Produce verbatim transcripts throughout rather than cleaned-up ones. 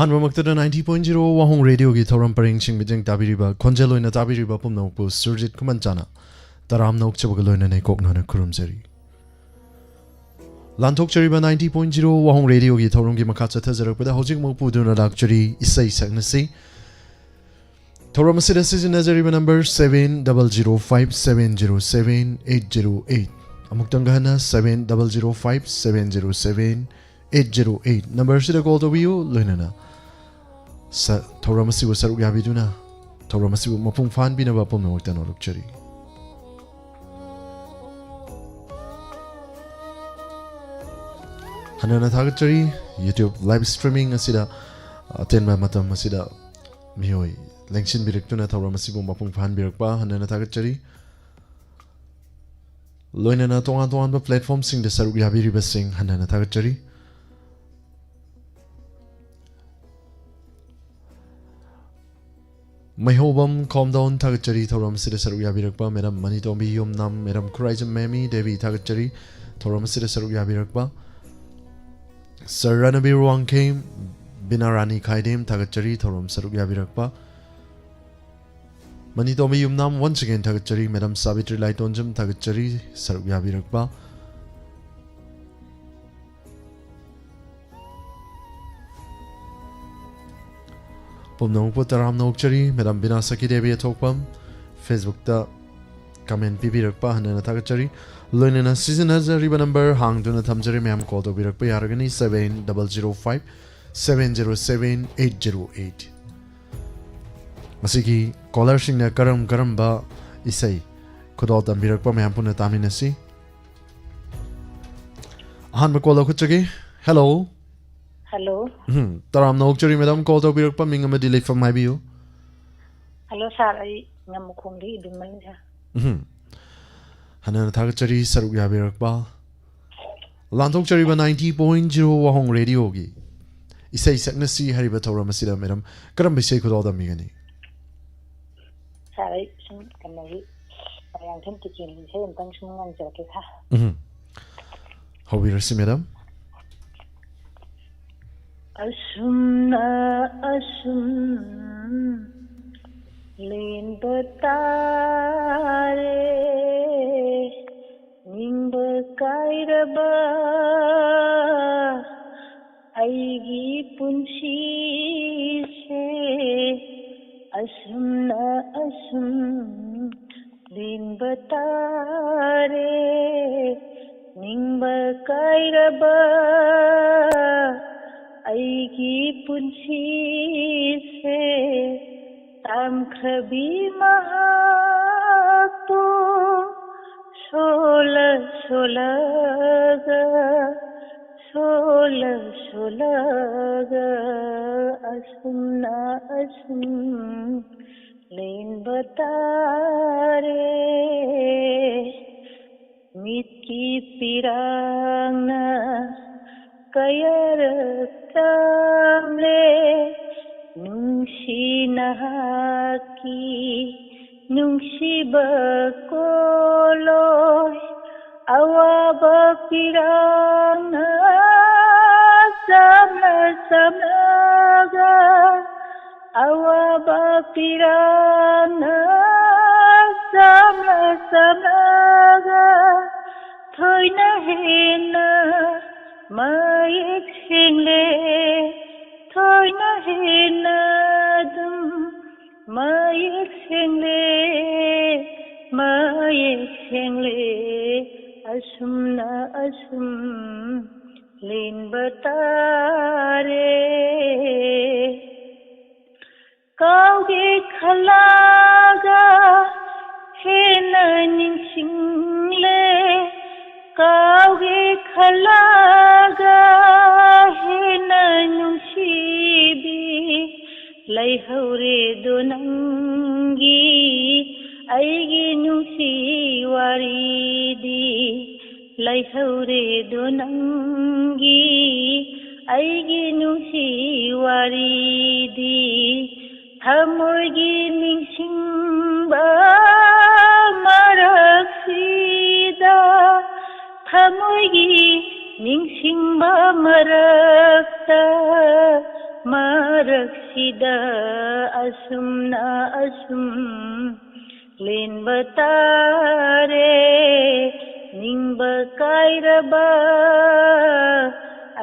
ꯑꯍꯥꯟꯕꯃꯛꯇꯗ ninety point zero ꯋꯥꯍꯣꯡ ꯔꯦꯗꯤꯑꯣꯒꯤ ꯊꯧꯔꯝ ꯄꯔꯦꯡꯁꯤꯡ ꯃꯤꯠꯌꯦꯡ ꯇꯥꯕꯤꯔꯤꯕ, ꯈꯣꯟꯖꯦꯜ ꯑꯣꯏꯅ ꯇꯥꯕꯤꯔꯤꯕ ꯄꯨꯝꯅꯃꯛꯄꯨ ꯁꯨꯔꯖꯤꯠ ꯈꯨꯃꯟꯆꯥꯅ ꯇꯔꯥꯝꯅ ꯑꯣꯛꯆꯕꯒ ꯂꯣꯏꯅꯅ ꯏꯀꯣꯛꯅꯅ ꯈꯨꯔꯨꯝꯖꯔꯤ꯫ ꯂꯥꯟꯊꯣꯛꯆꯔꯤꯕ ninety point zero ꯋꯥꯍꯣꯡ ꯔꯦꯗꯤꯑꯣꯒꯤ ꯊꯧꯔꯝꯒꯤ ꯃꯈꯥ ꯆꯠꯊꯖꯔꯛꯄꯗ ꯍꯧꯖꯤꯛꯃꯛ ꯄꯨꯗꯨꯅ ꯂꯥꯛꯆꯔꯤ ꯏꯁꯩ ꯁꯛꯅꯁꯤ꯫ ꯊꯧꯔꯝ ꯑꯁꯤꯗ ꯁꯤꯖꯤꯟꯅꯖꯔꯤꯕ number seven double zero five seven zero seven eight zero eight꯫ ꯑꯃꯨꯛꯇꯪꯒ ꯍꯟꯅ seven double zero five seven zero seven eight zero eight number ꯑꯁꯤꯗ call ꯇꯧꯕꯤꯌꯨ꯫ ꯂꯣꯏꯅꯅ ꯁ-, ꯊꯧꯔꯝ ꯑꯁꯤꯕꯨ ꯁꯔꯨꯛ ꯌꯥꯕꯤꯗꯨꯅ ꯊꯧꯔꯝ ꯑꯁꯤꯕꯨ ꯃꯄꯨꯡ ꯐꯥꯍꯟꯕꯤꯅꯕ ꯄꯨꯝꯅꯃꯛꯇ ꯅꯣꯂꯨꯛꯆꯔꯤ꯫ ꯍꯟꯅ ꯍꯟꯅ ꯊꯥꯒꯠꯆꯔꯤ꯫ YouTube live streaming ꯑꯁꯤꯗ ꯑꯇꯦꯟꯕ ꯃꯇꯝ ꯑꯁꯤꯗ ꯃꯤꯑꯣꯏ ꯂꯦꯡꯁꯤꯟꯕꯤꯔꯛꯇꯨꯅ ꯊꯧꯔꯝ ꯑꯁꯤꯕꯨ ꯃꯄꯨꯡ ꯐꯥꯍꯟꯕꯤꯔꯛꯄ ꯍꯟꯅ ꯍꯟꯅ ꯊꯥꯒꯠꯆꯔꯤ꯫ ꯂꯣꯏꯅꯅ ꯇꯣꯉꯥꯟ ꯇꯣꯉꯥꯟꯕ platformꯁꯤꯡꯗ ꯁꯔꯨꯛ ꯌꯥꯕꯤꯔꯤꯕꯁꯤꯡ ꯍꯟꯅ ꯍꯟꯅ ꯊꯥꯒꯠꯆꯔꯤ꯫ ꯃꯩꯍꯧꯕꯝ ꯈꯣꯝꯗꯣꯟ ꯊꯥꯒꯠꯆꯔꯤ ꯊꯧꯔꯝ ꯑꯁꯤꯗ ꯁꯔꯨꯛ ꯌꯥꯕꯤꯔꯛꯄ꯫ Madam ꯃꯅꯤꯇꯣꯝꯕꯤ ꯌꯨꯝꯅꯥꯝ, Madam ꯈꯨꯔꯥꯏꯖꯝ ꯃꯦꯃꯤ ꯗꯦꯕꯤ ꯊꯥꯒꯠꯆꯔꯤ ꯊꯧꯔꯝ ꯑꯁꯤꯗ ꯁꯔꯨꯛ ꯌꯥꯕꯤꯔꯛꯄ꯫ Sir ꯔꯅꯕꯤꯔ ꯋꯥꯡꯈꯦꯝ, ꯕꯤꯅꯥ ꯔꯥꯅꯤ ꯈꯥꯏꯗꯦꯝ ꯊꯥꯒꯠꯆꯔꯤ ꯊꯧꯔꯝ ꯁꯔꯨꯛ ꯌꯥꯕꯤꯔꯛꯄ꯫ ꯃꯅꯤꯇꯣꯝꯕꯤ ꯌꯨꯝꯅꯥꯝ once again ꯊꯥꯒꯠꯆꯔꯤ꯫ Madam ꯁꯥꯕꯤꯇ꯭ꯔꯤ ꯂꯥꯏꯇꯣꯟꯖꯝ ꯊꯥꯒꯠꯆꯔꯤ ꯁꯔꯨꯛ ꯌꯥꯕꯤꯔꯛꯄ꯫ ꯄꯨꯝꯅꯃꯛꯄꯨ ꯇꯔꯥꯝꯅ ꯑꯣꯛꯆꯔꯤ꯫ Madam ꯕꯤꯅꯥ ꯁꯈꯤ ꯗꯦꯕꯤ ꯑꯊꯣꯛꯄꯝ Facebookꯇ comment ꯄꯤꯕꯤꯔꯛꯄ ꯍꯟꯅ ꯍꯟꯅ ꯊꯥꯒꯠꯆꯔꯤ꯫ ꯂꯣꯏꯅꯅ ꯁꯤꯖꯤꯟꯅꯖꯔꯤꯕ number ꯍꯥꯡꯗꯨꯅ ꯊꯝꯖꯔꯤ꯫ ꯃꯌꯥꯝ call ꯇꯧꯕꯤꯔꯛꯄ ꯌꯥꯔꯒꯅꯤ, seven double zero five seven zero seven eight zero eight꯫ ꯃꯁꯤꯒꯤ callerꯁꯤꯡꯅ ꯀꯔꯝ ꯀꯔꯝꯕ ꯏꯁꯩ ꯈꯨꯗꯣꯜ ꯇꯝꯕꯤꯔꯛꯄ ꯃꯌꯥꯝ ꯄꯨꯟꯅ ꯇꯥꯃꯤꯟꯅꯁꯤ꯫ ꯑꯍꯥꯟꯕ call ꯂꯧꯈꯠꯆꯒꯦ꯫ Hello꯫ Hello꯫ ꯎꯝ, ꯇꯔꯥꯝꯅ ꯑꯣꯛꯆꯔꯤ madam, call ꯇꯧꯕꯤꯔꯛꯄ ꯃꯤꯡ ꯑꯃꯗꯤ ꯂꯩꯐꯝ ꯍꯥꯏꯕꯤꯌꯨ꯫ Hello sir, ꯑꯩ ꯉꯝꯃꯈꯣꯡꯗꯒꯤ ꯏꯕꯦꯝꯃꯅꯤ sir꯫ ꯎꯝ꯫ ꯍꯟꯅ ꯍꯟꯅ ꯊꯥꯒꯠꯆꯔꯤ ꯁꯔꯨꯛ ꯌꯥꯕꯤꯔꯛꯄ꯫ ꯂꯥꯟꯊꯣꯛꯆꯔꯤꯕ ninety point zero ꯋꯥꯍꯣꯡ ꯔꯦꯗꯤꯑꯣꯒꯤ ꯏꯁꯩ ꯁꯛꯅꯁꯤ ꯍꯥꯏꯔꯤꯕ ꯊꯧꯔꯝ ꯑꯁꯤꯗ madam ꯀꯔꯝꯕ ꯏꯁꯩ ꯈꯨꯗꯣꯜ ꯇꯝꯕꯤꯒꯅꯤ? Sir, ꯑꯩ ꯁꯨꯝ ꯀꯩꯅꯣꯒꯤ ꯃꯣꯏꯔꯥꯡꯊꯦꯝ ꯇꯤꯀꯦꯟꯒꯤ ꯏꯁꯩ ꯑꯝꯇꯪ ꯁꯨꯝ ꯉꯪꯖꯔꯛꯀꯦ sir꯫ ꯎꯝ꯫ ꯍꯧꯕꯤꯔꯁꯤ madam꯫ ꯑꯁꯨꯝꯅ ꯑꯁꯨꯝ ꯂꯦꯟꯕ ꯇꯥꯔꯦ ꯅꯤꯡꯕ ꯀꯥꯏꯔꯕ ꯑꯩꯒꯤ ꯄꯨꯟꯁꯤꯁꯦ꯫ ꯑꯁꯨꯝꯅ ꯑꯁꯨꯝ ꯂꯦꯟꯕ ꯇꯥꯔꯦ ꯅꯤꯡꯕ ꯀꯥꯏꯔꯕ ꯑꯩꯒꯤ ꯄꯨꯟꯁꯤꯁꯦ꯫ ꯇꯥꯝꯈ꯭ꯔꯕꯤ ꯃꯍꯥꯛꯄꯨ ꯁꯣꯜꯂ ꯁꯣꯜꯂꯒ, ꯁꯣꯜꯂ ꯁꯣꯜꯂꯒ ꯑꯁꯨꯝꯅ ꯑꯁꯨꯝ ꯂꯦꯟꯕ ꯇꯥꯔꯦ꯫ ꯃꯤꯠꯀꯤ ꯄꯤꯔꯥꯡꯅ ꯀꯌꯥꯔꯛ ꯆꯥꯝꯂꯦ ꯅꯨꯡꯁꯤ ꯅꯍꯥꯛꯀꯤ ꯅꯨꯡꯁꯤꯕ ꯀꯣꯂꯣꯏ꯫ ꯑꯋꯥꯕ ꯄꯤꯔꯥꯡꯅ ꯆꯥꯝꯂ ꯆꯥꯝꯂꯒ, ꯑꯋꯥꯕ ꯄꯤꯔꯥꯡꯅ ꯆꯥꯝꯂ ꯆꯥꯝꯂꯒ ꯊꯣꯏꯅ ꯍꯦꯟꯅ ꯃꯌꯦꯛ ꯁꯦꯡꯂꯦ, ꯊꯣꯏꯅ ꯍꯦꯟꯅ ꯑꯗꯨꯝ ꯃꯌꯦꯛ ꯁꯦꯡꯂꯦ, ꯃꯌꯦꯛ ꯁꯦꯡꯂꯦ꯫ ꯑꯁꯨꯝꯅ ꯑꯁꯨꯝ ꯂꯦꯟꯕ ꯇꯥꯔꯦ꯫ ꯀꯥꯎꯒꯦ ꯈꯜꯂꯒ ꯍꯦꯟꯅ ꯅꯤꯡꯁꯤꯡꯂꯦ, ꯀꯥꯎꯒꯦ ꯈꯜꯂꯒ ꯍꯦꯟꯅ ꯅꯨꯡꯁꯤꯕꯤ ꯂꯩꯍꯧꯔꯦꯗꯣ ꯅꯪꯒꯤ ꯑꯩꯒꯤ ꯅꯨꯡꯁꯤ ꯋꯥꯔꯤꯗꯤ꯫ ꯂꯩꯍꯧꯔꯦꯗꯣ ꯅꯪꯒꯤ ꯑꯩꯒꯤ ꯅꯨꯡꯁꯤ ꯋꯥꯔꯤꯗꯤ꯫ ꯊꯃꯣꯏꯒꯤ ꯅꯤꯡꯁꯤꯡꯕ ꯃꯔꯛꯁꯤꯗ, ꯊꯃꯣꯏꯒꯤ ꯅꯤꯡꯁꯤꯡꯕ ꯃꯔꯛꯇ ꯃꯔꯛꯁꯤꯗ ꯑꯁꯨꯝꯅ ꯑꯁꯨꯝ ꯂꯦꯟꯕ ꯇꯥꯔꯦ꯫ ꯅꯤꯡꯕ ꯀꯥꯏꯔꯕ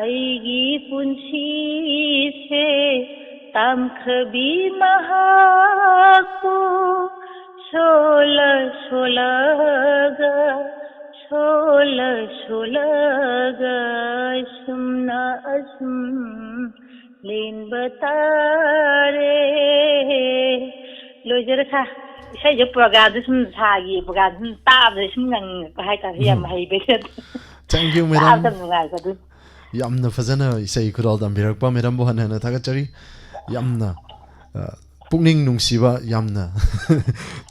ꯑꯩꯒꯤ ꯄꯨꯟꯁꯤꯁꯦ, ꯇꯥꯝꯈ꯭ꯔꯕꯤ ꯃꯍꯥꯛꯄꯨ ꯁꯣꯜꯂ ꯁꯣꯜꯂꯒ, ꯁꯣꯜꯂ ꯁꯣꯜꯂꯒ, ꯑꯁꯨꯝꯅ ꯑꯁꯨꯝ ꯂꯦꯟꯕ ꯇꯥꯔꯦ꯫ ꯂꯣꯏꯖꯔꯦ ꯁꯥꯔ꯫ ꯏꯁꯩꯁꯦ ꯄ꯭ꯔꯣꯒꯥꯝꯁꯦ ꯁꯨꯝ ꯁꯥꯒꯤ ꯄ꯭ꯔꯣꯒꯥꯝ ꯁꯨꯝ ꯇꯥꯕꯗ ꯁꯨꯝ ꯉꯪꯉꯛꯄ ꯍꯥꯏꯇꯥꯔꯦ꯫ ꯌꯥꯝ ꯎꯝ꯫ ꯍꯩꯕꯩ꯫ Thank you, madam꯫ ꯇꯥꯕꯗ ꯅꯨꯡꯉꯥꯏꯕꯗꯨ꯫ ꯌꯥꯝꯅ ꯐꯖꯅ ꯏꯁꯩ ꯈꯨꯗꯣꯜ ꯇꯝꯕꯤꯔꯛꯄ madamꯕꯨ ꯍꯟꯅ ꯍꯟꯅ ꯊꯥꯒꯠꯆꯔꯤ꯫ ꯌꯥꯝꯅ, ꯑ, ꯄꯨꯛꯅꯤꯡ ꯅꯨꯡꯁꯤꯕ, ꯌꯥꯝꯅ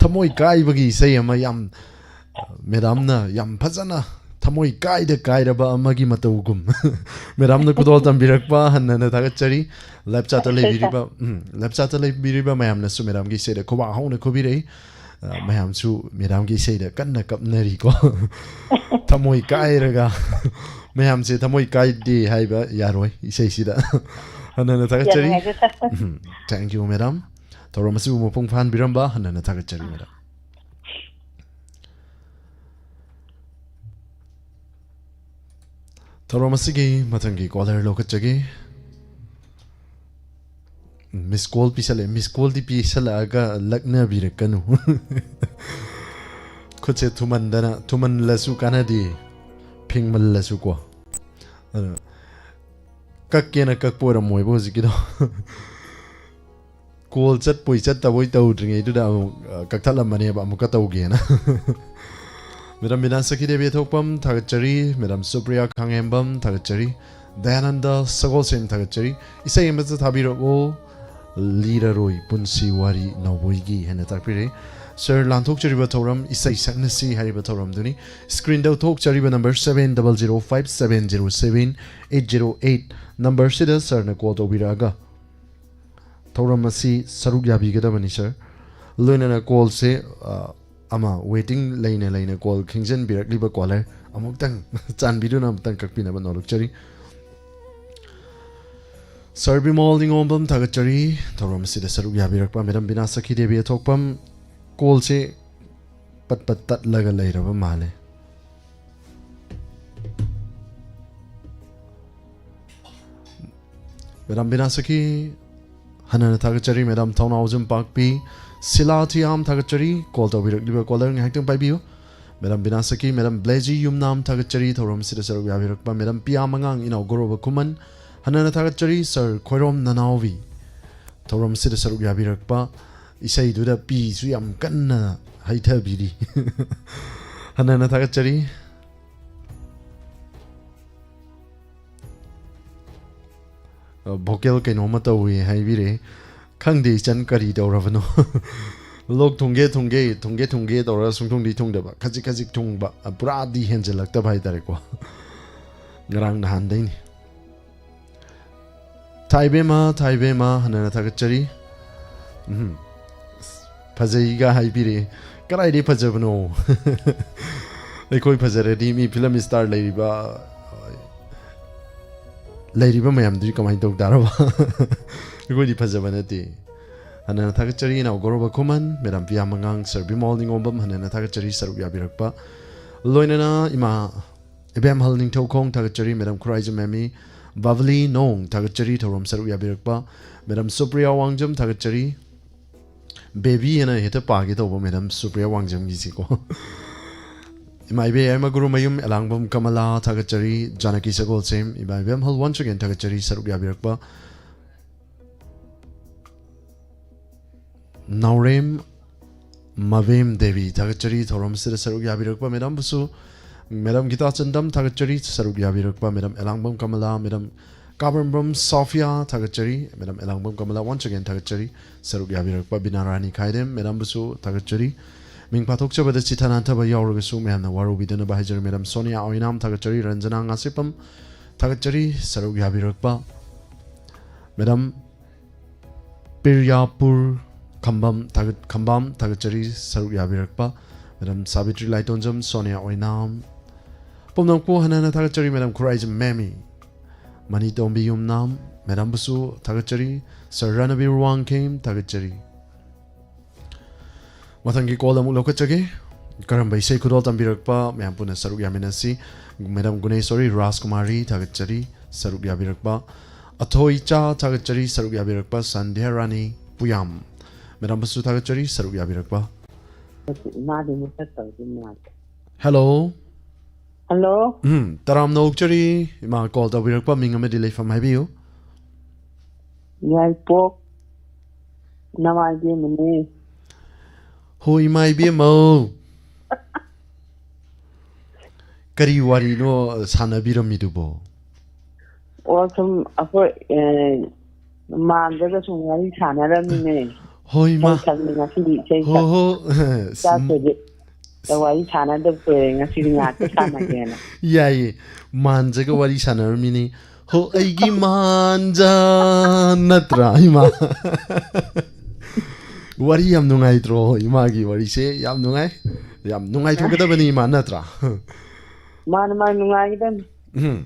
ꯊꯃꯣꯏ ꯀꯥꯏꯕꯒꯤ ꯏꯁꯩ ꯑꯃ, ꯌꯥꯝ, ꯑ, madamꯅ ꯌꯥꯝ ꯐꯖꯅ ꯊꯃꯣꯏ ꯀꯥꯏꯗ ꯀꯥꯏꯔꯕ ꯑꯃꯒꯤ ꯃꯇꯧꯒꯨꯝ꯫ Madamꯅ ꯈꯨꯗꯣꯜ ꯇꯝꯕꯤꯔꯛꯄ ꯍꯟꯅ ꯍꯟꯅ ꯊꯥꯒꯠꯆꯔꯤ꯫ Live chatꯇ ꯂꯩꯕꯤꯔꯤꯕ, ꯎꯝ, live chatꯇ ꯂꯩꯕꯤꯔꯤꯕ ꯃꯌꯥꯝꯅꯁꯨ madamꯒꯤ ꯏꯁꯩꯗ ꯈꯨꯕꯥꯛ ꯍꯧꯅ ꯈꯨꯕꯤꯔꯛꯏ꯫ ꯑ, ꯃꯌꯥꯝꯁꯨ madamꯒꯤ ꯏꯁꯩꯗ ꯀꯟꯅ ꯀꯞꯅꯔꯤꯀꯣ꯫ ꯊꯃꯣꯏ ꯀꯥꯏꯔꯒ ꯃꯌꯥꯝꯁꯦ ꯊꯃꯣꯏ ꯀꯥꯏꯗꯦ ꯍꯥꯏꯕ ꯌꯥꯔꯣꯏ ꯏꯁꯩꯁꯤꯗ꯫ ꯍꯟꯅ ꯍꯟꯅ ꯊꯥꯒꯠꯆꯔꯤ꯫ ꯌꯥꯝ ꯅꯨꯡꯉꯥꯏꯖꯩ, ꯁꯥꯔ꯫ ꯎꯝ, thank you, madam꯫ ꯊꯧꯔꯝ ꯑꯁꯤꯕꯨ ꯃꯄꯨꯡ ꯐꯥꯍꯟꯕꯤꯔꯝꯕ ꯍꯟꯅ ꯍꯟꯅ ꯊꯥꯒꯠꯆꯔꯤ, madam꯫ ꯊꯧꯔꯝ ꯑꯁꯤꯒꯤ ꯃꯊꯪꯒꯤ caller ꯂꯧꯈꯠꯆꯒꯦ꯫ Miss call ꯄꯤꯁꯜꯂꯛꯑꯦ꯫ Miss callꯗꯤ ꯄꯤꯁꯜꯂꯛꯑꯒ ꯂꯛꯅꯕꯤꯔꯛꯀꯅꯨ꯫ ꯈꯨꯠꯁꯦ ꯊꯨꯃꯟꯗꯅ, ꯊꯨꯃꯜꯂꯁꯨ ꯀꯥꯟꯅꯗꯦ, ꯐꯤꯡꯃꯜꯂꯁꯨꯀꯣ꯫ ꯑꯗꯨ ꯀꯛꯀꯦꯅ ꯀꯛꯄ ꯑꯣꯏꯔꯝꯃꯣꯏꯕ ꯍꯧꯖꯤꯛꯀꯤꯗꯣ꯫ Call ꯆꯠꯄꯣꯏ ꯆꯠꯇꯕꯣꯏ ꯇꯧꯗ꯭ꯔꯤꯉꯩꯗꯨꯗ ꯑꯃꯨꯛ, ꯑ, ꯀꯛꯊꯠꯂꯝꯕꯅꯦꯕ, ꯑꯃꯨꯛꯀ ꯇꯧꯒꯦꯅ꯫ Madam ꯕꯤꯅꯥ ꯁꯈꯤꯗꯦꯕꯤ ꯊꯣꯛꯄꯝ ꯊꯥꯒꯠꯆꯔꯤ, Madam ꯁꯨꯄ꯭ꯔꯤꯌꯥ ꯈꯥꯡꯉꯦꯝꯕꯝ ꯊꯥꯒꯠꯆꯔꯤ, ꯗꯌꯥꯅꯟꯗ ꯁꯒꯣꯜꯁꯦꯝ ꯊꯥꯒꯠꯆꯔꯤ꯫ ꯏꯁꯩ ꯑꯃꯇ ꯊꯥꯕꯤꯔꯛꯑꯣ, ꯂꯤꯔꯔꯣꯏ ꯄꯨꯟꯁꯤ ꯋꯥꯔꯤ ꯅꯥꯎꯕꯣꯏꯒꯤ ꯍꯥꯏꯅ ꯇꯥꯛꯄꯤꯔꯛꯏ꯫ Sir, ꯂꯥꯟꯊꯣꯛꯆꯔꯤꯕ ꯊꯧꯔꯝ ꯏꯁꯩ ꯁꯛꯅꯁꯤ ꯍꯥꯏꯔꯤꯕ ꯊꯧꯔꯝꯗꯨꯅꯤ꯫ Screenꯗ ꯊꯣꯛꯆꯔꯤꯕ number seven double zero five seven zero seven eight zero eight numberꯁꯤꯗ sirꯅ call ꯇꯧꯕꯤꯔꯛꯑꯒ ꯊꯧꯔꯝ ꯑꯁꯤ ꯁꯔꯨꯛ ꯌꯥꯕꯤꯒꯗꯕꯅꯤ, sir꯫ ꯂꯣꯏꯅꯅ callꯁꯦ, ꯑ, ꯑꯃ waiting ꯂꯩꯅ ꯂꯩꯅ call ꯈꯤꯡꯖꯤꯟꯕꯤꯔꯛꯂꯤꯕ caller ꯑꯃꯨꯛꯇꯪ ꯆꯥꯟꯕꯤꯗꯨꯅ ꯑꯃꯨꯛꯇꯪ ꯀꯛꯄꯤꯅꯕ ꯅꯣꯂꯨꯛꯆꯔꯤ꯫ ꯁꯔ ꯕꯤꯃꯣꯜ ꯅꯤꯉꯣꯝꯕꯝ ꯊꯥꯒꯠꯆꯔꯤ ꯊꯧꯔꯝ ꯑꯁꯤꯗ ꯁꯔꯨꯛ ꯌꯥꯕꯤꯔꯛꯄ꯫ ꯃꯦꯗꯥꯝ ꯕꯤꯅꯥ ꯁꯈꯤ ꯗꯦꯕꯤ ꯑꯊꯣꯛꯄꯝ꯫ ꯀꯣꯜꯁꯦ ꯄꯠ ꯄꯠ ꯇꯠꯂꯒ ꯂꯩꯔꯕ ꯃꯥꯜꯂꯦ꯫ ꯃꯦꯗꯥꯝ ꯕꯤꯅꯥ ꯁꯈꯤ ꯍꯟꯅ ꯍꯟꯅ ꯊꯥꯒꯠꯆꯔꯤ꯫ ꯃꯦꯗꯥꯝ ꯊꯧꯅꯥꯎꯖꯝ ꯄꯥꯛꯄꯤ, ꯁꯤꯂꯥ ꯊꯤꯌꯥꯝ ꯊꯥꯒꯠꯆꯔꯤ꯫ ꯀꯣꯜ ꯇꯧꯕꯤꯔꯛꯂꯤꯕ ꯀꯣꯂꯔ ꯉꯥꯏꯍꯥꯛꯇꯪ ꯄꯥꯏꯕꯤꯌꯨ꯫ ꯃꯦꯗꯥꯝ ꯕꯤꯅꯥ ꯁꯈꯤ, ꯃꯦꯗꯥꯝ ꯕ꯭ꯂꯦꯖꯤ ꯌꯨꯝꯅꯥꯝ ꯊꯥꯒꯠꯆꯔꯤ ꯊꯧꯔꯝ ꯑꯁꯤꯗ ꯁꯔꯨꯛ ꯌꯥꯕꯤꯔꯛꯄ꯫ ꯃꯦꯗꯥꯝ ꯄꯤꯌꯥ ꯃꯉꯥꯡ, ꯏꯅꯥꯎ ꯒꯣꯔꯣꯕ ꯈꯨꯃꯟ, ꯍꯟꯅ ꯍꯟꯅ ꯊꯥꯒꯠꯆꯔꯤ꯫ ꯁꯔ ꯈꯣꯏꯔꯣꯝ ꯅꯅꯥꯎꯕꯤ, ꯊꯧꯔꯝ ꯑꯁꯤꯗ ꯁꯔꯨꯛ ꯌꯥꯕꯤꯔꯛꯄ꯫ ꯏꯁꯩꯗꯨꯗ ꯄꯤꯁꯨ ꯌꯥꯝ ꯀꯟꯅ ꯍꯩꯊꯕꯤꯔꯤ꯫ ꯍꯟꯅ ꯍꯟꯅ ꯊꯥꯒꯠꯆꯔꯤ꯫ ꯚꯣꯀꯦꯜ ꯀꯩꯅꯣꯝꯃ ꯇꯧꯏ ꯍꯥꯏꯕꯤꯔꯛꯑꯦ꯫ ꯈꯪꯗꯦ ꯏꯆꯟ ꯀꯔꯤ ꯇꯧꯔꯕꯅꯣ꯫ ꯂꯣꯛ ꯊꯨꯡꯒꯦ ꯊꯨꯡꯒꯦ ꯊꯨꯡꯒꯦ ꯊꯨꯡꯒꯦ ꯇꯧꯔꯒ ꯁꯨꯡꯊꯨꯡꯗꯤ ꯊꯨꯡꯗꯕ, ꯈꯖꯤꯛ ꯈꯖꯤꯛ ꯊꯨꯡꯕ, ꯄꯨꯔꯥꯗꯤ ꯍꯦꯟꯖꯜꯂꯛꯇꯕ ꯍꯥꯏꯇꯥꯔꯦꯀꯣ꯫ ꯉꯔꯥꯡ ꯅꯍꯥꯟꯗꯩꯅꯤ꯫ ꯊꯥꯏꯕꯦꯝꯃ, ꯊꯥꯏꯕꯦꯝꯃ, ꯍꯟꯅ ꯍꯟꯅ ꯊꯥꯒꯠꯆꯔꯤ꯫ ꯎꯝ꯫ ꯐꯖꯩꯒ ꯍꯥꯏꯕꯤꯔꯛꯑꯦ꯫ ꯀꯗꯥꯏꯗꯩ ꯐꯖꯕꯅꯣ? ꯑꯩꯈꯣꯏ ꯐꯖꯔꯗꯤ ꯃꯤ ꯐꯤꯂꯝ ꯁ꯭ꯇꯥꯔ ꯂꯩꯔꯤꯕ, ꯂꯩꯔꯤꯕ ꯃꯌꯥꯝꯗꯨꯗꯤ ꯀꯃꯥꯏꯅ ꯇꯧ ꯇꯥꯔꯕ? ꯑꯩꯈꯣꯏꯗꯤ ꯐꯖꯕ ꯅꯠꯇꯦ꯫ ꯍꯟꯅ ꯍꯟꯅ ꯊꯥꯒꯠꯆꯔꯤ ꯏꯅꯥꯎ ꯒꯧꯔꯕ ꯈꯨꯃꯟ, ꯃꯦꯗꯥꯝ ꯄꯤꯌꯥ ꯃꯉꯥꯡ, ꯁꯔ ꯕꯤꯃꯣꯜ ꯅꯤꯉꯣꯝꯕꯝ, ꯍꯟꯅ ꯍꯟꯅ ꯊꯥꯒꯠꯆꯔꯤ ꯁꯔꯨꯛ ꯌꯥꯕꯤꯔꯛꯄ꯫ ꯂꯣꯏꯅꯅ ꯏꯃꯥ ꯏꯕꯦꯝꯍꯜ ꯅꯤꯡꯊꯧꯈꯣꯡ ꯊꯥꯒꯠꯆꯔꯤ, ꯃꯦꯗꯥꯝ ꯈꯨꯔꯥꯏꯖꯝ ꯃꯦꯃꯤ, ꯕꯕꯂꯤ ꯅꯣꯡ ꯊꯥꯒꯠꯆꯔꯤ ꯊꯧꯔꯝ ꯁꯔꯨꯛ ꯌꯥꯕꯤꯔꯛꯄ꯫ ꯃꯦꯗꯥꯝ ꯁꯨꯄ꯭ꯔꯤꯌꯥ ꯋꯥꯡꯖꯝ ꯊꯥꯒꯠꯆꯔꯤ꯫ ꯕꯦꯕꯤ ꯍꯥꯏꯅ ꯍꯦꯛꯇ ꯄꯥꯒꯦ ꯇꯧꯕ ꯃꯦꯗꯥꯝ ꯁꯨꯄ꯭ꯔꯤꯌꯥ ꯋꯥꯡꯖꯝꯒꯤꯁꯤꯀꯣ꯫ ꯏꯃꯥ ꯏꯕꯦ ꯌꯥꯏꯃ ꯒꯨꯔꯨ ꯃꯌꯨꯝ ꯑꯦꯂꯥꯡꯕꯝ ꯀꯃꯂꯥ ꯊꯥꯒꯠꯆꯔꯤ, ꯖꯥꯅꯀꯤ ꯁꯒꯣꯜꯁꯦꯝ, ꯏꯃꯥ ꯏꯕꯦꯝꯍꯜ once again ꯊꯥꯒꯠꯆꯔꯤ ꯁꯔꯨꯛ ꯌꯥꯕꯤꯔꯛꯄ꯫ ꯅꯥꯎꯔꯦꯝ ꯃꯕꯦꯝ ꯗꯦꯕꯤ ꯊꯥꯒꯠꯆꯔꯤ ꯊꯧꯔꯝꯁꯤꯗ ꯁꯔꯨꯛ ꯌꯥꯕꯤꯔꯛꯄ ꯃꯦꯗꯥꯝꯕꯨꯁꯨ꯫ ꯃꯦꯗꯥꯝ ꯒꯤꯇꯥ ꯆꯟꯗꯝ ꯊꯥꯒꯠꯆꯔꯤ ꯁꯔꯨꯛ ꯌꯥꯕꯤꯔꯛꯄ꯫ ꯃꯦꯗꯥꯝ ꯑꯦꯂꯥꯡꯕꯝ ꯀꯃꯂꯥ, ꯃꯦꯗꯥꯝ ꯀꯥꯕꯝꯕꯝ ꯁꯣꯐꯤꯌꯥ ꯊꯥꯒꯠꯆꯔꯤ꯫ ꯃꯦꯗꯥꯝ ꯑꯦꯂꯥꯡꯕꯝ ꯀꯃꯂꯥ once again ꯊꯥꯒꯠꯆꯔꯤ ꯁꯔꯨꯛ ꯌꯥꯕꯤꯔꯛꯄ꯫ ꯕꯤꯅꯥ ꯔꯥꯅꯤ ꯈꯥꯏꯗꯦꯝ ꯃꯦꯗꯥꯝꯕꯨꯁꯨ ꯊꯥꯒꯠꯆꯔꯤ꯫ ꯃꯤꯡ ꯄꯥꯊꯣꯛꯆꯕꯗ ꯆꯤꯊ ꯅꯥꯟꯊꯕ ꯌꯥꯎꯔꯒꯁꯨ ꯃꯌꯥꯝꯅ ꯋꯥꯔꯧꯕꯤꯗꯅꯕ ꯍꯥꯏꯖꯔꯤ꯫ ꯃꯦꯗꯥꯝ ꯁꯣꯅꯤꯌꯥ ꯑꯣꯏꯅꯥꯝ ꯊꯥꯒꯠꯆꯔꯤ꯫ ꯔꯟꯖꯅꯥ ꯉꯥꯁꯤꯄꯝ ꯊꯥꯒꯠꯆꯔꯤ ꯁꯔꯨꯛ ꯌꯥꯕꯤꯔꯛꯄ꯫ ꯃꯦꯗꯥꯝ ꯄꯤꯔꯤꯌꯥꯄꯨꯔ ꯈꯝꯕꯝ ꯊꯥꯒꯠ-, ꯈꯝꯕꯥꯝ ꯊꯥꯒꯠꯆꯔꯤ ꯁꯔꯨꯛ ꯌꯥꯕꯤꯔꯛꯄ꯫ ꯃꯦꯗꯥꯝ ꯁꯥꯕꯤꯇ꯭ꯔꯤ ꯂꯥꯏꯇꯣꯟꯖꯝ, ꯁꯣꯅꯤꯌꯥ ꯑꯣꯏꯅꯥꯝ, ꯄꯨꯝꯅꯃꯛꯄꯨ ꯍꯟꯅ ꯍꯟꯅ ꯊꯥꯒꯠꯆꯔꯤ꯫ ꯃꯦꯗꯥꯝ ꯈꯨꯔꯥꯏꯖꯝ ꯃꯦꯃꯤ, ꯃꯅꯤꯇꯣꯝꯕꯤ ꯌꯨꯝꯅꯥꯝ, ꯃꯦꯗꯥꯝꯕꯨꯁꯨ ꯊꯥꯒꯠꯆꯔꯤ꯫ ꯁꯔ ꯔꯥꯅꯕꯤꯔ ꯋꯥꯡꯈꯦꯝ, ꯊꯥꯒꯠꯆꯔꯤ꯫ ꯃꯊꯪꯒꯤ ꯀꯣꯜ ꯑꯃꯨꯛ ꯂꯧꯈꯠꯆꯒꯦ꯫ ꯀꯔꯝꯕ ꯏꯁꯩ ꯈꯨꯗꯣꯜ ꯇꯝꯕꯤꯔꯛꯄ? ꯃꯌꯥꯝ ꯄꯨꯟꯅ ꯁꯔꯨꯛ ꯌꯥꯃꯤꯟꯅꯁꯤ꯫ ꯃꯦꯗꯥꯝ ꯒꯨꯅꯦꯁꯣꯔꯤ ꯔꯥꯖꯀꯨꯃꯥꯔꯤ, ꯊꯥꯒꯠꯆꯔꯤ ꯁꯔꯨꯛ ꯌꯥꯕꯤꯔꯛꯄ꯫ ꯑꯊꯣꯏꯆꯥ, ꯊꯥꯒꯠꯆꯔꯤ ꯁꯔꯨꯛ ꯌꯥꯕꯤꯔꯛꯄ꯫ ꯁꯟꯙ꯭ꯌꯥ ꯔꯥꯅꯤ ꯄꯨꯌꯥꯝ, ꯃꯦꯗꯥꯝꯕꯨꯁꯨ ꯊꯥꯒꯠꯆꯔꯤ ꯁꯔꯨꯛ ꯌꯥꯕꯤꯔꯛꯄ꯫ ꯏꯃꯥꯗꯤ ꯃꯁꯛ ꯇꯧꯗꯣꯏ ꯃꯥꯜꯂꯦ꯫ ꯍꯦꯜꯂꯣ꯫ ꯍꯜꯂꯣ꯫ ꯎꯝ, ꯇꯔꯥꯝꯅ ꯑꯣꯛꯆꯔꯤ꯫ ꯏꯃꯥ, ꯀꯣꯜ ꯇꯧꯕꯤꯔꯛꯄ, ꯃꯤꯡ ꯑꯃꯗꯤ ꯂꯩꯐꯝ ꯍꯥꯏꯕꯤꯌꯨ꯫ ꯌꯥꯏꯄꯣꯛ ꯅꯃꯥ ꯏꯕꯦꯝꯃꯅꯦ꯫ ꯍꯣ, ꯏꯃꯥ ꯏꯕꯦꯝꯃꯧ꯫ ꯀꯔꯤ ꯋꯥꯔꯤꯅꯣ ꯁꯥꯟꯅꯕꯤꯔꯝꯃꯤꯗꯨꯕꯣ? ꯑꯣ, ꯁꯨꯝ ꯑꯩꯈꯣꯏ, ꯑꯦ, ꯃꯥꯟꯗꯒ ꯁꯨꯝ ꯋꯥꯔꯤ ꯁꯥꯟꯅꯔꯝꯃꯤꯅꯦ꯫ ꯍꯣꯏ, ꯃꯥ꯫ ꯏꯁꯩ ꯁꯛꯅꯤ ꯉꯁꯤꯗꯤ, ꯏꯁꯩ ꯍꯣ, ꯁꯛ-, ꯍꯣ꯫ ꯆꯥꯛꯄꯨꯗꯤ ꯋꯥꯔꯤ ꯁꯥꯟꯅꯗꯕ ꯀꯨꯏꯔꯦ, ꯉꯁꯤꯗꯤ ꯉꯥꯛꯇ ꯁꯥꯟꯅꯒꯦꯅ꯫ ꯌꯥꯏꯌꯦ꯫ ꯃꯥꯟꯖꯒ ꯋꯥꯔꯤ ꯁꯥꯟꯅꯔꯝꯃꯤꯅꯤ꯫ ꯍꯣ, ꯑꯩꯒꯤ ꯃꯥꯟꯖ ꯅꯠꯇ꯭ꯔꯥ, ꯏꯃꯥ? ꯋꯥꯔꯤ ꯌꯥꯝ ꯅꯨꯡꯉꯥꯏꯇ꯭ꯔꯣ? ꯏꯃꯥꯒꯤ ꯋꯥꯔꯤꯁꯦ ꯌꯥꯝ ꯅꯨꯡꯉꯥꯏ꯫ ꯌꯥꯝ ꯅꯨꯡꯉꯥꯏꯊꯣꯛꯀꯗꯕꯅꯤ, ꯏꯃꯥ, ꯅꯠꯇ꯭ꯔꯥ? ꯃꯥꯅꯦ, ꯃꯥꯅꯦ, ꯅꯨꯡꯉꯥꯏꯒꯗꯕꯅꯤ꯫ ꯎꯝ꯫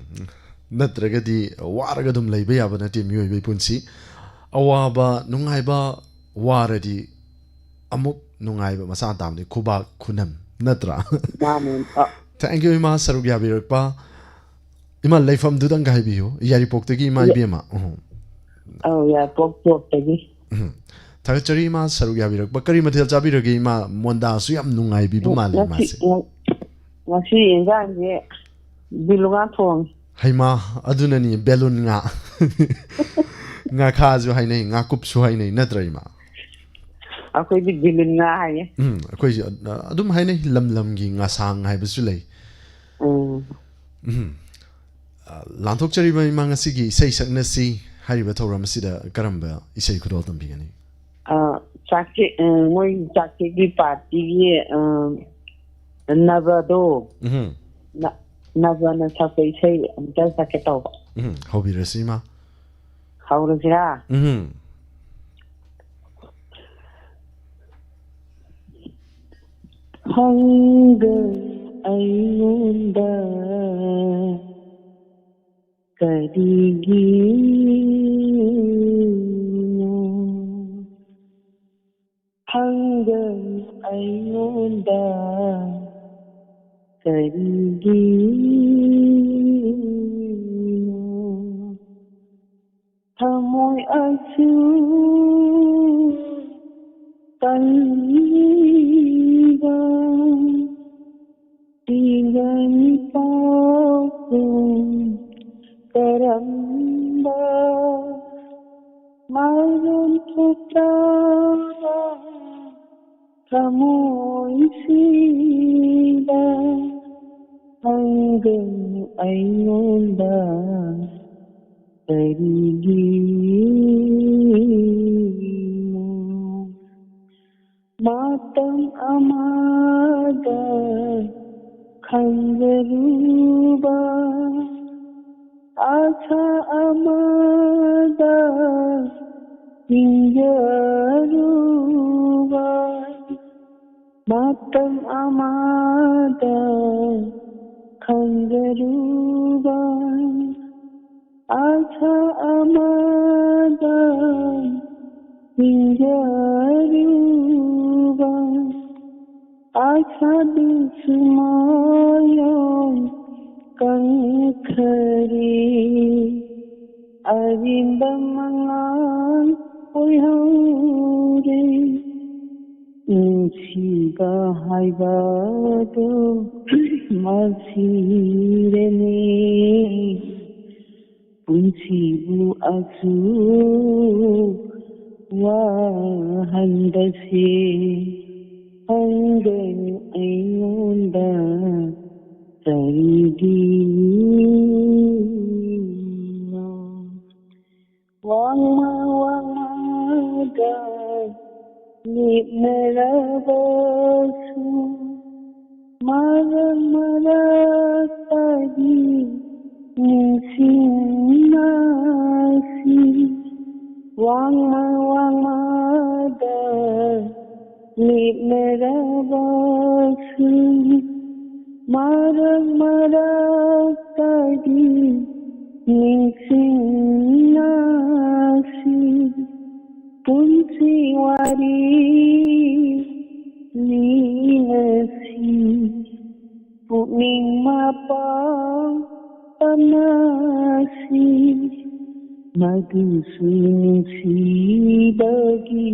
ꯅꯠꯇ꯭ꯔꯒꯗꯤ ꯋꯥꯔꯒ ꯑꯗꯨꯝ ꯂꯩꯕ ꯌꯥꯕ ꯅꯠꯇꯦ ꯃꯤꯑꯣꯏꯕꯒꯤ ꯄꯨꯟꯁꯤ꯫ ꯑꯋꯥꯕ, ꯅꯨꯡꯉꯥꯏꯕ, ꯋꯥꯔꯗꯤ ꯑꯃꯨꯛ ꯅꯨꯡꯉꯥꯏꯕ ꯃꯁꯥ ꯇꯥꯕꯅꯤ, ꯈꯨꯕꯥꯛ ꯈꯨꯅꯝ, ꯅꯠꯇ꯭ꯔꯥ? ꯃꯥꯅꯦ꯫ ꯑ, Thank you, ꯏꯃꯥ, ꯁꯔꯨꯛ ꯌꯥꯕꯤꯔꯛꯄ꯫ ꯏꯃꯥ, ꯂꯩꯐꯝꯗꯨꯗꯪꯒ ꯍꯥꯏꯕꯤꯌꯨ, ꯌꯥꯏꯔꯤꯄꯣꯛꯇꯒꯤ ꯏꯃꯥ ꯌꯥ-, ꯏꯕꯦꯝꯃ꯫ ꯎꯝ꯫ ꯑꯧ, ꯌꯥꯏꯔꯤꯄꯣꯛ ꯆꯣꯛꯇꯒꯤ꯫ ꯎꯝ꯫ ꯊꯥꯒꯠꯆꯔꯤ, ꯏꯃꯥ, ꯁꯔꯨꯛ ꯌꯥꯕꯤꯔꯛꯄ꯫ ꯀꯔꯤ ꯃꯊꯦꯜ ꯆꯥꯕꯤꯔꯒꯦ, ꯏꯃꯥ? ꯃꯣꯟꯗꯥꯁꯨ ꯌꯥꯝ ꯅꯨꯡꯉꯥꯏꯕꯤꯕ ꯃꯥꯜꯂꯦ, ꯉꯁꯤ, ꯏꯃꯥꯁꯦ꯫ ꯉ-, ꯉꯁꯤ ꯏꯟꯖꯥꯡꯁꯦ ꯕꯤꯂꯨꯉꯥ ꯊꯣꯡꯉꯦ꯫ ꯍꯩꯃꯥ, ꯑꯗꯨꯅꯅꯤ, ꯕꯦꯂꯨꯟ ꯉꯥ꯫ ꯉꯥꯈꯥꯁꯨ ꯍꯥꯏꯅꯩ, ꯉꯥꯀꯨꯞꯁꯨ ꯍꯥꯏꯅꯩ, ꯅꯠꯇ꯭ꯔꯥ, ꯏꯃꯥ? ꯑꯩꯈꯣꯏꯗꯤ ꯕꯤꯂꯨꯟ ꯉꯥ ꯍꯥꯏꯌꯦ꯫ ꯎꯝ, ꯑꯩꯈꯣꯏꯁꯨ ꯑꯗ-, ꯑꯗꯨꯝ ꯍꯥꯏꯅꯩ, ꯂꯝ ꯂꯝꯒꯤ ꯉꯥꯁꯥꯡ ꯍꯥꯏꯕꯁꯨ ꯂꯩ꯫ ꯎꯝ꯫ ꯎꯝ꯫ ꯑ, ꯂꯥꯟꯊꯣꯛꯆꯔꯤꯕ ꯏꯃꯥ, ꯉꯁꯤꯒꯤ ꯏꯁꯩ ꯁꯛꯅꯁꯤ ꯍꯥꯏꯔꯤꯕ ꯊꯧꯔꯝ ꯑꯁꯤꯗ ꯀꯔꯝꯕ ꯏꯁꯩ ꯈꯨꯗꯣꯜ ꯇꯝꯕꯤꯒꯅꯤ? ꯑ, ꯆꯥꯛꯆꯦ-, ꯑ, ꯃꯣꯏ ꯆꯥꯛꯆꯦꯒꯤ ꯄꯥꯔꯇꯤꯒꯤ, ꯑ, ꯅꯕꯗꯣ, ꯎꯝ꯫ ꯅ-, ꯅꯕꯅ ꯁꯛꯄ ꯏꯁꯩ ꯑꯝꯇ ꯁꯛꯀꯦ ꯇꯧꯕ꯫ ꯎꯝ, ꯍꯧꯕꯤꯔꯁꯤ, ꯏꯃꯥ꯫ ꯍꯧꯔꯁꯤꯔꯥ? ꯎꯝ꯫ ꯍꯪꯒ ꯑꯩꯉꯣꯟꯗ ꯀꯔꯤꯒꯤꯅꯣ? ꯍꯪꯒꯅꯨ ꯑꯩꯉꯣꯟꯗ ꯀꯔꯤꯒꯤꯅꯣ? ꯊꯃꯣꯏ ꯑꯁꯨꯛ ꯀꯜꯂꯤꯕ ꯄꯤꯒꯅꯤ ꯄꯥꯎꯈꯨꯝ ꯀꯔꯝꯕ? ꯃꯔꯝ ꯊꯣꯛꯇꯕ ꯊꯃꯣꯏꯁꯤꯗ ꯍꯪꯒꯅꯨ ꯑꯩꯉꯣꯟꯗ ꯀꯔꯤꯒꯤꯅꯣ? ꯃꯇꯝ ꯑꯃꯗ ꯈꯟꯖꯔꯨꯕ ꯑꯁꯥ ꯑꯃꯗ ꯍꯤꯡꯖꯔꯨꯕ ꯃꯇꯝ ꯑꯃꯗ ꯈꯟꯖꯔꯨꯕ ꯑꯁꯥ ꯑꯃꯗ ꯍꯤꯡꯖꯔꯨꯕ ꯑꯁꯥꯗꯨꯁꯨ ꯃꯥꯌꯣꯟ ꯀꯪꯈ꯭ꯔꯦ꯫ ꯑꯔꯦꯝꯕ ꯃꯉꯥꯜ ꯑꯣꯏꯍꯧꯔꯦ꯫ ꯅꯨꯡꯁꯤꯕ ꯍꯥꯏꯕꯗꯣ ꯃꯁꯤꯗꯅꯤ꯫ ꯄꯨꯟꯁꯤꯕꯨ ꯑꯁꯨꯛ ꯋꯥꯍꯟꯕꯁꯦ ꯍꯪꯒꯅꯨ ꯑꯩꯉꯣꯟꯗ ꯀꯔꯤꯒꯤꯅꯣ? ꯋꯥꯡꯃ ꯋꯥꯡꯃꯗ ꯂꯦꯞꯅꯔꯕꯁꯨ ꯃꯔꯛ ꯃꯔꯛꯇꯗꯤ ꯅꯤꯡꯁꯤꯡꯅꯁꯤ꯫ ꯋꯥꯡꯃ ꯋꯥꯡꯃꯗ ꯂꯦꯞꯅꯔꯕꯁꯨ ꯃꯔꯛ ꯃꯔꯛꯇꯗꯤ ꯅꯤꯡꯁꯤꯡꯅꯁꯤ ꯄꯨꯟꯁꯤ ꯋꯥꯔꯤ ꯂꯤꯅꯁꯤ, ꯄꯨꯛꯅꯤꯡ ꯃꯄꯥ ꯄꯥꯟꯅꯁꯤ, ꯃꯗꯨꯁꯨ ꯅꯨꯡꯁꯤꯕꯒꯤ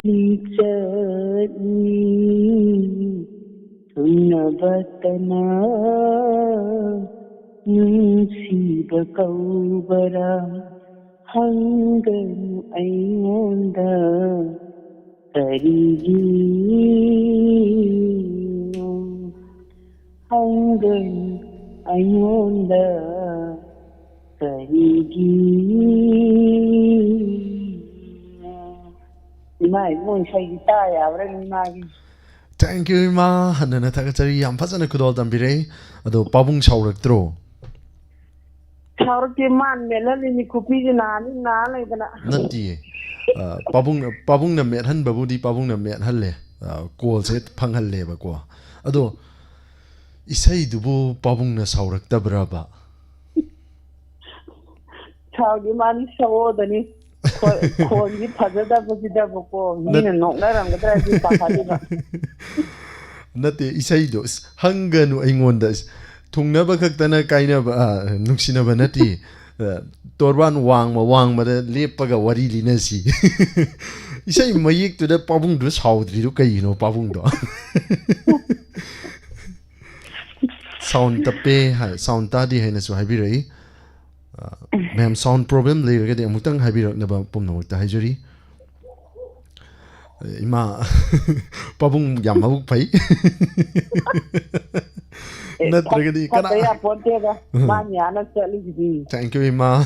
ꯂꯤꯆꯠꯅꯤ꯫ ꯊꯨꯡꯅꯕꯇꯅ ꯅꯨꯡꯁꯤꯕ ꯀꯧꯕꯔꯥ? ꯍꯪꯒꯅꯨ ꯑꯩꯉꯣꯟꯗ ꯀꯔꯤꯒꯤꯅꯣ, ꯍꯪꯒꯅꯨ ꯑꯩꯉꯣꯟꯗ ꯀꯔꯤꯒꯤꯅꯣ꯫ ꯏꯃꯥ ꯏꯕꯨꯡ ꯏꯁꯩꯗꯤ ꯇꯥ ꯌꯥꯕ꯭ꯔꯥ ꯏꯃꯥꯒꯤ? Thank you, ꯏꯃꯥ꯫ ꯍꯟꯅꯅ ꯊꯥꯒꯠꯆꯔꯤ꯫ ꯌꯥꯝ ꯐꯖꯅ ꯈꯨꯗꯣꯜ ꯇꯝꯕꯤꯔꯦ꯫ ꯑꯗꯣ ꯄꯥꯕꯨꯡ ꯁꯥꯎꯔꯛꯇ꯭ꯔꯣ? ꯁꯥꯎꯔꯛꯇꯦ, ꯃꯥꯅ ꯃꯦꯜꯍꯜꯂꯤꯅꯤ, ꯈꯨꯄꯤꯁꯦ ꯅꯥꯅꯤ ꯅꯥ ꯂꯩꯗꯅ꯫ ꯅꯠꯇꯤꯌꯦ꯫ ꯑ, ꯄꯥꯕꯨꯡꯅ, ꯄꯥꯕꯨꯡꯅ ꯃꯦꯠꯍꯟꯕꯕꯨꯗꯤ ꯄꯥꯕꯨꯡꯅ ꯃꯦꯠꯍꯜꯂꯦ꯫ ꯑ, ꯀꯣꯜꯁꯦ ꯐꯪꯍꯜꯂꯦꯕꯀꯣ꯫ ꯑꯗꯣ ꯏꯁꯩꯗꯨꯕꯨ ꯄꯥꯕꯨꯡꯅ ꯁꯥꯎꯔꯛꯇꯕ꯭ꯔꯕ? ꯁꯥꯎꯗꯤ ꯃꯥꯅꯤ ꯁꯛꯑꯣꯗꯅꯤ꯫ ꯈꯣ-, ꯈꯣꯟꯒꯤ ꯐꯖꯗꯕꯁꯤꯗꯕꯀꯣ ꯃꯤꯅ ꯅꯣꯛꯅꯔꯝꯒꯗ꯭ꯔꯥ ꯍꯥꯏꯗꯤ ꯄꯥꯈꯠꯂꯤꯕ꯫ ꯅꯠꯇꯦ, ꯏꯁꯩꯗꯣ, ꯑꯁ, ꯍꯪꯒꯅꯨ ꯑꯩꯉꯣꯟꯗ, ꯑꯁ, ꯊꯨꯡꯅꯕ ꯈꯛꯇꯅ ꯀꯥꯏꯅꯕ, ꯑ, ꯅꯨꯡꯁꯤꯅꯕ ꯅꯠꯇꯦ꯫ ꯑ, ꯇꯣꯔꯕꯥꯟ ꯋꯥꯡꯃ ꯋꯥꯡꯃꯗ ꯂꯦꯞꯄꯒ ꯋꯥꯔꯤ ꯂꯤꯅꯁꯤ꯫ ꯏꯁꯩ ꯃꯌꯦꯛꯇꯨꯗ ꯄꯥꯕꯨꯡꯗꯨ ꯁꯥꯎꯗ꯭ꯔꯤꯗꯨ ꯀꯩꯒꯤꯅꯣ, ꯄꯥꯕꯨꯡꯗꯣ? Sound ꯇꯞꯄꯦ ꯍꯥꯏ, sound ꯇꯥꯗꯦ ꯍꯥꯏꯅꯁꯨ ꯍꯥꯏꯕꯤꯔꯛꯏ꯫ ꯑ, ꯃꯌꯥꯝ, sound problem ꯂꯩꯔꯒꯗꯤ ꯑꯃꯨꯛꯇꯪ ꯍꯥꯏꯕꯤꯔꯛꯅꯕ ꯄꯨꯝꯅꯃꯛꯇ ꯍꯥꯏꯖꯔꯤ꯫ ꯏꯃꯥ, ꯄꯥꯕꯨꯡ ꯌꯥꯝ ꯃꯕꯨꯛ ꯐꯩ꯫ ꯑꯦ, ꯅꯠꯇ꯭ꯔꯒꯗꯤ ꯐꯠ-, ꯐꯠꯇ ꯀꯅꯥ? ꯌꯥꯄꯣꯟꯇꯦꯗ꯫ ꯃꯥꯅ ꯌꯥꯅ ꯆꯠꯂꯤꯁꯤꯗꯤ꯫ Thank you, ꯏꯃꯥ꯫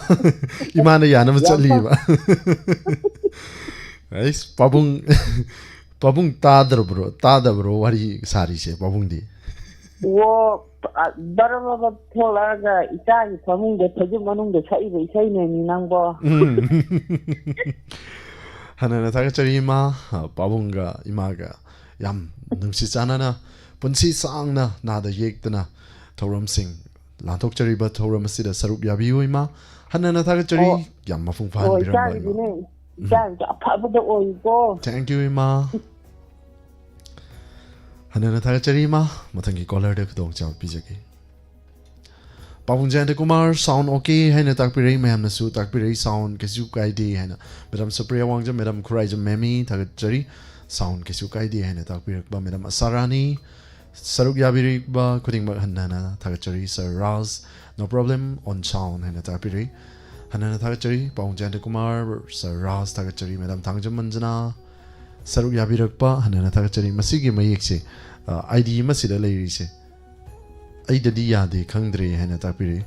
ꯏꯃꯥꯅ ꯌꯥꯅꯕ ꯌꯥꯝ ꯆꯠꯂꯤꯕ꯫ ꯑꯩꯁ, ꯄꯥꯕꯨꯡ, ꯄꯥꯕꯨꯡ ꯇꯥꯗ꯭ꯔꯕ꯭ꯔꯣ? ꯇꯥꯗꯕ꯭ꯔꯣ ꯋꯥꯔꯤ ꯁꯥꯔꯤꯁꯦ, ꯄꯥꯕꯨꯡꯗꯤ? ꯑꯣ, ꯑ, ꯕꯔ ꯕꯔ ꯕꯔ ꯊꯣꯛꯂꯛꯑꯒ ꯏꯆꯥꯒꯤ ꯐꯃꯨꯡꯗ, ꯐꯩꯖꯨꯞ ꯃꯅꯨꯡꯗ ꯁꯛꯏꯕ ꯏꯁꯩꯅꯦꯃꯤ ꯅꯪꯕꯣ꯫ ꯎꯝ꯫ ꯍꯟꯅꯅ ꯊꯥꯒꯠꯆꯔꯤ, ꯏꯃꯥ꯫ ꯑ, ꯄꯥꯕꯨꯡꯒ ꯏꯃꯥꯒ ꯌꯥꯝ ꯅꯨꯡꯁꯤ ꯆꯥꯟꯅꯅ, ꯄꯨꯟꯁꯤ ꯁꯥꯡꯅ ꯅꯥꯗ ꯌꯦꯛꯇꯅ ꯊꯧꯔꯝꯁꯤꯡ ꯂꯥꯟꯊꯣꯛꯆꯔꯤꯕ ꯊꯧꯔꯝ ꯑꯁꯤꯗ ꯁꯔꯨꯛ ꯌꯥꯕꯤꯌꯨ, ꯏꯃꯥ꯫ ꯍꯟꯅ ꯍꯟꯅ ꯊꯥꯒꯠꯆꯔꯤ꯫ ꯑꯣ꯫ ꯌꯥꯝ ꯃꯄꯨꯡ ꯑꯣ, ꯐꯥꯍꯟꯕꯤꯔꯝꯕ, ꯏꯃꯥ꯫ ꯏꯆꯥꯒꯤꯗꯤꯅꯦ, ꯏꯆꯥꯒꯤꯗꯤ ꯑꯐꯕꯗ ꯑꯣꯏꯀꯣ꯫ Thank you, ꯏꯃꯥ꯫ ꯍꯟꯅ ꯍꯟꯅ ꯊꯥꯒꯠꯆꯔꯤ, ꯏꯃꯥ꯫ ꯃꯊꯪꯒꯤ caller ꯗ ꯈꯨꯗꯣꯡꯆꯥꯕ ꯄꯤꯖꯒꯦ꯫ ꯄꯥꯕꯨꯡ ꯖꯌꯟꯇ ꯀꯨꯃꯥꯔ, sound okay ꯍꯥꯏꯅ ꯇꯥꯛꯄꯤꯔꯛꯏ, ꯃꯌꯥꯝꯅꯁꯨ ꯇꯥꯛꯄꯤꯔꯛꯏ, sound ꯀꯩꯁꯨ ꯀꯥꯏꯗꯦ ꯍꯥꯏꯅ꯫ Madam ꯁꯨꯄ꯭ꯔꯤꯌꯥ ꯋꯥꯡꯖꯝ, Madam ꯈꯨꯔꯥꯏꯖꯝ ꯃꯦꯃꯤ, ꯊꯥꯒꯠꯆꯔꯤ, sound ꯀꯩꯁꯨ ꯀꯥꯏꯗꯦ ꯍꯥꯏꯅ ꯇꯥꯛꯄꯤꯔꯛꯄ꯫ Madam ꯑꯁꯥꯔꯥꯅꯤ, ꯁꯔꯨꯛ ꯌꯥꯕꯤꯔꯤꯕ ꯈꯨꯗꯤꯡꯃꯛ ꯍꯟꯅ ꯍꯟꯅ ꯊꯥꯒꯠꯆꯔꯤ꯫ Sir Raj, no problem on sound ꯍꯥꯏꯅ ꯇꯥꯛꯄꯤꯔꯛꯏ, ꯍꯟꯅ ꯍꯟꯅ ꯊꯥꯒꯠꯆꯔꯤ꯫ ꯄꯥꯕꯨꯡ ꯖꯌꯟꯇ ꯀꯨꯃꯥꯔ, Sir ꯔꯥꯖ, ꯊꯥꯒꯠꯆꯔꯤ꯫ Madam ꯊꯥꯡꯖꯝ ꯃꯟꯖꯅꯥ, ꯁꯔꯨꯛ ꯌꯥꯕꯤꯔꯛꯄ ꯍꯟꯅ ꯍꯟꯅ ꯊꯥꯒꯠꯆꯔꯤ꯫ ꯃꯁꯤꯒꯤ ꯃꯌꯦꯛꯁꯦ, ꯑ, ID ꯑꯃꯁꯤꯗ ꯂꯩꯔꯤꯁꯦ, ꯑꯩꯗꯗꯤ ꯌꯥꯗꯦ, ꯈꯪꯗ꯭ꯔꯦ ꯍꯥꯏꯅ ꯇꯥꯛꯄꯤꯔꯛꯏ꯫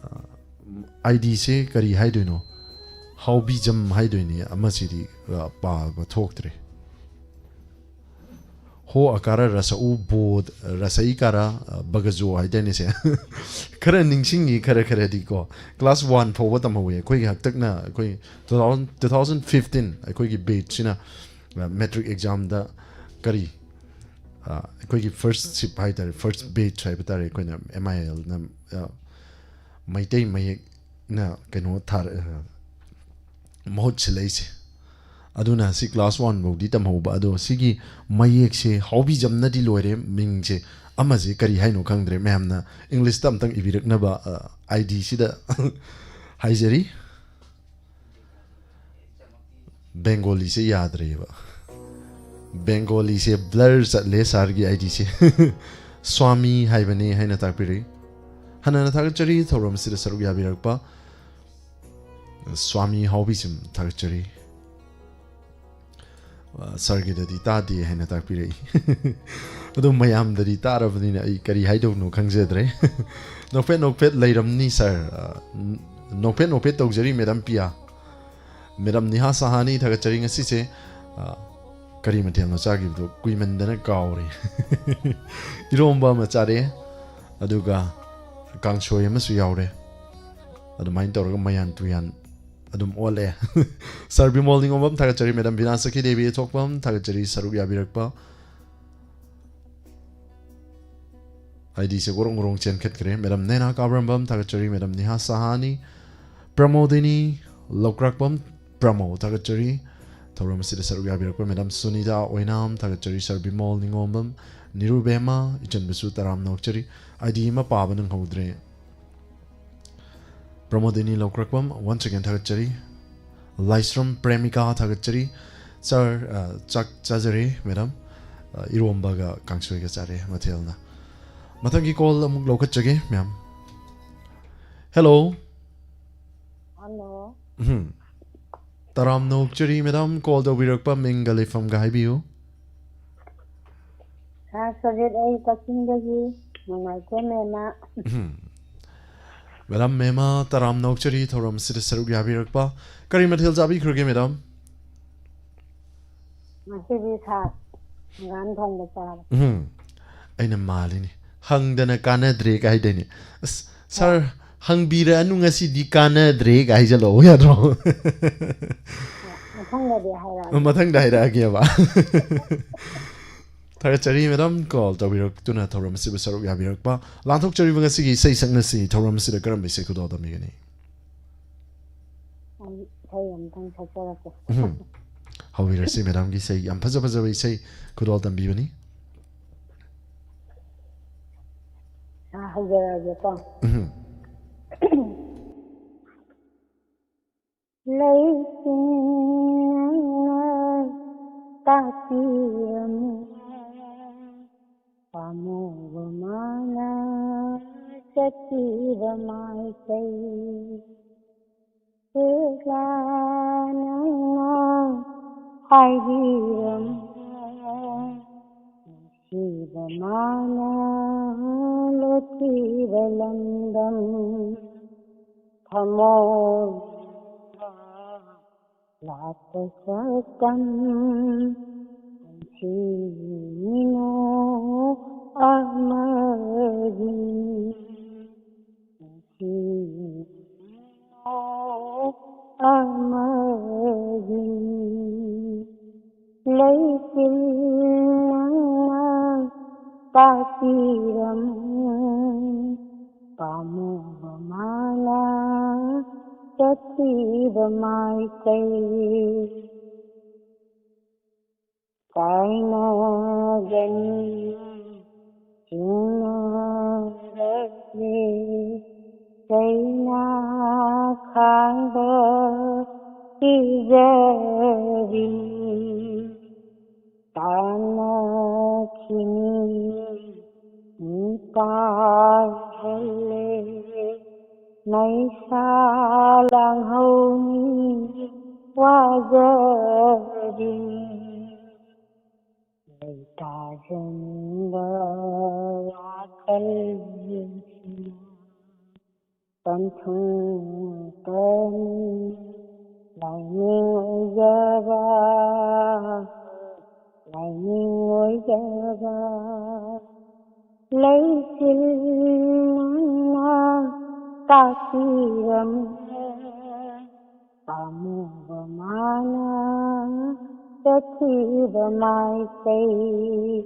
ꯑ, ID ꯁꯦ ꯀꯔꯤ ꯍꯥꯏꯗꯣꯏꯅꯣ? ꯍꯥꯎꯕꯤꯖꯝ ꯍꯥꯏꯗꯣꯏꯅꯦ꯫ ꯑꯃꯁꯤꯗꯤ, ꯑ, ꯄꯥꯕ ꯊꯣꯛꯇ꯭ꯔꯦ꯫ ꯍꯣ ꯑꯀꯥꯔ ꯔꯁ ꯎ ꯕꯣ, ꯔꯁ ꯏꯀꯥꯔ, ꯑ, ꯕꯒꯖꯣ ꯍꯥꯏꯗꯥꯏꯅꯦ ꯁꯦ? ꯈꯔ ꯅꯤꯡꯁꯤꯡꯉꯤ, ꯈꯔ ꯈꯔꯗꯤꯀꯣ꯫ Class one ꯐꯥꯎꯕ ꯇꯝꯍꯧꯋꯤ ꯑꯩꯈꯣꯏꯒꯤ꯫ ꯍꯥꯛꯇꯛꯅ ꯑꯩꯈꯣꯏ two thousand, two thousand fifteen ꯑꯩꯈꯣꯏꯒꯤ batch ꯁꯤꯅ, ꯑ, matric exam ꯗ ꯀꯔꯤ, ꯑ, ꯑꯩꯈꯣꯏꯒꯤ first ship ꯍꯥꯏ ꯇꯥꯔꯦ, first batch ꯍꯥꯏꯕ ꯇꯥꯔꯦ, ꯑꯩꯈꯣꯏꯅ MIL ꯅ, ꯑ, ꯃꯩꯇꯩ ꯃꯌꯦꯛꯅ ꯀꯩꯅꯣ ꯊꯥꯔ-, ꯑ, ꯃꯍꯨꯠ ꯁꯤꯜꯂꯛꯏꯁꯦ꯫ ꯑꯗꯨꯅ ꯁꯤ class one ꯐꯥꯎꯗꯤ ꯇꯝꯍꯧꯕ꯫ ꯑꯗꯣ ꯁꯤꯒꯤ ꯃꯌꯦꯛꯁꯦ ꯍꯥꯎꯕꯤꯖꯝꯅꯗꯤ ꯂꯣꯏꯔꯦ, ꯃꯤꯡꯁꯦ ꯑꯃꯁꯦ ꯀꯔꯤ ꯍꯥꯏꯅꯣ ꯈꯪꯗ꯭ꯔꯦ꯫ ꯃꯌꯥꯝꯅ English ꯇ ꯑꯝꯇꯪ ꯏꯕꯤꯔꯛꯅꯕ, ꯑ, ID ꯁꯤꯗ ꯍꯥꯏꯖꯔꯤ꯫ Bengali ꯁꯦ ꯌꯥꯗ꯭ꯔꯦꯕ꯫ Bengali ꯁꯦ blur ꯆꯠꯂꯦ sir ꯒꯤ ID ꯁꯦ꯫ ꯁ꯭ꯋꯥꯃꯤ ꯍꯥꯏꯕꯅꯤ ꯍꯥꯏꯅ ꯇꯥꯛꯄꯤꯔꯛꯏ꯫ ꯍꯟꯅ ꯍꯟꯅ ꯊꯥꯒꯠꯆꯔꯤ ꯊꯧꯔꯝ ꯑꯁꯤꯗ ꯁꯔꯨꯛ ꯌꯥꯕꯤꯔꯛꯄ ꯁ꯭ꯋꯥꯃꯤ ꯍꯥꯎꯕꯤꯁꯤꯝ ꯊꯥꯒꯠꯆꯔꯤ꯫ ꯑ, sir ꯒꯤꯗꯗꯤ ꯇꯥꯗꯦ ꯍꯥꯏꯅ ꯇꯥꯛꯄꯤꯔꯛꯏ꯫ ꯑꯗꯣ ꯃꯌꯥꯝꯗꯗꯤ ꯇꯥꯔꯕꯅꯤꯅ ꯑꯩ ꯀꯔꯤ ꯍꯥꯏꯗꯧꯅꯣ ꯈꯪꯖꯗ꯭ꯔꯦ꯫ ꯅꯣꯛꯐꯦꯠ ꯅꯣꯛꯐꯦꯠ ꯂꯩꯔꯝꯅꯤ sir꯫ ꯑ, ꯅꯣꯛꯐꯦꯠ ꯅꯣꯛꯐꯦꯠ ꯇꯧꯖꯔꯤ Madam ꯄꯤꯌꯥ꯫ Madam ꯅꯤꯍꯥ ꯁꯍꯥꯅꯤ ꯊꯥꯒꯠꯆꯔꯤ꯫ ꯉꯁꯤꯁꯦ, ꯑ, ꯀꯔꯤ ꯃꯊꯦꯜꯅꯣ ꯆꯥꯈꯤꯕꯗꯣ? ꯀꯨꯏꯃꯟꯗꯅ ꯀꯥꯎꯔꯦ꯫ ꯏꯔꯣꯝꯕ ꯑꯃ ꯆꯥꯔꯦ, ꯑꯗꯨꯒ ꯀꯥꯡꯁꯣꯏ ꯑꯃꯁꯨ ꯌꯥꯎꯔꯦ꯫ ꯑꯗꯨꯃꯥꯏꯅ ꯇꯧꯔꯒ ꯃꯌꯥꯟ ꯇꯨꯌꯥꯟ ꯑꯗꯨꯝ ꯑꯣꯜꯂꯦ꯫ Sir ꯕꯤꯃꯣꯜ ꯅꯤꯉꯣꯝꯕꯝ ꯊꯥꯒꯠꯆꯔꯤ꯫ Madam ꯕꯤꯅꯥ ꯁꯈꯤ ꯗꯦꯕꯤ ꯊꯣꯛꯄꯝ ꯊꯥꯒꯠꯆꯔꯤ ꯁꯔꯨꯛ ꯌꯥꯕꯤꯔꯛꯄ꯫ ꯑꯥꯏ ꯗꯤꯁꯦ ꯒꯣꯔꯣꯡ ꯒꯣꯔꯣꯡ ꯆꯦꯟꯈꯠꯈ꯭ꯔꯦ꯫ ꯃꯦꯗꯥꯝ ꯅꯦꯅꯥ ꯀꯥꯕ꯭ꯔꯝꯕꯝ ꯊꯥꯒꯠꯆꯔꯤ꯫ ꯃꯦꯗꯥꯝ ꯅꯤꯍꯥ ꯁꯍꯥꯅꯤ, ꯄ꯭ꯔꯃꯣꯗꯤꯅꯤ ꯂꯧꯀ꯭ꯔꯥꯛꯄꯝ, ꯄ꯭ꯔꯃꯣ ꯊꯥꯒꯠꯆꯔꯤ꯫ ꯊꯧꯔꯝ ꯑꯁꯤꯗ ꯁꯔꯨꯛ ꯌꯥꯕꯤꯔꯛꯄ ꯃꯦꯗꯥꯝ ꯁꯨꯅꯤꯇꯥ ꯑꯣꯏꯅꯥꯝ ꯊꯥꯒꯠꯆꯔꯤ꯫ ꯁꯔ ꯕꯤꯃꯣꯜ ꯅꯤꯉꯣꯝꯕꯝ, ꯅꯤꯔꯨꯕꯦꯝꯃ, ꯏꯆꯟꯕꯨꯁꯨ ꯇꯔꯥꯝꯅ ꯑꯣꯛꯆꯔꯤ꯫ ꯑꯥꯏ ꯗꯤ ꯑꯃ ꯄꯥꯕ ꯅꯪꯍꯧꯗ꯭ꯔꯦ꯫ ꯄ꯭ꯔꯃꯣꯗꯤꯅꯤ ꯂꯧꯀ꯭ꯔꯥꯛꯄꯝ, once again ꯊꯥꯒꯠꯆꯔꯤ꯫ ꯂꯥꯏꯁ꯭ꯔꯝ ꯄ꯭ꯔꯦꯃꯤꯀꯥ ꯊꯥꯒꯠꯆꯔꯤ꯫ ꯁꯥꯔ, ꯑ, ꯆꯥꯛ ꯆꯥꯖꯔꯦ ꯃꯦꯗꯥꯝ꯫ ꯑ, ꯏꯔꯣꯝꯕꯒ ꯀꯥꯡꯁꯣꯏꯒ ꯆꯥꯔꯦ ꯃꯊꯦꯜꯅ꯫ ꯃꯊꯪꯒꯤ ꯀꯣꯜ ꯑꯃꯨꯛ ꯂꯧꯈꯠꯆꯒꯦ ꯃꯦꯝ꯫ ꯍꯦꯜꯂꯣ꯫ ꯍꯜꯂꯣ꯫ ꯎꯝ꯫ ꯇꯔꯥꯝꯅ ꯑꯣꯛꯆꯔꯤ ꯃꯦꯗꯥꯝ, ꯀꯣꯜ ꯇꯧꯕꯤꯔꯛꯄ ꯃꯤꯡꯒ ꯂꯩꯐꯝꯒ ꯍꯥꯏꯕꯤꯌꯨ꯫ ꯁꯥꯔ ꯁꯣꯚꯦꯠ, ꯑꯩ ꯀꯛꯆꯤꯡꯗꯒꯤ꯫ ꯅꯨꯡꯉꯥꯏꯇꯦ ꯃꯦꯝꯃ꯫ ꯎꯝ꯫ ꯃꯦꯗꯥꯝ, ꯃꯦꯝꯃ ꯇꯔꯥꯝꯅ ꯑꯣꯛꯆꯔꯤ ꯊꯧꯔꯝ ꯑꯁꯤꯗ ꯁꯔꯨꯛ ꯌꯥꯕꯤꯔꯛꯄ꯫ ꯀꯔꯤ ꯃꯊꯦꯜ ꯆꯥꯕꯤꯈ꯭ꯔꯒꯦ ꯃꯦꯗꯥꯝ? ꯉꯁꯤꯗꯤ ꯁꯥꯔ ꯍꯪꯒꯥꯝ ꯊꯣꯡꯕ ꯆꯥꯔꯦ꯫ ꯎꯝ꯫ ꯑꯩꯅ ꯃꯥꯜꯂꯤꯅꯤ꯫ ꯍꯪꯗꯅ ꯀꯥꯟꯅꯗ꯭ꯔꯦ ꯀꯥꯏꯗꯣꯏꯅꯤ꯫ ꯑꯁ, ꯁꯥꯔ, ꯍꯪꯕꯤꯔꯛꯑꯅꯨ ꯉꯁꯤꯗꯤ ꯀꯥꯟꯅꯗ꯭ꯔꯦ ꯀꯥꯏ ꯍꯥꯏꯖꯜꯂꯛꯑꯣ ꯌꯥꯗ꯭ꯔꯣ? ꯃꯊꯪꯗꯗꯤ ꯍꯥꯏꯔꯛꯑꯒꯦ꯫ ꯃꯊꯪꯗ ꯍꯥꯏꯔꯛꯑꯒꯦꯕ꯫ ꯊꯥꯒꯠꯆꯔꯤ ꯃꯦꯗꯥꯝ, ꯀꯣꯜ ꯇꯧꯕꯤꯔꯛꯇꯨꯅ ꯊꯧꯔꯝ ꯑꯁꯤꯕꯨ ꯁꯔꯨꯛ ꯌꯥꯕꯤꯔꯛꯄ꯫ ꯂꯥꯟꯊꯣꯛꯆꯔꯤꯕ ꯉꯁꯤꯒꯤ ꯏꯁꯩ ꯁꯛꯅꯁꯤ ꯊꯧꯔꯝ ꯑꯁꯤꯗ ꯀꯔꯝꯕ ꯏꯁꯩ ꯈꯨꯗꯣꯜ ꯇꯝꯕꯤꯒꯅꯤ? ꯑꯩ ꯏꯁꯩ ꯑꯝꯇꯪ ꯁꯛꯆꯔꯛꯀꯦ꯫ ꯎꯝ꯫ ꯍꯧꯕꯤꯔꯁꯤ ꯃꯦꯗꯥꯝꯒꯤ ꯏꯁꯩ꯫ ꯌꯥꯝ ꯐꯖ ꯐꯖꯕ ꯏꯁꯩ ꯈꯨꯗꯣꯜ ꯇꯝꯕꯤꯕꯅꯤ꯫ ꯑꯥ, ꯍꯧꯖꯔꯛꯑꯒꯦꯀꯣ꯫ ꯎꯝ꯫ ꯂꯩꯆꯤꯟꯅ ꯇꯥꯛꯄꯤꯔꯝꯃꯤ, ꯄꯥꯝꯃꯨꯕ ꯃꯥꯅ ꯆꯠꯈꯤꯕ ꯃꯥꯏꯀꯩ꯫ ꯄꯦꯂꯥ ꯅꯪꯅ ꯍꯥꯏꯕꯤꯔꯝꯃꯤ, ꯅꯨꯡꯁꯤꯕ ꯃꯥꯅ ꯂꯣꯠꯈꯤꯕ ꯂꯝꯗꯝ꯫ ꯊꯃꯣꯏꯗ ꯂꯥꯠꯄ ꯁꯛꯇꯝ, ꯄꯨꯟꯁꯤ ꯃꯤꯅꯣꯛ ꯑꯃꯒꯤ꯫ ꯄꯨꯟꯁꯤ ꯃꯤꯅꯣꯛ ꯑꯃꯒꯤ꯫ ꯂꯩꯆꯤꯜ ꯅꯪꯅ ꯇꯥꯛꯄꯤꯔꯝꯃꯤ, ꯆꯠꯈꯤꯕ ꯃꯥꯏꯀꯩ꯫ ꯀꯥꯏꯅꯒꯅꯤ ꯆꯤꯡꯅꯔꯛꯂꯦ꯫ ꯆꯩꯅ ꯈꯥꯡꯕ ꯀꯤꯖꯔꯤꯅꯤ꯫ ꯇꯥꯟꯅꯈꯤꯅꯤ ꯃꯤꯄꯥꯏꯍꯜꯂꯦ꯫ ꯃꯩꯁꯥ ꯂꯥꯡꯍꯧꯅꯤ ꯋꯥꯖꯔꯤꯅꯤ꯫ ꯂꯩꯇꯥꯖꯅꯤꯡꯕ ꯋꯥꯈꯜꯁꯤꯅ ꯄꯟꯊꯨꯡ ꯇꯅꯤ ꯂꯥꯏꯅꯤꯡ ꯑꯣꯏꯖꯕ, ꯂꯥꯏꯅꯤꯡ ꯑꯣꯏꯖꯕ꯫ ꯂꯩꯆꯤꯜ ꯅꯪꯅ ꯇꯥꯛꯄꯤꯔꯝꯂꯦ꯫ ꯄꯥꯝꯃꯨꯕ ꯃꯥꯅ ꯆꯠꯈꯤꯕ ꯃꯥꯏꯀꯩ꯫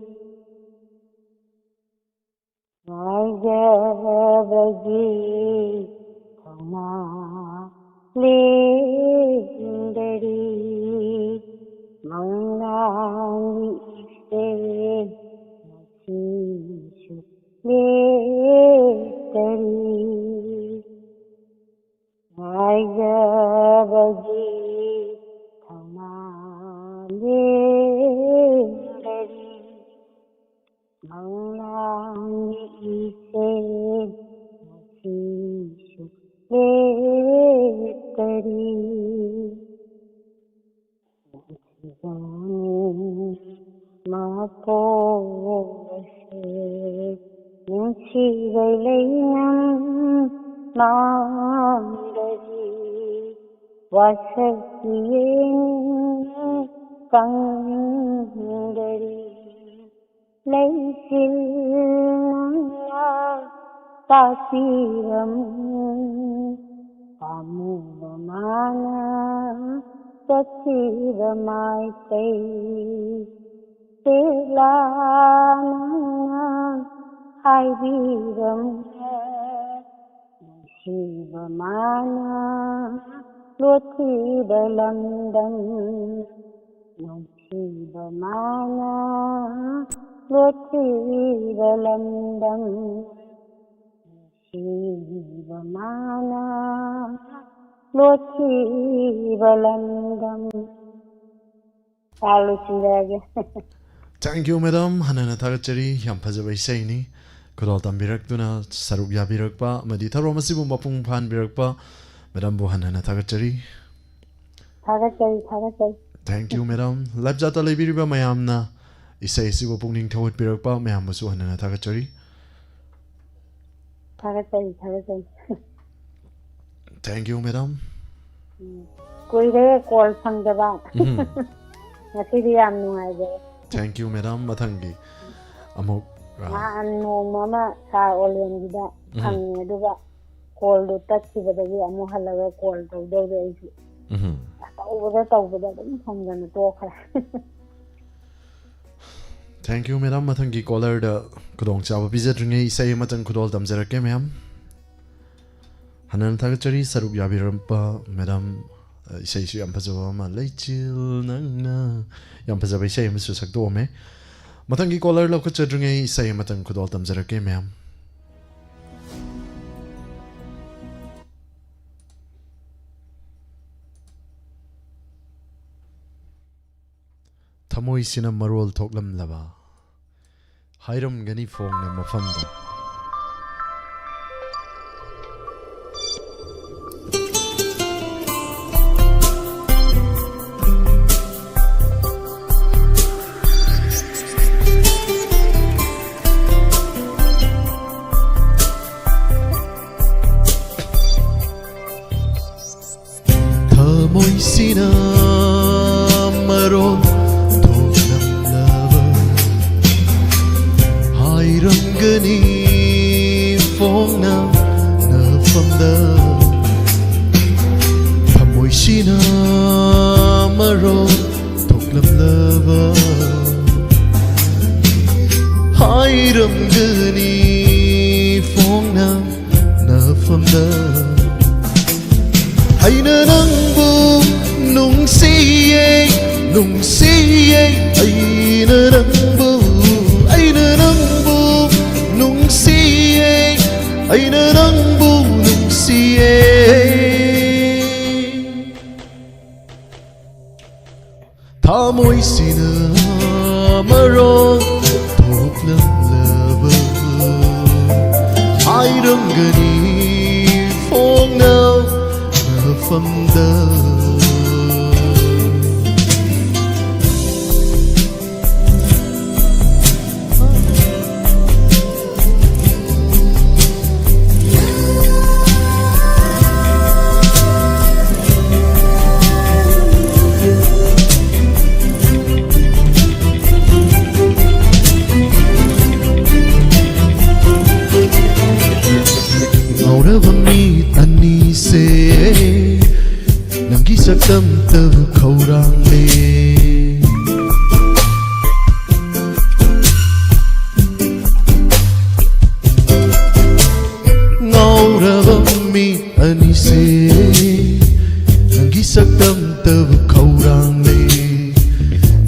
ꯉꯥꯏꯖꯕꯒꯤ ꯊꯧꯅꯥ ꯂꯦꯡꯗꯔꯤ꯫ ꯃꯪꯂꯥꯟꯒꯤ ꯏꯆꯦꯜ ꯉꯁꯤꯁꯨ ꯂꯦꯞꯇꯔꯤ꯫ ꯉꯥꯏꯖꯕꯒꯤ ꯊꯧꯅꯥ ꯂꯦꯡꯗꯔꯤ꯫ ꯃꯪꯂꯥꯟꯒꯤ ꯏꯆꯦꯜ ꯉꯁꯤꯁꯨ ꯂꯦꯞꯇꯔꯤ꯫ ꯅꯨꯡꯁꯤꯕꯅꯤ ꯃꯄꯣꯛ ꯑꯁꯦ, ꯅꯨꯡꯁꯤꯕ ꯂꯩꯅꯝ ꯃꯥꯡꯗꯔꯤ꯫ ꯋꯥꯁꯛ ꯌꯦꯡ ꯀꯪꯗꯔꯤ꯫ ꯂꯩꯆꯤꯜ ꯅꯪꯅ ꯇꯥꯛꯄꯤꯔꯝꯃꯤ꯫ ꯄꯥꯝꯃꯨꯕ ꯃꯥꯅ ꯆꯠꯈꯤꯕ ꯃꯥꯏꯀꯩ꯫ ꯄꯦꯂꯥ ꯅꯪꯅ ꯍꯥꯏꯕꯤꯔꯝꯃꯤ꯫ ꯅꯨꯡꯁꯤꯕ ꯃꯥꯅ ꯂꯣꯠꯈꯤꯕ ꯂꯝꯗꯝ, ꯅꯨꯡꯁꯤꯕ ꯃꯥꯅ ꯂꯣꯠꯈꯤꯕ ꯂꯝꯗꯝ, ꯅꯨꯡꯁꯤꯕ ꯃꯥꯅ ꯂꯣꯠꯈꯤꯕ ꯂꯝꯗꯝ꯫ ꯆꯥꯎ, ꯂꯣꯏꯁꯤꯟꯖꯔꯒꯦ꯫ Thank you, madam. ꯍꯟꯅ ꯍꯟꯅ ꯊꯥꯒꯠꯆꯔꯤ꯫ ꯌꯥꯝ ꯐꯖꯕ ꯏꯁꯩꯅꯤ꯫ ꯈꯨꯗꯣꯜ ꯇꯝꯕꯤꯔꯛꯇꯨꯅ ꯁꯔꯨꯛ ꯌꯥꯕꯤꯔꯛꯄ ꯑꯃꯗꯤ ꯊꯧꯔꯝ ꯑꯁꯤꯕꯨ ꯃꯄꯨꯡ ꯐꯥꯍꯟꯕꯤꯔꯛꯄ madamꯕꯨ ꯍꯟꯅ ꯍꯟꯅ ꯊꯥꯒꯠꯆꯔꯤ꯫ ꯊꯥꯒꯠꯆꯔꯤ, ꯊꯥꯒꯠꯆꯔꯤ꯫ Thank you, madam. Live chatꯇ ꯂꯩꯕꯤꯔꯤꯕ ꯃꯌꯥꯝꯅ ꯏꯁꯩ ꯑꯁꯤꯕꯨ ꯄꯨꯛꯅꯤꯡ ꯊꯧꯒꯠꯄꯤꯔꯛꯄ ꯃꯌꯥꯝꯕꯨꯁꯨ ꯍꯟꯅ ꯍꯟꯅ ꯊꯥꯒꯠꯆꯔꯤ꯫ ꯊꯥꯒꯠꯆꯔꯤ, ꯊꯥꯒꯠꯆꯔꯤ꯫ Thank you, madam. ꯎꯝ꯫ ꯀꯨꯏꯔꯦ ꯀꯣꯜ ꯐꯪꯗꯕ꯫ ꯎꯝ꯫ ꯉꯁꯤꯗꯤ ꯌꯥꯝ ꯅꯨꯡꯉꯥꯏꯖꯔꯦ꯫ Thank you, madam. ꯃꯊꯪꯒꯤ ꯑꯃꯨꯛ, ꯑ, ꯅꯍꯥꯟ ꯅꯣꯡꯃ ꯑꯃ ꯁꯥꯔ ꯑꯣꯂꯦꯟꯒꯤꯗ ꯎꯝ꯫ ꯐꯪꯉꯦ, ꯑꯗꯨꯒ ꯀꯣꯜꯗꯣ ꯇꯠꯈꯤꯕꯗꯒꯤ ꯑꯃꯨꯛ ꯍꯜꯂꯒ ꯀꯣꯜ ꯇꯧꯗꯧꯔꯦ ꯑꯩꯁꯨ꯫ ꯎꯝ꯫ ꯇꯧꯕꯗ ꯇꯧꯕꯗ ꯑꯗꯨꯝ ꯐꯪꯗꯅ ꯇꯣꯛꯈ꯭ꯔꯦ꯫ Thank you, madam. ꯃꯊꯪꯒꯤ callerꯗ ꯈꯨꯗꯣꯡꯆꯥꯕ ꯄꯤꯖꯗ꯭ꯔꯤꯉꯩ ꯏꯁꯩ ꯑꯃꯇꯪ ꯈꯨꯗꯣꯜ ꯇꯝꯖꯔꯛꯀꯦ, madam. ꯍꯟꯅ ꯍꯟꯅ ꯊꯥꯒꯠꯆꯔꯤ ꯁꯔꯨꯛ ꯌꯥꯕꯤꯔꯝꯕ madam꯫ ꯑ, ꯏꯁꯩꯁꯨ ꯌꯥꯝ ꯐꯖꯕ ꯑꯃ, "ꯂꯩꯆꯤꯜ ꯅꯪꯅ", ꯌꯥꯝ ꯐꯖꯕ ꯏꯁꯩ ꯑꯃꯁꯨ ꯁꯛꯇꯣꯛꯑꯝꯃꯦ꯫ ꯃꯊꯪꯒꯤ caller ꯂꯧꯈꯠꯆꯗ꯭ꯔꯤꯉꯩ ꯏꯁꯩ ꯑꯃꯇꯪ ꯈꯨꯗꯣꯜ ꯇꯝꯖꯔꯛꯀꯦ, madam꯫ ꯊꯃꯣꯏꯁꯤꯅ ꯃꯔꯣꯜ ꯊꯣꯛꯂꯝꯂꯕ ꯍꯥꯏꯔꯝꯒꯅꯤ ꯐꯣꯡꯅ ꯃꯐꯝꯗ꯫ ꯊꯃꯣꯏꯁꯤꯅ ꯃꯔꯣꯜ ꯊꯣꯛꯂꯝꯂꯕ ꯍꯥꯏꯔꯝꯒꯅꯤ ꯐꯣꯡꯅ ꯅꯐꯝꯗ꯫ ꯊꯃꯣꯏꯁꯤꯅ ꯃꯔꯣꯜ ꯊꯣꯛꯂꯝꯂꯕ ꯍꯥꯏꯔꯝꯒꯅꯤ ꯐꯣꯡꯅ ꯅꯐꯝꯗ꯫ ꯑꯩꯅ ꯅꯪꯕꯨ ꯅꯨꯡꯁꯤꯌꯦ, ꯅꯨꯡꯁꯤꯌꯦ꯫ ꯑꯩꯅ ꯅꯪꯕꯨ, ꯑꯩꯅ ꯅꯪꯕꯨ ꯅꯨꯡꯁꯤꯌꯦ, ꯑꯩꯅ ꯅꯪꯕꯨ ꯅꯨꯡꯁꯤꯌꯦ꯫ ꯊꯃꯣꯏꯁꯤꯅ ꯃꯔꯣꯜ ꯊꯣꯛꯂꯝꯂꯕ ꯍꯥꯏꯔꯝꯒꯅꯤ ꯐꯣꯡꯅ ꯃꯐꯝꯗ꯫ ꯉꯥꯎꯔꯕ ꯃꯤꯠ ꯑꯅꯤꯁꯦ ꯅꯪꯒꯤ ꯁꯛꯇꯝꯇꯕꯨ ꯈꯧꯔꯥꯡꯂꯦ꯫ ꯉꯥꯎꯔꯕ ꯃꯤꯠ ꯑꯅꯤꯁꯦ ꯅꯪꯒꯤ ꯁꯛꯇꯝꯇꯕꯨ ꯈꯧꯔꯥꯡꯂꯦ꯫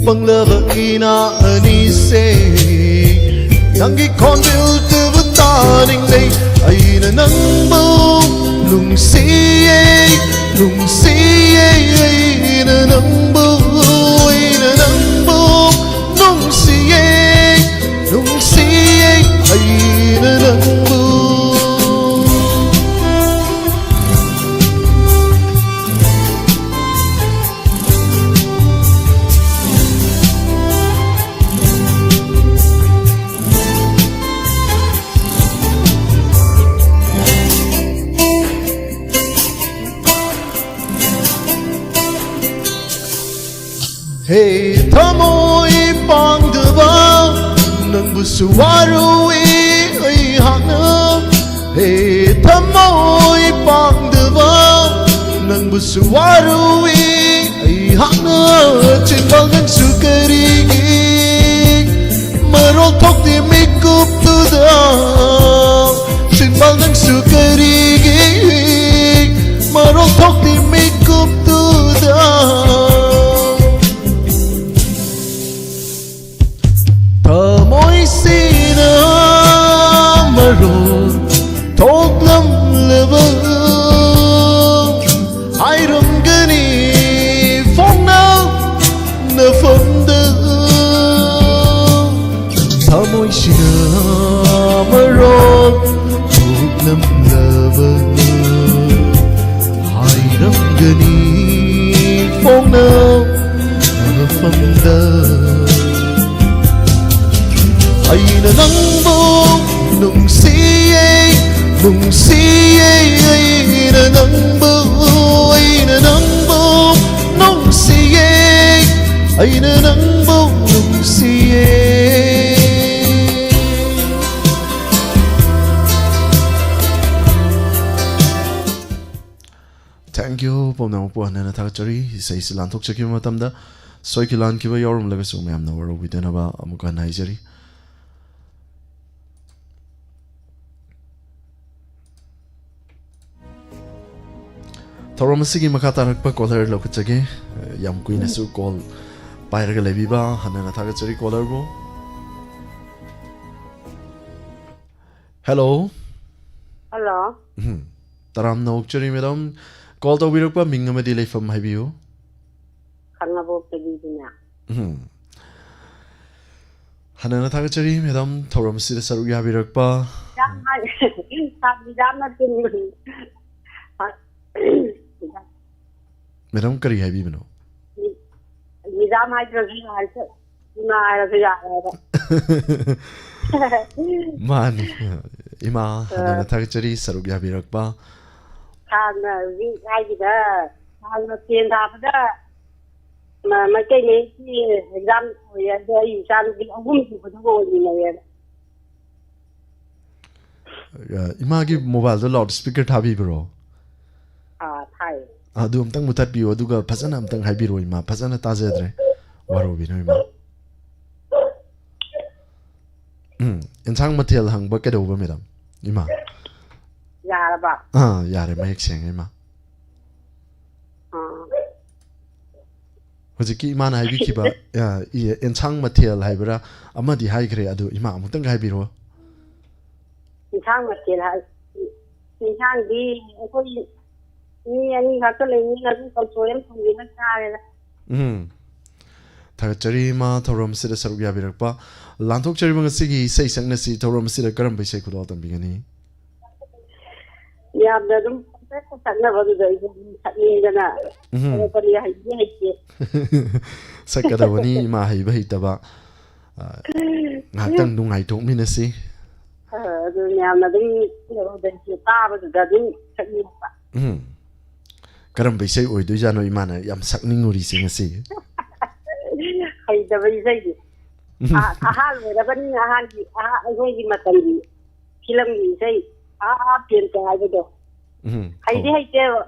ꯄꯪꯂꯕ ꯏꯅꯥ ꯑꯅꯤꯁꯦ ꯅꯪꯒꯤ ꯈꯣꯟꯖꯦꯜꯇꯕꯨ ꯇꯥꯅꯤꯡꯂꯦ꯫ ꯑꯩꯅ ꯅꯪꯕꯨ ꯅꯨꯡꯁꯤꯌꯦ, ꯅꯨꯡꯁꯤꯌꯦ꯫ ꯑꯩꯅ ꯅꯪꯕꯨ, ꯑꯩꯅ ꯅꯪꯕꯨ ꯅꯨꯡꯁꯤꯌꯦ, ꯅꯨꯡꯁꯤꯌꯦ꯫ ꯑꯩꯅ ꯅꯪꯕꯨ꯫ ꯍꯦ ꯊꯃꯣꯏ ꯄꯥꯡꯗꯕ, ꯅꯪꯕꯨꯁꯨ ꯋꯥꯔꯨꯏ ꯑꯩꯍꯥꯛꯅ꯫ ꯍꯦ ꯊꯃꯣꯏ ꯄꯥꯡꯗꯕ, ꯅꯪꯕꯨꯁꯨ ꯋꯥꯔꯨꯏ ꯑꯩꯍꯥꯛꯅ꯫ ꯆꯤꯟꯕꯥꯜ ꯅꯪꯁꯨ ꯀꯔꯤꯒꯤ ꯃꯔꯣꯜ ꯊꯣꯛꯇꯦ ꯃꯤꯀꯨꯞꯇꯨꯗ? ꯆꯤꯟꯕꯥꯜ ꯅꯪꯁꯨ ꯀꯔꯤꯒꯤ ꯃꯣꯏꯁꯤꯅ ꯃꯔꯣꯜ ꯊꯣꯛꯂꯝꯂꯕꯅꯤ꯫ ꯍꯥꯏꯔꯝꯒꯅꯤ ꯐꯣꯡꯅ ꯃꯐꯝꯗ꯫ ꯑꯩꯅ ꯅꯪꯕꯨ ꯅꯨꯡꯁꯤꯌꯦ, ꯅꯨꯡꯁꯤꯌꯦ, ꯑꯩꯅ ꯅꯪꯕꯨ, ꯑꯩꯅ ꯅꯪꯕꯨ ꯅꯨꯡꯁꯤꯌꯦ, ꯑꯩꯅ ꯅꯪꯕꯨ ꯅꯨꯡꯁꯤꯌꯦ꯫ Thank you, ꯄꯥꯎꯅꯥ ꯃꯄꯨ, ꯍꯟꯅ ꯍꯟꯅ ꯊꯥꯒꯠꯆꯔꯤ꯫ ꯏꯁꯩꯁꯤ ꯂꯥꯟꯊꯣꯛꯆꯈꯤꯕ ꯃꯇꯝꯗ ꯁꯣꯏꯈꯤ ꯂꯥꯟꯈꯤꯕ ꯌꯥꯎꯔꯝꯂꯒꯁꯨ ꯃꯌꯥꯝꯅ ꯋꯥꯔꯧꯕꯤꯗꯅꯕ ꯑꯃꯨꯛꯀ ꯍꯟꯅ ꯍꯥꯏꯖꯔꯤ꯫ ꯊꯧꯔꯝ ꯑꯁꯤꯒꯤ ꯃꯈꯥ ꯇꯥꯔꯛꯄ caller ꯂꯧꯈꯠꯆꯒꯦ꯫ ꯌꯥꯝ ꯀꯨꯏꯅꯁꯨ call ꯄꯥꯏꯔꯒ ꯂꯩꯕꯤꯕ ꯍꯟꯅ ꯍꯟꯅ ꯊꯥꯒꯠꯆꯔꯤ callerꯕꯨ꯫ Hello꯫ Hello꯫ ꯎꯝ꯫ ꯇꯔꯥꯝꯅ ꯑꯣꯛꯆꯔꯤ madam꯫ Call ꯇꯧꯕꯤꯔꯛꯄ ꯃꯤꯡ ꯑꯃꯗꯤ ꯂꯩꯐꯝ ꯍꯥꯏꯕꯤꯌꯨ꯫ ꯈꯥꯡꯉꯕꯣꯛꯇꯒꯤꯅꯦ꯫ ꯎꯝ꯫ ꯍꯟꯅ ꯍꯟꯅ ꯊꯥꯒꯠꯆꯔꯤ madam, ꯊꯧꯔꯝ ꯑꯁꯤꯗ ꯁꯔꯨꯛ ꯌꯥꯕꯤꯔꯛꯄ꯫ ꯌꯥꯝ ꯍꯥꯏ-, ꯌꯥꯝ ꯅꯠꯇꯦ꯫ Madam, ꯀꯔꯤ ꯍꯥꯏꯕꯤꯕꯅꯣ? ꯃꯦꯗꯥꯝ ꯍꯥꯏꯗ꯭ꯔꯁꯨ ꯌꯥꯔꯦ, ꯏꯃꯥ ꯍꯥꯏꯔꯁꯨ ꯌꯥꯔꯦ ꯍꯥꯏꯕ꯫ ꯃꯥꯅꯤ꯫ ꯏꯃꯥ, ꯍꯟꯅ ꯍꯟꯅ ꯊꯥꯒꯠꯆꯔꯤ ꯁꯔꯨꯛ ꯌꯥꯕꯤꯔꯛꯄ꯫ ꯁꯥꯔꯅ ꯍꯧꯖꯤꯛ ꯍꯥꯏꯈꯤꯗ, ꯁꯥꯔꯅ ꯇꯦꯟ ꯊꯥꯕꯗ ꯃ-, ꯃꯩꯇꯩ ꯃꯌꯦꯛꯀꯤ exam ꯑꯣꯏꯌꯦ, ꯑꯗꯣ ꯑꯩ ꯏꯆꯥꯅꯨꯄꯤ ꯑꯍꯨꯝ ꯁꯨꯕꯗꯨꯒ ꯑꯣꯏꯃꯤꯟꯅꯩꯌꯦꯕ꯫ ꯑ, ꯏꯃꯥꯒꯤ mobileꯗꯣ loudspeaker ꯊꯥꯕꯤꯕ꯭ꯔꯣ? ꯑꯥ, ꯊꯥꯏ꯫ ꯑꯗꯨ ꯑꯝꯇꯪ ꯃꯨꯊꯠꯄꯤꯌꯨ, ꯑꯗꯨꯒ ꯐꯖꯅ ꯑꯝꯇꯪ ꯍꯥꯏꯕꯤꯔꯛꯑꯣ, ꯏꯃꯥ꯫ ꯐꯖꯅ ꯇꯥꯖꯗ꯭ꯔꯦ꯫ ꯋꯥꯔꯧꯕꯤꯅꯨ, ꯏꯃꯥ꯫ ꯎꯝ, ꯑꯦꯟꯁꯥꯡ ꯃꯊꯦꯜ ꯍꯪꯕ ꯀꯩꯗꯧꯕ, ꯃꯦꯗꯥꯝ? ꯏꯃꯥ꯫ ꯌꯥꯔꯕ? ꯑꯥ, ꯌꯥꯔꯦ, ꯃꯌꯦꯛ ꯁꯦꯡꯉꯦ, ꯏꯃꯥ꯫ ꯑꯥ꯫ ꯍꯧꯖꯤꯛꯀꯤ ꯏꯃꯥꯅ ꯍꯥꯏꯕꯤꯈꯤꯕ, ꯑ, ꯏ-, ꯑꯦꯟꯁꯥꯡ ꯃꯊꯦꯜ ꯍꯥꯏꯕ꯭ꯔꯥ ꯑꯃꯗꯤ ꯍꯥꯏꯈ꯭ꯔꯦ, ꯑꯗꯨ ꯏꯃꯥ ꯑꯃꯨꯛꯇꯪꯒ ꯍꯥꯏꯕꯤꯔꯛꯑꯣ꯫ ꯏꯟꯁꯥꯡ ꯃꯊꯦꯜ ꯍꯥꯏ-, ꯏꯟꯁꯥꯡꯗꯤ ꯑꯩꯈꯣꯏ ꯃꯤ ꯑꯅꯤ ꯈꯛꯇ ꯂꯩꯕꯅꯤꯅ ꯑꯗꯨꯝ ꯀꯥꯡꯁꯣꯏ ꯑꯃ ꯊꯣꯡꯕꯤꯔ ꯆꯥꯔꯦꯗ꯫ ꯎꯝ꯫ ꯊꯥꯒꯠꯆꯔꯤ ꯏꯃꯥ, ꯊꯧꯔꯝ ꯑꯁꯤꯗ ꯁꯔꯨꯛ ꯌꯥꯕꯤꯔꯛꯄ꯫ ꯂꯥꯟꯊꯣꯛꯆꯔꯤꯕ ꯉꯁꯤꯒꯤ ꯏꯁꯩ ꯁꯛꯅꯁꯤ ꯊꯧꯔꯝ ꯑꯁꯤꯗ ꯀꯔꯝꯕ ꯏꯁꯩ ꯈꯨꯗꯣꯜ ꯇꯝꯕꯤꯒꯅꯤ? ꯌꯥꯝꯅ ꯑꯗꯨꯝ ꯄꯪꯁꯛꯇ ꯁꯛꯅꯕꯗꯨꯗ ꯑꯩꯁꯨ ꯑꯗꯨꯝ ꯁꯛꯅꯤꯡꯗꯅ ꯎꯝ꯫ ꯁꯛꯂꯛꯄꯅꯤ, ꯍꯩꯗꯤ ꯍꯩꯇꯦ꯫ ꯁꯛꯀꯗꯕꯅꯤ ꯏꯃꯥ, ꯍꯩꯕ ꯍꯩꯇꯕ꯫ ꯑ, ꯉꯥꯏꯍꯥꯛꯇꯪ ꯅꯨꯡꯉꯥꯏꯊꯣꯛꯃꯤꯟꯅꯁꯤ꯫ ꯑ, ꯑꯗꯨ ꯃꯌꯥꯝꯅ ꯑꯗꯨꯝ ꯀꯩꯅꯣꯗꯁꯨ ꯇꯥꯕꯗꯨꯗ ꯑꯗꯨꯝ ꯁꯛꯅꯤꯡꯕ꯫ ꯎꯝ꯫ ꯀꯔꯝꯕ ꯏꯁꯩ ꯑꯣꯏꯗꯣꯏꯖꯥꯠꯅꯣ ꯏꯃꯥꯅ ꯌꯥꯝ ꯁꯛꯅꯤꯡꯉꯨꯔꯤꯁꯦ ꯉꯁꯤ? ꯍꯩꯇꯕ ꯏꯁꯩꯗꯤ꯫ ꯎꯝ꯫ ꯑ-, ꯑꯍꯥꯟꯕ ꯑꯣꯏꯔꯕꯅꯤꯅ ꯑꯍꯥꯟꯒꯤ, ꯑꯍꯥ-, ꯑꯩꯈꯣꯏꯒꯤ ꯃꯇꯝꯒꯤ ꯐꯤꯂꯝꯒꯤ ꯏꯁꯩ, ꯑꯥ, ꯄꯦꯟ ꯀꯥꯏꯕꯗꯣ꯫ ꯎꯝ꯫ ꯍꯩꯗꯤ ꯍꯧ-, ꯍꯩꯇꯦꯕ꯫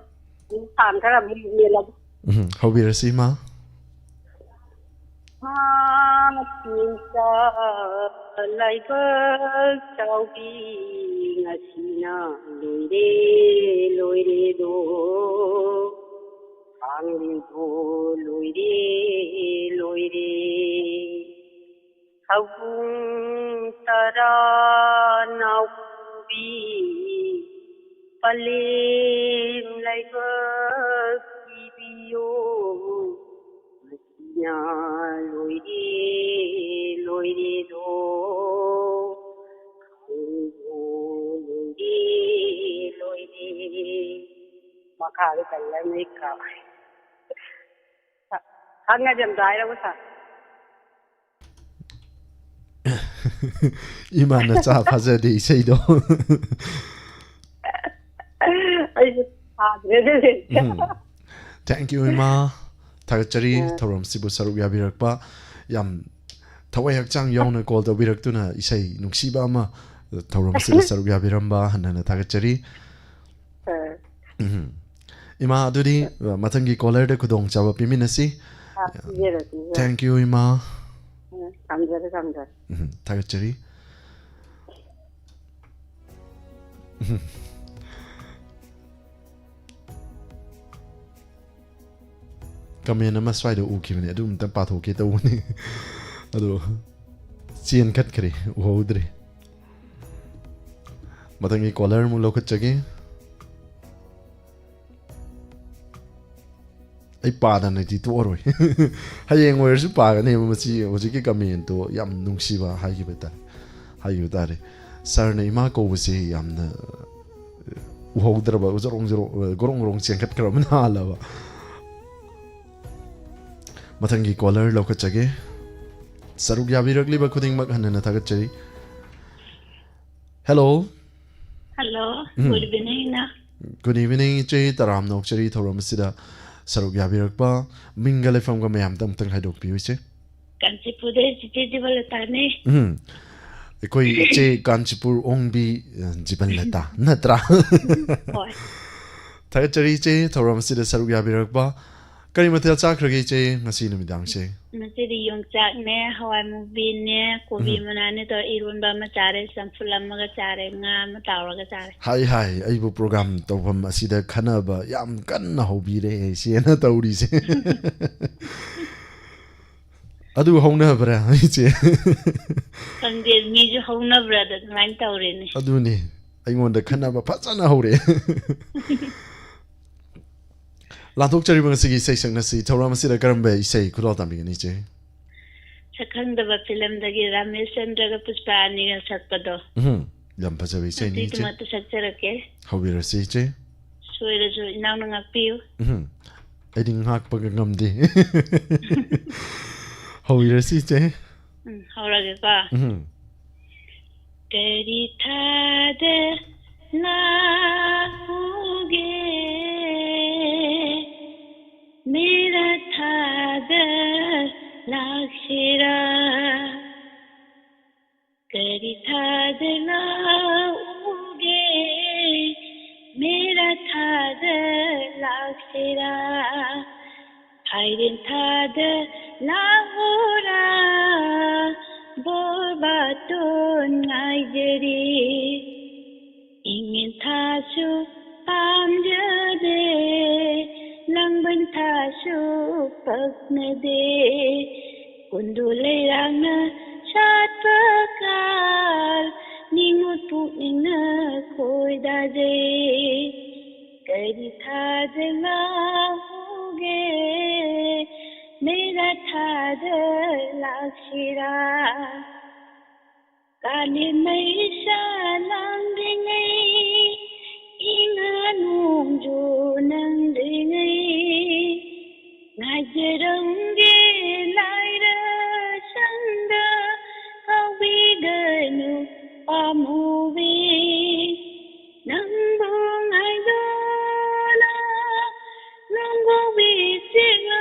ꯁꯥꯟ ꯈꯔ ꯑꯃꯨꯛ ꯃꯦꯜꯂꯒꯦ꯫ ꯎꯝ, ꯍꯧꯕꯤꯔꯁꯤ, ꯏꯃꯥ꯫ ꯃꯥ ꯄꯦꯟꯆꯥ ꯂꯥꯏꯕꯛ ꯆꯥꯎꯕꯤ ꯉꯁꯤꯅ ꯂꯣꯏꯔꯦ, ꯂꯣꯏꯔꯦꯗꯣ꯫ ꯈꯥꯡꯂꯤꯗꯣ ꯂꯣꯏꯔꯦ, ꯂꯣꯏꯔꯦ꯫ ꯁꯒꯨꯡ ꯇꯔꯥ ꯅꯥꯎꯕꯤ ꯄꯂꯦꯝ ꯂꯥꯏꯕꯛ ꯄꯤꯕꯤꯌꯣ꯫ ꯃꯁꯤꯅ ꯂꯣꯏꯔꯦ, ꯂꯣꯏꯔꯦꯗꯣ꯫ ꯈꯪꯗꯣ ꯂꯣꯏꯔꯦ, ꯂꯣꯏꯔꯦ꯫ ꯃꯈꯥꯗ ꯀꯔꯤ ꯍꯥꯏꯅꯣ ꯑꯩ ꯀꯥꯎꯔꯦ꯫ ꯈꯪꯉꯗꯤ ꯑꯝꯇ ꯍꯥꯏꯔꯛꯎ ꯁꯥꯔ꯫ ꯏꯃꯥ ꯅꯆꯥ ꯐꯥꯖꯗꯦ ꯏꯁꯩꯗꯣ꯫ ꯑꯩꯁꯨ ꯐꯥꯗ꯭ꯔꯦ ꯑꯗꯨꯗꯤ꯫ ꯎꯝ꯫ Thank you, ꯏꯃꯥ꯫ ꯊꯥꯒꯠꯆꯔꯤ ꯑ꯫ ꯊꯧꯔꯝꯁꯤꯕꯨ ꯁꯔꯨꯛ ꯌꯥꯕꯤꯔꯛꯄ꯫ ꯌꯥꯝ ꯊꯋꯥꯏ ꯍꯛꯆꯥꯡ ꯌꯥꯎꯅ call ꯇꯧꯕꯤꯔꯛꯇꯨꯅ ꯏꯁꯩ ꯅꯨꯡꯁꯤꯕ ꯑꯃ ꯊꯧꯔꯝꯁꯤꯗ ꯁꯔꯨꯛ ꯌꯥꯕꯤꯔꯝꯕ ꯍꯟꯅ ꯍꯟꯅ ꯊꯥꯒꯠꯆꯔꯤ꯫ ꯑ꯫ ꯎꯝ꯫ ꯏꯃꯥ, ꯑꯗꯨꯗꯤ, ꯑ, ꯃꯊꯪꯒꯤ callerꯗ ꯈꯨꯗꯣꯡꯆꯥꯕ ꯄꯤꯃꯤꯟꯅꯁꯤ꯫ ꯑ, ꯄꯤꯖꯔꯁꯤ, ꯏꯃꯥ꯫ Thank you, ꯏꯃꯥ꯫ ꯎꯝ, ꯊꯝꯖꯔꯦ, ꯊꯝꯖꯔꯦ꯫ ꯎꯝ, ꯊꯥꯒꯠꯆꯔꯤ꯫ ꯎꯝ꯫ Comment ꯑꯃ ꯁ꯭ꯋꯥꯏꯗ ꯎꯈꯤꯕꯅꯦ, ꯑꯗꯨ ꯑꯝꯇ ꯄꯥꯊꯣꯛꯀꯦ ꯇꯧꯕꯅꯦ꯫ ꯑꯗꯣ ꯆꯦꯟꯈꯠꯈ꯭ꯔꯦ, ꯎꯍꯧꯗ꯭ꯔꯦ꯫ ꯃꯊꯪꯒꯤ caller ꯑꯃꯨꯛ ꯂꯧꯈꯠꯆꯒꯦ꯫ ꯑꯩ ꯄꯥꯗꯅꯗꯤ ꯇꯣꯛꯑꯔꯣꯏ꯫ ꯍꯌꯦꯡ ꯑꯣꯏꯔꯁꯨ ꯄꯥꯒꯅꯦꯕ꯫ ꯃꯁꯤ ꯍꯧꯖꯤꯛꯀꯤ ꯀꯃꯦꯟꯇꯣ ꯌꯥꯝ ꯅꯨꯡꯁꯤꯕ ꯍꯥꯏꯈꯤꯕ ꯇꯥꯔꯦ, ꯍꯥꯏꯈꯤꯕ ꯇꯥꯔꯦ꯫ ꯁꯥꯔꯅ ꯏꯃꯥ ꯀꯧꯕꯁꯦ ꯌꯥꯝꯅ ꯎꯍꯧꯗ꯭ꯔꯕ, ꯖꯔꯣꯡ ꯖꯔꯣꯡ, ꯒꯣꯔꯣꯡ ꯒꯣꯔꯣꯡ ꯆꯦꯟꯈꯠꯈ꯭ꯔꯕꯅ ꯍꯥꯜꯂꯕ꯫ ꯃꯊꯪꯒꯤ ꯀꯣꯂꯔ ꯂꯧꯈꯠꯆꯒꯦ꯫ ꯁꯔꯨꯛ ꯌꯥꯕꯤꯔꯛꯂꯤꯕ ꯈꯨꯗꯤꯡꯃꯛ ꯍꯟꯅ ꯍꯟꯅ ꯊꯥꯒꯠꯆꯔꯤ꯫ ꯍꯦꯜꯂꯣ꯫ ꯍꯜꯂꯣ꯫ ꯎꯝ꯫ ꯒꯨꯗ ꯏꯚꯤꯅꯤꯡ, ꯏꯅꯥꯎ꯫ ꯒꯨꯗ ꯏꯚꯤꯅꯤꯡ, ꯏꯆꯦ꯫ ꯇꯔꯥꯝꯅ ꯑꯣꯛꯆꯔꯤ ꯊꯧꯔꯝ ꯑꯁꯤꯗ ꯁꯔꯨꯛ ꯌꯥꯕꯤꯔꯛꯄ꯫ ꯃꯤꯡꯒ ꯂꯩꯐꯝꯒ ꯃꯌꯥꯝꯗ ꯑꯃꯨꯛꯇꯪ ꯍꯥꯏꯗꯣꯛꯄꯤꯌꯨ, ꯏꯆꯦ꯫ ꯀꯥꯟꯆꯤꯄꯨꯔꯗꯩ ꯆꯤꯆꯦ ꯖꯤꯕꯟꯂꯇꯥꯅꯦ꯫ ꯎꯝ꯫ ꯑꯩꯈꯣꯏ ꯏꯆꯦ ꯀꯥꯟꯆꯤꯄꯨꯔ ꯑꯣꯡꯕꯤ, ꯑ, ꯖꯤꯕꯟꯂꯇꯥ ꯅꯠꯇ꯭ꯔꯥ? ꯍꯣꯏ꯫ ꯊꯥꯒꯠꯆꯔꯤ, ꯏꯆꯦ, ꯊꯧꯔꯝ ꯑꯁꯤꯗ ꯁꯔꯨꯛ ꯌꯥꯕꯤꯔꯛꯄ꯫ ꯀꯔꯤ ꯃꯊꯦꯜ ꯆꯥꯈ꯭ꯔꯒꯦ, ꯏꯆꯦ, ꯉꯁꯤ ꯅꯨꯃꯤꯗꯥꯡꯁꯦ? ꯉꯁꯤꯗꯤ ꯌꯣꯡꯆꯥꯛꯅꯦ, ꯍꯋꯥꯏ ꯃꯨꯕꯤꯅꯦ, ꯀꯣꯕꯤ ꯎꯝ꯫ ꯃꯅꯥꯅꯦ ꯇꯧꯔ ꯏꯔꯣꯟꯕ ꯑꯃ ꯆꯥꯔꯦ, ꯆꯝꯐꯨꯠ ꯑꯃꯒ ꯆꯥꯔꯦ, ꯉꯥ ꯑꯃ ꯇꯥꯎꯔꯒ ꯆꯥꯔꯦ꯫ ꯍꯥꯏ, ꯍꯥꯏ, ꯑꯩꯕꯨ ꯄ꯭ꯔꯣꯒ꯭ꯔꯥꯝ ꯇꯧꯐꯝ ꯑꯁꯤꯗ ꯈꯟꯅꯕ ꯌꯥꯝ ꯀꯟꯅ ꯍꯧꯕꯤꯔꯦ ꯏꯆꯦꯅ ꯇꯧꯔꯤꯁꯦ꯫ ꯑꯗꯨ ꯍꯧꯅꯕ꯭ꯔꯥ, ꯏꯆꯦ? ꯈꯪꯗꯦ, ꯃꯤꯁꯨ ꯍꯧꯅꯕ꯭ꯔꯥꯗ ꯑꯗꯨꯃꯥꯏꯅ ꯇꯧꯔꯦꯅꯦ꯫ ꯑꯗꯨꯅꯤ, ꯑꯩꯉꯣꯟꯗ ꯈꯟꯅꯕ ꯐꯖꯅ ꯍꯧꯔꯦ꯫ ꯂꯥꯟꯊꯣꯛꯆꯔꯤꯕ ꯉꯁꯤꯒꯤ ꯏꯁꯩ ꯁꯛꯅꯁꯤ ꯊꯧꯔꯝ ꯑꯁꯤꯗ ꯀꯔꯝꯕ ꯏꯁꯩ ꯈꯨꯗꯣꯜ ꯇꯝꯕꯤꯒꯅꯤ, ꯏꯆꯦ? ꯁꯛꯈꯪꯗꯕ ꯐꯤꯂꯝꯗꯒꯤ ꯔꯥꯃꯦꯁꯆꯟꯗ꯭ꯔꯒ ꯄꯨꯁꯄꯥ ꯑꯅꯤꯒ ꯁꯛꯄꯗꯣ꯫ ꯎꯝ, ꯌꯥꯝ ꯐꯖꯕ ꯏꯁꯩꯅꯤ, ꯏꯆꯦ꯫ ꯑꯗꯨꯏꯗꯨꯃꯛꯇ ꯁꯛꯆꯔꯛꯀꯦ꯫ ꯍꯧꯕꯤꯔꯁꯤ, ꯏꯆꯦ꯫ ꯁꯣꯏꯔꯁꯨ ꯏꯅꯥꯎꯅ ꯉꯥꯛꯄꯤꯌꯨ꯫ ꯎꯝ, ꯑꯩꯗꯤ ꯉꯥꯛꯄꯒ ꯉꯝꯗꯦ꯫ ꯍꯧꯕꯤꯔꯁꯤ, ꯏꯆꯦ꯫ ꯎꯝ, ꯍꯧꯔꯒꯦꯀꯣ꯫ ꯎꯝ꯫ ꯀꯔꯤ ꯊꯥꯗ ꯂꯥꯛꯎꯒꯦ, ꯃꯦꯔꯥ ꯊꯥꯗ ꯂꯥꯛꯁꯤꯔꯥ? ꯀꯔꯤ ꯊꯥꯗ ꯂꯥꯛꯎꯒꯦ, ꯃꯦꯔꯥ ꯊꯥꯗ ꯂꯥꯛꯁꯤꯔꯥ? ꯐꯥꯏꯔꯦꯟ ꯊꯥꯗ ꯂꯥꯛꯎꯔꯥ, ꯕꯣꯔ ꯕꯥꯇꯣꯟ ꯉꯥꯏꯖꯔꯤ꯫ ꯏꯪꯉꯦꯟ ꯊꯥꯁꯨ ꯄꯥꯝꯖꯗꯦ, ꯂꯥꯡꯕꯟ ꯊꯥꯁꯨ ꯄꯛꯅꯗꯦ꯫ ꯀꯨꯟꯗꯣ ꯂꯩꯔꯥꯡꯅ ꯁꯥꯠꯄ ꯀꯥꯜ, ꯅꯤꯉꯣꯜ ꯄꯨꯛꯅꯤꯡꯅ ꯈꯣꯏꯗꯥꯖꯩ꯫ ꯀꯔꯤ ꯊꯥꯗ ꯂꯥꯛꯎꯒꯦ, ꯀꯥꯂꯦꯟ ꯃꯩꯁꯥ ꯂꯥꯡꯗ꯭ꯔꯤꯉꯩ, ꯏꯉꯥ ꯅꯣꯡꯖꯨ ꯅꯪꯗ꯭ꯔꯤꯉꯩ, ꯉꯥꯏꯖꯔꯝꯒꯦ ꯂꯥꯏꯔ ꯁꯪꯗ, ꯀꯥꯎꯕꯤꯒꯅꯨ ꯄꯥꯝꯃꯨꯕꯤ꯫ ꯅꯪꯕꯨ ꯉꯥꯏꯗꯨꯅ ꯅꯣꯡꯒꯧꯕꯤ ꯆꯦꯛꯅ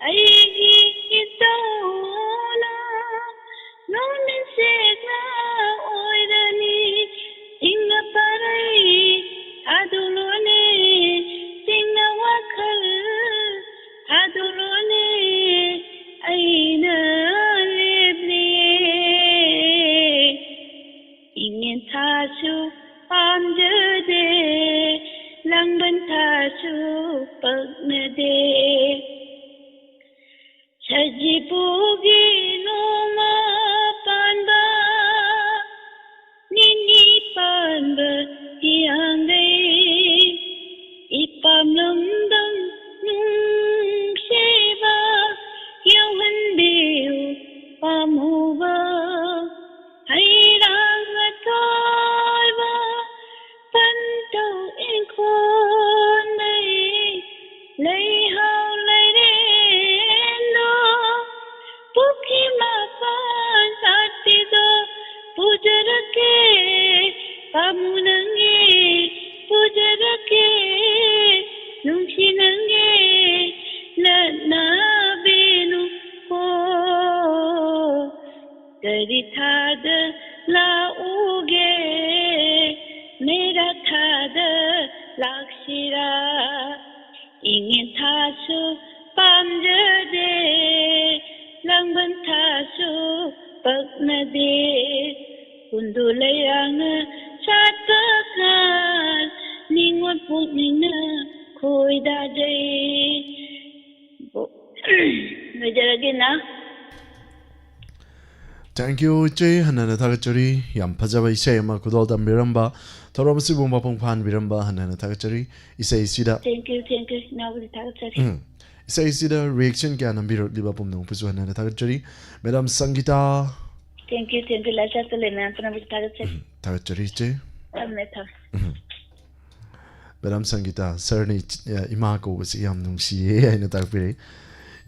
ꯑꯩꯒꯤ ꯏꯇꯧꯅ ꯅꯣꯡꯃꯤꯁꯦꯛꯅ ꯑꯣꯏꯔꯅꯤ꯫ ꯆꯤꯡꯅ ꯄꯔꯩ ꯊꯥꯗꯣꯛꯂꯣꯅꯦ, ꯆꯤꯡꯅ ꯋꯥꯈꯜ ꯊꯥꯗꯣꯛꯂꯣꯅꯦ, ꯑꯩꯅ ꯂꯦꯞꯂꯤꯌꯦ꯫ ꯏꯉꯦꯟ ꯊꯥꯁꯨ ꯄꯥꯝꯖꯗꯦ, ꯂꯥꯡꯕꯟ ꯊꯥꯁꯨ ꯄꯛꯅꯗꯦ꯫ ꯁꯖꯤꯕꯨꯒꯤ ꯅꯣꯡꯃ ꯄꯥꯟꯕ, ꯅꯤꯅꯤ ꯄꯥꯟꯕ ꯍꯤꯌꯥꯡꯒꯩ, ꯏꯄꯥꯝ ꯂꯝꯗꯝ ꯅꯨꯡꯁꯤꯕ, ꯌꯧꯍꯟꯕꯤꯌꯨ ꯄꯥꯝꯃꯨꯕ꯫ ꯍꯩꯔꯥꯡ ꯑꯊꯣꯏꯕ ꯄꯟꯊꯧ ꯏꯪꯈꯣꯜꯗꯩ ꯂꯩꯍꯥꯎ ꯂꯩꯔꯦꯟꯗꯣ ꯄꯨꯈ꯭ꯔꯤ ꯃꯄꯥꯟ ꯁꯥꯠꯄꯤꯗꯣ ꯄꯨꯖꯔꯛꯀꯦ, ꯄꯥꯝꯃꯨ ꯅꯪꯒꯤ ꯄꯨꯖꯔꯛꯀꯦ, ꯅꯨꯡꯁꯤ ꯅꯪꯒꯤ ꯅꯠꯅꯕꯤꯅꯨꯀꯣ꯫ ꯀꯔꯤ ꯊꯥꯗ ꯂꯥꯛꯎꯒꯦ? ꯃꯦꯔꯥ ꯊꯥꯗ ꯂꯥꯛꯁꯤꯔꯥ? ꯏꯉꯦꯟ ꯊꯥꯁꯨ ꯄꯥꯝꯖꯗꯦ, ꯂꯥꯡꯕꯟ ꯊꯥꯁꯨ ꯄꯛꯅꯗꯦ꯫ ꯀꯨꯟꯗꯣ ꯂꯩꯔꯥꯡꯅ ꯁꯥꯠꯄ ꯉꯥ, ꯅꯤꯉꯣꯜ ꯄꯨꯛꯅꯤꯡꯅ ꯈꯣꯏꯗꯥꯖꯩ꯫ ꯂꯣꯏꯖꯔꯒꯦꯅ꯫ Thank you, ꯏꯆꯦ꯫ ꯍꯟꯅ ꯍꯟꯅ ꯊꯥꯒꯠꯆꯔꯤ꯫ ꯌꯥꯝ ꯐꯖꯕ ꯏꯁꯩ ꯑꯃ ꯈꯨꯗꯣꯜ ꯇꯝꯕꯤꯔꯝꯕ, ꯊꯧꯔꯝ ꯑꯁꯤꯕꯨ ꯃꯄꯨꯡ ꯐꯥꯍꯟꯕꯤꯔꯝꯕ ꯍꯟꯅ ꯍꯟꯅ ꯊꯥꯒꯠꯆꯔꯤ꯫ ꯏꯁꯩꯁꯤꯗ Thank you, thank you, ꯏꯅꯥꯎꯕꯨꯗꯤ ꯊꯥꯒꯠꯆꯔꯤ꯫ ꯎꯝ꯫ ꯏꯁꯩꯁꯤꯗ reaction ꯀꯌꯥ ꯅꯝꯕꯤꯔꯛꯂꯤꯕ ꯄꯨꯝꯅꯃꯛꯄꯨꯁꯨ ꯍꯟꯅ ꯍꯟꯅ ꯊꯥꯒꯠꯆꯔꯤ꯫ Madam ꯁꯪꯒꯤꯇꯥ꯫ Thank you, thank you. Live chat ꯇ ꯂꯩ ꯃꯌꯥꯝ ꯄꯨꯝꯅꯃꯛꯁꯨ ꯊꯥꯒꯠꯆꯔꯤ꯫ ꯎꯝ, ꯊꯥꯒꯠꯆꯔꯤ ꯏꯆꯦ꯫ ꯊꯝꯃꯦ, ꯊꯝꯃꯦ꯫ ꯎꯝ꯫ ꯃꯦꯗꯥꯝ ꯁꯪꯒꯤꯇꯥ, ꯁꯔꯅ ꯏꯆ-, ꯏꯃꯥ ꯀꯧꯕꯁꯤ ꯌꯥꯝ ꯅꯨꯡꯁꯤꯌꯦ ꯍꯥꯏꯅ ꯇꯥꯛꯄꯤꯔꯛꯏ꯫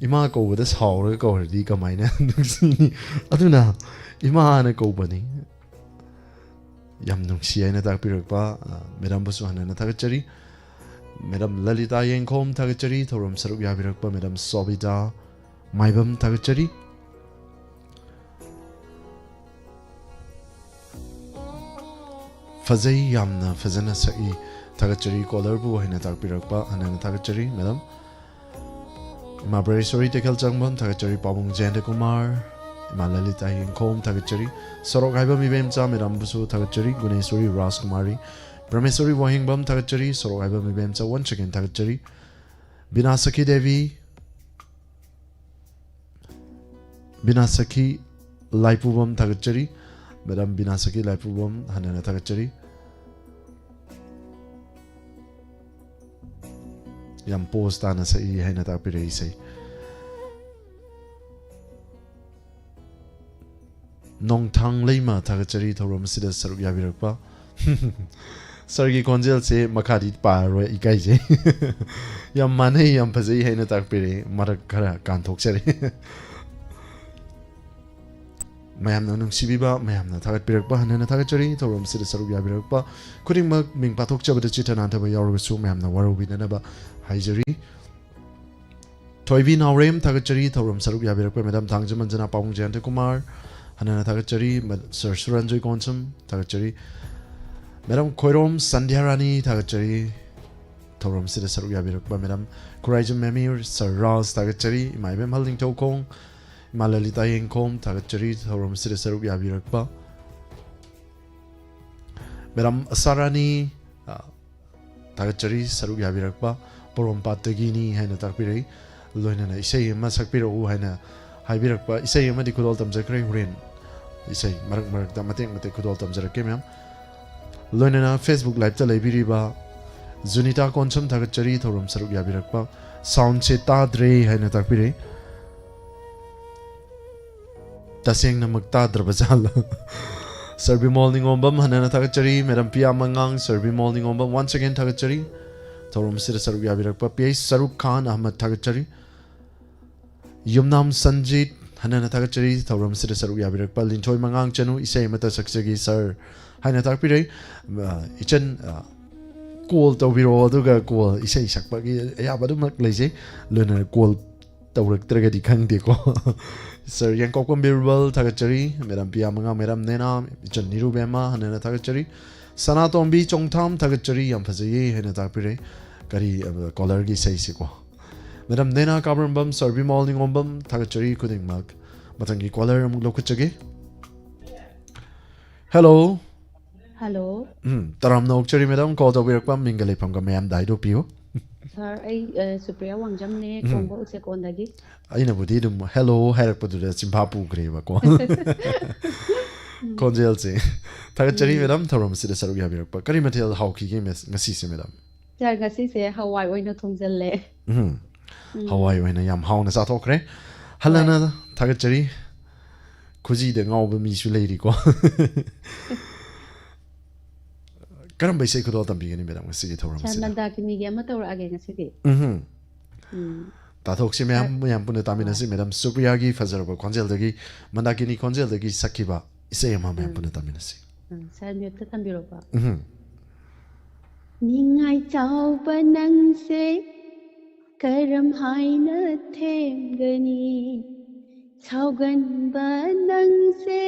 ꯏꯃꯥ ꯀꯧꯕꯗ ꯁꯥꯎꯔꯒ ꯀꯧꯔꯗꯤ ꯀꯃꯥꯏꯅ ꯅꯨꯡꯁꯤꯅꯤ? ꯑꯗꯨꯅ ꯏꯃꯥꯅ ꯀꯧꯕꯅꯤ꯫ ꯌꯥꯝ ꯅꯨꯡꯁꯤ ꯍꯥꯏꯅ ꯇꯥꯛꯄꯤꯔꯛꯄ, ꯑ, ꯃꯦꯗꯥꯝꯕꯨꯁꯨ ꯍꯟꯅ ꯍꯟꯅ ꯊꯥꯒꯠꯆꯔꯤ꯫ ꯃꯦꯗꯥꯝ ꯂꯂꯤꯇꯥ ꯌꯦꯡꯈꯣꯝ ꯊꯥꯒꯠꯆꯔꯤ, ꯊꯧꯔꯝ ꯁꯔꯨꯛ ꯌꯥꯕꯤꯔꯛꯄ ꯃꯦꯗꯥꯝ ꯁꯣꯕꯤꯇꯥ ꯃꯥꯏꯕꯝ ꯊꯥꯒꯠꯆꯔꯤ꯫ ꯐꯖꯩ, ꯌꯥꯝꯅ ꯐꯖꯅ ꯁꯛꯏ꯫ ꯊꯥꯒꯠꯆꯔꯤ, caller ꯕꯨ ꯍꯥꯏꯅ ꯇꯥꯛꯄꯤꯔꯛꯄ ꯍꯟꯅ ꯍꯟꯅ ꯊꯥꯒꯠꯆꯔꯤ ꯃꯦꯗꯥꯝ꯫ ꯏꯃꯥ ꯕ꯭ꯔꯦꯁꯣꯔꯤ ꯇꯦꯈꯦꯜ ꯆꯪꯕꯝ ꯊꯥꯒꯠꯆꯔꯤ, ꯄꯥꯕꯨꯡ ꯖꯌꯟꯇ ꯀꯨꯃꯥꯔ, ꯏꯃꯥ ꯂꯂꯤꯇꯥ ꯌꯦꯡꯈꯣꯝ ꯊꯥꯒꯠꯆꯔꯤ, ꯁꯣꯔꯣꯛ ꯍꯥꯏꯕ ꯃꯤꯕꯦꯝꯆꯥ ꯃꯦꯗꯥꯝꯕꯨꯁꯨ ꯊꯥꯒꯠꯆꯔꯤ, ꯒꯨꯅꯦꯁꯣꯔꯤ ꯔꯥꯖꯀꯨꯃꯥꯔꯤ, ꯄ꯭ꯔꯃꯦꯁꯣꯔꯤ ꯋꯥꯍꯦꯡꯕꯝ ꯊꯥꯒꯠꯆꯔꯤ, ꯁꯣꯔꯣꯛ ꯍꯥꯏꯕ ꯃꯤꯕꯦꯝꯆꯥ once again ꯊꯥꯒꯠꯆꯔꯤ, ꯕꯤꯅꯥ ꯁꯈꯤ ꯗꯦꯕꯤ, ꯕꯤꯅꯥ ꯁꯈꯤ ꯂꯥꯏꯄꯨꯕꯝ ꯊꯥꯒꯠꯆꯔꯤ꯫ ꯃꯦꯗꯥꯝ ꯕꯤꯅꯥ ꯁꯈꯤ ꯂꯥꯏꯄꯨꯕꯝ ꯍꯟꯅ ꯍꯟꯅ ꯊꯥꯒꯠꯆꯔꯤ꯫ ꯌꯥꯝ pose ꯇꯥꯅ ꯁꯛꯏ ꯍꯥꯏꯅ ꯇꯥꯛꯄꯤꯔꯛꯏ ꯏꯁꯩ꯫ ꯅꯣꯡꯊꯥꯡ ꯂꯩꯃ ꯊꯥꯒꯠꯆꯔꯤ ꯊꯧꯔꯝ ꯑꯁꯤꯗ ꯁꯔꯨꯛ ꯌꯥꯕꯤꯔꯛꯄ꯫ ꯁꯔꯒꯤ ꯈꯣꯟꯖꯦꯜꯁꯦ ꯃꯈꯥꯗꯤ ꯄꯥꯔꯔꯣꯏ, ꯏꯀꯥꯏꯖꯩ꯫ ꯌꯥꯝ ꯃꯥꯟꯅꯩ, ꯌꯥꯝ ꯐꯖꯩ ꯍꯥꯏꯅ ꯇꯥꯛꯄꯤꯔꯛꯏ꯫ ꯃꯔꯛ ꯈꯔ ꯀꯥꯟꯊꯣꯛꯆꯔꯦ꯫ ꯃꯌꯥꯝꯅ ꯅꯨꯡꯁꯤꯕꯤꯕ, ꯃꯌꯥꯝꯅ ꯊꯥꯒꯠꯄꯤꯔꯛꯄ, ꯍꯟꯅ ꯍꯟꯅ ꯊꯥꯒꯠꯆꯔꯤ꯫ ꯊꯧꯔꯝꯁꯤꯗ ꯁꯔꯨꯛ ꯌꯥꯕꯤꯔꯛꯄ ꯈꯨꯗꯤꯡꯃꯛ ꯃꯤꯡ ꯄꯥꯊꯣꯛꯆꯕꯗ ꯆꯤꯠꯊ ꯅꯥꯟꯊꯕ ꯌꯥꯎꯔꯒꯁꯨ ꯃꯌꯥꯝꯅ ꯋꯥꯔꯧꯕꯤꯗꯅꯕ ꯍꯥꯏꯖꯔꯤ꯫ ꯊꯣꯏꯕꯤ ꯅꯥꯎꯔꯦꯝ ꯊꯥꯒꯠꯆꯔꯤ꯫ ꯊꯧꯔꯝ ꯁꯔꯨꯛ ꯌꯥꯕꯤꯔꯛꯄ ꯃꯦꯗꯥꯝ ꯊꯥꯡꯖꯃꯟꯖꯅꯥ ꯄꯥꯕꯨꯡ ꯖꯌꯟꯇ ꯀꯨꯃꯥꯔ, ꯍꯟꯅ ꯍꯟꯅ ꯊꯥꯒꯠꯆꯔꯤ꯫ ꯃ-, ꯁꯔ ꯁꯨꯔꯟꯖꯣꯏ ꯀꯣꯟꯁꯝ ꯊꯥꯒꯠꯆꯔꯤ꯫ ꯃꯦꯗꯥꯝ ꯈꯣꯏꯔꯣꯝ ꯁꯟꯙ꯭ꯌꯥ ꯔꯥꯅꯤ ꯊꯥꯒꯠꯆꯔꯤ꯫ ꯊꯧꯔꯝꯁꯤꯗ ꯁꯔꯨꯛ ꯌꯥꯕꯤꯔꯛꯄ ꯃꯦꯗꯥꯝ ꯈꯨꯔꯥꯏꯖꯝ ꯃꯦꯃꯤ, ꯁꯔ ꯔꯥꯖ ꯊꯥꯒꯠꯆꯔꯤ꯫ ꯏꯃꯥ ꯏꯕꯦꯝꯍꯜ ꯅꯤꯡꯊꯧꯈꯣꯡ, ꯏꯃꯥ ꯂꯂꯤꯇꯥ ꯌꯦꯡꯈꯣꯝ ꯊꯥꯒꯠꯆꯔꯤ꯫ ꯊꯧꯔꯝꯁꯤꯗ ꯁꯔꯨꯛ ꯌꯥꯕꯤꯔꯛꯄ ꯃꯦꯗꯥꯝ ꯑꯁꯥꯔꯥꯅꯤ, ꯑ, ꯊꯥꯒꯠꯆꯔꯤ ꯁꯔꯨꯛ ꯌꯥꯕꯤꯔꯛꯄ꯫ ꯄꯣꯔꯣꯝꯄꯥꯠꯇꯒꯤꯅꯤ ꯍꯥꯏꯅ ꯇꯥꯛꯄꯤꯔꯛꯏ꯫ ꯂꯣꯏꯅꯅ ꯏꯁꯩ ꯑꯃ ꯁꯛꯄꯤꯔꯛꯎ ꯍꯥꯏꯅ ꯍꯥꯏꯕꯤꯔꯛꯄ꯫ ꯏꯁꯩ ꯑꯃꯗꯤ ꯈꯨꯗꯣꯜ ꯇꯝꯖꯈ꯭ꯔꯦ, ꯍꯣꯔꯦꯟ ꯏꯁꯩ ꯃꯔꯛ ꯃꯔꯛꯇ ꯃꯇꯦꯛ ꯃꯇꯦꯛ ꯈꯨꯗꯣꯜ ꯇꯝꯖꯔꯛꯀꯦ ꯃꯌꯥꯝ꯫ ꯂꯣꯏꯅꯅ Facebook live ꯇ ꯂꯩꯕꯤꯔꯤꯕ ꯖꯨꯅꯤꯇꯥ ꯀꯣꯟꯁꯝ ꯊꯥꯒꯠꯆꯔꯤ ꯊꯧꯔꯝ ꯁꯔꯨꯛ ꯌꯥꯕꯤꯔꯛꯄ꯫ ꯁꯥꯎꯟꯁꯦ ꯇꯥꯗ꯭ꯔꯦ ꯍꯥꯏꯅ ꯇꯥꯛꯄꯤꯔꯦ꯫ ꯇꯁꯦꯡꯅꯃꯛ ꯇꯥꯗ꯭ꯔꯕ ꯖꯥꯠꯂ? ꯁꯔ ꯕꯤꯃꯣꯜ ꯅꯤꯉꯣꯝꯕꯝ ꯍꯟꯅ ꯍꯟꯅ ꯊꯥꯒꯠꯆꯔꯤ꯫ Madam ꯄꯤꯌꯥ ꯃꯉꯥꯡ, sir Bimol ꯅꯤꯉꯣꯝꯕꯝ once again ꯊꯥꯒꯠꯆꯔꯤ꯫ ꯊꯧꯔꯝ ꯑꯁꯤꯗ ꯁꯔꯨꯛ ꯌꯥꯕꯤꯔꯛꯄ ꯄꯤ ꯑꯩꯆ ꯁꯔꯨꯛ ꯈꯥꯟ ꯑꯍꯃꯗ ꯊꯥꯒꯠꯆꯔꯤ꯫ ꯌꯨꯝꯅꯥꯝ ꯁꯟꯖꯤꯠ ꯍꯟꯅ ꯍꯟꯅ ꯊꯥꯒꯠꯆꯔꯤ꯫ ꯊꯧꯔꯝ ꯑꯁꯤꯗ ꯁꯔꯨꯛ ꯌꯥꯕꯤꯔꯛꯄ ꯂꯤꯟꯊꯣꯏ ꯃꯉꯥꯡ ꯆꯅꯨ, "ꯏꯁꯩ ꯑꯃꯇ ꯁꯛꯆꯒꯦ ꯁꯔ" ꯍꯥꯏꯅ ꯇꯥꯛꯄꯤꯔꯦ꯫ ꯑ, ꯏꯆꯟ, ꯑ, ꯀꯣꯜ ꯇꯧꯕꯤꯔꯛꯑꯣ, ꯑꯗꯨꯒ ꯀꯣꯜ, ꯏꯁꯩ ꯁꯛꯄꯒꯤ ꯑꯌꯥꯕ ꯑꯗꯨꯃꯛ ꯂꯩꯖꯩ, ꯂꯣꯏꯅꯅ ꯀꯣꯜ ꯇꯧꯔꯛꯇ꯭ꯔꯒꯗꯤ ꯈꯪꯗꯦꯀꯣ꯫ ꯁꯔ ꯌꯦꯡꯀꯣꯛꯄꯝ ꯕꯤꯔꯕꯜ ꯊꯥꯒꯠꯆꯔꯤ, ꯃꯦꯗꯥꯝ ꯄꯤꯌꯥ ꯃꯉꯥ, ꯃꯦꯗꯥꯝ ꯅꯦꯅꯥ, ꯏꯆꯟ ꯅꯤꯔꯨꯕꯦꯝꯃ ꯍꯟꯅ ꯍꯟꯅ ꯊꯥꯒꯠꯆꯔꯤ꯫ ꯁꯅꯥꯇꯣꯝꯕꯤ ꯆꯣꯡꯊꯥꯝ ꯊꯥꯒꯠꯆꯔꯤ, ꯌꯥꯝ ꯐꯖꯩꯌꯦ ꯍꯥꯏꯅ ꯇꯥꯛꯄꯤꯔꯦ꯫ ꯀꯔꯤ, ꯑ, ꯀꯣꯂꯔꯒꯤ ꯏꯁꯩꯁꯤꯀꯣ꯫ ꯃꯦꯗꯥꯝ ꯅꯦꯅꯥ ꯀꯥꯕ꯭ꯔꯝꯕꯝ, ꯁꯔ ꯕꯤꯃꯣꯜ ꯅꯤꯉꯣꯝꯕꯝ ꯊꯥꯒꯠꯆꯔꯤ ꯈꯨꯗꯤꯡꯃꯛ꯫ ꯃꯊꯪꯒꯤ ꯀꯣꯂꯔ ꯑꯃꯨꯛ ꯂꯧꯈꯠꯆꯒꯦ꯫ ꯍꯦꯜꯂꯣ꯫ ꯍꯜꯂꯣ꯫ ꯎꯝ, ꯇꯔꯥꯝꯅ ꯑꯣꯛꯆꯔꯤ ꯃꯦꯗꯥꯝ, ꯀꯣꯜ ꯇꯧꯕꯤꯔꯛꯄ ꯃꯤꯡꯒ ꯂꯩꯐꯝꯒ ꯃꯌꯥꯝꯗ ꯍꯥꯏꯗꯣꯛꯄꯤꯌꯨ꯫ ꯁꯥꯔ, ꯑꯩ, ꯑ, ꯁꯨꯄ꯭ꯔꯤꯌꯥ ꯋꯥꯡꯖꯝꯅꯦ, ꯎꯝ꯫ ꯀꯣꯡꯕ ꯎꯆꯦꯛꯀꯣꯟꯗꯒꯤ꯫ ꯑꯩꯅꯕꯨꯗꯤ ꯑꯗꯨꯝ ꯍꯦꯜꯂꯣ ꯍꯥꯏꯔꯛꯄꯗꯨꯗ ꯆꯤꯟꯐꯥ ꯄꯨꯈ꯭ꯔꯦꯕꯀꯣ꯫ ꯈꯣꯟꯖꯦꯜꯁꯦ꯫ ꯊꯥꯒꯠꯆꯔꯤ ꯎꯝ꯫ ꯃꯦꯗꯥꯝ, ꯊꯧꯔꯝ ꯑꯁꯤꯗ ꯁꯔꯨꯛ ꯌꯥꯕꯤꯔꯛꯄ꯫ ꯀꯔꯤ ꯃꯊꯦꯜ ꯍꯥꯎꯈꯤꯒꯦ ꯃꯦꯁ-, ꯉꯁꯤꯁꯦ ꯃꯦꯗꯥꯝ? ꯁꯥꯔ, ꯉꯁꯤꯁꯦ ꯍꯋꯥꯏ ꯑꯣꯏꯅ ꯊꯣꯡꯖꯜꯂꯦ꯫ ꯎꯝ꯫ ꯎꯝ꯫ ꯍꯋꯥꯏ ꯑꯣꯏꯅ ꯌꯥꯝ ꯍꯥꯎꯅ ꯆꯥꯊꯣꯛꯈ꯭ꯔꯦ꯫ ꯍꯣꯏ꯫ ꯍꯜꯂꯅ ꯊꯥꯒꯠꯆꯔꯤ꯫ ꯈꯨꯖꯤꯗ ꯉꯥꯎꯕ ꯃꯤꯁꯨ ꯂꯩꯔꯤꯀꯣ꯫ ꯀꯔꯝꯕ ꯏꯁꯩ ꯈꯨꯗꯣꯜ ꯇꯝꯕꯤꯒꯅꯤ ꯃꯦꯗꯥꯝ ꯉꯁꯤꯒꯤ ꯊꯧꯔꯝ ꯁꯥꯔ, ꯑꯁꯤꯗ? ꯃꯟꯗꯥꯀꯤꯅꯤꯒꯤ ꯑꯃ ꯇꯧꯔꯛꯑꯒꯦ ꯉꯁꯤꯗꯤ꯫ ꯎꯝꯍꯨꯝ꯫ ꯎꯝ꯫ ꯇꯥꯊꯣꯛꯁꯤ ꯃꯌꯥꯝ, ꯁꯥꯔ꯫ ꯃꯌꯥꯝ ꯄꯨꯟꯅ ꯇꯥꯃꯤꯟꯅꯁꯤ꯫ ꯍꯣꯏ꯫ ꯃꯦꯗꯥꯝ ꯁꯨꯄ꯭ꯔꯤꯌꯥꯒꯤ ꯐꯖꯔꯕ ꯈꯣꯟꯖꯦꯜꯗꯒꯤ, ꯃꯟꯗꯥꯀꯤꯅꯤ ꯈꯣꯟꯖꯦꯜꯗꯒꯤ ꯁꯛꯈꯤꯕ ꯏꯁꯩ ꯑꯃ ꯃꯌꯥꯝ ꯎꯝ꯫ ꯄꯨꯟꯅ ꯇꯥꯃꯤꯟꯅꯁꯤ꯫ ꯎꯝ, ꯁꯥꯔ, ꯃ꯭ꯌꯨꯠꯇ ꯊꯝꯕꯤꯔꯣꯀꯣ꯫ ꯎꯝꯍꯨꯝ꯫ ꯅꯤꯡꯉꯥꯏ ꯆꯥꯎꯕ ꯅꯪꯁꯦ ꯀꯔꯝ ꯍꯥꯏꯅ ꯊꯦꯝꯒꯅꯤ? ꯁꯥꯎꯒꯟꯕ ꯅꯪꯁꯦ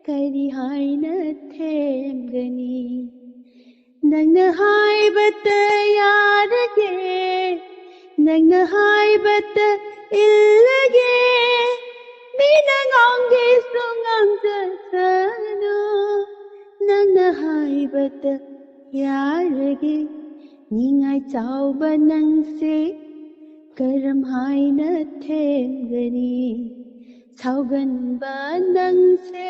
ꯀꯔꯤ ꯍꯥꯏꯅ ꯊꯦꯝꯒꯅꯤ? ꯅꯪꯅ ꯍꯥꯏꯕꯇ ꯌꯥꯔꯒꯦ, ꯅꯪꯅ ꯍꯥꯏꯕꯇ ꯏꯜꯂꯒꯦ, ꯃꯤꯅ ꯉꯥꯡꯒꯦꯁꯨ ꯉꯥꯡꯖꯁꯅꯨ, ꯅꯪꯅ ꯍꯥꯏꯕꯇ ꯌꯥꯔꯒꯦ꯫ ꯅꯤꯡꯉꯥꯏ ꯆꯥꯎꯕ ꯅꯪꯁꯦ ꯀꯔꯝ ꯍꯥꯏꯅ ꯊꯦꯝꯒꯅꯤ? ꯁꯥꯎꯒꯟꯕ ꯅꯪꯁꯦ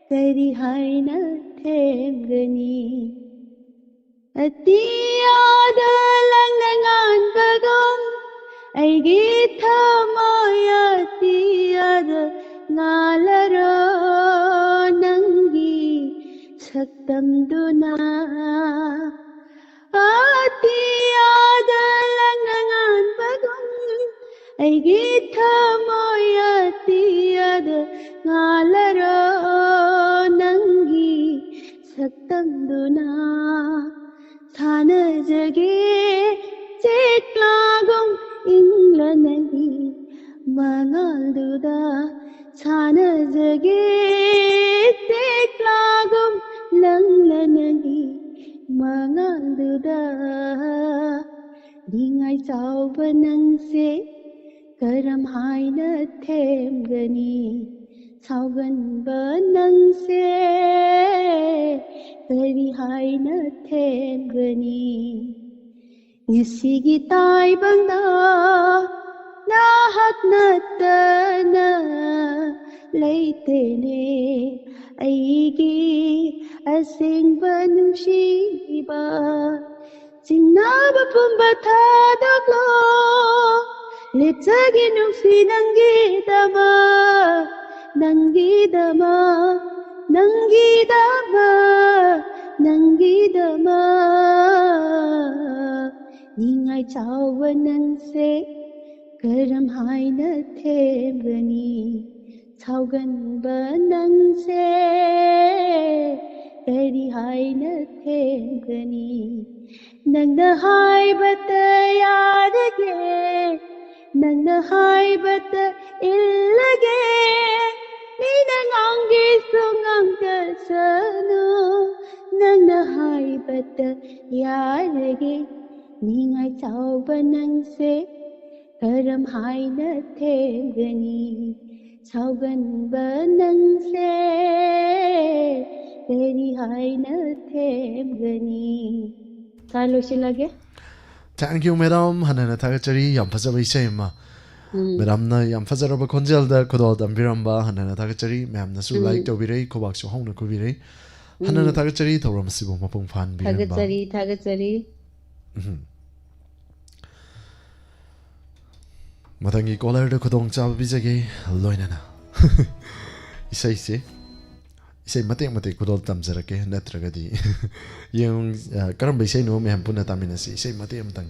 ꯀꯔꯤ ꯍꯥꯏꯅ ꯊꯦꯝꯒꯅꯤ? ꯑꯇꯤꯌꯥꯗ ꯂꯪꯅ ꯉꯥꯟꯕꯒꯨꯝ ꯑꯩꯒꯤ ꯊꯃꯣꯏ ꯑꯇꯤꯌꯥꯗ ꯉꯥꯜꯂꯔꯣ ꯅꯪꯒꯤ ꯁꯛꯇꯝꯗꯨꯅ꯫ ꯑꯇꯤꯌꯥꯗ ꯂꯪꯅ ꯉꯥꯟꯕꯒꯨꯝ ꯑꯩꯒꯤ ꯊꯃꯣꯏ ꯑꯇꯤꯌꯥꯗ ꯉꯥꯜꯂꯔꯣ ꯅꯪꯒꯤ ꯁꯛꯇꯝꯗꯨꯅ꯫ ꯁꯥꯟꯅꯖꯒꯦ ꯆꯦꯛꯂꯥꯒꯨꯝ ꯏꯪꯂꯅꯒꯤ ꯃꯉꯥꯜꯗꯨꯗ꯫ ꯁꯥꯟꯅꯖꯒꯦ ꯆꯦꯛꯂꯥꯒꯨꯝ ꯂꯪꯂꯅꯒꯤ ꯃꯉꯥꯜꯗꯨꯗ꯫ ꯅꯤꯡꯉꯥꯏ ꯆꯥꯎꯕ ꯅꯪꯁꯦ ꯀꯔꯝ ꯍꯥꯏꯅ ꯊꯦꯝꯒꯅꯤ? ꯁꯥꯎꯒꯟꯕ ꯅꯪꯁꯦ ꯀꯔꯤ ꯍꯥꯏꯅ ꯊꯦꯝꯒꯅꯤ? ꯉꯁꯤꯒꯤ ꯇꯥꯏꯕꯪꯗ ꯅꯍꯥꯛ ꯅꯠꯇꯅ ꯂꯩꯇꯦꯅꯦ ꯑꯩꯒꯤ ꯑꯁꯦꯡꯕ ꯅꯨꯡꯁꯤꯕ꯫ ꯆꯤꯡꯅꯕ ꯄꯨꯝꯕ ꯊꯥꯗꯣꯛꯂꯣ, ꯂꯦꯞꯆꯒꯦ ꯅꯨꯡꯁꯤ ꯅꯪꯒꯤꯗꯃꯛ, ꯅꯪꯒꯤꯗꯃꯛ, ꯅꯪꯒꯤꯗꯃꯛ, ꯅꯪꯒꯤꯗꯃꯛ꯫ ꯅꯤꯡꯉꯥꯏ ꯆꯥꯎꯕ ꯅꯪꯁꯦ ꯀꯔꯝ ꯍꯥꯏꯅ ꯊꯦꯝꯒꯅꯤ? ꯁꯥꯎꯒꯟꯕ ꯅꯪꯁꯦ ꯀꯔꯤ ꯍꯥꯏꯅ ꯊꯦꯝꯒꯅꯤ? ꯅꯪꯅ ꯍꯥꯏꯕꯇ ꯌꯥꯔꯒꯦ, ꯅꯪꯅ ꯍꯥꯏꯕꯇ ꯏꯜꯂꯒꯦ꯫ ꯃꯤꯅ ꯉꯥꯡꯒꯦꯁꯨ ꯉꯥꯡꯖꯁꯅꯨ, ꯅꯪꯅ ꯍꯥꯏꯕꯇ ꯌꯥꯔꯒꯦ꯫ ꯅꯤꯡꯉꯥꯏ ꯆꯥꯎꯕ ꯅꯪꯁꯦ ꯀꯔꯝ ꯍꯥꯏꯅ ꯊꯦꯝꯒꯅꯤ? ꯁꯥꯎꯒꯟꯕ ꯅꯪꯁꯦ ꯀꯔꯤ ꯍꯥꯏꯅ ꯊꯦꯝꯒꯅꯤ? ꯁꯥꯔ, ꯂꯣꯏꯁꯤꯜꯂꯒꯦ꯫ Thank you, madam. ꯍꯟꯅ ꯍꯟꯅ ꯊꯥꯒꯠꯆꯔꯤ꯫ ꯌꯥꯝ ꯐꯖꯕ ꯏꯁꯩ ꯑꯃ꯫ ꯎꯝ꯫ ꯃꯦꯗꯥꯝꯅ ꯌꯥꯝ ꯐꯖꯔꯕ ꯈꯣꯟꯖꯦꯜꯗ ꯈꯨꯗꯣꯜ ꯇꯝꯕꯤꯔꯝꯕ ꯍꯟꯅ ꯍꯟꯅ ꯊꯥꯒꯠꯆꯔꯤ꯫ ꯃꯌꯥꯝꯅꯁꯨ ꯎꯝ꯫ ꯂꯥꯏꯛ ꯇꯧꯕꯤꯔꯛꯏ, ꯈꯨꯕꯥꯛꯁꯨ ꯍꯧꯅ ꯈꯨꯕꯤꯔꯛꯏ꯫ ꯍꯟꯅ ꯊꯥꯒꯠꯆꯔꯤ, ꯊꯧꯔꯝ ꯑꯁꯤꯕꯨ ꯃꯄꯨꯡ ꯐꯥꯍꯟꯕꯤꯔꯝꯕ꯫ ꯊꯥꯒꯠꯆꯔꯤ, ꯊꯥꯒꯠꯆꯔꯤ꯫ ꯎꯝ꯫ ꯃꯊꯪꯒꯤ ꯀꯣꯂꯔꯗ ꯈꯨꯗꯣꯡꯆꯥꯕ ꯄꯤꯖꯒꯦ꯫ ꯂꯣꯏꯅꯅ ꯏꯁꯩꯁꯦ, ꯏꯁꯩ ꯃꯇꯦꯛ ꯃꯇꯦꯛ ꯈꯨꯗꯣꯜ ꯇꯝꯖꯔꯛꯀꯦ, ꯅꯠꯇ꯭ꯔꯒꯗꯤ ꯌꯦꯡꯉꯨ, ꯑ, ꯀꯔꯝꯕ ꯏꯁꯩꯅꯣ ꯃꯌꯥꯝ ꯄꯨꯟꯅ ꯇꯥꯃꯤꯟꯅꯁꯤ꯫ ꯏꯁꯩ ꯃꯇꯦꯛ ꯑꯃꯇꯪ꯫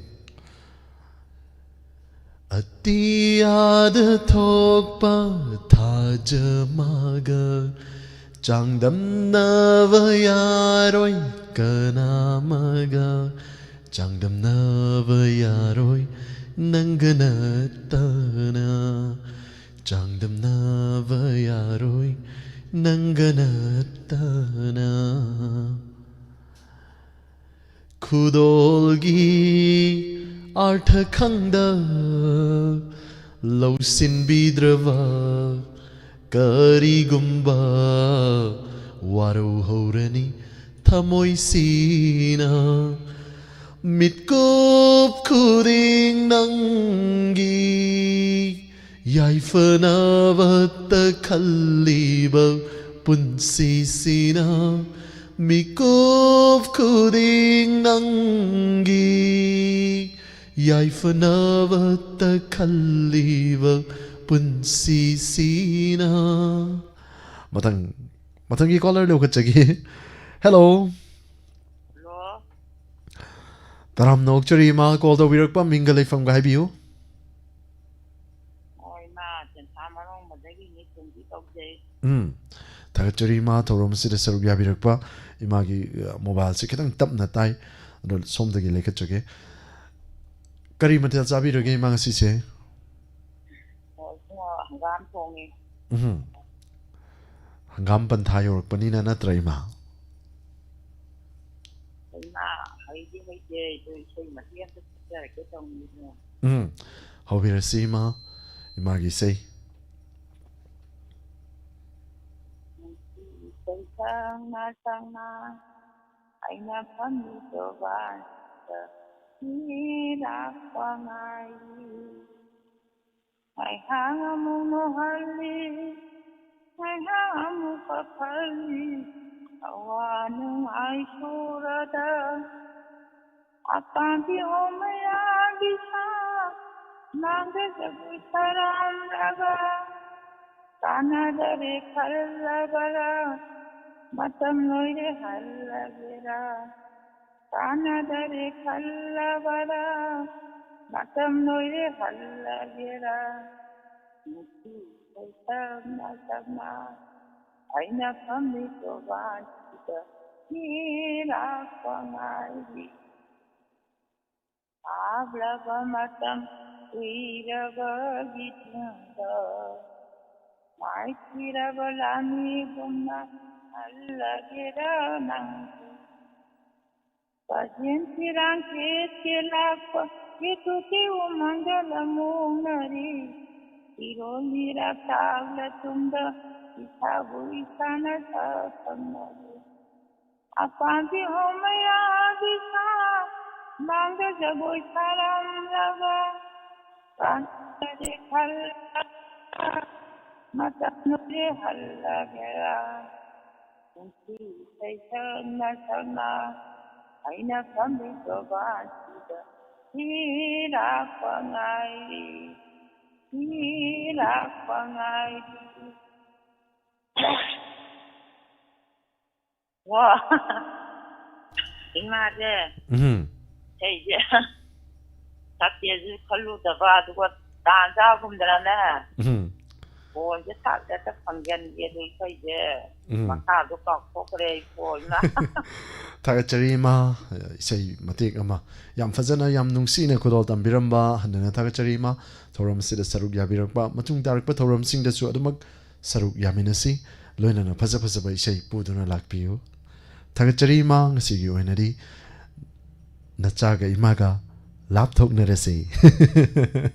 ꯑꯇꯤꯌꯥꯗ ꯊꯣꯛꯄ ꯊꯥꯖ ꯃꯥꯒ ꯆꯥꯡꯗꯝꯅꯕ ꯌꯥꯔꯣꯏ ꯀꯅꯥꯃꯒ, ꯆꯥꯡꯗꯝꯅꯕ ꯌꯥꯔꯣꯏ ꯅꯪꯒ ꯅꯠꯇꯅ, ꯆꯥꯡꯗꯝꯅꯕ ꯌꯥꯔꯣꯏ ꯅꯪꯒ ꯅꯠꯇꯅ꯫ ꯈꯨꯗꯣꯜꯒꯤ ꯑꯥꯔꯊ ꯈꯪꯗ ꯂꯧꯁꯤꯟꯕꯤꯗ꯭ꯔꯕ ꯀꯔꯤꯒꯨꯝꯕ ꯋꯥꯔꯧꯍꯧꯔꯅꯤ ꯊꯃꯣꯏꯁꯤꯅ꯫ ꯃꯤꯠꯀꯨꯞ ꯈꯨꯗꯤꯡ ꯅꯪꯒꯤ ꯌꯥꯏꯐꯅꯕꯇ ꯈꯜꯂꯤꯕ ꯄꯨꯟꯁꯤꯁꯤꯅ, ꯃꯤꯀꯨꯞ ꯈꯨꯗꯤꯡ ꯅꯪꯒꯤ ꯌꯥꯏꯐꯅꯕꯇ ꯈꯜꯂꯤꯕ ꯄꯨꯟꯁꯤꯁꯤꯅ꯫ ꯃꯊꯪ, ꯃꯊꯪꯒꯤ ꯀꯣꯂꯔ ꯂꯧꯈꯠꯆꯒꯦ꯫ ꯍꯦꯜꯂꯣ꯫ ꯍꯜꯂꯣ꯫ ꯇꯔꯥꯝꯅ ꯑꯣꯛꯆꯔꯤ ꯏꯃꯥ, ꯀꯣꯜ ꯇꯧꯕꯤꯔꯛꯄ ꯃꯤꯡꯒ ꯂꯩꯐꯝꯒ ꯍꯥꯏꯕꯤꯌꯨ꯫ ꯑꯣ, ꯏꯃꯥ, ꯆꯦꯟꯊꯥ ꯃꯔꯣꯡꯕꯗꯒꯤꯅꯤ, ꯇꯨꯝꯕꯤ ꯀꯧꯖꯩ꯫ ꯎꯝ꯫ ꯊꯥꯒꯠꯆꯔꯤ ꯏꯃꯥ, ꯊꯧꯔꯝ ꯑꯁꯤꯗ ꯁꯔꯨꯛ ꯌꯥꯕꯤꯔꯛꯄ꯫ ꯏꯃꯥꯒꯤ, ꯑ, ꯃꯣꯕꯥꯏꯜꯁꯦ ꯈꯤꯇꯪ ꯇꯞꯅ ꯇꯥꯏ, ꯑꯗꯣ ꯁꯣꯝꯗꯒꯤ ꯂꯩꯈꯠꯆꯒꯦ꯫ ꯀꯔꯤ ꯃꯊꯦꯜ ꯆꯥꯕꯤꯔꯒꯦ ꯏꯃꯥ ꯉꯁꯤꯁꯦ? ꯑꯣ, ꯏꯕꯨꯡꯉꯣ, ꯍꯪꯒꯥꯝ ꯊꯣꯡꯉꯦ꯫ ꯎꯝ꯫ ꯍꯪꯒꯥꯝ ꯄꯟꯊꯥ ꯌꯧꯔꯛꯄꯅꯤꯅ ꯅꯠꯇ꯭ꯔ ꯏꯃꯥ? ꯏꯃꯥ, ꯍꯩꯗꯤ ꯍꯩꯇꯦ, ꯑꯩꯗꯣ ꯏꯁꯩ ꯃꯇꯦꯛ ꯑꯝꯇ ꯁꯛꯆꯔꯛꯀꯦ ꯇꯧꯅꯤꯗ꯫ ꯎꯝ꯫ ꯍꯧꯕꯤꯔꯁꯤ ꯏꯃꯥ, ꯏꯃꯥꯒꯤ ꯏꯁꯩ꯫ ꯅꯨꯡꯁꯤ ꯏꯁꯩ ꯁꯛꯅ ꯁꯛꯅ ꯑꯩꯅ ꯐꯝꯃꯤ ꯁꯣꯕꯥꯟꯗ ꯃꯤ ꯂꯥꯛꯄ ꯉꯥꯏꯔꯤ꯫ ꯉꯥꯏꯍꯥꯛ ꯑꯃꯨꯛ ꯅꯣꯛꯍꯜꯂꯤ, ꯉꯥꯏꯍꯥꯛ ꯑꯃꯨꯛ ꯀꯞꯍꯜꯂꯤ꯫ ꯑꯋꯥ ꯅꯨꯡꯉꯥꯏ ꯁꯨꯔꯗ ꯑꯄꯥꯝꯕꯤ ꯍꯣꯃꯌꯥꯒꯤ ꯁꯥ ꯃꯥꯡꯗ ꯖꯒꯣꯏ ꯁꯥꯔꯝꯂꯒ ꯀꯥꯟꯅꯗꯔꯦ ꯈꯜꯂꯕꯔꯥ? ꯃꯇꯝ ꯂꯣꯏꯔꯦ ꯍꯜꯂꯒꯦꯔꯥ? ꯀꯥꯟꯅꯗꯔꯦ ꯈꯜꯂꯕꯔꯥ? ꯃꯇꯝ ꯂꯣꯏꯔꯦ ꯍꯜꯂꯒꯦꯔꯥ? ꯅꯨꯄꯤ ꯏꯁꯩ ꯇꯞꯅ ꯇꯞꯅ ꯑꯩꯅ ꯐꯝꯃꯤ ꯇꯣꯕꯥꯟꯁꯤꯗ ꯃꯤ ꯂꯥꯛꯄ ꯉꯥꯏꯔꯤ꯫ ꯂꯥꯞꯂꯕ ꯃꯇꯝ ꯀꯨꯏꯔꯕꯒꯤ ꯇꯨꯡꯗ ꯃꯥꯏꯊꯤꯔꯕ ꯂꯥꯟꯃꯤꯒꯨꯝꯅ ꯍꯜꯂꯒꯦꯔꯥ ꯅꯪꯁꯨ? ꯀꯥꯆꯦꯟ ꯐꯤꯔꯥꯡ ꯆꯦꯠꯀꯦ ꯂꯥꯛꯄ ꯏꯇꯨꯒꯤ ꯎꯃꯪꯗ ꯂꯃꯣꯛꯅꯔꯤ꯫ ꯐꯤꯔꯣꯜ ꯃꯤꯔꯥ ꯇꯥꯛꯂ ꯇꯨꯡꯗ ꯏꯁꯥꯕꯨ ꯏꯁꯥꯅ ꯁꯥꯐꯝꯅꯔꯤ꯫ ꯑꯄꯥꯝꯕꯤ ꯍꯣꯃꯌꯥꯒꯤ ꯁꯥ ꯃꯥꯡꯗ ꯖꯒꯣꯏ ꯁꯥꯔꯝꯂꯒ ꯀꯥꯟꯅꯗꯦ ꯈꯜꯂꯒ ꯃꯇꯝ ꯂꯣꯏꯔꯦ ꯍꯜꯂꯒꯦꯔꯥ? ꯅꯨꯡꯁꯤ ꯏꯁꯩ ꯁꯛꯅ ꯁꯛꯅ ꯑꯩꯅ ꯐꯝꯃꯤ ꯇꯣꯕꯥꯟꯁꯤꯗ ꯃꯤ ꯂꯥꯛꯄ ꯉꯥꯏꯔꯤ, ꯃꯤ ꯂꯥꯛꯄ ꯉꯥꯏꯔꯤ꯫ ꯋꯥ, ꯏꯃꯥꯁꯦ, ꯎꯝ꯫ ꯏꯁꯩꯁꯦ ꯁꯛꯀꯦꯁꯨ ꯈꯜꯂꯨꯗꯕ, ꯑꯗꯨꯒ ꯇꯥꯟ ꯆꯥꯒꯨꯝꯗꯅꯅꯦ, ꯎꯝ꯫ ꯐꯣꯟꯁꯦ ꯁꯠ ꯍꯦꯛꯇ ꯐꯪꯖꯟꯒꯦ, ꯑꯗꯨ ꯏꯁꯩꯁꯦ ꯎꯝ꯫ ꯃꯈꯥꯗꯣ ꯀꯥꯎꯊꯣꯛꯈ꯭ꯔꯦ ꯑꯩ ꯐꯣꯟꯅ꯫ ꯊꯥꯒꯠꯆꯔꯤ ꯏꯃꯥ, ꯏꯁꯩ ꯃꯇꯦꯛ ꯑꯃ ꯌꯥꯝ ꯐꯖꯅ, ꯌꯥꯝ ꯅꯨꯡꯁꯤꯅ ꯈꯨꯗꯣꯜ ꯇꯝꯕꯤꯔꯝꯕ ꯍꯟꯗꯨꯅ ꯊꯥꯒꯠꯆꯔꯤ ꯏꯃꯥ꯫ ꯊꯧꯔꯝ ꯑꯁꯤꯗ ꯁꯔꯨꯛ ꯌꯥꯕꯤꯔꯛꯄ, ꯃꯇꯨꯡ ꯇꯥꯔꯛꯄ ꯊꯧꯔꯝꯁꯤꯡꯗꯁꯨ ꯑꯗꯨꯃꯛ ꯁꯔꯨꯛ ꯌꯥꯃꯤꯟꯅꯁꯤ꯫ ꯂꯣꯏꯅꯅ ꯐꯖ ꯐꯖꯕ ꯏꯁꯩ ꯄꯨꯗꯨꯅ ꯂꯥꯛꯄꯤꯌꯨ꯫ ꯊꯥꯒꯠꯆꯔꯤ ꯏꯃꯥ, ꯉꯁꯤꯒꯤ ꯑꯣꯏꯅꯗꯤ ꯅꯆꯥꯒ ꯏꯃꯥꯒ ꯂꯥꯞꯊꯣꯛꯅꯔꯁꯤ꯫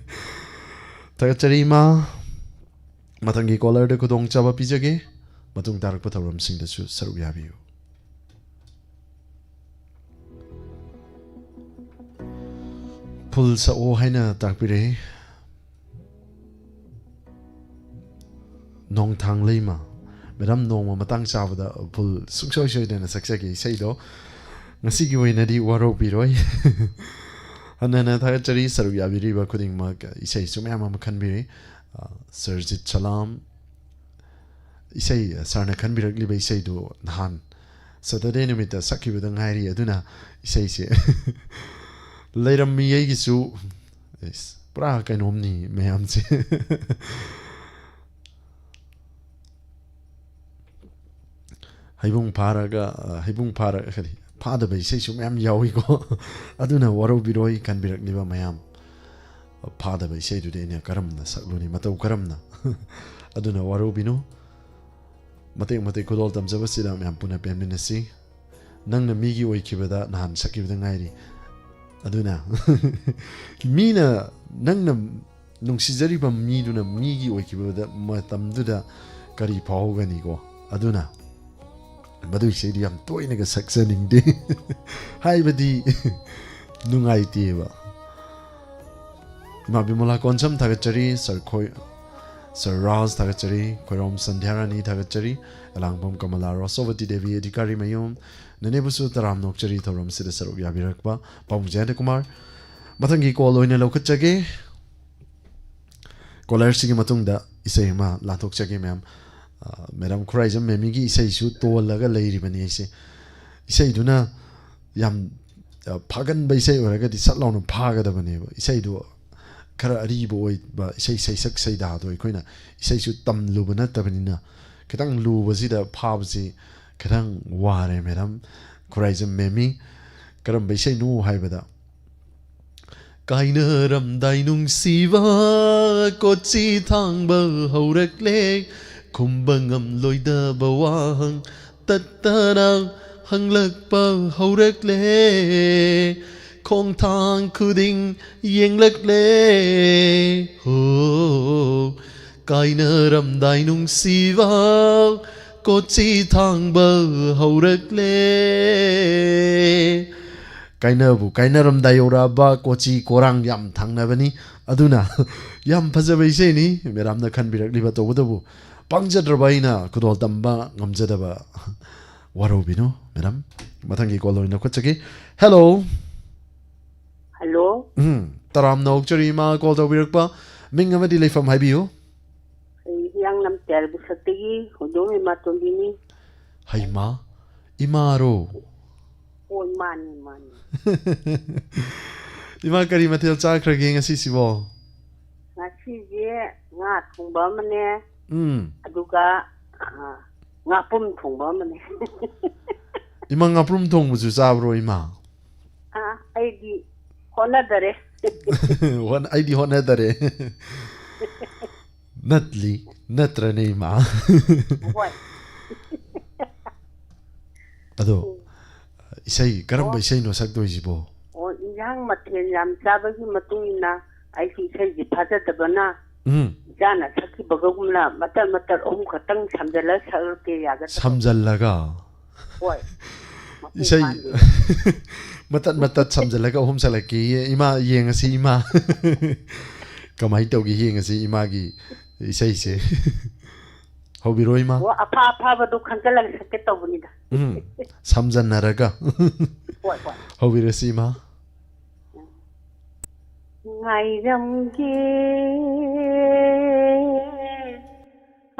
ꯊꯥꯒꯠꯆꯔꯤ ꯏꯃꯥ꯫ ꯃꯊꯪꯒꯤ ꯀꯣꯂꯔꯗ ꯈꯨꯗꯣꯡꯆꯥꯕ ꯄꯤꯖꯒꯦ꯫ ꯃꯇꯨꯡ ꯇꯥꯔꯛꯄ ꯊꯧꯔꯝꯁꯤꯡꯗꯁꯨ ꯁꯔꯨꯛ ꯌꯥꯕꯤꯌꯨ꯫ ꯐꯨꯜ ꯁꯛꯑꯣ ꯍꯥꯏꯅ ꯇꯥꯛꯄꯤꯔꯛꯏ꯫ ꯅꯣꯡꯊꯥꯡ ꯂꯩꯃ꯫ ꯃꯦꯗꯥꯝ, ꯅꯣꯡꯃ ꯃꯇꯥꯡ ꯆꯥꯕꯗ ꯐꯨꯜ ꯁꯨꯡꯁꯣꯏ ꯁꯣꯏꯗꯅ ꯁꯛꯆꯒꯦ ꯏꯁꯩꯗꯣ꯫ ꯉꯁꯤꯒꯤ ꯑꯣꯏꯅꯗꯤ ꯋꯥꯔꯧꯕꯤꯔꯣꯏ꯫ ꯍꯟꯅ ꯍꯟꯅ ꯊꯥꯒꯠꯆꯔꯤ ꯁꯔꯨꯛ ꯌꯥꯕꯤꯔꯤꯕ ꯈꯨꯗꯤꯡꯃꯛ꯫ ꯏꯁꯩꯁꯨ ꯃꯌꯥꯝ ꯑꯃ ꯈꯟꯕꯤꯔꯤ꯫ ꯑ, ꯁꯔꯖꯤꯠ ꯁꯂꯥꯝ, ꯏꯁꯩ, ꯁꯥꯔꯅ ꯈꯟꯕꯤꯔꯛꯂꯤꯕ ꯏꯁꯩꯗꯨ ꯅꯍꯥꯟ ꯁꯇꯔꯗꯦ ꯅꯨꯃꯤꯠꯇ ꯁꯛꯈꯤꯕꯗ ꯉꯥꯏꯔꯤ, ꯑꯗꯨꯅ ꯏꯁꯩꯁꯦ ꯂꯩꯔꯝꯃꯤ ꯑꯩꯒꯤꯁꯨ꯫ ꯑꯩꯁ, ꯄꯨꯔꯥ ꯀꯩꯅꯣꯝꯅꯤ ꯃꯌꯥꯝꯁꯦ꯫ ꯍꯩꯕꯨꯡ ꯐꯥꯔꯒ, ꯑ, ꯍꯩꯕꯨꯡ ꯐꯥꯔꯒ, ꯀꯔꯤ, ꯐꯥꯗꯕ ꯏꯁꯩꯁꯨ ꯃꯌꯥꯝ ꯌꯥꯎꯏꯀꯣ꯫ ꯑꯗꯨꯅ ꯋꯥꯔꯧꯕꯤꯔꯣꯏ, ꯈꯟꯕꯤꯔꯛꯂꯤꯕ ꯃꯌꯥꯝ꯫ ꯐꯥꯗꯕ ꯏꯁꯩꯗꯨꯗꯤ ꯑꯩꯅ ꯀꯔꯝꯅ ꯁꯛꯂꯨꯅꯤ, ꯃꯇꯧ ꯀꯔꯝꯅ? ꯑꯗꯨꯅ ꯋꯥꯔꯧꯕꯤꯅꯨ꯫ ꯃꯇꯦꯛ ꯃꯇꯦꯛ ꯈꯨꯗꯣꯜ ꯇꯝꯖꯕꯁꯤꯗ ꯃꯌꯥꯝ ꯄꯨꯟꯅ ꯄꯦꯟꯃꯤꯟꯅꯁꯤ꯫ ꯅꯪꯅ ꯃꯤꯒꯤ ꯑꯣꯏꯈꯤꯕꯗ ꯅꯍꯥꯟ ꯁꯛꯈꯤꯕꯗ ꯉꯥꯏꯔꯤ꯫ ꯑꯗꯨꯅ ꯃꯤꯅ, ꯅꯪꯅ ꯅꯨꯡꯁꯤꯖꯔꯤꯕ ꯃꯤꯗꯨꯅ ꯃꯤꯒꯤ ꯑꯣꯏꯈꯤꯕꯗ ꯃꯇꯝꯗꯨꯗ ꯀꯔꯤ ꯐꯥꯎꯒꯅꯤꯀꯣ? ꯑꯗꯨꯅ ꯃꯗꯨ ꯏꯁꯩꯗꯨ ꯌꯥꯝ ꯇꯣꯏꯅꯒ ꯁꯛꯆꯅꯤꯡꯗꯦ꯫ ꯍꯥꯏꯕꯗꯤ ꯅꯨꯡꯉꯥꯏꯇꯦꯕ꯫ ꯏꯃꯥ ꯕꯤꯃꯣꯂꯥ ꯀꯣꯟꯁꯝ ꯊꯥꯒꯠꯆꯔꯤ, ꯁꯔ ꯈꯣꯏ-, ꯁꯔ ꯔꯥꯖ ꯊꯥꯒꯠꯆꯔꯤ, ꯈꯣꯏꯔꯣꯝ ꯁꯟꯙ꯭ꯌꯥꯔꯥꯅꯤ ꯊꯥꯒꯠꯆꯔꯤ, ꯑꯦꯂꯥꯡꯕꯝ ꯀꯃꯂꯥ, ꯔꯣꯁꯣꯕꯇꯤ ꯗꯦꯕꯤ, ꯑꯙꯤꯀꯥꯔꯤ ꯃꯌꯨꯝ, ꯅꯅꯦꯕꯨꯁꯨ ꯇꯔꯥꯝꯅ ꯑꯣꯛꯆꯔꯤ꯫ ꯊꯧꯔꯝꯁꯤꯗ ꯁꯔꯨꯛ ꯌꯥꯕꯤꯔꯛꯄ ꯄꯥꯕꯨꯡ ꯖꯌꯟꯇ ꯀꯨꯃꯥꯔ꯫ ꯃꯊꯪꯒꯤ ꯀꯣꯜ ꯑꯣꯏꯅ ꯂꯧꯈꯠꯆꯒꯦ꯫ ꯀꯣꯂꯔꯁꯤꯒꯤ ꯃꯇꯨꯡꯗ ꯏꯁꯩ ꯑꯃ ꯂꯥꯟꯊꯣꯛꯆꯒꯦ ꯃꯌꯥꯝ꯫ ꯑ, ꯃꯦꯗꯥꯝ ꯈꯨꯔꯥꯏꯖꯝ ꯃꯦꯃꯤꯒꯤ ꯏꯁꯩꯁꯨ ꯇꯣꯜꯂꯒ ꯂꯩꯔꯤꯕꯅꯤ ꯑꯩꯁꯦ꯫ ꯏꯁꯩꯗꯨꯅ ꯌꯥꯝ, ꯑ, ꯐꯥꯒꯟꯕ ꯏꯁꯩ ꯑꯣꯏꯔꯒꯗꯤ ꯁꯠ ꯂꯥꯎꯅ ꯐꯥꯒꯗꯕꯅꯦꯕ꯫ ꯏꯁꯩꯗꯨ ꯈꯔ ꯑꯔꯤꯕ ꯑꯣꯏꯕ ꯏꯁꯩ ꯁꯩꯁꯛ ꯁꯩꯗꯥꯗꯣ ꯑꯩꯈꯣꯏꯅ ꯏꯁꯩꯁꯨ ꯇꯝꯂꯨꯕ ꯅꯠꯇꯕꯅꯤꯅ ꯈꯤꯇꯪ ꯂꯨꯕꯁꯤꯗ ꯐꯥꯕꯁꯤ ꯈꯤꯇꯪ ꯋꯥꯔꯦ ꯃꯦꯗꯥꯝ ꯈꯨꯔꯥꯏꯖꯝ ꯃꯦꯃꯤ꯫ ꯀꯔꯝꯕ ꯏꯁꯩꯅꯣ ꯍꯥꯏꯕꯗ, ꯀꯥꯏꯅꯔꯝꯗꯥꯏ ꯅꯨꯡꯁꯤꯕ ꯀꯣꯆꯤ ꯊꯥꯡꯕ ꯍꯧꯔꯛꯂꯦ, ꯈꯨꯝꯕ ꯉꯝꯂꯣꯏꯗꯕ ꯋꯥꯍꯪ ꯇꯠꯇꯅ ꯍꯪꯂꯛꯄ ꯍꯧꯔꯛꯂꯦ, ꯈꯣꯡꯊꯥꯡ ꯈꯨꯗꯤꯡ ꯌꯦꯡꯂꯛꯂꯦ꯫ ꯍꯣ, ꯀꯥꯏꯅꯔꯝꯗꯥꯏ ꯅꯨꯡꯁꯤꯕ ꯀꯣꯆꯤ ꯊꯥꯡꯕ ꯍꯧꯔꯛꯂꯦ꯫ ꯀꯥꯏꯅꯕꯨ ꯀꯥꯏꯅꯔꯝꯗꯥꯏ ꯌꯧꯔꯛꯑꯕ ꯀꯣꯆꯤ ꯀꯣꯔꯥꯡ ꯌꯥꯝ ꯊꯥꯡꯅꯕꯅꯤ꯫ ꯑꯗꯨꯅ ꯌꯥꯝ ꯐꯖꯕ ꯏꯁꯩꯅꯤ ꯃꯦꯗꯥꯝꯅ ꯈꯟꯕꯤꯔꯛꯂꯤꯕ꯫ ꯇꯧꯕꯇꯕꯨ ꯄꯪꯖꯗ꯭ꯔꯕ ꯑꯩꯅ ꯈꯨꯗꯣꯜ ꯇꯝꯕ ꯉꯝꯖꯗꯕ꯫ ꯋꯥꯔꯧꯕꯤꯅꯨ, ꯃꯦꯗꯥꯝ꯫ ꯃꯊꯪꯒꯤ ꯀꯣꯜ ꯑꯣꯏꯅ ꯂꯧꯈꯠꯆꯒꯦ꯫ ꯍꯦꯜꯂꯣ꯫ ꯍꯜꯂꯣ꯫ ꯎꯝ, ꯇꯔꯥꯝꯅ ꯑꯣꯛꯆꯔꯤ ꯏꯃꯥ, ꯀꯣꯜ ꯇꯧꯕꯤꯔꯛꯄ꯫ ꯃꯤꯡ ꯑꯃꯗꯤ ꯂꯩꯐꯝ ꯍꯥꯏꯕꯤꯌꯨ꯫ ꯑꯩ ꯍꯤꯌꯥꯡꯂꯝ ꯇꯦꯜꯕꯨ ꯁꯛꯇꯒꯤ ꯍꯧꯗꯣꯡ ꯏꯃꯥꯇꯣꯟꯕꯤꯅꯤ꯫ ꯍꯩꯃꯥ, ꯏꯃꯥꯔꯣ? ꯍꯣꯏ, ꯃꯥꯅꯤ, ꯃꯥꯅꯤ꯫ ꯏꯃꯥ, ꯀꯔꯤ ꯃꯊꯦꯜ ꯆꯥꯈ꯭ꯔꯒꯦ ꯉꯁꯤꯁꯤꯕꯣ? ꯉꯁꯤꯁꯦ ꯉꯥ ꯊꯣꯡꯕ ꯑꯃꯅꯦ, ꯎꯝ꯫ ꯑꯗꯨꯒ, ꯑ, ꯉꯥꯄꯨꯝ ꯊꯣꯡꯕ ꯑꯃꯅꯦ꯫ ꯏꯃꯥ, ꯉꯥꯄ꯭ꯔꯨꯝ ꯊꯣꯡꯕꯁꯨ ꯆꯥꯕ꯭ꯔꯣ, ꯏꯃꯥ? ꯑ, ꯑꯩꯗꯤ ꯍꯣꯠꯅꯗꯔꯦ꯫ ꯍꯣꯠ-, ꯑꯩꯗꯤ ꯍꯣꯠꯅꯗꯔꯦ꯫ ꯅꯠꯂꯤ, ꯅꯠꯇ꯭ꯔꯅꯦ, ꯏꯃꯥ? ꯍꯣꯏ꯫ ꯑꯗꯣ, ꯎꯝ꯫ ꯏꯁꯩ, ꯀꯔꯝꯕ ꯑꯣ꯫ ꯏꯁꯩꯅꯣ ꯁꯛꯇꯣꯏꯁꯤꯕꯣ? ꯑꯣ, ꯏꯟꯖꯥꯡ ꯃꯊꯦꯜ ꯌꯥꯝ ꯆꯥꯕꯒꯤ ꯃꯇꯨꯡ ꯏꯟꯅ ꯑꯩꯁꯨ ꯏꯁꯩꯁꯦ ꯐꯥꯖꯗꯕꯅ ꯎꯝ꯫ ꯏꯆꯥꯅ ꯁꯛꯈꯤꯕꯒꯨꯝꯅ ꯃꯇꯠ ꯃꯇꯠ ꯑꯍꯨꯝ ꯈꯛꯇꯪ ꯁꯝꯖꯜꯂ ꯁꯛꯂꯛꯀꯦ, ꯌꯥꯒꯗ꯭ꯔꯣ? ꯁꯝꯖꯜꯂꯒ? ꯍꯣꯏ꯫ ꯃꯄꯨꯡ ꯏꯁꯩ ꯐꯥꯅ꯫ ꯃꯇꯠ ꯃꯇꯠ ꯁꯝꯖꯜꯂꯒ ꯑꯍꯨꯝ ꯁꯛꯂꯛꯀꯦꯌꯦ꯫ ꯏꯃꯥ, ꯌꯦꯡꯉꯁꯤ, ꯏꯃꯥ꯫ ꯀꯃꯥꯏꯅ ꯇꯧꯒꯦ ꯌꯦꯡꯉꯁꯤ ꯏꯃꯥꯒꯤ ꯏꯁꯩꯁꯦ꯫ ꯍꯧꯕꯤꯔꯣ, ꯏꯃꯥ꯫ ꯑꯣ, ꯑꯐ ꯑꯐꯕꯗꯣ ꯈꯟꯖꯜꯂꯒ ꯁꯛꯀꯦ ꯇꯧꯕꯅꯤꯗ꯫ ꯎꯝ, ꯁꯝꯖꯟꯅꯔꯒ꯫ ꯍꯣꯏ, ꯍꯣꯏ꯫ ꯍꯧꯕꯤꯔꯁꯤ, ꯏꯃꯥ꯫ ꯉꯥꯏꯔꯝꯒꯦ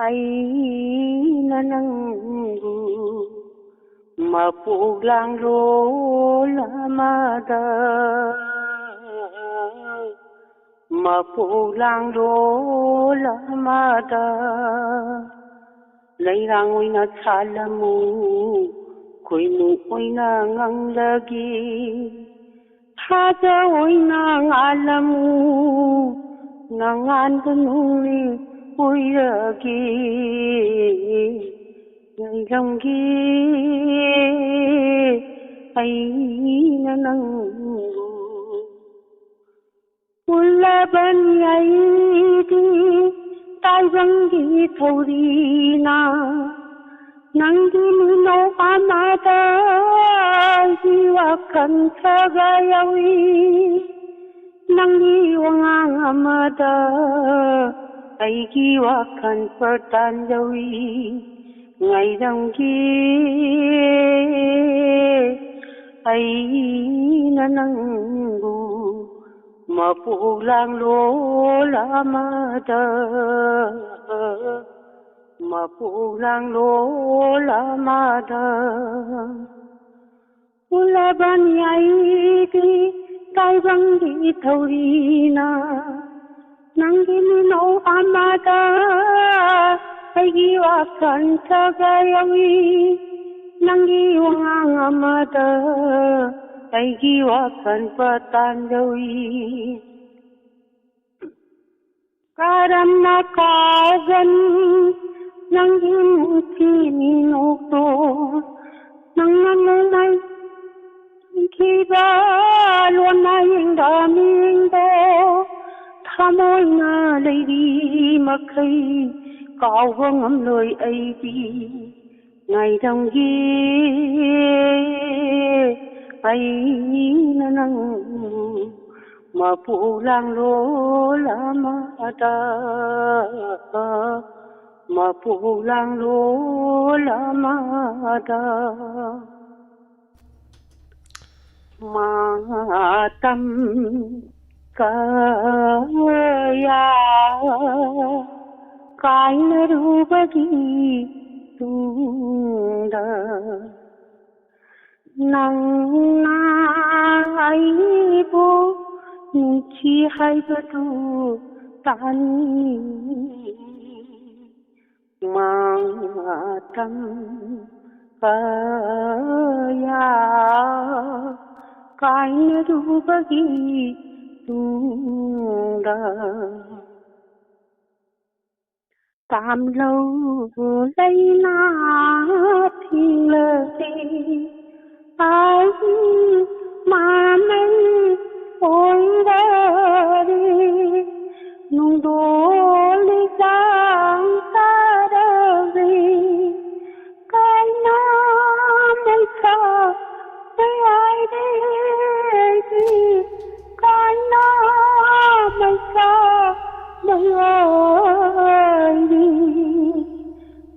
ꯑꯩꯅ ꯅꯪꯕꯨ ꯃꯄꯣꯛ ꯂꯥꯡꯂꯣꯜ ꯑꯃꯗ꯫ ꯃꯄꯣꯛ ꯂꯥꯡꯂꯣꯜ ꯑꯃꯗ ꯂꯩꯔꯥꯡ ꯑꯣꯏꯅ ꯁꯥꯠꯂꯝꯃꯨ, ꯈꯣꯏꯃꯨ ꯑꯣꯏꯅ ꯉꯪꯂꯒꯦ꯫ ꯊꯥꯖ ꯑꯣꯏꯅ ꯉꯥꯜꯂꯝꯃꯨ, ꯅꯉꯥꯟꯕ ꯅꯣꯡꯂꯩ ꯑꯣꯏꯔꯒꯦ꯫ ꯂꯩꯔꯝꯒꯦ ꯑꯩꯅ ꯅꯪꯕꯨ꯫ ꯎꯜꯂꯕꯅꯤ ꯑꯩꯗꯤ ꯇꯥꯏꯕꯪꯒꯤ ꯊꯧꯔꯤꯅ, ꯅꯪꯒꯤ ꯃꯤꯅꯣꯛ ꯑꯃꯗ ꯑꯩꯒꯤ ꯋꯥꯈꯜ ꯁꯥꯒꯥ ꯌꯥꯎꯏ, ꯅꯪꯒꯤ ꯋꯥꯉꯥꯡ ꯑꯃꯗ ꯑꯩꯒꯤ ꯋꯥꯈꯜ ꯄ꯭ꯔꯇꯥꯟ ꯌꯧꯏ꯫ ꯉꯥꯏꯔꯝꯒꯦ ꯑꯩꯅ ꯅꯪꯕꯨ ꯃꯄꯣꯛ ꯂꯥꯡꯂꯣꯜ ꯑꯃꯗ, ꯃꯄꯣꯛ ꯂꯥꯡꯂꯣꯜ ꯑꯃꯗ꯫ ꯎꯂꯕꯅꯤ ꯑꯩꯗꯤ ꯇꯥꯏꯕꯪꯒꯤ ꯊꯧꯔꯤꯅ, ꯅꯪꯒꯤ ꯃꯤꯅꯧ ꯑꯃꯗ ꯑꯩꯒꯤ ꯋꯥꯈꯜ ꯁꯥꯒ ꯌꯧꯏ꯫ ꯅꯪꯒꯤ ꯋꯥꯉꯥꯡ ꯑꯃꯗ ꯑꯩꯒꯤ ꯋꯥꯈꯜ ꯄ꯭ꯔꯇꯥꯟ ꯌꯧꯏ꯫ ꯀꯔꯝꯅ ꯀꯥꯎꯒꯅꯤ ꯅꯪꯒꯤ ꯅꯨꯡꯁꯤ ꯃꯤꯅꯣꯛꯇꯣ? ꯅꯪꯅ ꯅꯣꯡꯃꯩ ꯈꯤꯕ ꯂꯣꯟꯅ ꯌꯦꯡꯕ ꯃꯤꯡꯗꯣ ꯊꯃꯣꯏꯅ ꯂꯩꯔꯤ ꯃꯈꯩ ꯀꯥꯎꯕ ꯉꯝꯂꯣꯏ ꯑꯩꯗꯤ꯫ ꯉꯥꯏꯔꯝꯒꯦ ꯑꯩꯅ ꯅꯪ ꯃꯄꯣꯛ ꯂꯥꯡꯂꯣꯜ ꯑꯃꯗ, ꯃꯄꯣꯛ ꯂꯥꯡꯂꯣꯜ ꯑꯃꯗ꯫ ꯃꯇꯝ ꯀꯌꯥ ꯀꯥꯏꯅꯔꯨꯕꯒꯤ ꯇꯨꯡꯗ ꯅꯪꯅ ꯑꯩꯕꯨ ꯅꯨꯡꯁꯤ ꯍꯥꯏꯕꯗꯨ ꯇꯥꯅꯤꯡꯏ꯫ ꯃꯇꯝ ꯀꯌꯥ ꯀꯥꯏꯅꯔꯨꯕꯒꯤ ꯇꯨꯡꯗ ꯇꯥꯝꯂꯧ ꯂꯩꯅꯥ ꯊꯤꯡꯂꯁꯤ꯫ ꯑꯩ ꯃꯥꯃꯩ ꯑꯣꯏꯔꯔꯦ, ꯅꯨꯡꯗꯣꯜ ꯂꯤꯛꯂꯥꯡ ꯇꯥꯔꯔꯦ, ꯀꯥꯏꯅ ꯃꯩꯁꯥ ꯃꯌꯥꯏꯗꯒꯤ, ꯀꯥꯏꯅ ꯃꯩꯁꯥ ꯃꯌꯥꯏ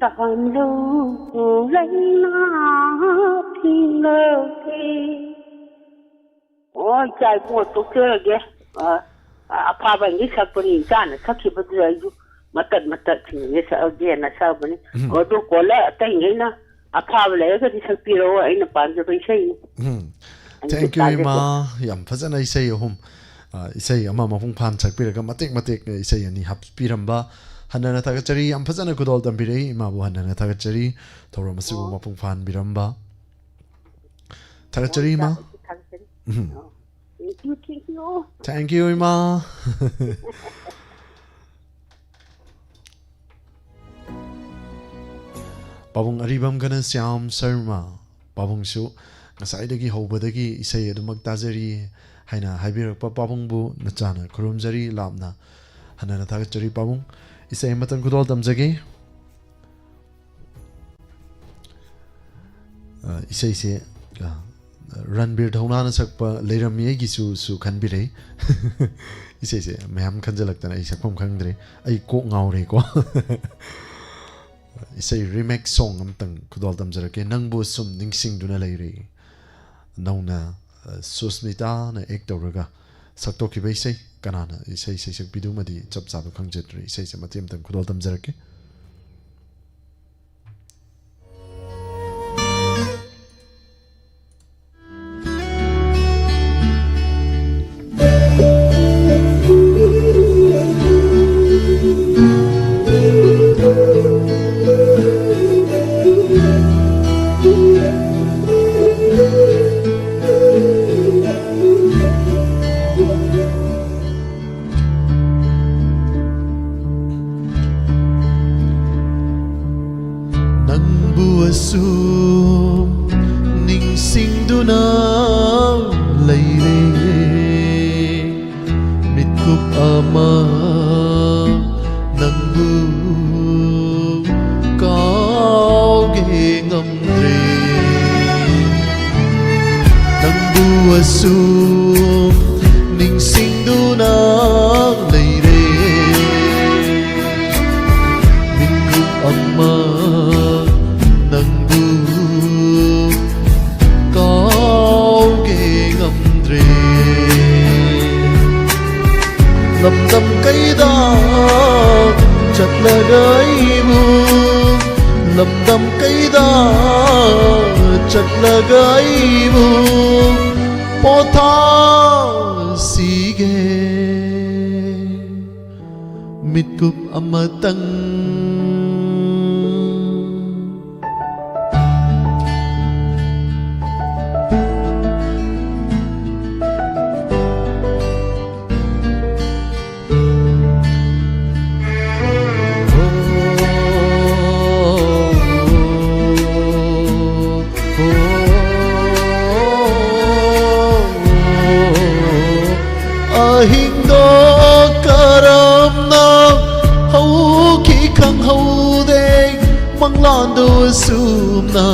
ꯇꯥꯍꯜꯂꯨ ꯂꯩꯅꯥ ꯊꯤꯡꯂꯒꯦ꯫ ꯑꯣ, ꯏꯆꯥ ꯏꯕꯨꯡꯉꯣ, ꯇꯣꯛꯆꯔꯒꯦ꯫ ꯑ, ꯑꯐꯥꯕ ꯑꯅꯤ ꯁꯛꯄꯅꯤ, ꯏꯆꯥꯅ ꯁꯛꯈꯤꯕꯗꯨꯗ ꯑꯩꯁꯨ ꯃꯇꯠ ꯃꯇꯠ ꯁꯤꯡꯁꯦ ꯁꯛꯑꯒꯦꯅ ꯁꯛꯑꯕꯅꯤ꯫ ꯎꯝ꯫ ꯑꯗꯨ ꯀꯣꯜꯂ ꯑꯇꯩꯉꯩꯅ ꯑꯐꯥꯕ ꯂꯩꯔꯒꯗꯤ ꯁꯛꯄꯤꯔꯛꯑꯣ, ꯑꯩꯅ ꯄꯥꯝꯖꯕ ꯏꯁꯩꯅꯤ꯫ ꯎꯝ꯫ ꯑꯩꯁꯨ Thank you, ꯇꯥꯖꯒꯦ꯫ ꯏꯃꯥ꯫ ꯌꯥꯝ ꯐꯖꯅ ꯏꯁꯩ ꯑꯍꯨꯝ, ꯑ, ꯏꯁꯩ ꯑꯃ ꯃꯄꯨꯡ ꯐꯥꯅ ꯁꯛꯄꯤꯔꯒ ꯃꯇꯦꯛ ꯃꯇꯦꯛ ꯏꯁꯩ ꯑꯅꯤ ꯍꯥꯞꯄꯤꯔꯝꯕ ꯍꯟꯅꯅ ꯊꯥꯒꯠꯆꯔꯤ꯫ ꯌꯥꯝ ꯐꯖꯅ ꯈꯨꯗꯣꯜ ꯇꯝꯕꯤꯔꯛꯏ꯫ ꯏꯃꯥꯕꯨ ꯍꯟꯅꯅ ꯊꯥꯒꯠꯆꯔꯤ꯫ ꯊꯧꯔꯝ ꯑꯁꯤꯕꯨ ꯑꯣ꯫ ꯃꯄꯨꯡ ꯐꯥꯍꯟꯕꯤꯔꯝꯕ꯫ ꯊꯥꯒꯠꯆꯔꯤ, ꯏꯃꯥ꯫ ꯎꯝ꯫ ꯑꯣ, thank you, thank you. Thank you, ꯏꯃꯥ꯫ ꯄꯥꯕꯨꯡ ꯑꯔꯤꯕꯝ ꯘꯅꯁ꯭ꯌꯥꯝ ꯁꯔꯃ꯫ ꯄꯥꯕꯨꯡꯁꯨ ꯉꯁꯥꯏꯗꯒꯤ ꯍꯧꯕꯗꯒꯤ ꯏꯁꯩ ꯑꯗꯨꯃꯛ ꯇꯥꯖꯔꯤ ꯍꯥꯏꯅ ꯍꯥꯏꯕꯤꯔꯛꯄ ꯄꯥꯕꯨꯡꯕꯨ ꯅꯆꯥꯅ ꯈꯨꯔꯨꯝꯖꯔꯤ, ꯂꯥꯞꯅ ꯍꯟꯅꯅ ꯊꯥꯒꯠꯆꯔꯤ ꯄꯥꯕꯨꯡ꯫ ꯏꯁꯩ ꯑꯃꯇꯪ ꯈꯨꯗꯣꯜ ꯇꯝꯖꯒꯦ꯫ ꯑ, ꯏꯁꯩꯁꯦ, ꯑ, ꯔꯟꯕꯤꯔ ꯙꯧꯅꯥꯅ ꯁꯛꯄ ꯂꯩꯔꯝꯃꯤ ꯑꯩꯒꯤꯁꯨ ꯁꯨ ꯈꯟꯕꯤꯔꯛꯏ꯫ ꯏꯁꯩꯁꯦ ꯃꯌꯥꯝ ꯈꯟꯖꯜꯂꯛꯇꯅ ꯑꯩ ꯁꯛꯐꯝ ꯈꯪꯗ꯭ꯔꯦ꯫ ꯑꯩ ꯀꯣꯛ ꯉꯥꯎꯔꯦꯀꯣ꯫ ꯏꯁꯩ remake song ꯑꯝꯇꯪ ꯈꯨꯗꯣꯜ ꯇꯝꯖꯔꯛꯀꯦ, "ꯅꯪꯕꯨ ꯁꯨꯝ ꯅꯤꯡꯁꯤꯡꯗꯨꯅ ꯂꯩꯔꯦ"꯫ ꯅꯧꯅ, ꯑ, ꯁꯨꯁꯃꯤꯇꯥꯅ act ꯇꯧꯔꯒ ꯁꯛꯇꯣꯛꯈꯤꯕ ꯏꯁꯩ꯫ ꯀꯅꯥꯅ ꯏꯁꯩ ꯁꯩꯁꯛꯄꯤꯗꯨꯃꯗꯤ ꯆꯞ ꯆꯥꯕ ꯈꯪꯖꯗ꯭ꯔꯦ꯫ ꯏꯁꯩꯁꯦ ꯃꯇꯦꯛ ꯑꯃꯇꯪ ꯈꯨꯗꯣꯜ ꯇꯝꯖꯔꯛꯀꯦ꯫ ꯅꯪꯕꯨ ꯑꯁꯨꯝ ꯅꯤꯡꯁꯤꯡꯗꯨꯅ ꯂꯩꯔꯦ꯫ ꯃꯤꯠꯀꯨꯞ ꯑꯃ ꯅꯪꯕꯨ ꯀꯥꯎꯒꯦ ꯉꯝꯗ꯭ꯔꯦ꯫ ꯅꯪꯕꯨ ꯑꯁꯨꯝ ꯅꯤꯡꯁꯤꯡꯗꯨꯅ ꯂꯩꯔꯦ꯫ ꯃꯤꯠꯀꯨꯞ ꯑꯃ ꯆꯠꯂꯒ ꯑꯩꯕꯨ ꯂꯝꯗꯝ ꯀꯩꯗ ꯆꯠꯂꯒ ꯑꯩꯕꯨ ꯄꯣꯊꯥꯁꯤꯒꯦ꯫ ꯃꯤꯠꯀꯨꯞ ꯑꯃꯇꯪ꯫ ꯑꯍꯤꯡꯗꯣ ꯀꯔꯝꯅ ꯍꯧꯈꯤ ꯈꯪꯍꯧꯗꯦ, ꯃꯪꯂꯥꯟꯗꯣ ꯑꯁꯨꯝꯅ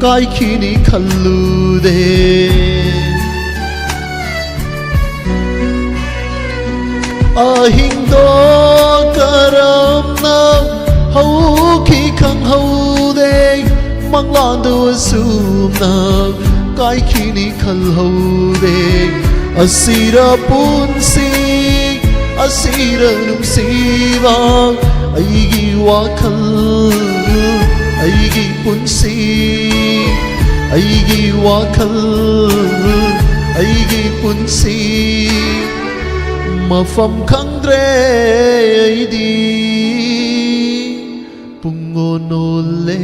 ꯀꯥꯏꯈꯤꯅꯤ ꯈꯜꯂꯨꯗꯦ꯫ ꯑꯍꯤꯡꯗꯣ ꯀꯔꯝꯅ ꯍꯧꯈꯤ ꯈꯪꯍꯧꯗꯦ, ꯃꯪꯂꯥꯟꯗꯣ ꯑꯁꯨꯝꯅ ꯀꯥꯏꯈꯤꯅꯤ ꯈꯜꯍꯧꯗꯦ꯫ ꯑꯁꯤꯔ ꯄꯨꯟꯁꯤ, ꯑꯁꯤꯔ ꯅꯨꯡꯁꯤꯕ, ꯑꯩꯒꯤ ꯋꯥꯈꯜ, ꯑꯩꯒꯤ ꯄꯨꯟꯁꯤ, ꯑꯩꯒꯤ ꯋꯥꯈꯜ, ꯑꯩꯒꯤ ꯄꯨꯟꯁꯤ꯫ ꯃꯐꯝ ꯈꯪꯗ꯭ꯔꯦ ꯑꯩꯗꯤ ꯄꯨꯡ ꯑꯣꯟ ꯑꯣꯜꯂꯦ꯫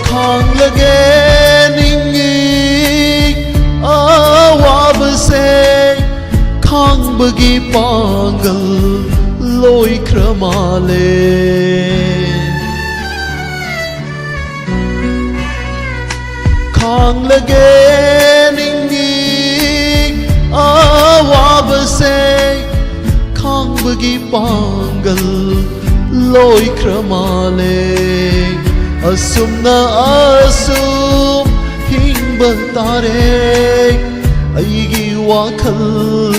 ꯈꯥꯡꯂꯒꯦ ꯅꯤꯡꯏ ꯑꯋꯥꯕꯁꯦ, ꯈꯥꯡꯕꯒꯤ ꯄꯥꯡꯒꯜ ꯂꯣꯏꯈ꯭ꯔ ꯃꯥꯜꯂꯦ꯫ ꯈꯥꯡꯂꯒꯦ ꯅꯤꯡꯏ ꯑꯋꯥꯕꯁꯦ, ꯈꯥꯡꯕꯒꯤ ꯄꯥꯡꯒꯜ ꯂꯣꯏꯈ꯭ꯔ ꯃꯥꯜꯂꯦ꯫ ꯑꯁꯨꯝꯅ ꯑꯁꯨꯝ ꯍꯤꯡ ꯇꯥꯔꯦ꯫ ꯑꯩꯒꯤ ꯋꯥꯈꯜ,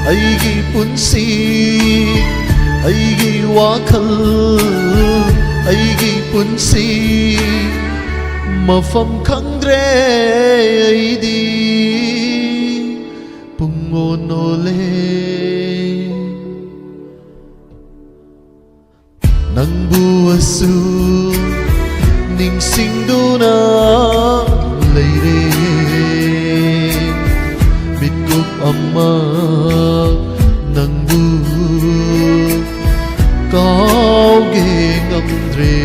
ꯑꯩꯒꯤ ꯄꯨꯟꯁꯤ, ꯑꯩꯒꯤ ꯋꯥꯈꯜ, ꯑꯩꯒꯤ ꯄꯨꯟꯁꯤ, ꯃꯐꯝ ꯈꯪꯗ꯭ꯔꯦ ꯑꯩꯗꯤ꯫ ꯄꯨꯡ ꯑꯣꯟ ꯑꯣꯜꯂꯦ꯫ ꯅꯪꯕꯨ ꯑꯁꯨꯛ ꯅꯤꯡꯁꯤꯡꯗꯨꯅ ꯂꯩꯔꯦ꯫ ꯃꯤꯠꯀꯨꯞ ꯑꯃ ꯅꯪꯕꯨ ꯀꯥꯎꯒꯦ ꯉꯝꯗ꯭ꯔꯦ꯫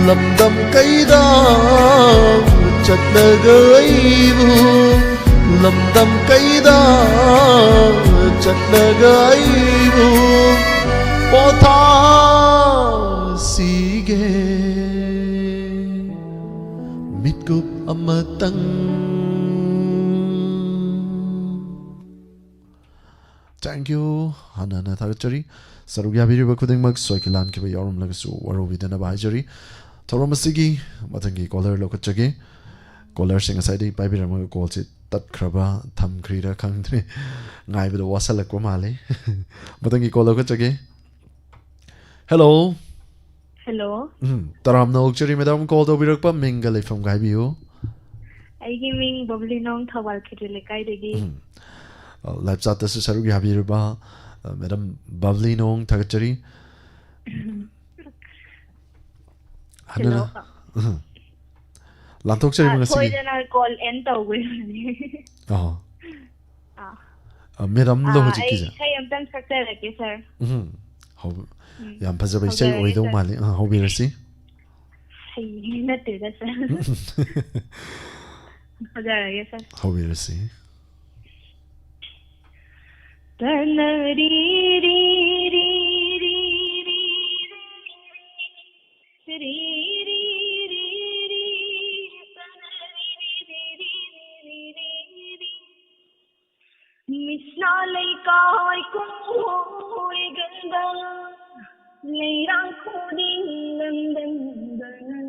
ꯂꯝꯗꯝ ꯀꯩꯗ ꯆꯠꯂꯒ ꯑꯩꯕꯨ, ꯂꯝꯗꯝ ꯀꯩꯗ ꯆꯠꯂꯒ ꯑꯩꯕꯨ ꯄꯣꯊꯥꯁꯤꯒꯦ꯫ ꯃꯤꯠꯀꯨꯞ ꯑꯃꯇꯪ꯫ Thank you꯫ ꯍꯟꯅ ꯍꯟꯅ ꯊꯥꯒꯠꯆꯔꯤ꯫ ꯁꯔꯨꯛ ꯌꯥꯕꯤꯔꯤꯕ ꯈꯨꯗꯤꯡꯃꯛ ꯁꯣꯏꯈꯤ ꯂꯥꯟꯈꯤꯕ ꯌꯥꯎꯔꯝꯂꯒꯁꯨ ꯋꯥꯔꯧꯕꯤꯗꯅꯕ ꯍꯥꯏꯖꯔꯤ꯫ ꯊꯧꯔꯝ ꯑꯁꯤꯒꯤ ꯃꯊꯪꯒꯤ caller ꯂꯧꯈꯠꯆꯒꯦ꯫ Callerꯁꯦ ꯉꯁꯥꯏꯗꯒꯤ ꯄꯥꯏꯕꯤꯔꯝꯃꯒ callꯁꯦ ꯇꯠꯈ꯭ꯔꯕ ꯊꯝꯈ꯭ꯔꯤꯔꯥ ꯈꯪꯗ꯭ꯔꯦ꯫ ꯉꯥꯏꯕꯗ ꯋꯥꯁꯜꯂꯛꯄ ꯃꯥꯜꯂꯦ꯫ ꯃꯊꯪꯒꯤ call ꯂꯧꯈꯠꯆꯒꯦ꯫ Hello꯫ Hello꯫ ꯎꯝ, ꯇꯔꯥꯝꯅ ꯑꯣꯛꯆꯔꯤ madam, call ꯇꯧꯕꯤꯔꯛꯄ, ꯃꯤꯡꯒ ꯂꯩꯐꯝꯒ ꯍꯥꯏꯕꯤꯌꯨ꯫ ꯑꯩꯒꯤ ꯃꯤꯡ ꯕꯕ꯭ꯂꯤꯅꯣꯡ, ꯊꯧꯕꯥꯜ ꯈꯦꯇ꯭ꯔꯤ ꯂꯩꯀꯥꯏꯗꯒꯤ꯫ ꯎꯝ꯫ ꯑ, live chatꯇꯁꯨ ꯁꯔꯨꯛ ꯌꯥꯕꯤꯔꯤꯕ, ꯑ, madam ꯕꯕ꯭ꯂꯤꯅꯣꯡ ꯊꯥꯒꯠꯆꯔꯤ꯫ ꯍꯟꯅꯅ-, hello꯫ ꯎꯝ꯫ ꯂꯥꯟꯊꯣꯛꯆꯔꯤꯕ ꯑ, ꯉꯁꯤꯒꯤ ꯁꯣꯏꯗꯅ call end ꯇꯧꯈ꯭ꯔꯤꯕꯅꯤ꯫ ꯑꯣ꯫ ꯑꯥ꯫ ꯑ, madamꯂꯣ ꯑꯥ, ꯍꯧꯖꯤꯛꯀꯤꯁꯦ? ꯑꯩ ꯏꯁꯩ ꯑꯝꯇꯪ ꯁꯛꯆꯔꯛꯀꯦ, sir꯫ ꯎꯝ꯫ ꯍꯧ-, ꯎꯝ꯫ ꯌꯥꯝ ꯐꯖꯕ ꯏꯁꯩ ꯍꯧꯖꯔꯒꯦ, ꯑꯣꯏꯗꯧ sir꯫ ꯃꯥꯜꯂꯤ꯫ ꯑ, ꯍꯧꯕꯤꯔꯁꯤ꯫ ꯍꯩ ꯅꯠꯇꯦꯗ, sir꯫ ꯍꯧꯖꯔꯒꯦ, sir꯫ ꯍꯧꯕꯤꯔꯁꯤ꯫ ꯇꯅꯔꯤ ꯔꯤ ꯔꯤ ꯔꯤ ꯔꯤ ꯔꯤ ꯔꯤ ꯔꯤ ꯔꯤ ꯔꯤ ꯔꯤ ꯔꯤ ꯔꯤ ꯔꯤ ꯔꯤ ꯔꯤ ꯔꯤ꯫ ꯃꯤꯁꯅꯥ ꯂꯩꯀꯥꯏ ꯀꯣꯏꯒꯟꯕ ꯂꯩꯔꯥꯡ ꯈꯨꯗꯤꯡ ꯂꯝꯗꯝꯗ ꯅꯪ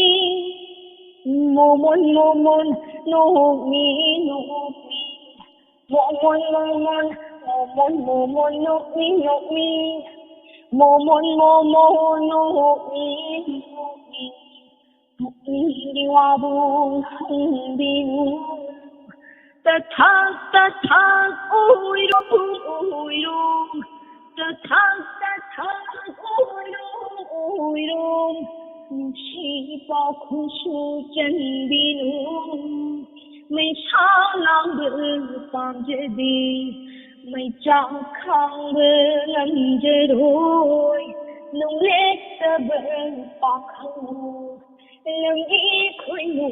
ꯅꯣꯛꯃꯤ꯫ ꯃꯣꯃꯣꯟ ꯃꯣꯃꯣꯟ ꯅꯣꯛꯃꯤ ꯅꯣꯛꯃꯤ꯫ ꯃꯣꯃꯣꯟ ꯃꯣꯃꯣꯟ ꯃꯣꯃꯣꯟ ꯃꯣꯃꯣꯟ ꯅꯣꯛꯃꯤ ꯅꯣꯛꯃꯤ꯫ ꯃꯣꯃꯣꯟ ꯃꯣꯃꯣꯟ ꯅꯣꯛꯃꯤ ꯅꯣꯛꯃꯤ꯫ ꯄꯨꯛꯅꯤꯡꯒꯤ ꯋꯥꯕꯨ ꯍꯪꯕꯤꯅꯨ꯫ ꯇꯊꯥꯛ ꯇꯊꯥꯛ ꯑꯣꯏꯔꯣ ꯑꯣꯏꯔꯣ꯫ ꯇꯊꯥꯛ ꯇꯊꯥꯛ ꯑꯣꯏꯔꯣ ꯑꯣꯏꯔꯣ꯫ ꯅꯨꯡꯁꯤ ꯄꯥꯎꯈꯨꯝꯁꯨ ꯆꯟꯕꯤꯅꯨ꯫ ꯃꯩꯁꯥ ꯂꯥꯡꯕ ꯄꯥꯝꯖꯗꯦ꯫ ꯃꯩꯆꯥꯛ ꯈꯥꯡꯕ ꯉꯝꯖꯔꯣꯏ꯫ ꯅꯨꯡꯂꯦꯛꯇꯕ ꯄꯥꯈꯪꯕꯨ ꯂꯝꯕꯤ ꯈꯣꯏꯃꯨ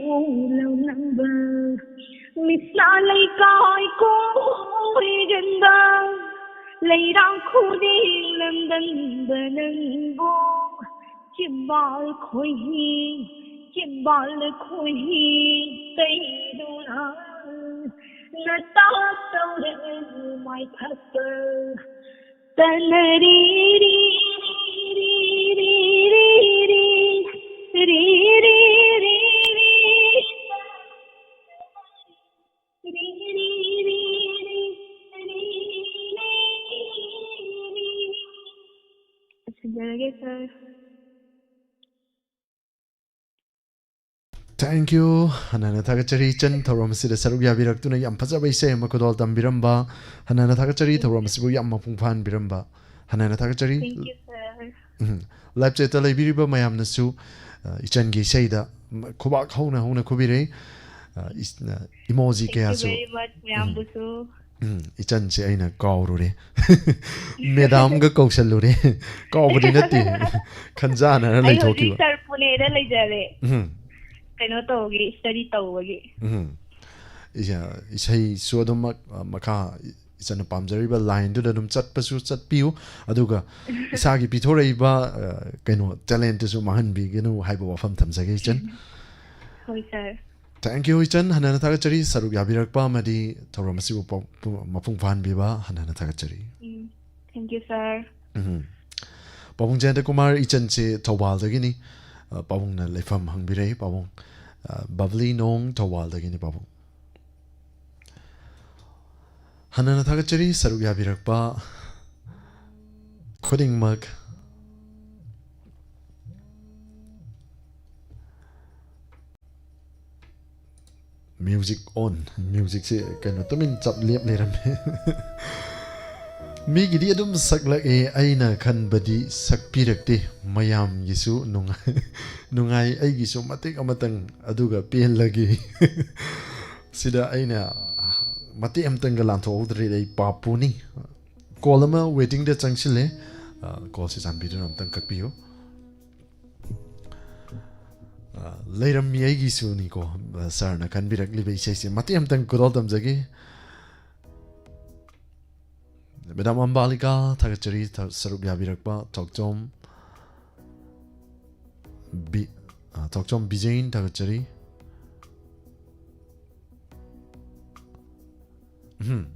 ꯂꯧꯅꯕ꯫ ꯃꯤꯠꯅ ꯂꯩꯀꯥꯏ ꯀꯣꯏꯒꯟꯕ꯫ ꯂꯩꯔꯥꯡ ꯈꯨꯗꯤꯡ ꯂꯝꯗꯝꯕ ꯅꯪꯕꯨ꯫ ꯆꯤꯝꯕꯥꯜ ꯈꯣꯏꯍꯤ, ꯆꯤꯝꯕꯥꯜ ꯈꯣꯏꯍꯤ ꯇꯩꯗꯨꯅ ꯅꯇꯥ ꯇꯧꯔꯦ ꯃꯥꯏꯊꯠꯄ ꯇꯅꯔꯤ ꯔꯤ ꯔꯤ ꯔꯤ ꯔꯤ ꯔꯤ ꯔꯤ ꯔꯤ ꯔꯤ ꯔꯤ ꯔꯤ ꯔꯤ ꯁꯤꯟꯖꯔꯒꯦ, ꯁꯥꯔ꯫ Thank you꯫ ꯍꯟꯅ ꯍꯟꯅ ꯊꯥꯒꯠꯆꯔꯤ ꯏꯆꯟ, ꯊꯧꯔꯝ ꯑꯁꯤꯗ ꯁꯔꯨꯛ ꯌꯥꯕꯤꯔꯛꯇꯨꯅ ꯌꯥꯝ ꯐꯖꯕ ꯏꯁꯩ ꯑꯃ ꯈꯨꯗꯣꯜ ꯇꯝꯕꯤꯔꯝꯕ꯫ ꯍꯟꯅ ꯍꯟꯅ ꯊꯥꯒꯠꯆꯔꯤ, ꯊꯧꯔꯝ ꯑꯁꯤꯕꯨ ꯌꯥꯝ ꯃꯄꯨꯡ ꯐꯥꯍꯟꯕꯤꯔꯝꯕ꯫ ꯍꯟꯅ ꯍꯟꯅ ꯊꯥꯒꯠꯆꯔꯤ꯫ Thank you, sir꯫ Um. Live chat ꯇ ꯂꯩꯕꯤꯔꯤꯕ ꯃꯌꯥꯝꯅꯁꯨ, ꯑ, ꯏꯆꯟꯒꯤ ꯏꯁꯩꯗ ꯈꯨꯕꯥꯛ ꯍꯧꯅ ꯍꯧꯅ ꯈꯨꯕꯤꯔꯩ꯫ ꯑ, ꯏꯁ-, ꯑ, emoji Thank you ꯀꯌꯥꯁꯨ꯫ Very much, ꯎꯝ꯫ ꯃꯌꯥꯝꯕꯨꯁꯨ꯫ ꯎꯝ, ꯏꯆꯟꯁꯦ ꯑꯩꯅ ꯀꯥꯎꯔꯨꯔꯦ꯫ ꯃꯦꯗꯥꯝꯒ ꯀꯧꯁꯜꯂꯨꯔꯦ꯫ ꯀꯥꯎꯕꯗꯤ ꯅꯠꯇꯦ꯫ ꯈꯟꯖꯥꯟꯅꯔ ꯑꯩ ꯍꯧꯖꯤꯛ ꯂꯩꯊꯣꯛꯈꯤꯕ꯫ ꯁꯔꯄꯨꯅꯦꯗ ꯂꯩꯖꯔꯦ꯫ ꯎꯝ꯫ ꯀꯩꯅꯣ ꯇꯧꯕꯒꯤ, study ꯇꯧꯕꯒꯤ꯫ ꯎꯝ꯫ ꯏꯁ-, ꯏꯁꯩꯁꯨ ꯑꯗꯨꯝꯃꯛ, ꯑ, ꯃꯈꯥ ꯏꯆꯟꯅ ꯄꯥꯝꯖꯔꯤꯕ line ꯗꯨꯗ ꯑꯗꯨꯝ ꯆꯠꯄꯁꯨ ꯆꯠꯄꯤꯌꯨ, ꯑꯗꯨꯒ ꯏꯁꯥꯒꯤ ꯄꯤꯊꯣꯔꯛꯏꯕ, ꯑ, ꯀꯩꯅꯣ, talent ꯇꯨꯁꯨ ꯃꯥꯡꯍꯟꯕꯤꯒꯅꯨ ꯍꯥꯏꯕ ꯋꯥꯐꯝ ꯊꯝꯖꯒꯦ, ꯏꯆꯟ꯫ ꯍꯣꯏ, sir꯫ Thank you, ꯏꯆꯟ꯫ ꯍꯟꯅ ꯍꯟꯅ ꯊꯥꯒꯠꯆꯔꯤ꯫ ꯁꯔꯨꯛ ꯌꯥꯕꯤꯔꯛꯄ ꯑꯃꯗꯤ ꯊꯧꯔꯝ ꯑꯁꯤꯕꯨ ꯄ-, ꯄ-, ꯃꯄꯨꯡ ꯐꯥꯍꯟꯕꯤꯕ ꯍꯟꯅ ꯍꯟꯅ ꯊꯥꯒꯠꯆꯔꯤ꯫ ꯎꯝ, thank you, sir꯫ ꯎꯝ꯫ ꯄꯥꯕꯨꯡ ꯖꯌꯟꯇ ꯀꯨꯃꯥꯔ, ꯏꯆꯟꯁꯦ ꯊꯧꯕꯥꯜꯗꯒꯤꯅꯤ꯫ ꯑ, ꯄꯥꯕꯨꯡꯅ ꯂꯩꯐꯝ ꯍꯪꯕꯤꯔꯛꯏ, ꯄꯥꯕꯨꯡ꯫ ꯑ, ꯕꯕ꯭ꯂꯤ ꯅꯣꯡ, ꯊꯧꯕꯥꯜꯗꯒꯤꯅꯤ, ꯄꯥꯕꯨꯡ꯫ ꯍꯟꯅ ꯍꯟꯅ ꯊꯥꯒꯠꯆꯔꯤ ꯁꯔꯨꯛ ꯌꯥꯕꯤꯔꯛꯄ ꯈꯨꯗꯤꯡꯃꯛ꯫ Music on꯫ Musicꯁꯦ ꯀꯩꯅꯣ ꯇꯨꯃꯤꯟ ꯆꯞ ꯂꯦꯞ ꯂꯩꯔꯝꯃꯦ꯫ ꯃꯤꯒꯤꯗꯤ ꯑꯗꯨꯝ ꯁꯛꯂꯛꯑꯦ, ꯑꯩꯅ ꯈꯟꯕꯗꯤ ꯁꯛꯄꯤꯔꯛꯇꯦ꯫ ꯃꯌꯥꯝꯒꯤꯁꯨ ꯅꯨꯡꯉꯥꯏ, ꯅꯨꯡꯉꯥꯏ, ꯑꯩꯒꯤꯁꯨ ꯃꯇꯦꯛ ꯑꯃꯇꯪ, ꯑꯗꯨꯒ ꯄꯦꯜꯂꯒꯦ꯫ ꯁꯤꯗ ꯑꯩꯅ ꯃꯇꯦꯛ ꯑꯃꯇꯪꯒ ꯂꯥꯟꯊꯣꯛꯍꯧꯗ꯭ꯔꯗꯤ ꯑꯩ ꯄꯥꯞꯄꯨꯅꯤ꯫ Call ꯑꯃ waitingꯗ ꯆꯪꯁꯤꯜꯂꯦ꯫ ꯑ, callꯁꯦ ꯆꯥꯟꯕꯤꯗꯨꯅ ꯑꯝꯇꯪ ꯀꯛꯄꯤꯌꯨ꯫ ꯑ, ꯂꯩꯔꯝꯃꯤ ꯑꯩꯒꯤꯁꯨꯅꯤꯀꯣ, ꯑ, sirꯅ ꯈꯟꯕꯤꯔꯛꯂꯤꯕ ꯏꯁꯩꯁꯦ ꯃꯇꯦꯛ ꯑꯃꯇꯪ ꯈꯨꯗꯣꯜ ꯇꯝꯖꯒꯦ꯫ Madam ꯑꯝꯕꯥꯂꯤꯀꯥ, ꯊꯥꯒꯠꯆꯔꯤ, ꯊ-, ꯁꯔꯨꯛ ꯌꯥꯕꯤꯔꯛꯄ꯫ ꯊꯣꯛꯆꯣꯝ, ꯕꯤ ꯑ, ꯊꯣꯛꯆꯣꯝ ꯕꯤꯖꯦꯟ ꯊꯥꯒꯠꯆꯔꯤ꯫ ꯎꯝ꯫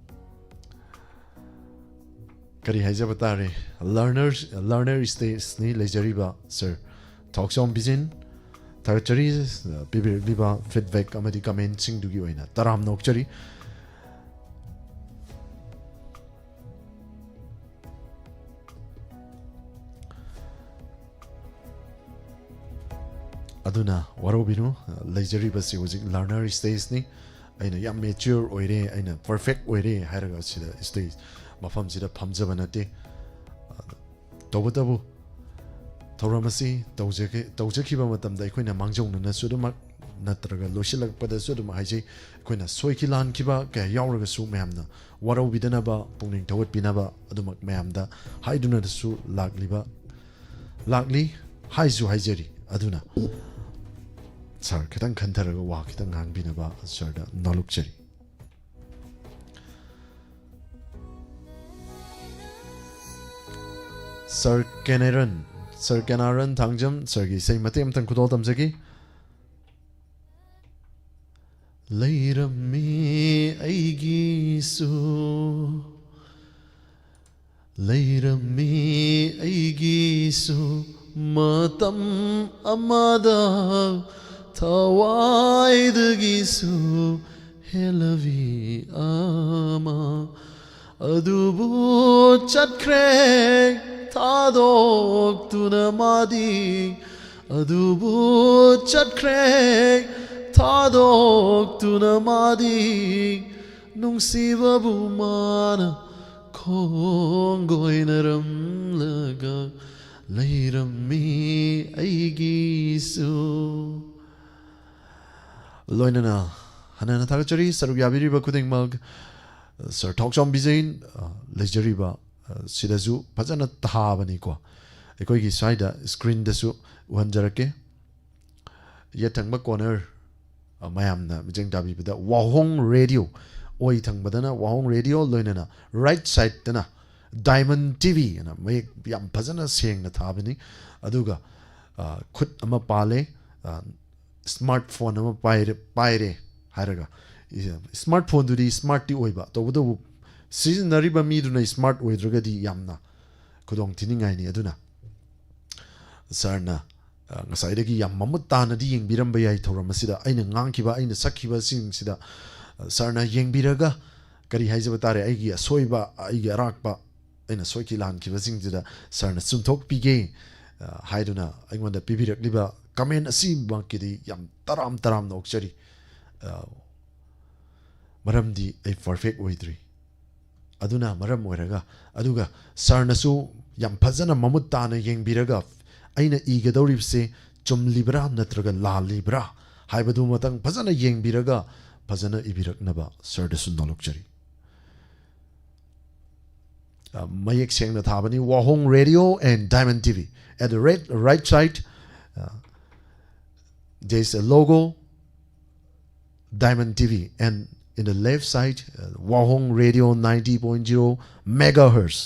ꯀꯔꯤ ꯍꯥꯏꯖꯕ ꯇꯥꯔꯦ? Learner, learner stageꯅꯤ ꯂꯩꯖꯔꯤꯕ ꯁꯥꯔ ꯊꯣꯛꯆꯣꯝ ꯕꯤꯖꯦꯟ꯫ ꯊꯥꯒꯠꯆꯔꯤ, ꯑ, ꯄꯤꯕꯤꯔꯛꯂꯤꯕ feedback ꯑꯃꯗꯤ commentꯁꯤꯡꯗꯨꯒꯤ ꯑꯣꯏꯅ ꯇꯔꯥꯝꯅ ꯑꯣꯛꯆꯔꯤ꯫ ꯑꯗꯨꯅ ꯋꯥꯔꯧꯕꯤꯅꯨ, ꯂꯩꯖꯔꯤꯕꯁꯤ ꯍꯧꯖꯤꯛ learner stageꯅꯤ꯫ ꯑꯩꯅ ꯌꯥꯝ mature ꯑꯣꯏꯔꯦ, ꯑꯩꯅ perfect ꯑꯣꯏꯔꯦ ꯍꯥꯏꯔꯒ ꯁꯤꯗ stage ꯃꯐꯝꯁꯤꯗ ꯐꯝꯖꯕ ꯅꯠꯇꯦ꯫ ꯇꯧꯕꯇꯕꯨ ꯊꯧꯔꯝ ꯑꯁꯤ ꯇꯧꯖꯈꯤ-, ꯇꯧꯖꯈꯤꯕ ꯃꯇꯝꯗ ꯑꯩꯈꯣꯏꯅ ꯃꯥꯡꯖꯧꯅꯅꯁꯨ ꯑꯗꯨꯃꯛ ꯅꯠꯇ꯭ꯔꯒ ꯂꯣꯏꯁꯤꯜꯂꯛꯄꯗꯁꯨ ꯑꯗꯨꯝ ꯍꯥꯏꯖꯩ, ꯑꯩꯈꯣꯏꯅ ꯁꯣꯏꯈꯤ ꯂꯥꯟꯈꯤꯕ ꯀꯌꯥ ꯌꯥꯎꯔꯒꯁꯨ ꯃꯌꯥꯝꯅ ꯋꯥꯔꯧꯕꯤꯗꯅꯕ, ꯄꯨꯛꯅꯤꯡ ꯊꯧꯒꯠꯄꯤꯅꯕ ꯑꯗꯨꯃꯛ ꯃꯌꯥꯝꯗ ꯍꯥꯏꯗꯨꯅꯁꯨ ꯂꯥꯛꯂꯤꯕ, ꯂꯥꯛꯂꯤ, ꯍꯥꯏꯁꯨ ꯍꯥꯏꯖꯔꯤ꯫ ꯑꯗꯨꯅ ꯁꯥꯔ ꯈꯤꯇꯪ ꯈꯟꯊꯔꯒ ꯋꯥ ꯈꯤꯇꯪ ꯉꯥꯡꯕꯤꯅꯕ ꯁꯥꯔꯗ ꯅꯣꯜꯂꯨꯛꯆꯔꯤ꯫ ꯁꯥꯔ ꯀꯦꯅꯦꯔꯟ, ꯁꯥꯔ ꯀꯦꯅꯥꯔꯟ ꯊꯥꯡꯖꯝ ꯁꯥꯔꯒꯤ ꯏꯁꯩ ꯃꯇꯦꯛ ꯑꯃꯇꯪ ꯈꯨꯗꯣꯜ ꯇꯝꯖꯒꯦ꯫ ꯂꯩꯔꯝꯃꯤ ꯑꯩꯒꯤꯁꯨ, ꯂꯩꯔꯝꯃꯤ ꯑꯩꯒꯤꯁꯨ ꯃꯇꯝ ꯑꯃꯗ ꯊꯋꯥꯏꯗꯒꯤꯁꯨ ꯍꯦꯜꯂꯕꯤ ꯑꯃ꯫ ꯑꯗꯨꯕꯨ ꯆꯠꯈ꯭ꯔꯦ ꯊꯥꯗꯣꯛꯇꯨꯅ ꯃꯥꯗꯤ, ꯑꯗꯨꯕꯨ ꯆꯠꯈ꯭ꯔꯦ ꯊꯥꯗꯣꯛꯇꯨꯅ ꯃꯥꯗꯤ, ꯅꯨꯡꯁꯤꯕꯕꯨ ꯃꯥꯅ ꯈꯣꯡꯒꯣꯏꯅꯔꯝꯂꯒ ꯂꯩꯔꯝꯃꯤ ꯑꯩꯒꯤꯁꯨ꯫ ꯂꯣꯏꯅꯅ ꯍꯟꯅ ꯍꯟꯅ ꯊꯥꯒꯠꯆꯔꯤ ꯁꯔꯨꯛ ꯌꯥꯕꯤꯔꯤꯕ ꯈꯨꯗꯤꯡꯃꯛ꯫ ꯁꯥꯔ ꯊꯣꯛꯆꯣꯝ ꯕꯤꯖꯦꯟ, ꯑ, ꯂꯩꯖꯔꯤꯕ, ꯑ, ꯁꯤꯗꯁꯨ ꯐꯖꯅ ꯊꯥꯕꯅꯤꯀꯣ꯫ ꯑꯩꯈꯣꯏꯒꯤ ꯁ꯭ꯋꯥꯏꯗ screenꯗꯁꯨ ꯎꯍꯟꯖꯔꯛꯀꯦ꯫ ꯌꯦꯠ ꯊꯪꯕ corner, ꯑ, ꯃꯌꯥꯝꯅ ꯃꯤꯠꯌꯦꯡ ꯇꯥꯕꯤꯕꯗ ꯋꯥꯍꯣꯡ ꯔꯦꯗꯤꯑꯣ, ꯑꯣꯏ ꯊꯪꯕꯗꯅ ꯋꯥꯍꯣꯡ ꯔꯦꯗꯤꯑꯣ, ꯂꯣꯏꯅꯅ right sideꯇꯅ Diamond TV ꯑꯅ ꯃꯌꯦꯛ ꯌꯥꯝ ꯐꯖꯅ ꯁꯦꯡꯅ ꯊꯥꯕꯅꯤ꯫ ꯑꯗꯨꯒ ꯑ, ꯈꯨꯠ ꯑꯃ ꯄꯥꯜꯂꯦ, ꯑ, ꯁ꯭ꯃꯥꯔꯠ ꯐꯣꯟ ꯑꯃ ꯄꯥꯏꯔꯦ, ꯄꯥꯏꯔꯦ ꯍꯥꯏꯔꯒ, ꯏ-, ꯁ꯭ꯃꯥꯔꯠ ꯐꯣꯟꯗꯨꯗꯤ ꯁ꯭ꯃꯥꯔꯠꯇꯤ ꯑꯣꯏꯕ, ꯇꯧꯕꯇꯕꯨ ꯁꯤꯖꯤꯟꯅꯔꯤꯕ ꯃꯤꯗꯨꯅ ꯁ꯭ꯃꯥꯔꯠ ꯑꯣꯏꯗ꯭ꯔꯒꯗꯤ ꯌꯥꯝꯅ ꯈꯨꯗꯣꯡ ꯊꯤꯅꯤꯡꯉꯥꯏꯅꯤ꯫ ꯑꯗꯨꯅ ꯁꯥꯔꯅ, ꯑ, ꯉꯁꯥꯏꯗꯒꯤ ꯌꯥꯝ ꯃꯃꯨꯠ ꯇꯥꯅꯗꯤ ꯌꯦꯡꯕꯤꯔꯝꯕ ꯌꯥꯏ ꯊꯧꯔꯝ ꯑꯁꯤꯗ꯫ ꯑꯩꯅ ꯉꯥꯡꯈꯤꯕ, ꯑꯩꯅ ꯁꯛꯈꯤꯕꯁꯤꯡꯁꯤꯗ, ꯑ, ꯁꯥꯔꯅ ꯌꯦꯡꯕꯤꯔꯒ ꯀꯔꯤ ꯍꯥꯏꯖꯕ ꯇꯥꯔꯦ, ꯑꯩꯒꯤ ꯑꯁꯣꯏꯕ, ꯑꯩꯒꯤ ꯑꯔꯥꯛꯄ, ꯑꯩꯅ ꯁꯣꯏꯈꯤ ꯂꯥꯟꯈꯤꯕꯁꯤꯡꯁꯤꯗ ꯁꯥꯔꯅ ꯆꯨꯝꯊꯣꯛꯄꯤꯒꯦ, ꯑ, ꯍꯥꯏꯗꯨꯅ ꯑꯩꯉꯣꯟꯗ ꯄꯤꯕꯤꯔꯛꯂꯤꯕ ꯀꯃꯦꯟ ꯑꯁꯤꯃꯛꯀꯤꯗꯤ ꯌꯥꯝ ꯇꯔꯥꯝ ꯇꯔꯥꯝꯅ ꯑꯣꯛꯆꯔꯤ꯫ ꯑ, ꯃꯔꯝꯗꯤ ꯑꯩ ꯄꯔꯐꯦꯛ ꯑꯣꯏꯗ꯭ꯔꯤ꯫ ꯑꯗꯨꯅ ꯃꯔꯝ ꯑꯣꯏꯔꯒ, ꯑꯗꯨꯒ ꯁꯥꯔꯅꯁꯨ ꯌꯥꯝ ꯐꯖꯅ ꯃꯃꯨꯠ ꯇꯥꯅ ꯌꯦꯡꯕꯤꯔꯒ, ꯑꯩꯅ ꯏꯒꯗꯧꯔꯤꯕꯁꯦ ꯆꯨꯝꯂꯤꯕ꯭ꯔꯥ ꯅꯠꯇ꯭ꯔꯒ ꯂꯥꯜꯂꯤꯕ꯭ꯔꯥ ꯍꯥꯏꯕꯗꯨꯃꯇꯪ ꯐꯖꯅ ꯌꯦꯡꯕꯤꯔꯒ ꯐꯖꯅ ꯏꯕꯤꯔꯛꯅꯕ ꯁꯥꯔꯗꯁꯨ ꯅꯣꯂꯣꯛꯆꯔꯤ꯫ ꯑ, ꯃꯌꯦꯛ ꯁꯦꯡꯅ ꯊꯥꯕꯅꯤ, Wahong Radio and Diamond T V. At the red, right side, uh, there's a logo, Diamond T V, and in the left side, uh, Wahong Radio ninety point zero megahertz.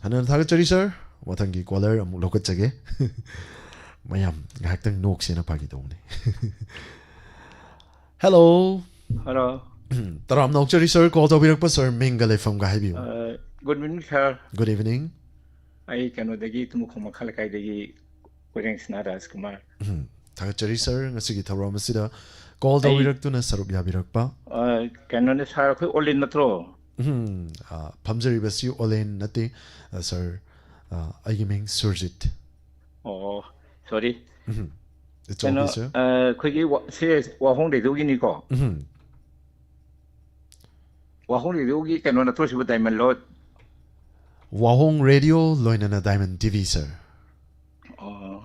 ꯍꯟꯅ ꯊꯥꯒꯠꯆꯔꯤ, ꯁꯥꯔ꯫ ꯃꯊꯪꯒꯤ ꯀꯣꯂꯔ ꯑꯃꯨꯛ ꯂꯧꯈꯠꯆꯒꯦ꯫ ꯃꯌꯥꯝ ꯉꯥꯏꯍꯥꯛꯇꯪ ꯅꯣꯛꯁꯦꯅ ꯐꯥꯒꯤ ꯇꯧꯕꯅꯤ꯫ Hello. Hello. ꯎꯝ, ꯇꯔꯥꯝꯅ ꯑꯣꯛꯆꯔꯤ, ꯁꯥꯔ꯫ Call ꯇꯧꯕꯤꯔꯛꯄ, ꯁꯥꯔ, ꯃꯤꯡꯒ ꯂꯩꯐꯝꯒ ꯍꯥꯏꯕꯤꯌꯨ꯫ ꯑ, good evening, sir. Good evening. ꯑꯩ ꯀꯩꯅꯣꯗꯒꯤ, ꯇꯨꯃꯨꯈꯣꯡ ꯃꯈꯥ ꯂꯩꯀꯥꯏꯗꯒꯤ ꯀꯣꯏꯔꯦꯡꯁꯅꯥ ꯔꯥꯖꯀꯨꯃꯥꯔ꯫ ꯎꯝ, ꯊꯥꯒꯠꯆꯔꯤ, ꯁꯥꯔ, ꯉꯁꯤꯒꯤ ꯊꯧꯔꯝ ꯑꯁꯤꯗ ꯀꯣꯜ ꯑꯩ ꯇꯧꯕꯤꯔꯛꯇꯨꯅ ꯁꯔꯨꯛ ꯌꯥꯕꯤꯔꯛꯄ꯫ ꯑ, ꯀꯩꯅꯣꯅꯦ, ꯁꯥꯔ, ꯑꯩꯈꯣꯏ ꯑꯣꯂꯦꯟ ꯅꯠꯇ꯭ꯔꯣ? ꯎꯝ, ꯑ, ꯐꯝꯖꯔꯤꯕꯁꯤ ꯑꯣꯂꯦꯟ ꯅꯠꯇꯦ, ꯑ, ꯁꯥꯔ, ꯑ, ꯑꯩꯒꯤ ꯃꯤꯡ ꯁꯨꯔꯖꯤꯠ꯫ ꯑꯣ, ꯁꯣꯔꯤ꯫ ꯎꯝ, it's ꯀꯩꯅꯣ, okay, ꯁꯥꯔ꯫ ꯑ, ꯑꯩꯈꯣꯏꯒꯤ ꯋꯥ-, ꯁꯦ ꯋꯥꯍꯣꯡ ꯔꯦꯗꯤꯑꯣꯒꯤꯅꯤꯀꯣ? ꯎꯝ꯫ ꯋꯥꯍꯣꯡ ꯔꯦꯗꯤꯑꯣꯒꯤ ꯀꯩꯅꯣ ꯅꯠꯇ꯭ꯔꯣ ꯁꯤꯕꯨ, ꯗꯥꯏꯃꯟꯂꯣ? ꯋꯥꯍꯣꯡ ꯔꯦꯗꯤꯑꯣ ꯂꯣꯏꯅꯅ ꯗꯥꯏꯃꯟ ꯇꯤ ꯚꯤ, ꯁꯥꯔ꯫ ꯑꯣ꯫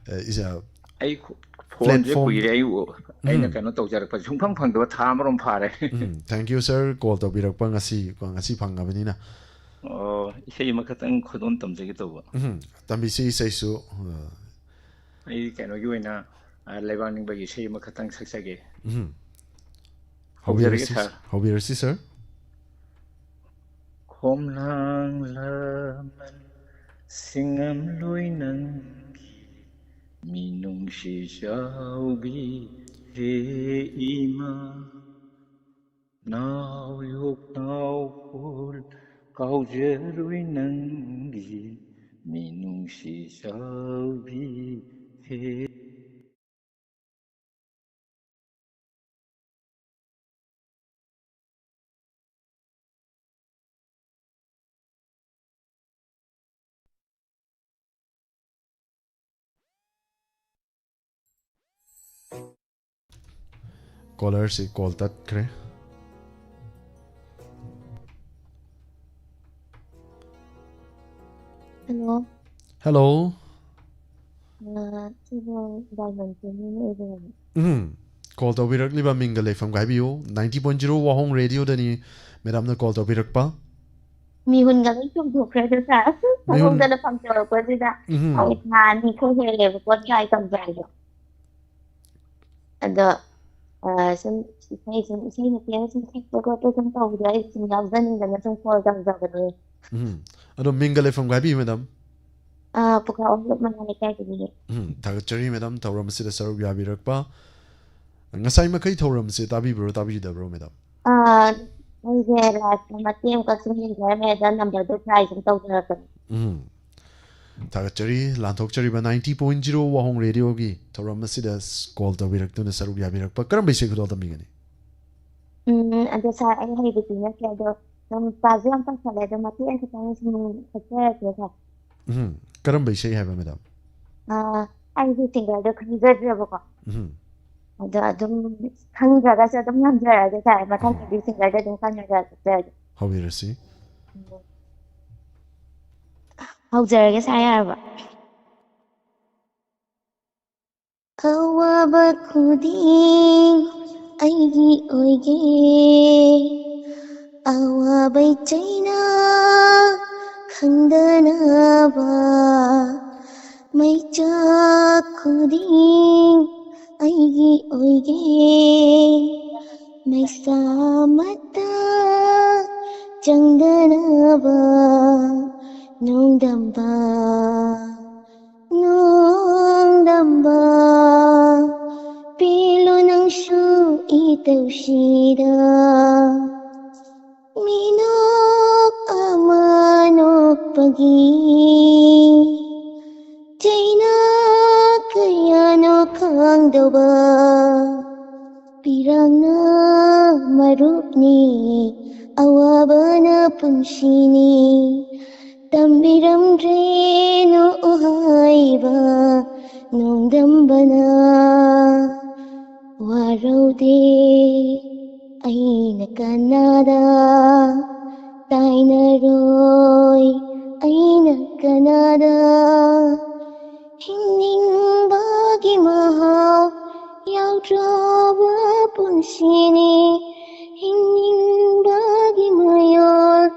ꯑ, is a ꯑꯩ ꯈꯨ-, ꯐꯣꯟꯁꯦ platform. ꯀꯨꯏꯔꯦ, ꯑꯩ ꯎ-, ꯑꯩꯅ ꯎꯝ꯫ ꯀꯩꯅꯣ ꯇꯧꯖꯔꯛꯄꯁꯦ ꯁꯨꯡꯐꯪ ꯐꯪꯗꯕ ꯊꯥ ꯑꯃꯔꯣꯝ ꯐꯥꯔꯦ꯫ ꯎꯝ, thank you, ꯁꯥꯔ, ꯀꯣꯜ ꯇꯧꯕꯤꯔꯛꯄ ꯉꯁꯤ, ꯉꯁꯤ ꯐꯪꯉꯕꯅꯤꯅ꯫ ꯑꯣ, ꯏꯁꯩ ꯑꯃꯈꯛꯇꯪ ꯈꯨꯗꯣꯜ ꯇꯝꯖꯒꯦ ꯇꯧꯕ꯫ ꯎꯝ, ꯇꯝꯕꯤꯁꯤ ꯏꯁꯩꯁꯨ, ꯑ, ꯑꯩ ꯀꯩꯅꯣꯒꯤ ꯑꯣꯏꯅ, ꯑ, ꯂꯩꯕꯥꯛ ꯅꯤꯡꯕꯒꯤ ꯏꯁꯩ ꯑꯃꯈꯛꯇꯪ ꯁꯛꯆꯒꯦ꯫ ꯎꯝ꯫ ꯍꯧꯖꯔꯒꯦ, ꯍꯧꯕꯤꯔꯁꯤ, ꯁꯥꯔ꯫ ꯍꯧꯕꯤꯔꯁꯤ, ꯁꯥꯔ꯫ ꯈꯣꯝꯂꯥꯡ ꯂꯃꯟ ꯁꯤꯡꯉꯝꯂꯣꯏ ꯅꯪꯒꯤ ꯃꯤꯅꯨꯡꯁꯤ ꯆꯥꯎꯕꯤ ꯍꯦ ꯏꯃꯥ꯫ ꯅꯥꯎ ꯌꯣꯛ ꯅꯥꯎ ꯀꯣꯜ ꯀꯥꯎꯖꯔꯣꯏ ꯅꯪꯒꯤ ꯃꯤꯅꯨꯡꯁꯤ ꯆꯥꯎꯕꯤ ꯍꯦ꯫ Callerꯁꯤ call ꯇꯠꯈ꯭ꯔꯦ꯫ Hello꯫ Hello꯫ ꯑ, ꯁꯤꯕꯨ ꯗꯥꯏꯃꯟ ꯀꯦꯟꯗꯤꯅ ꯑꯣꯏꯕꯤꯔꯕ꯭ꯔꯥ? ꯎꯝ꯫ Call ꯇꯧꯕꯤꯔꯛꯂꯤꯕ ꯃꯤꯡꯒ ꯂꯩꯐꯝꯒ ꯍꯥꯏꯕꯤꯌꯨ꯫ Ninety point zero ꯋꯥꯍꯣꯡ ꯔꯦꯗꯤꯑꯣꯗꯅꯤ ꯃꯦꯗꯥꯝꯅ call ꯇꯧꯕꯤꯔꯛꯄ꯫ ꯃꯤꯍꯨꯟꯒ ꯂꯣꯏ ꯆꯣꯡꯊꯣꯛꯈ꯭ꯔꯦꯗ, ꯁꯥꯔ꯫ ꯃꯤꯍꯨꯟ ꯁꯣꯝꯗꯅ ꯐꯣꯟ ꯇꯧꯔꯛꯄꯁꯤꯗ ꯎꯝ꯫ ꯑꯩ ꯊꯥ ꯑꯅꯤ ꯈꯔ ꯍꯦꯜꯂꯦꯕꯀꯣ try ꯇꯧꯖꯔꯤꯗꯣ꯫ ꯑꯗꯣ, ꯑ, ꯁꯨꯝ ꯏꯁꯩ, ꯁꯨꯝ ꯏꯁꯩ ꯅꯨꯄꯤ ꯑꯃ ꯁꯨꯝ ꯁꯛꯄ ꯈꯣꯠꯄ ꯁꯨꯝ ꯇꯧꯕꯗꯣ ꯑꯩ ꯁꯨꯝ ꯌꯥꯎꯖꯅꯤꯡꯗꯅ ꯁꯨꯝ call ꯇꯧꯖꯕꯅꯦ꯫ ꯎꯝ꯫ ꯑꯗꯣ ꯃꯤꯡꯒ ꯂꯩꯐꯝꯒ ꯍꯥꯏꯕꯤꯌꯨ, ꯃꯦꯗꯥꯝ꯫ ꯑ, ꯄꯨꯈ꯭ꯔꯥꯎ ꯑꯣꯜꯂꯛ ꯃꯌꯥ ꯂꯩꯀꯥꯏꯗꯒꯤꯅꯦ꯫ ꯎꯝ, ꯊꯥꯒꯠꯆꯔꯤ, ꯃꯦꯗꯥꯝ, ꯊꯧꯔꯝ ꯑꯁꯤꯗ ꯁꯔꯨꯛ ꯌꯥꯕꯤꯔꯛꯄ꯫ ꯉꯁꯥꯏ ꯃꯈꯩ ꯊꯧꯔꯝꯁꯦ ꯇꯥꯕꯤꯕ꯭ꯔꯣ, ꯇꯥꯕꯤꯗꯕ꯭ꯔꯣ, ꯃꯦꯗꯥꯝ? ꯑ, ꯑꯩꯁꯦ liveꯇ ꯃꯇꯦꯛ ꯑꯃꯈꯛ ꯁꯨꯝ ꯌꯦꯡꯖꯔꯝꯃꯦ, ꯑꯗ numberꯗꯣ try ꯁꯨꯝ ꯇꯧꯖꯔꯛꯄꯅꯦ꯫ ꯎꯝ꯫ ꯊꯥꯒꯠꯆꯔꯤ, ꯂꯥꯟꯊꯣꯛꯆꯔꯤꯕ ninety point zero ꯋꯥꯍꯣꯡ ꯔꯦꯗꯤꯑꯣꯒꯤ ꯊꯧꯔꯝ ꯑꯁꯤꯗ call ꯇꯧꯕꯤꯔꯛꯇꯨꯅ ꯁꯔꯨꯛ ꯌꯥꯕꯤꯔꯛꯄ꯫ ꯀꯔꯝꯕ ꯏꯁꯩ ꯈꯨꯗꯣꯜ ꯇꯝꯕꯤꯒꯅꯤ? ꯎꯝ, ꯑꯗꯣ ꯁꯥꯔ, ꯑꯩ ꯍꯩꯕꯗꯤ ꯅꯠꯇꯦ, ꯑꯗꯣ ꯁꯨꯝ ꯇꯥꯁꯨ ꯌꯥꯝ ꯇꯥꯁꯜꯂꯦ, ꯑꯗꯣ ꯃꯇꯦꯛ ꯑꯃꯈꯛꯇꯪ ꯁꯨꯝ ꯁꯛꯆꯔꯛꯀꯦ, ꯁꯥꯔ꯫ ꯎꯝ, ꯀꯔꯝꯕ ꯏꯁꯩ ꯍꯥꯏꯕ, ꯃꯦꯗꯥꯝ? ꯑꯥ, ꯑꯩꯗꯤ singerꯗꯣ ꯈꯪꯖꯗ꯭ꯔꯦꯕꯀꯣ꯫ ꯎꯝ꯫ ꯑꯗꯣ ꯑꯗꯨꯝ ꯈꯪꯗ꯭ꯔꯒꯁꯨ ꯑꯗꯨꯝ ꯉꯝꯖꯔꯒꯦ, ꯁꯥꯔ꯫ ꯃꯊꯪꯗꯗꯤ singerꯗꯣ ꯑꯗꯨꯝ ꯈꯪꯉꯒ ꯁꯛꯆꯔꯒꯦ꯫ ꯍꯧꯕꯤꯔꯁꯤ꯫ ꯍꯧꯖꯔꯒꯦ, ꯁꯥꯔ, ꯌꯥꯔꯕ? ꯑꯋꯥꯕ ꯈꯨꯗꯤꯡ ꯑꯩꯒꯤ ꯑꯣꯏꯒꯦ, ꯑꯋꯥꯕꯩ ꯆꯩꯅꯥ ꯈꯪꯗꯅꯕ, ꯃꯩꯆꯥꯛ ꯈꯨꯗꯤꯡ ꯑꯩꯒꯤ ꯑꯣꯏꯒꯦ, ꯃꯩꯁꯥ ꯑꯃꯠꯇ ꯆꯪꯗꯅꯕ, ꯅꯣꯡꯗꯝꯕ, ꯅꯣꯡꯗꯝꯕ, ꯄꯦꯜꯂꯣ ꯅꯪꯁꯨ ꯏꯇꯧꯁꯤꯗ꯫ ꯃꯤꯅꯣꯛ ꯑꯃ ꯅꯣꯛꯄꯒꯤ ꯆꯩꯅ ꯀꯌꯥꯅꯣ ꯈꯪꯗꯕ꯫ ꯄꯤꯔꯥꯡꯅ ꯃꯔꯨꯞꯅꯤ, ꯑꯋꯥꯕꯅ ꯄꯨꯟꯁꯤꯅꯤ꯫ ꯇꯝꯕꯤꯔꯝꯗ꯭ꯔꯦ ꯅꯣꯛꯎ ꯍꯥꯏꯕ ꯅꯣꯡꯗꯝꯕꯅ꯫ ꯋꯥꯔꯧꯗꯦ ꯑꯩꯅ ꯀꯅꯥꯗ, ꯇꯥꯏꯅꯔꯣꯏ ꯑꯩꯅ ꯀꯅꯥꯗ꯫ ꯍꯤꯡꯅꯤꯡꯕꯒꯤ ꯃꯍꯥꯎ ꯌꯥꯎꯗ꯭ꯔꯕ ꯄꯨꯟꯁꯤꯅꯤ꯫ ꯍꯤꯡꯅꯤꯡꯕꯒꯤ ꯃꯌꯣꯜ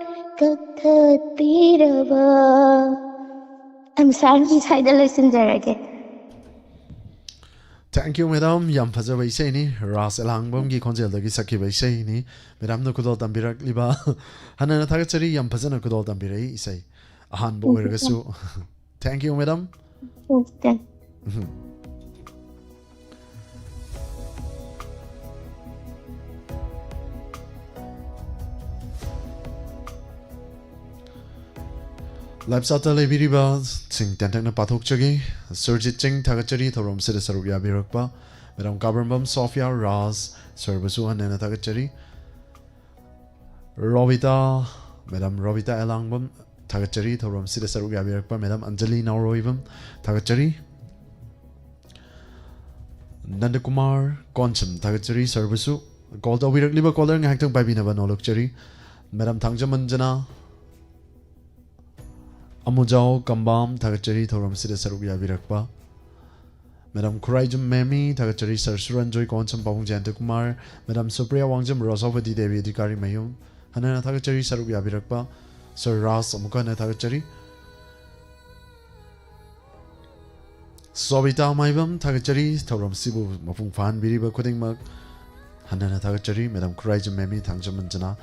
ꯀꯛꯊꯠꯄꯤꯔꯕ꯫ ꯑꯩ ꯃꯁꯥꯒꯤ ꯁ꯭ꯋꯥꯏꯗ ꯂꯣꯏꯁꯤꯟꯖꯔꯒꯦ꯫ Thank you, madam. ꯌꯥꯝ ꯐꯖꯕ ꯏꯁꯩꯅꯤ꯫ ꯔꯥꯖ ꯑꯦꯂꯥꯡꯕꯝꯒꯤ ꯈꯣꯟꯖꯦꯜꯗꯒꯤ ꯁꯛꯈꯤꯕ ꯏꯁꯩꯅꯤ꯫ Madamꯅ ꯈꯨꯗꯣꯜ ꯇꯝꯕꯤꯔꯛꯂꯤꯕ꯫ ꯍꯟꯅꯅ ꯊꯥꯒꯠꯆꯔꯤ, ꯌꯥꯝ ꯐꯖꯅ ꯈꯨꯗꯣꯜ ꯇꯝꯕꯤꯔꯛꯏ ꯏꯁꯩ꯫ ꯑꯍꯥꯟꯕ ꯑꯣꯏꯔꯒꯁꯨ꯫ Thank you, madam. Okay. Um. Live chatꯇ ꯂꯩꯕꯤꯔꯤꯕꯁꯤꯡ ꯇꯦꯟꯇꯛꯅ ꯄꯥꯊꯣꯛꯆꯒꯦ꯫ Surjit ꯁꯤꯡ, ꯊꯥꯒꯠꯆꯔꯤ ꯊꯧꯔꯝꯁꯤꯗ ꯁꯔꯨꯛ ꯌꯥꯕꯤꯔꯛꯄ꯫ Madam ꯀꯥꯕ꯭ꯔꯝꯕꯝ ꯁꯣꯐꯤꯌꯥ ꯔꯥꯖ, sirꯕꯨꯁꯨ ꯍꯟꯅ ꯍꯟꯅ ꯊꯥꯒꯠꯆꯔꯤ꯫ ꯔꯣꯕꯤꯇꯥ, Madam ꯔꯣꯕꯤꯇꯥ ꯑꯦꯂꯥꯡꯕꯝ, ꯊꯥꯒꯠꯆꯔꯤ ꯊꯧꯔꯝꯁꯤꯗ ꯁꯔꯨꯛ ꯌꯥꯕꯤꯔꯛꯄ꯫ Madam ꯑꯟꯖꯂꯤ ꯅꯥꯎꯔꯣꯏꯕꯝ, ꯊꯥꯒꯠꯆꯔꯤ꯫ ꯅꯟꯗꯀꯨꯃꯥꯔ ꯀꯣꯟꯁꯝ, ꯊꯥꯒꯠꯆꯔꯤ sirꯕꯨꯁꯨ꯫ Call ꯇꯧꯕꯤꯔꯛꯂꯤꯕ caller ꯉꯥꯏꯍꯥꯛꯇꯪ ꯄꯥꯏꯕꯤꯅꯕ ꯅꯣꯂꯨꯛꯆꯔꯤ꯫ Madam ꯊꯥꯡꯖꯃꯟꯖꯅꯥ, ꯑꯃꯨꯖꯥꯎ ꯀꯝꯕꯥꯝ, ꯊꯥꯒꯠꯆꯔꯤ ꯊꯧꯔꯝꯁꯤꯗ ꯁꯔꯨꯛ ꯌꯥꯕꯤꯔꯛꯄ꯫ Madam ꯈꯨꯔꯥꯏꯖꯝ ꯃꯦꯃꯤ, ꯊꯥꯒꯠꯆꯔꯤ꯫ Sir ꯁꯨꯔꯟꯖꯣꯏ ꯀꯣꯟꯁꯝ, ꯄꯥꯕꯨꯡ ꯖꯌꯟꯇ ꯀꯨꯃꯥꯔ, Madam ꯁꯨꯄ꯭ꯔꯤꯌꯥ ꯋꯥꯡꯖꯝ, ꯔꯣꯁꯥꯎꯄꯇꯤ ꯗꯦꯕꯤ ꯑꯙꯤꯀꯥꯔꯤ ꯃꯌꯨꯝ, ꯍꯟꯅ ꯍꯟꯅ ꯊꯥꯒꯠꯆꯔꯤ꯫ ꯁꯔꯨꯛ ꯌꯥꯕꯤꯔꯛꯄ Sir ꯔꯥꯖ ꯑꯃꯨꯛꯀ ꯍꯟꯅ ꯊꯥꯒꯠꯆꯔꯤ꯫ ꯁꯣꯕꯤꯇꯥ ꯃꯥꯏꯕꯝ, ꯊꯥꯒꯠꯆꯔꯤ꯫ ꯊꯧꯔꯝꯁꯤꯕꯨ ꯃꯄꯨꯡ ꯐꯥꯍꯟꯕꯤꯔꯤꯕ ꯈꯨꯗꯤꯡꯃꯛ ꯍꯟꯅ ꯍꯟꯅ ꯊꯥꯒꯠꯆꯔꯤ꯫ Madam ꯈꯨꯔꯥꯏꯖꯝ ꯃꯦꯃꯤ, ꯊꯥꯡꯖꯃꯟꯖꯅꯥ꯫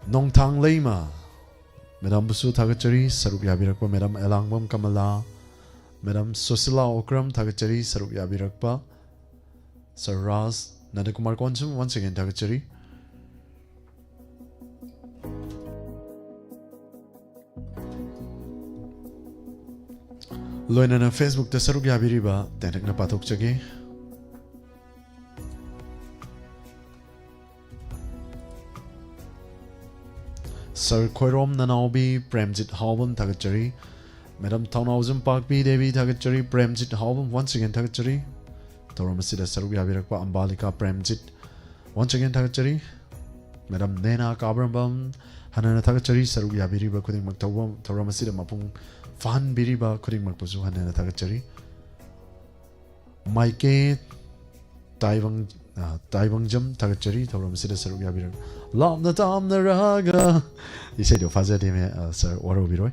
ꯅꯣꯡꯊꯥꯡ ꯂꯩꯃ, ꯃꯦꯗꯥꯝꯕꯨꯁꯨ ꯊꯥꯒꯠꯆꯔꯤ, ꯁꯔꯨꯛ ꯌꯥꯕꯤꯔꯛꯄ ꯃꯦꯗꯥꯝ ꯑꯦꯂꯥꯡꯕꯝ ꯀꯃꯂꯥ, ꯃꯦꯗꯥꯝ ꯁꯨꯁꯤꯂꯥ ꯑꯣꯀ꯭ꯔꯝ ꯊꯥꯒꯠꯆꯔꯤ, ꯁꯔꯨꯛ ꯌꯥꯕꯤꯔꯛꯄ꯫ ꯁꯔ ꯔꯥꯖ ꯅꯟꯗꯀꯨꯃꯥꯔ ꯀꯣꯟꯁꯨꯝ once again ꯊꯥꯒꯠꯆꯔꯤ꯫ ꯂꯣꯏꯅꯅ Facebook-ꯇ ꯁꯔꯨꯛ ꯌꯥꯕꯤꯔꯤꯕ ꯇꯦꯟꯇꯛꯅ ꯄꯥꯊꯣꯛꯆꯒꯦ꯫ ꯁꯔ ꯈꯣꯏꯔꯣꯝ ꯅꯅꯥꯎꯕꯤ ꯄ꯭ꯔꯦꯝꯖꯤꯠ ꯍꯥꯎꯕꯝ ꯊꯥꯒꯠꯆꯔꯤ꯫ ꯃꯦꯗꯥꯝ ꯊꯧꯅꯥꯎꯖꯝ ꯄꯥꯛꯄꯤ ꯗꯦꯕꯤ ꯊꯥꯒꯠꯆꯔꯤ꯫ ꯄ꯭ꯔꯦꯝꯖꯤꯠ ꯍꯥꯎꯕꯝ once again ꯊꯥꯒꯠꯆꯔꯤ꯫ ꯊꯧꯔꯝ ꯑꯁꯤꯗ ꯁꯔꯨꯛ ꯌꯥꯕꯤꯔꯛꯄ ꯑꯝꯕꯥꯂꯤꯀꯥ ꯄ꯭ꯔꯦꯝꯖꯤꯠ once again ꯊꯥꯒꯠꯆꯔꯤ꯫ ꯃꯦꯗꯥꯝ ꯅꯦꯅꯥ ꯀꯥꯕ꯭ꯔꯝꯕꯝ ꯍꯟꯅ ꯍꯟꯅ ꯊꯥꯒꯠꯆꯔꯤ꯫ ꯁꯔꯨꯛ ꯌꯥꯕꯤꯔꯤꯕ ꯈꯨꯗꯤꯡꯃꯛ ꯊꯧꯕ-, ꯊꯧꯔꯝ ꯑꯁꯤꯗ ꯃꯄꯨꯡ ꯐꯥꯍꯟꯕꯤꯔꯤꯕ ꯈꯨꯗꯤꯡꯃꯛꯄꯨꯁꯨ ꯍꯟꯅ ꯍꯟꯅ ꯊꯥꯒꯠꯆꯔꯤ꯫ ꯃꯥꯏꯀꯦ ꯇꯥꯏꯕꯪ-, ꯑ, ꯇꯥꯏꯕꯪꯖꯝ ꯊꯥꯒꯠꯆꯔꯤ꯫ ꯊꯧꯔꯝ ꯑꯁꯤꯗ ꯁꯔꯨꯛ ꯌꯥꯕꯤꯔꯛ-, ꯂꯥꯞꯅ ꯇꯥꯝꯅꯔꯒ ꯏꯁꯩꯗꯣ ꯐꯥꯖꯗꯦꯃꯦ, ꯑ, ꯁꯔ ꯋꯥꯔꯧꯕꯤꯔꯣꯏ꯫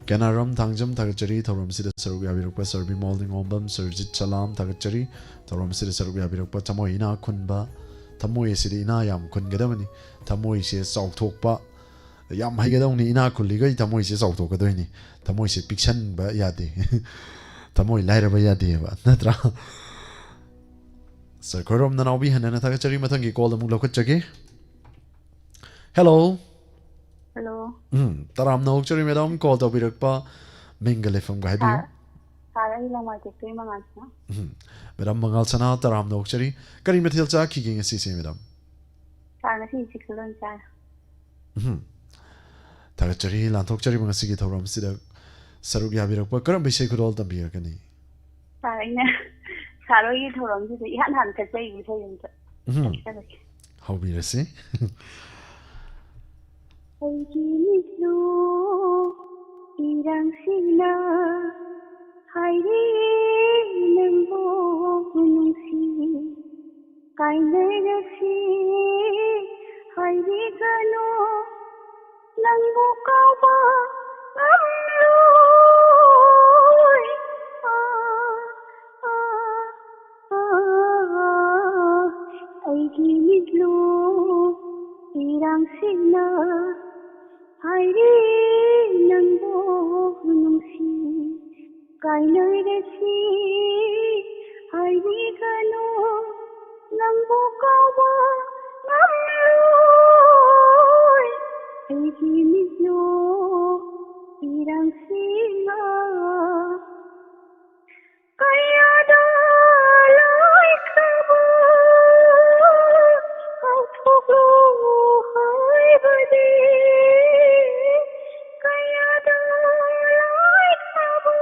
ꯀꯦꯅꯥꯔꯝ ꯊꯥꯡꯖꯝ ꯊꯥꯒꯠꯆꯔꯤ꯫ ꯊꯧꯔꯝ ꯑꯁꯤꯗ ꯁꯔꯨꯛ ꯌꯥꯕꯤꯔꯛꯄ ꯁꯔ ꯕꯤꯃꯣꯜ ꯅꯤꯉꯣꯝꯕꯝ, ꯁꯔꯖꯤꯠ ꯁꯂꯥꯝ ꯊꯥꯒꯠꯆꯔꯤ꯫ ꯊꯧꯔꯝ ꯑꯁꯤꯗ ꯁꯔꯨꯛ ꯌꯥꯕꯤꯔꯛꯄ ꯊꯃꯣꯏ ꯏꯅꯥ ꯈꯨꯟꯕ, ꯊꯃꯣꯏ ꯑꯁꯤꯗ ꯏꯅꯥ ꯌꯥꯝ ꯈꯨꯟꯒꯗꯕꯅꯤ꯫ ꯊꯃꯣꯏꯁꯦ ꯆꯥꯎꯊꯣꯛꯄ, ꯌꯥꯝ ꯍꯩꯒꯗꯧꯅꯤ꯫ ꯏꯅꯥ ꯈꯨꯜꯂꯤꯈꯩ ꯊꯃꯣꯏꯁꯦ ꯆꯥꯎꯊꯣꯛꯀꯗꯣꯏꯅꯤ꯫ ꯊꯃꯣꯏꯁꯦ ꯄꯤꯛꯁꯟꯕ ꯌꯥꯗꯦ꯫ ꯊꯃꯣꯏ ꯂꯥꯏꯔꯕ ꯌꯥꯗꯦꯕ, ꯅꯠꯇ꯭ꯔꯥ? ꯁꯔ ꯈꯣꯏꯔꯣꯝ ꯅꯅꯥꯎꯕꯤ ꯍꯟꯅ ꯍꯟꯅ ꯊꯥꯒꯠꯆꯔꯤ꯫ ꯃꯊꯪꯒꯤ call ꯑꯃꯨꯛ ꯂꯧꯈꯠꯆꯒꯦ꯫ Hello꯫ Hello꯫ ꯎꯝ, ꯇꯔꯥꯝꯅ ꯑꯣꯛꯆꯔꯤ ꯃꯦꯗꯥꯝ, call ꯇꯧꯕꯤꯔꯛꯄ ꯃꯤꯡꯒ ꯂꯩꯐꯝꯒ ꯍꯥꯏꯕꯤꯌꯨ꯫ ꯁꯥꯔ, ꯁꯥꯔ, ꯑꯩ ꯂꯃꯥꯏ ꯀꯦꯛꯇꯒꯤ ꯃꯉꯥꯜ ꯁꯅꯥ꯫ ꯎꯝ, ꯃꯦꯗꯥꯝ ꯃꯉꯥꯜ ꯁꯅꯥ, ꯇꯔꯥꯝꯅ ꯑꯣꯛꯆꯔꯤ꯫ ꯀꯔꯤ ꯃꯊꯦꯜ ꯆꯥꯈꯤꯒꯦ ꯉꯁꯤꯁꯦ ꯃꯦꯗꯥꯝ? ꯁꯥꯔ, ꯉꯁꯤ chicken ꯑꯣꯏꯅ ꯆꯥꯔꯦ꯫ ꯎꯝ, ꯊꯥꯒꯠꯆꯔꯤ꯫ ꯂꯥꯟꯊꯣꯛꯆꯔꯤꯕ ꯉꯁꯤꯒꯤ ꯊꯧꯔꯝꯁꯤꯗ ꯁꯔꯨꯛ ꯌꯥꯕꯤꯔꯛꯄ ꯀꯔꯝꯕ ꯏꯁꯩ ꯈꯨꯗꯣꯜ ꯇꯝꯕꯤꯔꯛꯀꯅꯤ? ꯁꯥꯔ, ꯑꯩꯅ ꯁꯥꯔ ꯍꯣꯏꯒꯤ ꯊꯧꯔꯝꯁꯤꯗ ꯏꯍꯥꯟ ꯍꯥꯟꯅ ꯊꯛꯆꯔꯤꯕ ꯏꯁꯩ ꯑꯃ ꯁꯛ-, ꯎꯝ꯫ ꯁꯛꯆꯔꯒꯦ꯫ ꯍꯧꯕꯤꯔꯁꯤ꯫ ꯑꯩꯒꯤ ꯃꯤꯠꯂꯨ ꯏꯔꯥꯡꯁꯤꯅ ꯍꯥꯏꯔꯤ ꯅꯪꯕꯨ ꯅꯨꯡꯁꯤ꯫ ꯀꯥꯏꯅꯔꯁꯤ ꯍꯥꯏꯕꯤꯒꯅꯨ, ꯅꯪꯕꯨ ꯀꯥꯎꯕ ꯉꯝꯂꯣꯏ꯫ ꯑꯥ, ꯑꯥ, ꯑꯥ, ꯑꯥ, ꯑꯩꯒꯤ ꯃꯤꯠꯂꯨ ꯏꯔꯥꯡꯁꯤꯡ ꯀꯥꯏꯅꯔꯁꯤ ꯍꯥꯏꯕꯤꯒꯅꯨ, ꯅꯪꯕꯨ ꯀꯥꯎꯕ ꯉꯝꯂꯣꯏ ꯑꯩꯒꯤ ꯃꯤꯠꯅꯣ ꯏꯔꯥꯡꯁꯤꯅ꯫ ꯀꯌꯥꯗ ꯂꯣꯏꯈ꯭ꯔꯕ ꯀꯥꯎꯊꯣꯛꯂꯣ ꯍꯥꯏꯕꯗꯤ, ꯀꯌꯥꯗ ꯂꯣꯏꯈ꯭ꯔꯕ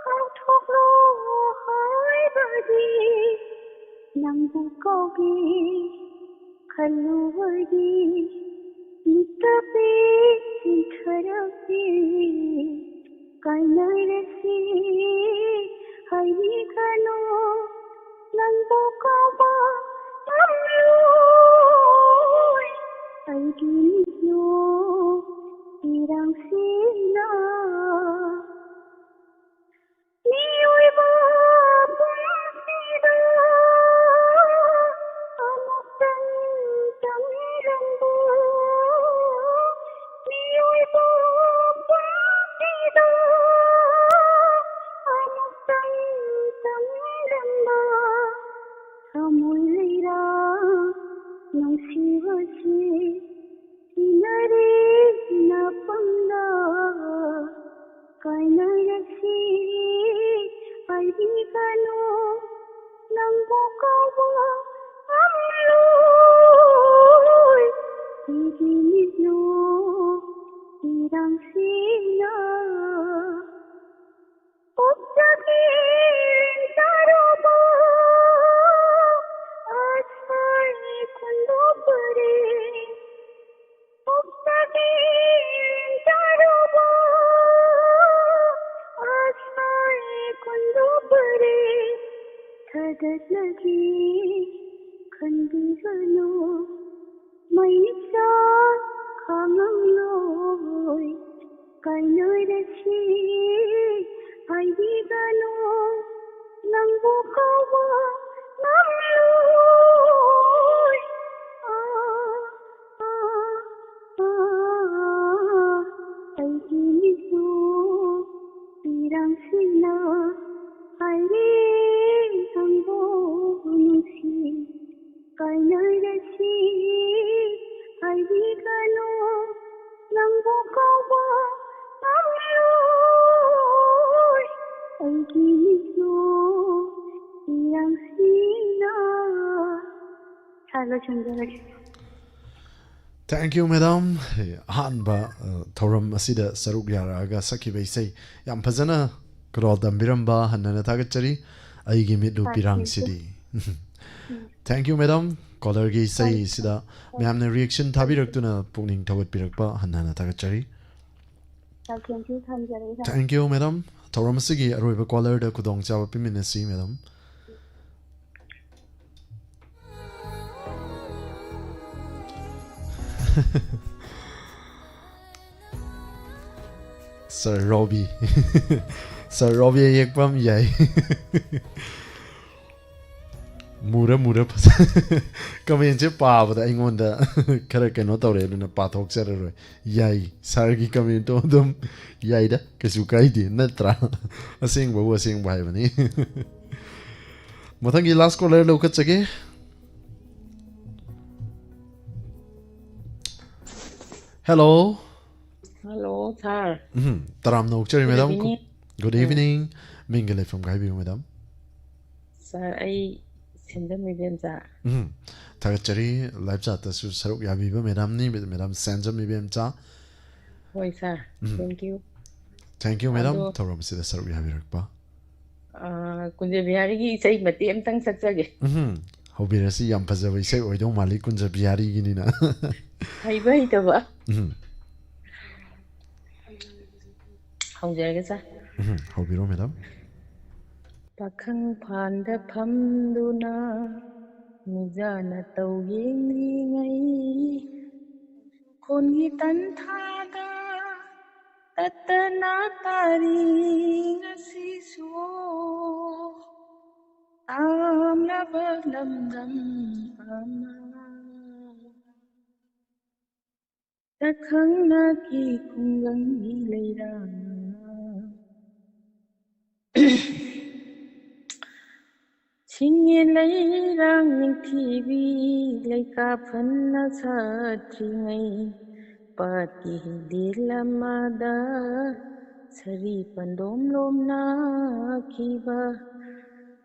ꯀꯥꯎꯊꯣꯛꯂꯣ ꯍꯥꯏꯕꯗꯤ, ꯅꯪꯕꯨ ꯀꯥꯎꯒꯦ ꯈꯜꯂꯨꯕꯒꯤ ꯃꯤꯠꯇ ꯄꯦ ꯆꯤꯟꯊꯔꯛꯄꯤ꯫ ꯀꯥꯏꯅꯔꯁꯤ ꯍꯥꯏꯕꯤꯒꯅꯨ, ꯅꯪꯕꯨ ꯀꯥꯎꯕ ꯉꯝꯂꯣꯏ ꯑꯩꯒꯤ ꯃꯤꯠꯅꯣ ꯏꯔꯥꯡꯁꯤꯅ꯫ ꯃꯤꯑꯣꯏꯕ ꯄꯨꯟꯁꯤꯗ ꯑꯃꯨꯛꯇꯪ ꯇꯝꯂꯝꯕ, ꯃꯤꯑꯣꯏꯕ ꯄꯨꯟꯁꯤꯗ ꯑꯃꯨꯛꯇꯪ ꯇꯝꯂꯝꯕ ꯊꯃꯣꯏ ꯂꯩꯔꯥ ꯅꯨꯡꯁꯤꯕꯁꯤ ꯁꯤꯅꯔꯦ ꯅꯄꯝꯗ꯫ ꯀꯥꯏꯅꯔꯁꯤ ꯍꯥꯏꯕꯤꯒꯅꯨ, ꯅꯪꯕꯨ ꯀꯥꯎꯕ ꯉꯝꯂꯣꯏ ꯑꯩꯒꯤ ꯃꯤꯠꯅꯣ ꯏꯔꯥꯡꯁꯤꯅ꯫ ꯎꯞꯆꯒꯦ ꯇꯥꯔꯕ ꯑꯁꯥꯏ ꯈꯨꯟꯗꯣꯛꯄꯔꯦ꯫ ꯎꯞꯆꯒꯦ ꯇꯥꯔꯕ ꯑꯁꯥꯏ ꯈꯨꯟꯗꯣꯛꯄꯔꯦ꯫ ꯊꯥꯒꯠꯂꯒꯦ ꯈꯟꯕꯤꯒꯅꯨ꯫ ꯃꯩꯁꯥ ꯈꯥꯡꯉꯝꯂꯣꯏ ꯀꯥꯏꯅꯔꯁꯤ ꯍꯥꯏꯕꯤꯒꯅꯨ꯫ ꯅꯪꯕꯨ ꯀꯥꯎꯕ ꯉꯝꯂꯣꯏ꯫ ꯑꯥ, ꯑꯥ, ꯑꯥ, ꯑꯩꯒꯤ ꯃꯤꯠꯇꯨ ꯁꯤꯅ ꯍꯥꯏꯔꯦ ꯅꯪꯕꯨ ꯅꯨꯡꯁꯤ, ꯀꯥꯏꯅꯔꯁꯤ ꯍꯥꯏꯕꯤꯒꯅꯨ, ꯅꯪꯕꯨ ꯀꯥꯎꯕ ꯉꯝꯂꯣꯏ ꯑꯩꯒꯤ ꯃꯤꯠꯇꯨ ꯏꯔꯥꯡꯁꯤꯅ꯫ ꯁꯥꯔ, ꯂꯣꯏꯁꯤꯟꯖꯔꯒꯦ꯫ Thank you, madam. ꯑꯍꯥꯟꯕ ꯑ, ꯊꯧꯔꯝ ꯑꯁꯤꯗ ꯁꯔꯨꯛ ꯌꯥꯔꯛꯑꯒ ꯁꯛꯈꯤꯕ ꯏꯁꯩ ꯌꯥꯝ ꯐꯖꯅ ꯀ꯭ꯔꯣꯜ ꯇꯝꯕꯤꯔꯝꯕ ꯍꯟꯅꯅ ꯊꯥꯒꯠꯆꯔꯤ꯫ ꯑꯩꯒꯤ ꯃꯤꯠꯂꯨ ꯄꯤꯔꯥꯡꯁꯤꯗꯤ꯫ Thank you, madam. ꯀꯣꯂꯔꯒꯤ ꯏꯁꯩꯁꯤꯗ ꯃꯌꯥꯝꯅ ꯔꯤꯌꯦꯛꯁꯟ ꯊꯥꯕꯤꯔꯛꯇꯨꯅ ꯄꯨꯛꯅꯤꯡ ꯊꯧꯒꯠꯄꯤꯔꯛꯄ ꯍꯟꯅꯅ ꯊꯥꯒꯠꯆꯔꯤ꯫ ꯊꯦꯡꯀ꯭ꯌꯨ, ꯊꯝꯖꯔꯦ, ꯁꯥꯔ꯫ Thank you, madam. ꯊꯧꯔꯝ ꯑꯁꯤꯒꯤ ꯑꯔꯣꯏꯕ ꯀꯣꯂꯔꯗ ꯈꯨꯗꯣꯡꯆꯥꯕ ꯄꯤꯃꯤꯟꯅꯁꯤ, madam. Sir Robbie. Sir Robbie ꯑꯌꯦꯛꯄꯝ ꯌꯥꯏ꯫ ꯃꯨꯔ ꯃꯨꯔ ꯐꯖ ꯀꯃꯦꯟꯁꯦ ꯄꯥꯕꯗ ꯑꯩꯉꯣꯟꯗ ꯈꯔ ꯀꯩꯅꯣ ꯇꯧꯔꯦ, ꯑꯗꯨꯅ ꯄꯥꯊꯣꯛꯆꯔꯔꯣꯏ꯫ ꯌꯥꯏ, ꯁꯥꯔꯒꯤ ꯀꯃꯦꯟꯇꯣ ꯑꯗꯨꯝ ꯌꯥꯏꯗ, ꯀꯩꯁꯨ ꯀꯥꯏꯗꯦ, ꯅꯠꯇ꯭ꯔꯥ? ꯑꯁꯦꯡꯕꯕꯨ ꯑꯁꯦꯡꯕ ꯍꯥꯏꯕꯅꯤ꯫ ꯃꯊꯪꯒꯤ ꯂꯥꯁ ꯀꯣꯂꯔ ꯂꯧꯈꯠꯆꯒꯦ꯫ ꯍꯦꯜꯂꯣ꯫ ꯍꯜꯂꯣ, ꯁꯥꯔ꯫ ꯎꯝ, ꯇꯔꯥꯝꯅ ꯑꯣꯛꯆꯔꯤ, Good madam. evening. Good evening. ꯃꯤꯡꯒ ꯂꯩꯐꯝꯒ ꯍꯥꯏꯕꯤꯌꯨ, ꯃꯦꯗꯥꯝ꯫ ꯁꯥꯔ, ꯑꯩ ꯁꯦꯟꯖꯝ ꯏꯕꯦꯝꯆꯥ꯫ ꯎꯝ, ꯊꯥꯒꯠꯆꯔꯤ꯫ ꯂꯥꯏꯞ ꯆꯥꯠꯇꯁꯨ ꯁꯔꯨꯛ ꯌꯥꯕꯤꯕ ꯃꯦꯗꯥꯝꯅꯤ, ꯃꯦꯗꯥꯝ ꯁꯦꯟꯖꯝ ꯏꯕꯦꯝꯆꯥ꯫ ꯍꯣꯏ, ꯁꯥꯔ꯫ ꯎꯝ꯫ Thank you. Thank you, madam, ꯑꯗꯣ ꯊꯧꯔꯝ ꯑꯁꯤꯗ ꯁꯔꯨꯛ ꯌꯥꯕꯤꯔꯛꯄ꯫ ꯑꯥ, ꯀꯨꯟꯖꯕꯤꯍꯥꯔꯤꯒꯤ ꯏꯁꯩ ꯃꯇꯦꯛ ꯑꯃꯇꯪ ꯁꯛꯆꯒꯦ꯫ ꯎꯝ, ꯍꯧꯕꯤꯔꯁꯤ꯫ ꯌꯥꯝ ꯐꯖꯕ ꯏꯁꯩ ꯑꯣꯏꯗꯧ ꯃꯥꯜꯂꯤ, ꯀꯨꯟꯖꯕꯤꯍꯥꯔꯤꯒꯤꯅꯤꯅ꯫ ꯍꯩꯕ ꯍꯩꯇꯕ꯫ ꯎꯝ, ꯍꯧꯖꯔꯒꯦ, ꯁꯥꯔ꯫ ꯎꯝ, ꯍꯧꯕꯤꯔꯣ, ꯃꯦꯗꯥꯝ꯫ ꯄꯥꯈꯪ ꯐꯥꯟꯗ ꯐꯝꯗꯨꯅ ꯃꯤꯖꯥꯅ ꯇꯧ ꯌꯦꯡꯂꯤꯉꯩ, ꯈꯣꯟꯒꯤ ꯇꯟꯊꯥꯗ ꯇꯠꯇꯅ ꯇꯥꯔꯤ ꯉꯁꯤꯁꯨ ꯇꯥꯝꯂꯕ ꯂꯝꯗꯝ ꯑꯃ꯫ ꯇꯈꯪꯅꯀꯤ ꯈꯨꯡꯒꯪꯒꯤ ꯂꯩꯔꯥꯡ ꯂꯩꯔꯥꯡ ꯅꯤꯡꯊꯤꯕꯤ ꯂꯩꯀꯥ ꯐꯟꯅ ꯁꯥꯠꯇ꯭ꯔꯤꯉꯩ ꯄꯥꯠꯀꯤ ꯍꯤꯗꯤꯜ ꯑꯃꯗ ꯁꯥꯔꯤ ꯄꯟꯗꯣꯝ ꯂꯣꯝꯅꯈꯤꯕ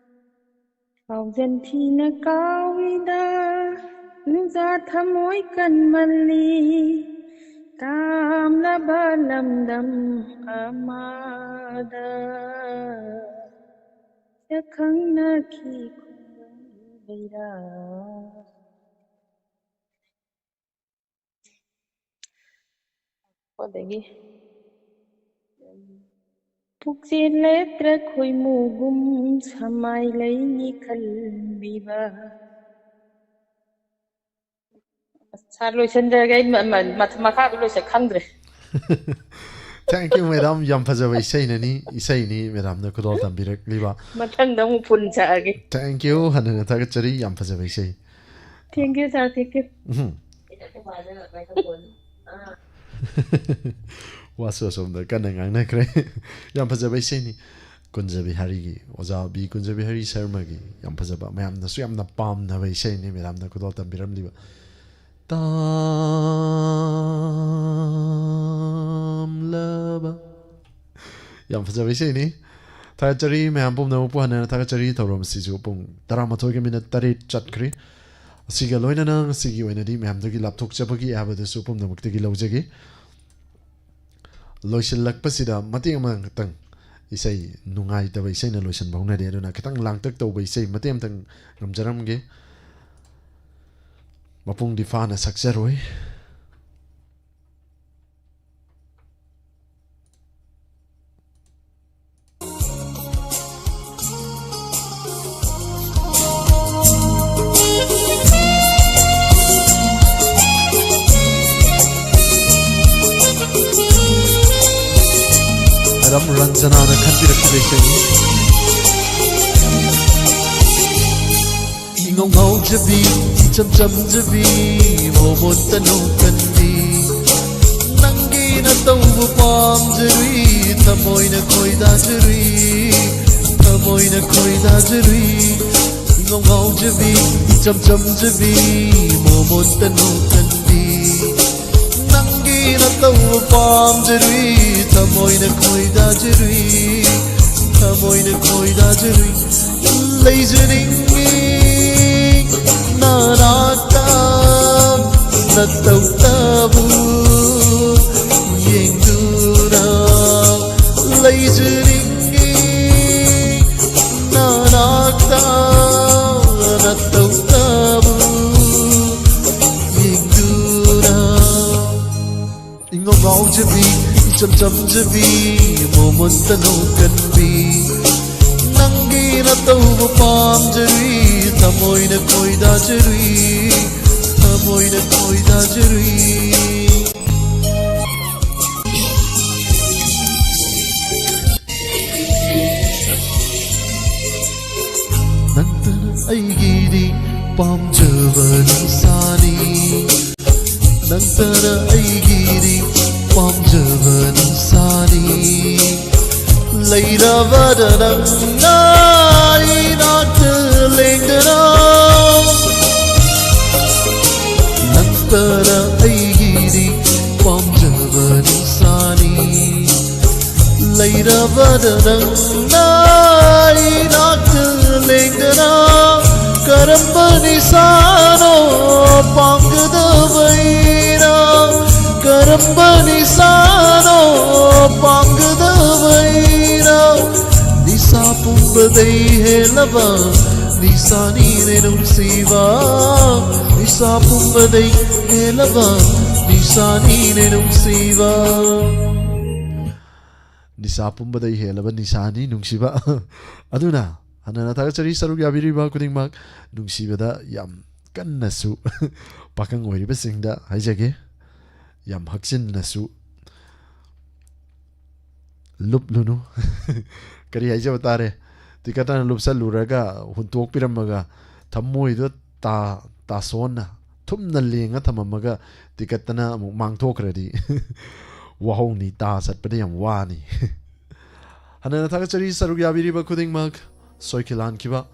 ꯄꯥꯎꯖꯦꯜ ꯊꯤꯅ ꯀꯥꯎꯏꯗ ꯅꯨꯡꯖꯥ ꯊꯃꯣꯏ ꯀꯟꯃꯜꯂꯤ ꯇꯥꯝꯂꯕ ꯂꯝꯗꯝ ꯑꯃꯗ ꯁꯛꯈꯪꯅꯈꯤ ꯈꯨꯡꯒꯪ ꯂꯩꯔꯥ꯫ ꯑꯗꯒꯤ ꯄꯨꯛꯆꯦꯜ ꯂꯦꯞꯇ꯭ꯔ ꯈꯣꯏꯃꯨꯒꯨꯝ ꯁꯃꯥꯏ ꯂꯩꯅꯤ ꯈꯟꯕꯤꯕ꯫ ꯁꯥꯔ, ꯂꯣꯏꯁꯤꯟꯖꯔꯒꯦ꯫ ꯑꯩ ꯃ- ꯃ- ꯃ- ꯃꯈꯥꯗꯣ ꯂꯣꯏꯁꯤꯟ ꯈꯪꯗ꯭ꯔꯦ꯫ Thank you, madam. ꯌꯥꯝ ꯐꯖꯕ ꯏꯁꯩꯅꯅꯤ, ꯏꯁꯩꯅꯤ madamꯅ ꯈꯨꯗꯣꯜ ꯇꯝꯕꯤꯔꯛꯂꯤꯕ꯫ ꯃꯊꯪꯗ ꯑꯃꯨꯛ ꯐꯨꯜ ꯁꯥꯔꯒꯦ꯫ Thank you, ꯍꯟꯅ ꯍꯟꯅ ꯊꯥꯒꯠꯆꯔꯤ, ꯌꯥꯝ ꯐꯖꯕ ꯏꯁꯩ꯫ Thank you, sir. Thank you. ꯎꯝ꯫ ꯋꯥꯁꯨ ꯑꯁꯣꯝꯗ ꯀꯟꯅ ꯉꯥꯡꯅꯈ꯭ꯔꯦ꯫ ꯌꯥꯝ ꯐꯖꯕ ꯏꯁꯩꯅꯤ꯫ ꯀꯨꯟꯖꯕꯤꯍꯥꯔꯤꯒꯤ, ꯑꯣꯖꯥ ꯕꯤ ꯀꯨꯟꯖꯕꯤꯍꯥꯔꯤ ꯁꯔꯃꯒꯤ ꯌꯥꯝ ꯐꯖꯕ, ꯃꯌꯥꯝꯅꯁꯨ ꯌꯥꯝꯅ ꯄꯥꯝꯅꯕ ꯏꯁꯩꯅꯤ madamꯅ ꯈꯨꯗꯣꯜ ꯇꯝꯕꯤꯔꯝꯂꯤꯕ꯫ ꯇꯥꯝꯂꯕ꯫ ꯌꯥꯝ ꯐꯖꯕ ꯏꯁꯩꯅꯤ꯫ ꯊꯥꯒꯠꯆꯔꯤ ꯃꯌꯥꯝ ꯄꯨꯝꯅꯃꯛꯄꯨ, ꯍꯟꯅ ꯍꯟꯅ ꯊꯥꯒꯠꯆꯔꯤ꯫ ꯊꯧꯔꯝ ꯑꯁꯤꯁꯨ ꯄꯨꯡ ꯇꯔꯥꯃꯥꯊꯣꯏꯒ ꯃꯤꯅꯠ ꯇꯔꯦꯠ ꯆꯠꯈ꯭ꯔꯦ꯫ ꯑꯁꯤꯒ ꯂꯣꯏꯅꯅ ꯉꯁꯤꯒꯤ ꯑꯣꯏꯅꯗꯤ ꯃꯌꯥꯝꯗꯒꯤ ꯂꯥꯞꯊꯣꯛꯆꯕꯒꯤ ꯑꯌꯥꯕꯗꯨꯁꯨ ꯄꯨꯝꯅꯃꯛꯇꯒꯤ ꯂꯧꯖꯒꯦ꯫ ꯂꯣꯏꯁꯤꯜꯂꯛꯄꯁꯤꯗ ꯃꯇꯦꯛ ꯑꯃꯈꯛꯇꯪ, ꯏꯁꯩ ꯅꯨꯡꯉꯥꯏꯇꯕ ꯏꯁꯩꯅ ꯂꯣꯏꯁꯤꯟꯕ ꯍꯧꯅꯗꯦ, ꯑꯗꯨꯅ ꯈꯤꯇꯪ ꯂꯥꯡꯇꯛ ꯇꯧꯕ ꯏꯁꯩ ꯃꯇꯦꯛ ꯑꯃꯇꯪ ꯉꯝꯖꯔꯝꯒꯦ꯫ ꯃꯄꯨꯡꯗꯤ ꯐꯥꯅ ꯁꯛꯆꯔꯣꯏ꯫ ꯃꯦꯗꯥꯝ ꯔꯟꯖꯅꯥꯅ ꯈꯟꯕꯤꯔꯛꯈꯤꯕ ꯏꯁꯩꯅꯤ꯫ ꯏꯉꯧ ꯉꯧꯖꯕꯤ, ꯏꯆꯝ ꯆꯝꯖꯕꯤ, ꯃꯣꯃꯣꯟ ꯇꯅꯧ ꯀꯟꯕꯤ, ꯅꯪꯒꯤ ꯅꯇꯧꯕꯨ ꯄꯥꯝꯖꯔꯨꯏ, ꯊꯃꯣꯏꯅ ꯈꯣꯏꯗꯥꯖꯔꯨꯏ, ꯊꯃꯣꯏꯅ ꯈꯣꯏꯗꯥꯖꯔꯨꯏ꯫ ꯉꯥꯎꯖꯕꯤ, ꯏꯆꯝ ꯆꯝꯖꯕꯤ, ꯃꯣꯃꯣꯟꯇ ꯅꯣꯛꯀꯟꯕꯤ, ꯅꯪꯒꯤ ꯅꯇꯧ ꯄꯥꯝꯖꯔꯨꯏ, ꯊꯃꯣꯏꯅ ꯈꯣꯏꯗꯥꯖꯔꯨꯏ, ꯊꯃꯣꯏꯅ ꯈꯣꯏꯗꯥꯖꯔꯨꯏ, ꯂꯩꯖꯅꯤꯡꯉꯤ ꯅꯅꯥꯛꯇ, ꯅꯇꯧꯇꯕꯨ ꯌꯦꯡꯗꯨꯅ ꯂꯩꯖꯅꯤꯡꯉꯤ ꯅꯅꯥꯛꯇ, ꯅꯇꯧꯇꯕꯨ ꯌꯦꯡꯗꯨꯅ꯫ ꯏꯉꯥꯎ ꯉꯥꯎꯖꯕꯤ, ꯏꯆꯝ ꯆꯝꯖꯕꯤ, ꯃꯣꯃꯣꯟꯇ ꯅꯣꯛꯀꯟꯕꯤ, ꯅꯪꯒꯤ ꯅꯇꯧꯕꯨ ꯄꯥꯝꯖꯔꯨꯏ, ꯊꯃꯣꯏꯅ ꯈꯣꯏꯗꯥꯖꯔꯨꯏ, ꯊꯃꯣꯏꯅ ꯈꯣꯏꯗꯥꯖꯔꯨꯏ꯫ ꯅꯪꯇꯅ ꯑꯩꯒꯤꯗꯤ ꯄꯥꯝꯖꯕ ꯅꯤꯁꯥꯅꯤ, ꯅꯪꯇꯅ ꯑꯩꯒꯤꯗꯤ ꯄꯥꯝꯖꯕ ꯅꯤꯁꯥꯅꯤ꯫ ꯂꯩꯔꯕꯗ ꯅꯪꯅ ꯏꯅꯥꯛꯇ ꯂꯦꯡꯗꯅ, ꯅꯪꯇꯅ ꯑꯩꯒꯤꯗꯤ ꯄꯥꯝꯖꯕ ꯅꯤꯁꯥꯅꯤ꯫ ꯂꯩꯔꯕꯗ ꯅꯪꯅ ꯏꯅꯥꯛꯇ ꯂꯦꯡꯗꯅ, ꯀꯔꯝꯕ ꯅꯤꯁꯥꯅꯣ ꯄꯥꯝꯒꯗꯕ ꯑꯩꯅ? ꯀꯔꯝꯕ ꯅꯤꯁꯥꯅꯣ ꯄꯥꯝꯒꯗꯕ ꯑꯩꯅ? ꯅꯤꯁꯥ ꯄꯨꯝꯕꯗꯩ ꯍꯦꯜꯂꯕ ꯅꯤꯁꯥꯅꯤꯅꯦ ꯅꯨꯡꯁꯤꯕ, ꯅꯤꯁꯥ ꯄꯨꯝꯕꯗꯩ ꯍꯦꯜꯂꯕ ꯅꯤꯁꯥꯅꯤꯅꯦ ꯅꯨꯡꯁꯤꯕ꯫ ꯅꯤꯁꯥ ꯄꯨꯝꯕꯗꯩ ꯍꯦꯜꯂꯕ ꯅꯤꯁꯥꯅꯤ ꯅꯨꯡꯁꯤꯕ꯫ ꯑꯗꯨꯅ ꯍꯟꯅꯅ ꯊꯥꯒꯠꯆꯔꯤ, ꯁꯔꯨꯛ ꯌꯥꯕꯤꯔꯤꯕ ꯈꯨꯗꯤꯡꯃꯛ꯫ ꯅꯨꯡꯁꯤꯕꯗ ꯌꯥꯝ ꯀꯟꯅꯁꯨ ꯄꯥꯈꯪ ꯑꯣꯏꯔꯤꯕꯁꯤꯡꯗ ꯍꯥꯏꯖꯒꯦ, ꯌꯥꯝ ꯍꯛꯆꯤꯟꯅꯁꯨ ꯂꯨꯞꯂꯨꯅꯨ꯫ ꯀꯔꯤ ꯍꯥꯏꯖꯕ ꯇꯥꯔꯦ, ꯇꯤꯀꯠꯇꯅ ꯂꯨꯞꯁꯜꯂꯨꯔꯒ ꯍꯨꯟꯇꯣꯛꯄꯤꯔꯝꯃꯒ ꯊꯃꯣꯏꯗꯣ ꯇꯥ-, ꯇꯥꯁꯣꯟꯅ ꯊꯨꯝꯅ ꯂꯦꯡꯉ ꯊꯝꯃꯝꯃꯒ ꯇꯤꯀꯠꯇꯅ ꯑꯃꯨꯛ ꯃꯥꯡꯊꯣꯛꯈ꯭ꯔꯗꯤ ꯋꯥꯍꯧꯅꯤ, ꯇꯥ ꯆꯠꯄꯗ ꯌꯥꯝ ꯋꯥꯅꯤ꯫ ꯍꯟꯅꯅ ꯊꯥꯒꯠꯆꯔꯤ, ꯁꯔꯨꯛ ꯌꯥꯕꯤꯔꯤꯕ ꯈꯨꯗꯤꯡꯃꯛ꯫ ꯁꯣꯏꯈꯤ ꯂꯥꯟꯈꯤꯕ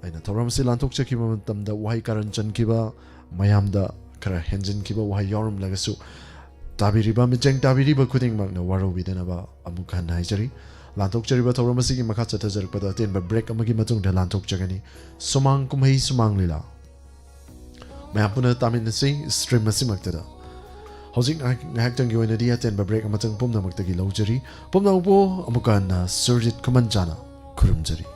ꯑꯩꯅ ꯊꯧꯔꯝ ꯑꯁꯤ ꯂꯥꯟꯊꯣꯛꯆꯈꯤꯕ ꯃꯇꯝꯗ ꯋꯥꯍꯩ ꯀꯥꯔꯟ ꯆꯟꯈꯤꯕ, ꯃꯌꯥꯝꯗ ꯈꯔ ꯍꯦꯟꯖꯤꯟꯈꯤꯕ ꯋꯥꯍꯩ ꯌꯥꯎꯔꯝꯂꯒꯁꯨ, ꯇꯥꯕꯤꯔꯤꯕ, ꯃꯤꯠꯌꯦꯡ ꯇꯥꯕꯤꯔꯤꯕ ꯈꯨꯗꯤꯡꯃꯛꯅ ꯋꯥꯔꯧꯕꯤꯗꯅꯕ ꯑꯃꯨꯛ ꯍꯟꯅ ꯍꯥꯏꯖꯔꯤ꯫ ꯂꯥꯟꯊꯣꯛꯆꯔꯤꯕ ꯊꯧꯔꯝ ꯑꯁꯤꯒꯤ ꯃꯈꯥ ꯆꯠꯊꯖꯔꯛꯄꯗ ꯑꯇꯦꯟꯕ ꯕ꯭ꯔꯦꯛ ꯑꯃꯒꯤ ꯃꯇꯨꯡꯗ ꯂꯥꯟꯊꯣꯛꯆꯒꯅꯤ꯫ ꯁꯨꯃꯥꯡ ꯀꯨꯝꯍꯩ ꯁꯨꯃꯥꯡ ꯂꯤꯂꯥ꯫ ꯃꯌꯥꯝ ꯄꯨꯟꯅ ꯇꯥꯃꯤꯟꯅꯁꯤ ꯁ꯭ꯇ꯭ꯔꯤꯝ ꯑꯁꯤꯃꯛꯇꯗ꯫ ꯍꯧꯖꯤꯛ ꯉꯥꯏꯍꯥꯛ-, ꯉꯥꯏꯍꯥꯛꯇꯪꯒꯤ ꯑꯣꯏꯅꯗꯤ ꯑꯇꯦꯟꯕ ꯕ꯭ꯔꯦꯛ ꯑꯃꯇꯪ ꯄꯨꯝꯅꯃꯛꯇꯒꯤ ꯂꯧꯖꯔꯤ꯫ ꯄꯨꯝꯅꯃꯛꯄꯨ ꯑꯃꯨꯛꯀ ꯍꯟꯅ ꯁꯨꯔꯖꯤꯠ ꯈꯨꯃꯟ ꯆꯥꯅ ꯈꯨꯔꯨꯝꯖꯔꯤ꯫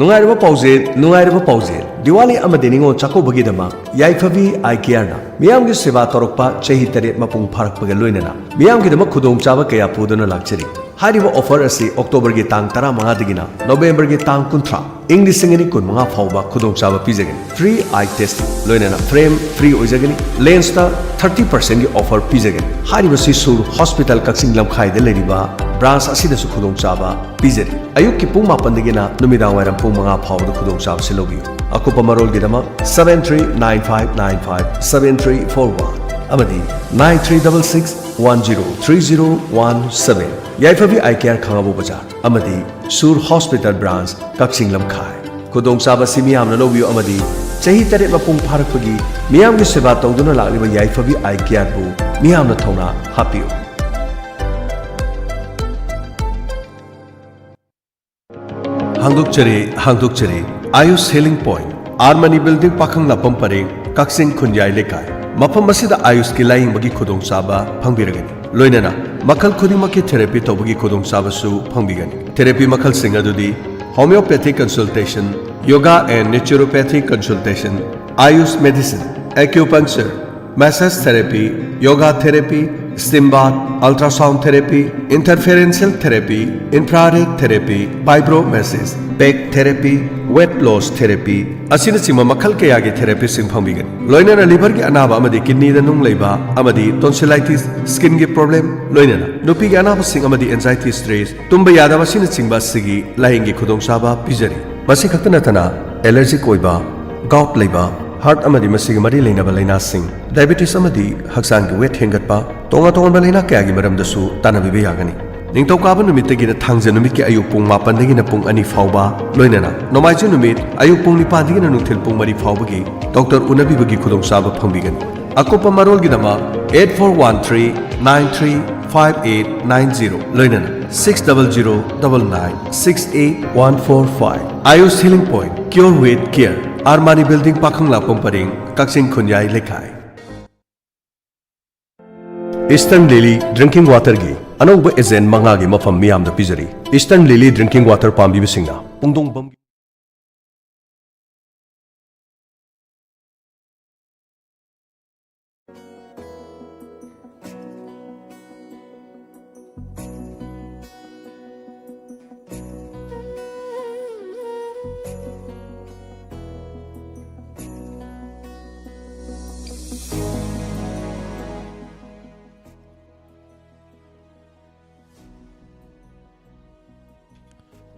ꯅꯨꯡꯉꯥꯏꯔꯕ ꯄꯥꯎꯖꯦꯜ, ꯅꯨꯡꯉꯥꯏꯔꯕ ꯄꯥꯎꯖꯦꯜ꯫ ꯗꯤꯋꯥꯂꯤ ꯑꯃꯗꯤ ꯅꯤꯉꯣꯜ ꯆꯥꯛꯀꯧꯕꯒꯤꯗꯃꯛ ꯌꯥꯏꯐꯕꯤ ꯑꯥꯏ ꯀꯤꯌꯔꯅ ꯃꯤꯌꯥꯝꯒꯤ ꯁꯦꯕꯥ ꯇꯧꯔꯛꯄ ꯆꯍꯤ ꯇꯔꯦꯠ ꯃꯄꯨꯡ ꯐꯥꯔꯛꯄꯒ ꯂꯣꯏꯅꯅ ꯃꯤꯌꯥꯝꯒꯤꯗꯃꯛ ꯈꯨꯗꯣꯡꯆꯥꯕ ꯀꯌꯥ ꯄꯨꯗꯨꯅ ꯂꯥꯛꯆꯔꯤ꯫ ꯍꯥꯏꯔꯤꯕ ꯑꯣꯐꯔ ꯑꯁꯤ ꯑꯣꯛꯇꯣꯕꯔꯒꯤ ꯇꯥꯡ ꯇꯔꯥꯃꯉꯥꯗꯒꯤꯅ ꯅꯣꯕꯦꯝꯕꯔꯒꯤ ꯇꯥꯡ ꯀꯨꯟꯊ꯭ꯔꯥ, ꯏꯪ ꯂꯤꯁꯤꯡ ꯑꯅꯤ ꯀꯨꯟꯃꯉꯥ ꯐꯥꯎꯕ ꯈꯨꯗꯣꯡꯆꯥꯕ ꯄꯤꯖꯒꯅꯤ꯫ Free eye testing, ꯂꯣꯏꯅꯅ frame free ꯑꯣꯏꯖꯒꯅꯤ꯫ Lensꯇ thirty percentꯀꯤ offer ꯄꯤꯖꯒꯅꯤ꯫ ꯍꯥꯏꯔꯤꯕꯁꯤ ꯁꯨꯔ ꯍꯣꯁꯄꯤꯇꯥꯜ ꯀꯛꯆꯤꯡ ꯂꯝꯈꯥꯏꯗ ꯂꯩꯔꯤꯕ branch ꯑꯁꯤꯗꯁꯨ ꯈꯨꯗꯣꯡꯆꯥꯕ ꯄꯤꯖꯔꯤ꯫ ꯑꯌꯨꯛꯀꯤ ꯄꯨꯡ ꯃꯥꯄꯟꯗꯒꯤꯅ ꯅꯨꯃꯤꯗꯥꯡ ꯋꯥꯏꯔꯝ ꯄꯨꯡ ꯃꯉꯥ ꯐꯥꯎꯕꯗ ꯈꯨꯗꯣꯡꯆꯥꯕꯁꯤ ꯂꯧꯕꯤꯌꯨ꯫ ꯑꯀꯨꯞꯄ ꯃꯔꯣꯜꯒꯤꯗꯃꯛ seven three nine five nine five seven three four one ꯑꯃꯗꯤ nine three double six one zero three zero one seven꯫ ꯌꯥꯏꯐꯕꯤ ꯑꯥꯏ ꯀꯤꯌꯔ, ꯈꯥꯉꯕꯣꯛ ꯕꯖꯥꯔ ꯑꯃꯗꯤ ꯁꯨꯔ ꯍꯣꯁꯄꯤꯇꯥꯜ branch, ꯀꯛꯆꯤꯡ ꯂꯝꯈꯥꯏ꯫ ꯈꯨꯗꯣꯡꯆꯥꯕ ꯑꯁꯤ ꯃꯤꯌꯥꯝꯅ ꯂꯧꯕꯤꯌꯨ ꯑꯃꯗꯤ ꯆꯍꯤ ꯇꯔꯦꯠ ꯃꯄꯨꯡ ꯐꯥꯔꯛꯄꯒꯤ ꯃꯤꯌꯥꯝꯒꯤ ꯁꯦꯕꯥ ꯇꯧꯗꯨꯅ ꯂꯥꯛꯂꯤꯕ ꯌꯥꯏꯐꯕꯤ ꯑꯥꯏ ꯀꯤꯌꯔꯕꯨ ꯃꯤꯌꯥꯝꯅ ꯊꯧꯅꯥ ꯍꯥꯞꯄꯤꯌꯨ꯫ ꯍꯥꯡꯗꯣꯛꯆꯔꯤ, ꯍꯥꯡꯗꯣꯛꯆꯔꯤ꯫ Ayush healing point, R Mani building, ꯄꯥꯈꯪꯂꯥꯛꯄꯝ ꯄꯔꯦꯡ, ꯀꯛꯆꯤꯡ ꯈꯨꯟꯌꯥꯏ ꯂꯩꯀꯥꯏ꯫ ꯃꯐꯝ ꯑꯁꯤꯗ ꯑꯥꯌꯨꯁꯀꯤ ꯂꯥꯌꯦꯡꯕꯒꯤ ꯈꯨꯗꯣꯡꯆꯥꯕ ꯐꯪꯕꯤꯔꯒꯅꯤ꯫ ꯂꯣꯏꯅꯅ ꯃꯈꯜ ꯈꯨꯗꯤꯡꯃꯛꯀꯤ ꯊꯦꯔꯥꯄꯤ ꯇꯧꯕꯒꯤ ꯈꯨꯗꯣꯡꯆꯥꯕꯁꯨ ꯐꯪꯕꯤꯒꯅꯤ꯫ ꯊꯦꯔꯥꯄꯤ ꯃꯈꯜꯁꯤꯡ ꯑꯗꯨꯗꯤ homeopathic consultation, yoga and naturopathic consultation, Ayush medicine, acupuncture, massage therapy, yoga therapy, Steam bath, ultrasound therapy, interferential therapy, infrared therapy, vibromassage, peg therapy, weight loss therapy ꯑꯁꯤꯅꯆꯤꯡꯕ ꯃꯈꯜ ꯀꯌꯥꯒꯤ ꯊꯦꯔꯥꯄꯤꯁꯤꯡ ꯐꯪꯕꯤꯒꯅꯤ꯫ ꯂꯣꯏꯅꯅ liverꯒꯤ ꯑꯅꯥꯕ ꯑꯃꯗꯤ kidneyꯗ ꯅꯨꯡ ꯂꯩꯕ ꯑꯃꯗꯤ tonsillitis, skinꯒꯤ problem, ꯂꯣꯏꯅꯅ ꯅꯨꯄꯤꯒꯤ ꯑꯅꯥꯕꯁꯤꯡ ꯑꯃꯗꯤ anxiety, stress, ꯇꯨꯝꯕ ꯌꯥꯗꯕ ꯑꯁꯤꯅꯆꯤꯡꯕ ꯑꯁꯤꯒꯤ ꯂꯥꯌꯦꯡꯒꯤ ꯈꯨꯗꯣꯡꯆꯥꯕ ꯄꯤꯖꯔꯤ꯫ ꯃꯁꯤ ꯈꯛꯇ ꯅꯠꯇꯅ allergic ꯑꯣꯏꯕ, gout ꯂꯩꯕ, heart ꯑꯃꯗꯤ ꯃꯁꯤꯒ ꯃꯔꯤ ꯂꯩꯅꯕ ꯂꯥꯏꯅꯥꯁꯤꯡ, diabetes ꯑꯃꯗꯤ ꯍꯛꯆꯥꯡꯒꯤ weight ꯍꯦꯟꯒꯠꯄ, ꯇꯣꯉꯥꯟ ꯇꯣꯉꯥꯟꯕ ꯂꯥꯏꯅꯥ ꯀꯌꯥꯒꯤ ꯃꯔꯝꯗꯁꯨ ꯇꯥꯟꯅꯕꯤꯕ ꯌꯥꯒꯅꯤ꯫ ꯅꯤꯡꯊꯧꯀꯥꯕ ꯅꯨꯃꯤꯠꯇꯒꯤꯅ ꯊꯥꯡꯖ ꯅꯨꯃꯤꯠꯀꯤ ꯑꯌꯨꯛ ꯄꯨꯡ ꯃꯥꯄꯟꯗꯒꯤꯅ ꯄꯨꯡ ꯑꯅꯤ ꯐꯥꯎꯕ, ꯂꯣꯏꯅꯅ ꯅꯣꯡꯃꯥꯏꯖꯤꯡ ꯅꯨꯃꯤꯠ ꯑꯌꯨꯛ ꯄꯨꯡ ꯅꯤꯄꯥꯟꯗꯒꯤꯅ ꯅꯨꯡꯊꯤꯜ ꯄꯨꯡ ꯃꯔꯤ ꯐꯥꯎꯕꯒꯤ doctor ꯎꯅꯕꯤꯕꯒꯤ ꯈꯨꯗꯣꯡꯆꯥꯕ ꯐꯪꯕꯤꯒꯅꯤ꯫ ꯑꯀꯨꯞꯄ ꯃꯔꯣꯜꯒꯤꯗꯃꯛ eight four one three nine three five eight nine zero, ꯂꯣꯏꯅꯅ six double zero double nine six eight one four five꯫ Ayush Healing Point, Cure with Care, Armani Building, ꯄꯥꯈꯪꯂꯥꯛꯄꯝ ꯄꯔꯦꯡ, ꯀꯛꯆꯤꯡ ꯈꯨꯟꯌꯥꯏ ꯂꯩꯀꯥꯏ꯫ Eastern Lily Drinking Waterꯒꯤ ꯑꯅꯧꯕ agent ꯃꯉꯥꯒꯤ ꯃꯐꯝ ꯃꯤꯌꯥꯝꯗ ꯄꯤꯖꯔꯤ꯫ Eastern Lily Drinking Water ꯄꯥꯝꯕꯤꯕꯁꯤꯡꯅ ꯄꯨꯡꯗꯣꯡꯕꯝꯒꯤ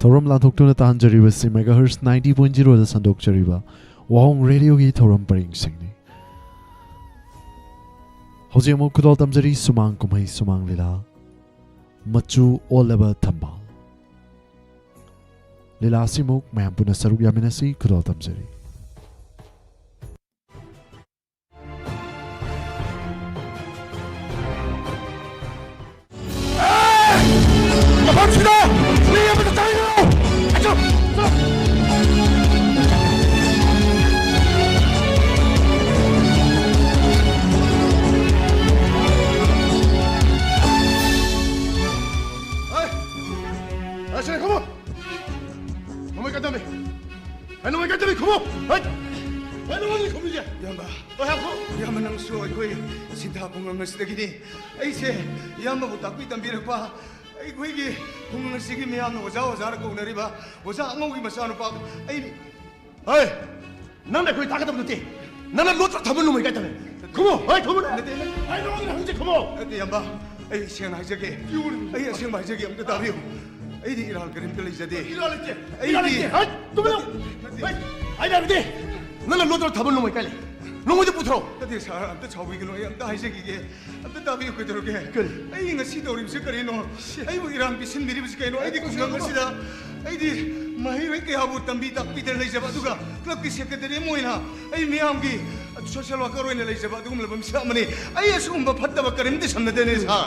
ꯊꯧꯔꯝ ꯂꯥꯟꯊꯣꯛꯇꯨꯅ ꯇꯥꯍꯟꯖꯔꯤꯕꯁꯤ megahertz ninety point zeroꯗ ꯁꯟꯗꯣꯛꯆꯔꯤꯕ ꯋꯥꯍꯣꯡ ꯔꯦꯗꯤꯑꯣꯒꯤ ꯊꯧꯔꯝ ꯄꯔꯦꯡꯁꯤꯡꯅꯤ꯫ ꯍꯧꯖꯤꯛ ꯑꯃꯨꯛ ꯈꯨꯗꯣꯜ ꯇꯝꯖꯔꯤ ꯁꯨꯃꯥꯡ ꯀꯨꯝꯍꯩ ꯁꯨꯃꯥꯡ ꯂꯤꯂꯥ, ꯃꯆꯨ ꯑꯣꯜꯂꯕ ꯊꯝꯕꯥꯜ꯫ ꯂꯤꯂꯥ ꯑꯁꯤꯃꯨꯛ ꯃꯌꯥꯝ ꯄꯨꯟꯅ ꯁꯔꯨꯛ ꯌꯥꯃꯤꯟꯅꯁꯤ, ꯈꯨꯗꯣꯜ ꯇꯝꯖꯔꯤ꯫ ꯃꯐꯝꯁꯤꯗ ꯃꯤ ꯑꯃꯠꯇ ꯆꯪꯒꯅꯨ! ꯑꯆꯧ! ꯑꯆꯧ! ꯑꯦ! ꯑꯁꯤꯗ ꯈꯨꯝꯃꯨ! ꯅꯣꯡꯃꯩ ꯀꯥꯏꯗꯝꯃꯤ? ꯑꯩ ꯅꯣꯡꯃꯩ ꯀꯥꯏꯗꯝꯃꯤ? ꯈꯨꯝꯃꯨ! ꯍꯩꯠ! ꯑꯩ ꯅꯣꯡꯃꯩ ꯈꯨꯝꯃꯤꯁꯦ! ꯏꯌꯥꯝꯕ! ꯑꯩ ꯍꯥꯏꯈꯣ! ꯅꯪꯁꯨ ꯑꯩꯈꯣꯏ ꯁꯤꯟꯊꯥ ꯈꯨꯡꯒꯪ ꯑꯁꯤꯗꯒꯤꯅꯤ꯫ ꯑꯩꯁꯦ ꯏꯌꯥꯝꯕꯕꯨ ꯇꯥꯛꯄꯤ ꯇꯝꯕꯤꯔꯛꯄ ꯑꯩꯈꯣꯏꯒꯤ ꯈꯨꯡꯒꯪ ꯑꯁꯤꯒꯤ ꯃꯤꯌꯥꯝꯅ ꯑꯣꯖꯥ ꯑꯣꯖꯥꯅ ꯀꯧꯅꯔꯤꯕ ꯑꯣꯖꯥ ꯑꯉꯧꯒꯤ ꯃꯆꯥꯅꯨꯄꯥ ꯑꯩꯅꯤ꯫ ꯍꯣꯏ, ꯅꯪꯅ ꯑꯩꯈꯣꯏ ꯇꯥꯛꯀꯗꯕ ꯅꯠꯇꯦ꯫ ꯅꯪꯅ ꯂꯣꯠꯇꯨꯅ ꯊꯝꯕ ꯅꯣꯡꯃꯩ ꯀꯥꯏ ꯊꯝꯃꯦ? ꯈꯨꯝꯃꯣ, ꯍꯣꯏ, ꯈꯨꯝꯃꯣ꯫ ꯅꯠꯇꯦ, ꯅꯠꯇꯦ꯫ ꯑꯩ ꯅꯉꯣꯟꯗ ꯍꯪꯖꯩ, ꯈꯨꯝꯃꯣ꯫ ꯅꯠꯇꯦ, ꯏꯌꯥꯝꯕ꯫ ꯑꯩ ꯁꯦꯡꯅ ꯍꯥꯏꯖꯒꯦ꯫ ꯑꯩ ꯑꯁꯦꯡꯕ ꯍꯥꯏꯖꯒꯦ, ꯑꯝꯇ ꯇꯥꯕꯤꯌꯨ꯫ ꯑꯩꯗꯤ ꯏꯔꯥꯜ ꯀꯔꯤꯝꯇ ꯂꯩꯖꯗꯦ꯫ ꯏꯔꯥꯜ ꯂꯩꯇꯦ꯫ ꯑꯩꯗꯤ ꯏꯔꯥꯜ ꯂꯩꯇꯦ꯫ ꯍꯩ, ꯇꯨꯃꯤꯟ ꯂꯩꯌꯨ꯫ ꯅꯠꯇꯦ, ꯅꯠꯇꯦ꯫ ꯍꯩ, ꯑꯩꯅ ꯍꯥꯏꯕꯗꯤ, ꯅꯪꯅ ꯂꯣꯠꯇꯨꯅ ꯊꯝꯕ ꯅꯣꯡꯃꯩ ꯀꯥꯏ ꯂꯩ? ꯅꯣꯡꯃꯩꯗꯨ ꯄꯨꯊꯣꯔꯛꯑꯣ꯫ ꯅꯠꯇꯦ, ꯁꯥꯔ, ꯑꯝꯇ ꯁꯥꯎꯕꯤꯒꯅꯨ꯫ ꯑꯩ ꯑꯝꯇ ꯍꯥꯏꯖꯈꯤꯒꯦ꯫ ꯑꯝꯇ ꯇꯥꯕꯤꯌꯨ, ꯀꯩꯗꯧꯔꯒꯦ? ꯀꯔꯤ? ꯑꯩ ꯉꯁꯤ ꯇꯧꯔꯤꯕꯁꯤ ꯀꯔꯤꯅꯣ? ꯑꯩꯕꯨ ꯏꯔꯥꯟ ꯄꯤꯁꯤꯟꯕꯤꯔꯤꯕꯁꯤ ꯀꯩꯅꯣ? ꯑꯩꯗꯤ ꯈꯨꯡꯒꯪ ꯑꯁꯤꯗ ꯑꯩꯗꯤ ꯃꯍꯩꯔꯣꯏ ꯀꯌꯥꯕꯨ ꯇꯝꯕꯤ ꯇꯥꯛꯄꯤꯗꯅ ꯂꯩꯖꯕ, ꯑꯗꯨꯒ ꯀ꯭ꯂꯕꯀꯤ ꯁꯦꯀ꯭ꯔꯦꯇꯔꯤ ꯑꯃ ꯑꯣꯏꯅ ꯑꯩ ꯃꯤꯌꯥꯝꯒꯤ ꯁꯣꯁꯤꯌꯦꯜ ꯋꯥꯀꯔ ꯑꯣꯏꯅ ꯂꯩꯖꯕ ꯑꯗꯨꯒꯨꯝꯂꯕ ꯃꯤꯁꯛ ꯑꯃꯅꯤ꯫ ꯑꯩ ꯑꯁꯤꯒꯨꯝꯕ ꯐꯠꯇꯕ ꯀꯔꯤꯝꯇ ꯁꯝꯅꯗꯦꯅꯦ, ꯁꯥꯔ꯫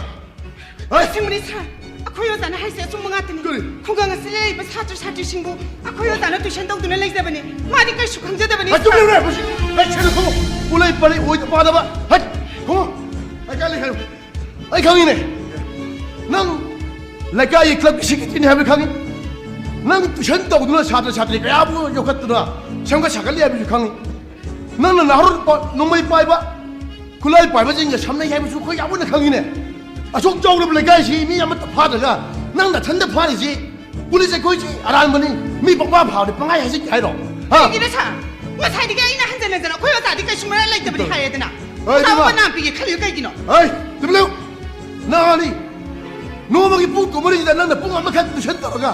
ꯍꯣꯏ꯫ ꯑꯁꯦꯡꯕꯅꯤ, ꯁꯥꯔ꯫ ꯑꯩꯈꯣꯏ ꯑꯣꯖꯥꯅ ꯍꯥꯏꯁꯦ ꯑꯆꯨꯝꯕ ꯉꯥꯛꯇꯅꯤ꯫ ꯀꯔꯤ? ꯈꯨꯡꯒꯪ ꯑꯁꯤꯗ ꯂꯩꯔꯤꯕ ꯁꯥꯇ꯭ꯔ ꯁꯥꯇ꯭ꯔꯤꯁꯤꯡꯕꯨ ꯑꯩꯈꯣꯏ ꯑꯣꯖꯥꯅ ꯇ꯭ꯌꯨꯁꯟ ꯇꯧꯗꯨꯅ ꯂꯩꯖꯕꯅꯤ꯫ ꯃꯥꯗꯤ ꯀꯩꯁꯨ ꯈꯪꯖꯗꯕꯅꯤ, ꯑꯩ ꯁꯥꯔ꯫ ꯇꯨꯃꯤꯟ ꯂꯩꯌꯨꯅꯦ, ꯃꯁꯤ, ꯑꯩ ꯁꯦꯟꯅ ꯊꯣꯛꯑꯣ꯫ ꯎꯂꯩ ꯄꯔꯩ ꯑꯣꯏꯗ ꯄꯥꯗꯕ꯫ ꯍꯠ! ꯈꯨꯝꯃꯣ꯫ ꯑꯩ ꯀꯥꯏ ꯂꯩ ꯍꯥꯏꯌꯨ꯫ ꯑꯩ ꯈꯪꯉꯤꯅꯦ꯫ ꯅꯪ ꯂꯩꯀꯥꯏꯒꯤ ꯀ꯭ꯂꯕꯀꯤ ꯁꯦꯀ꯭ꯔꯦꯇꯔꯤꯅꯤ ꯍꯥꯏꯕ ꯈꯪꯉꯤ꯫ ꯅꯪ ꯇ꯭ꯌꯨꯁꯟ ꯇꯧꯗꯨꯅ ꯁꯥꯇ꯭ꯔ ꯁꯥꯇ꯭ꯔꯤ ꯀꯌꯥꯕꯨ ꯌꯣꯛꯈꯠꯇꯨꯅ ꯁꯦꯝꯒꯠ ꯁꯥꯒꯠꯂꯤ ꯍꯥꯏꯕꯁꯨ ꯈꯪꯉꯤ꯫ ꯅꯪꯅ ꯅꯍꯥꯔꯣꯜ ꯄ-, ꯅꯣꯡꯃꯩ ꯄꯥꯏꯕ, ꯈꯨꯠꯂꯥꯏ ꯄꯥꯏꯕꯁꯤꯡꯒ ꯁꯝꯅꯩ ꯍꯥꯏꯕꯁꯨ ꯑꯩꯈꯣꯏ ꯌꯥꯝ ꯃꯨꯟꯅ ꯈꯪꯉꯤꯅꯦ꯫ ꯑꯁꯨꯛ ꯆꯥꯎꯔꯕ ꯂꯩꯀꯥꯏꯁꯤ ꯃꯤ ꯑꯃꯠꯇ ꯐꯥꯗ꯭ꯔꯒ ꯅꯪ ꯅꯊꯟꯗ ꯐꯥꯔꯤꯁꯤ ꯄꯨꯂꯤꯁ ꯑꯩꯈꯣꯏꯁꯤ ꯑꯔꯥꯟꯕꯅꯤ, ꯃꯤ ꯄꯪꯐꯥ ꯐꯥꯕꯅꯤ, ꯄꯪꯍꯥꯏ ꯍꯥꯏꯖꯤꯟꯒꯦ ꯍꯥꯏꯔꯣ? ꯍꯥ? ꯀꯩꯒꯤꯅꯣ ꯁꯥꯔ? ꯉꯁꯥꯏꯗꯒꯤ ꯑꯩꯅ ꯍꯟꯖꯟ ꯍꯟꯖꯟ ꯑꯩꯈꯣꯏ ꯑꯣꯖꯥꯗꯤ ꯀꯩꯁꯨ ꯃꯔꯝ ꯂꯩꯇꯕꯅꯤ ꯍꯥꯏꯔꯦꯗꯅ꯫ ꯍꯣꯏ, ꯑꯣꯖꯥꯕꯨ ꯏꯕꯦꯝꯃ꯫ ꯃꯅꯥ ꯄꯤꯒꯦ ꯈꯜꯂꯤꯕ ꯀꯩꯒꯤꯅꯣ? ꯍꯣꯏ, ꯇꯨꯃꯤꯟ ꯂꯩꯌꯨ꯫ ꯅꯍꯥꯅꯤ ꯅꯣꯡꯃꯒꯤ ꯄꯨꯡ ꯀꯨꯟꯃꯔꯤꯁꯤꯗ ꯅꯪꯅ ꯄꯨꯡ ꯑꯃꯈꯛ ꯇ꯭ꯌꯨꯁꯟ ꯇꯧꯔꯒ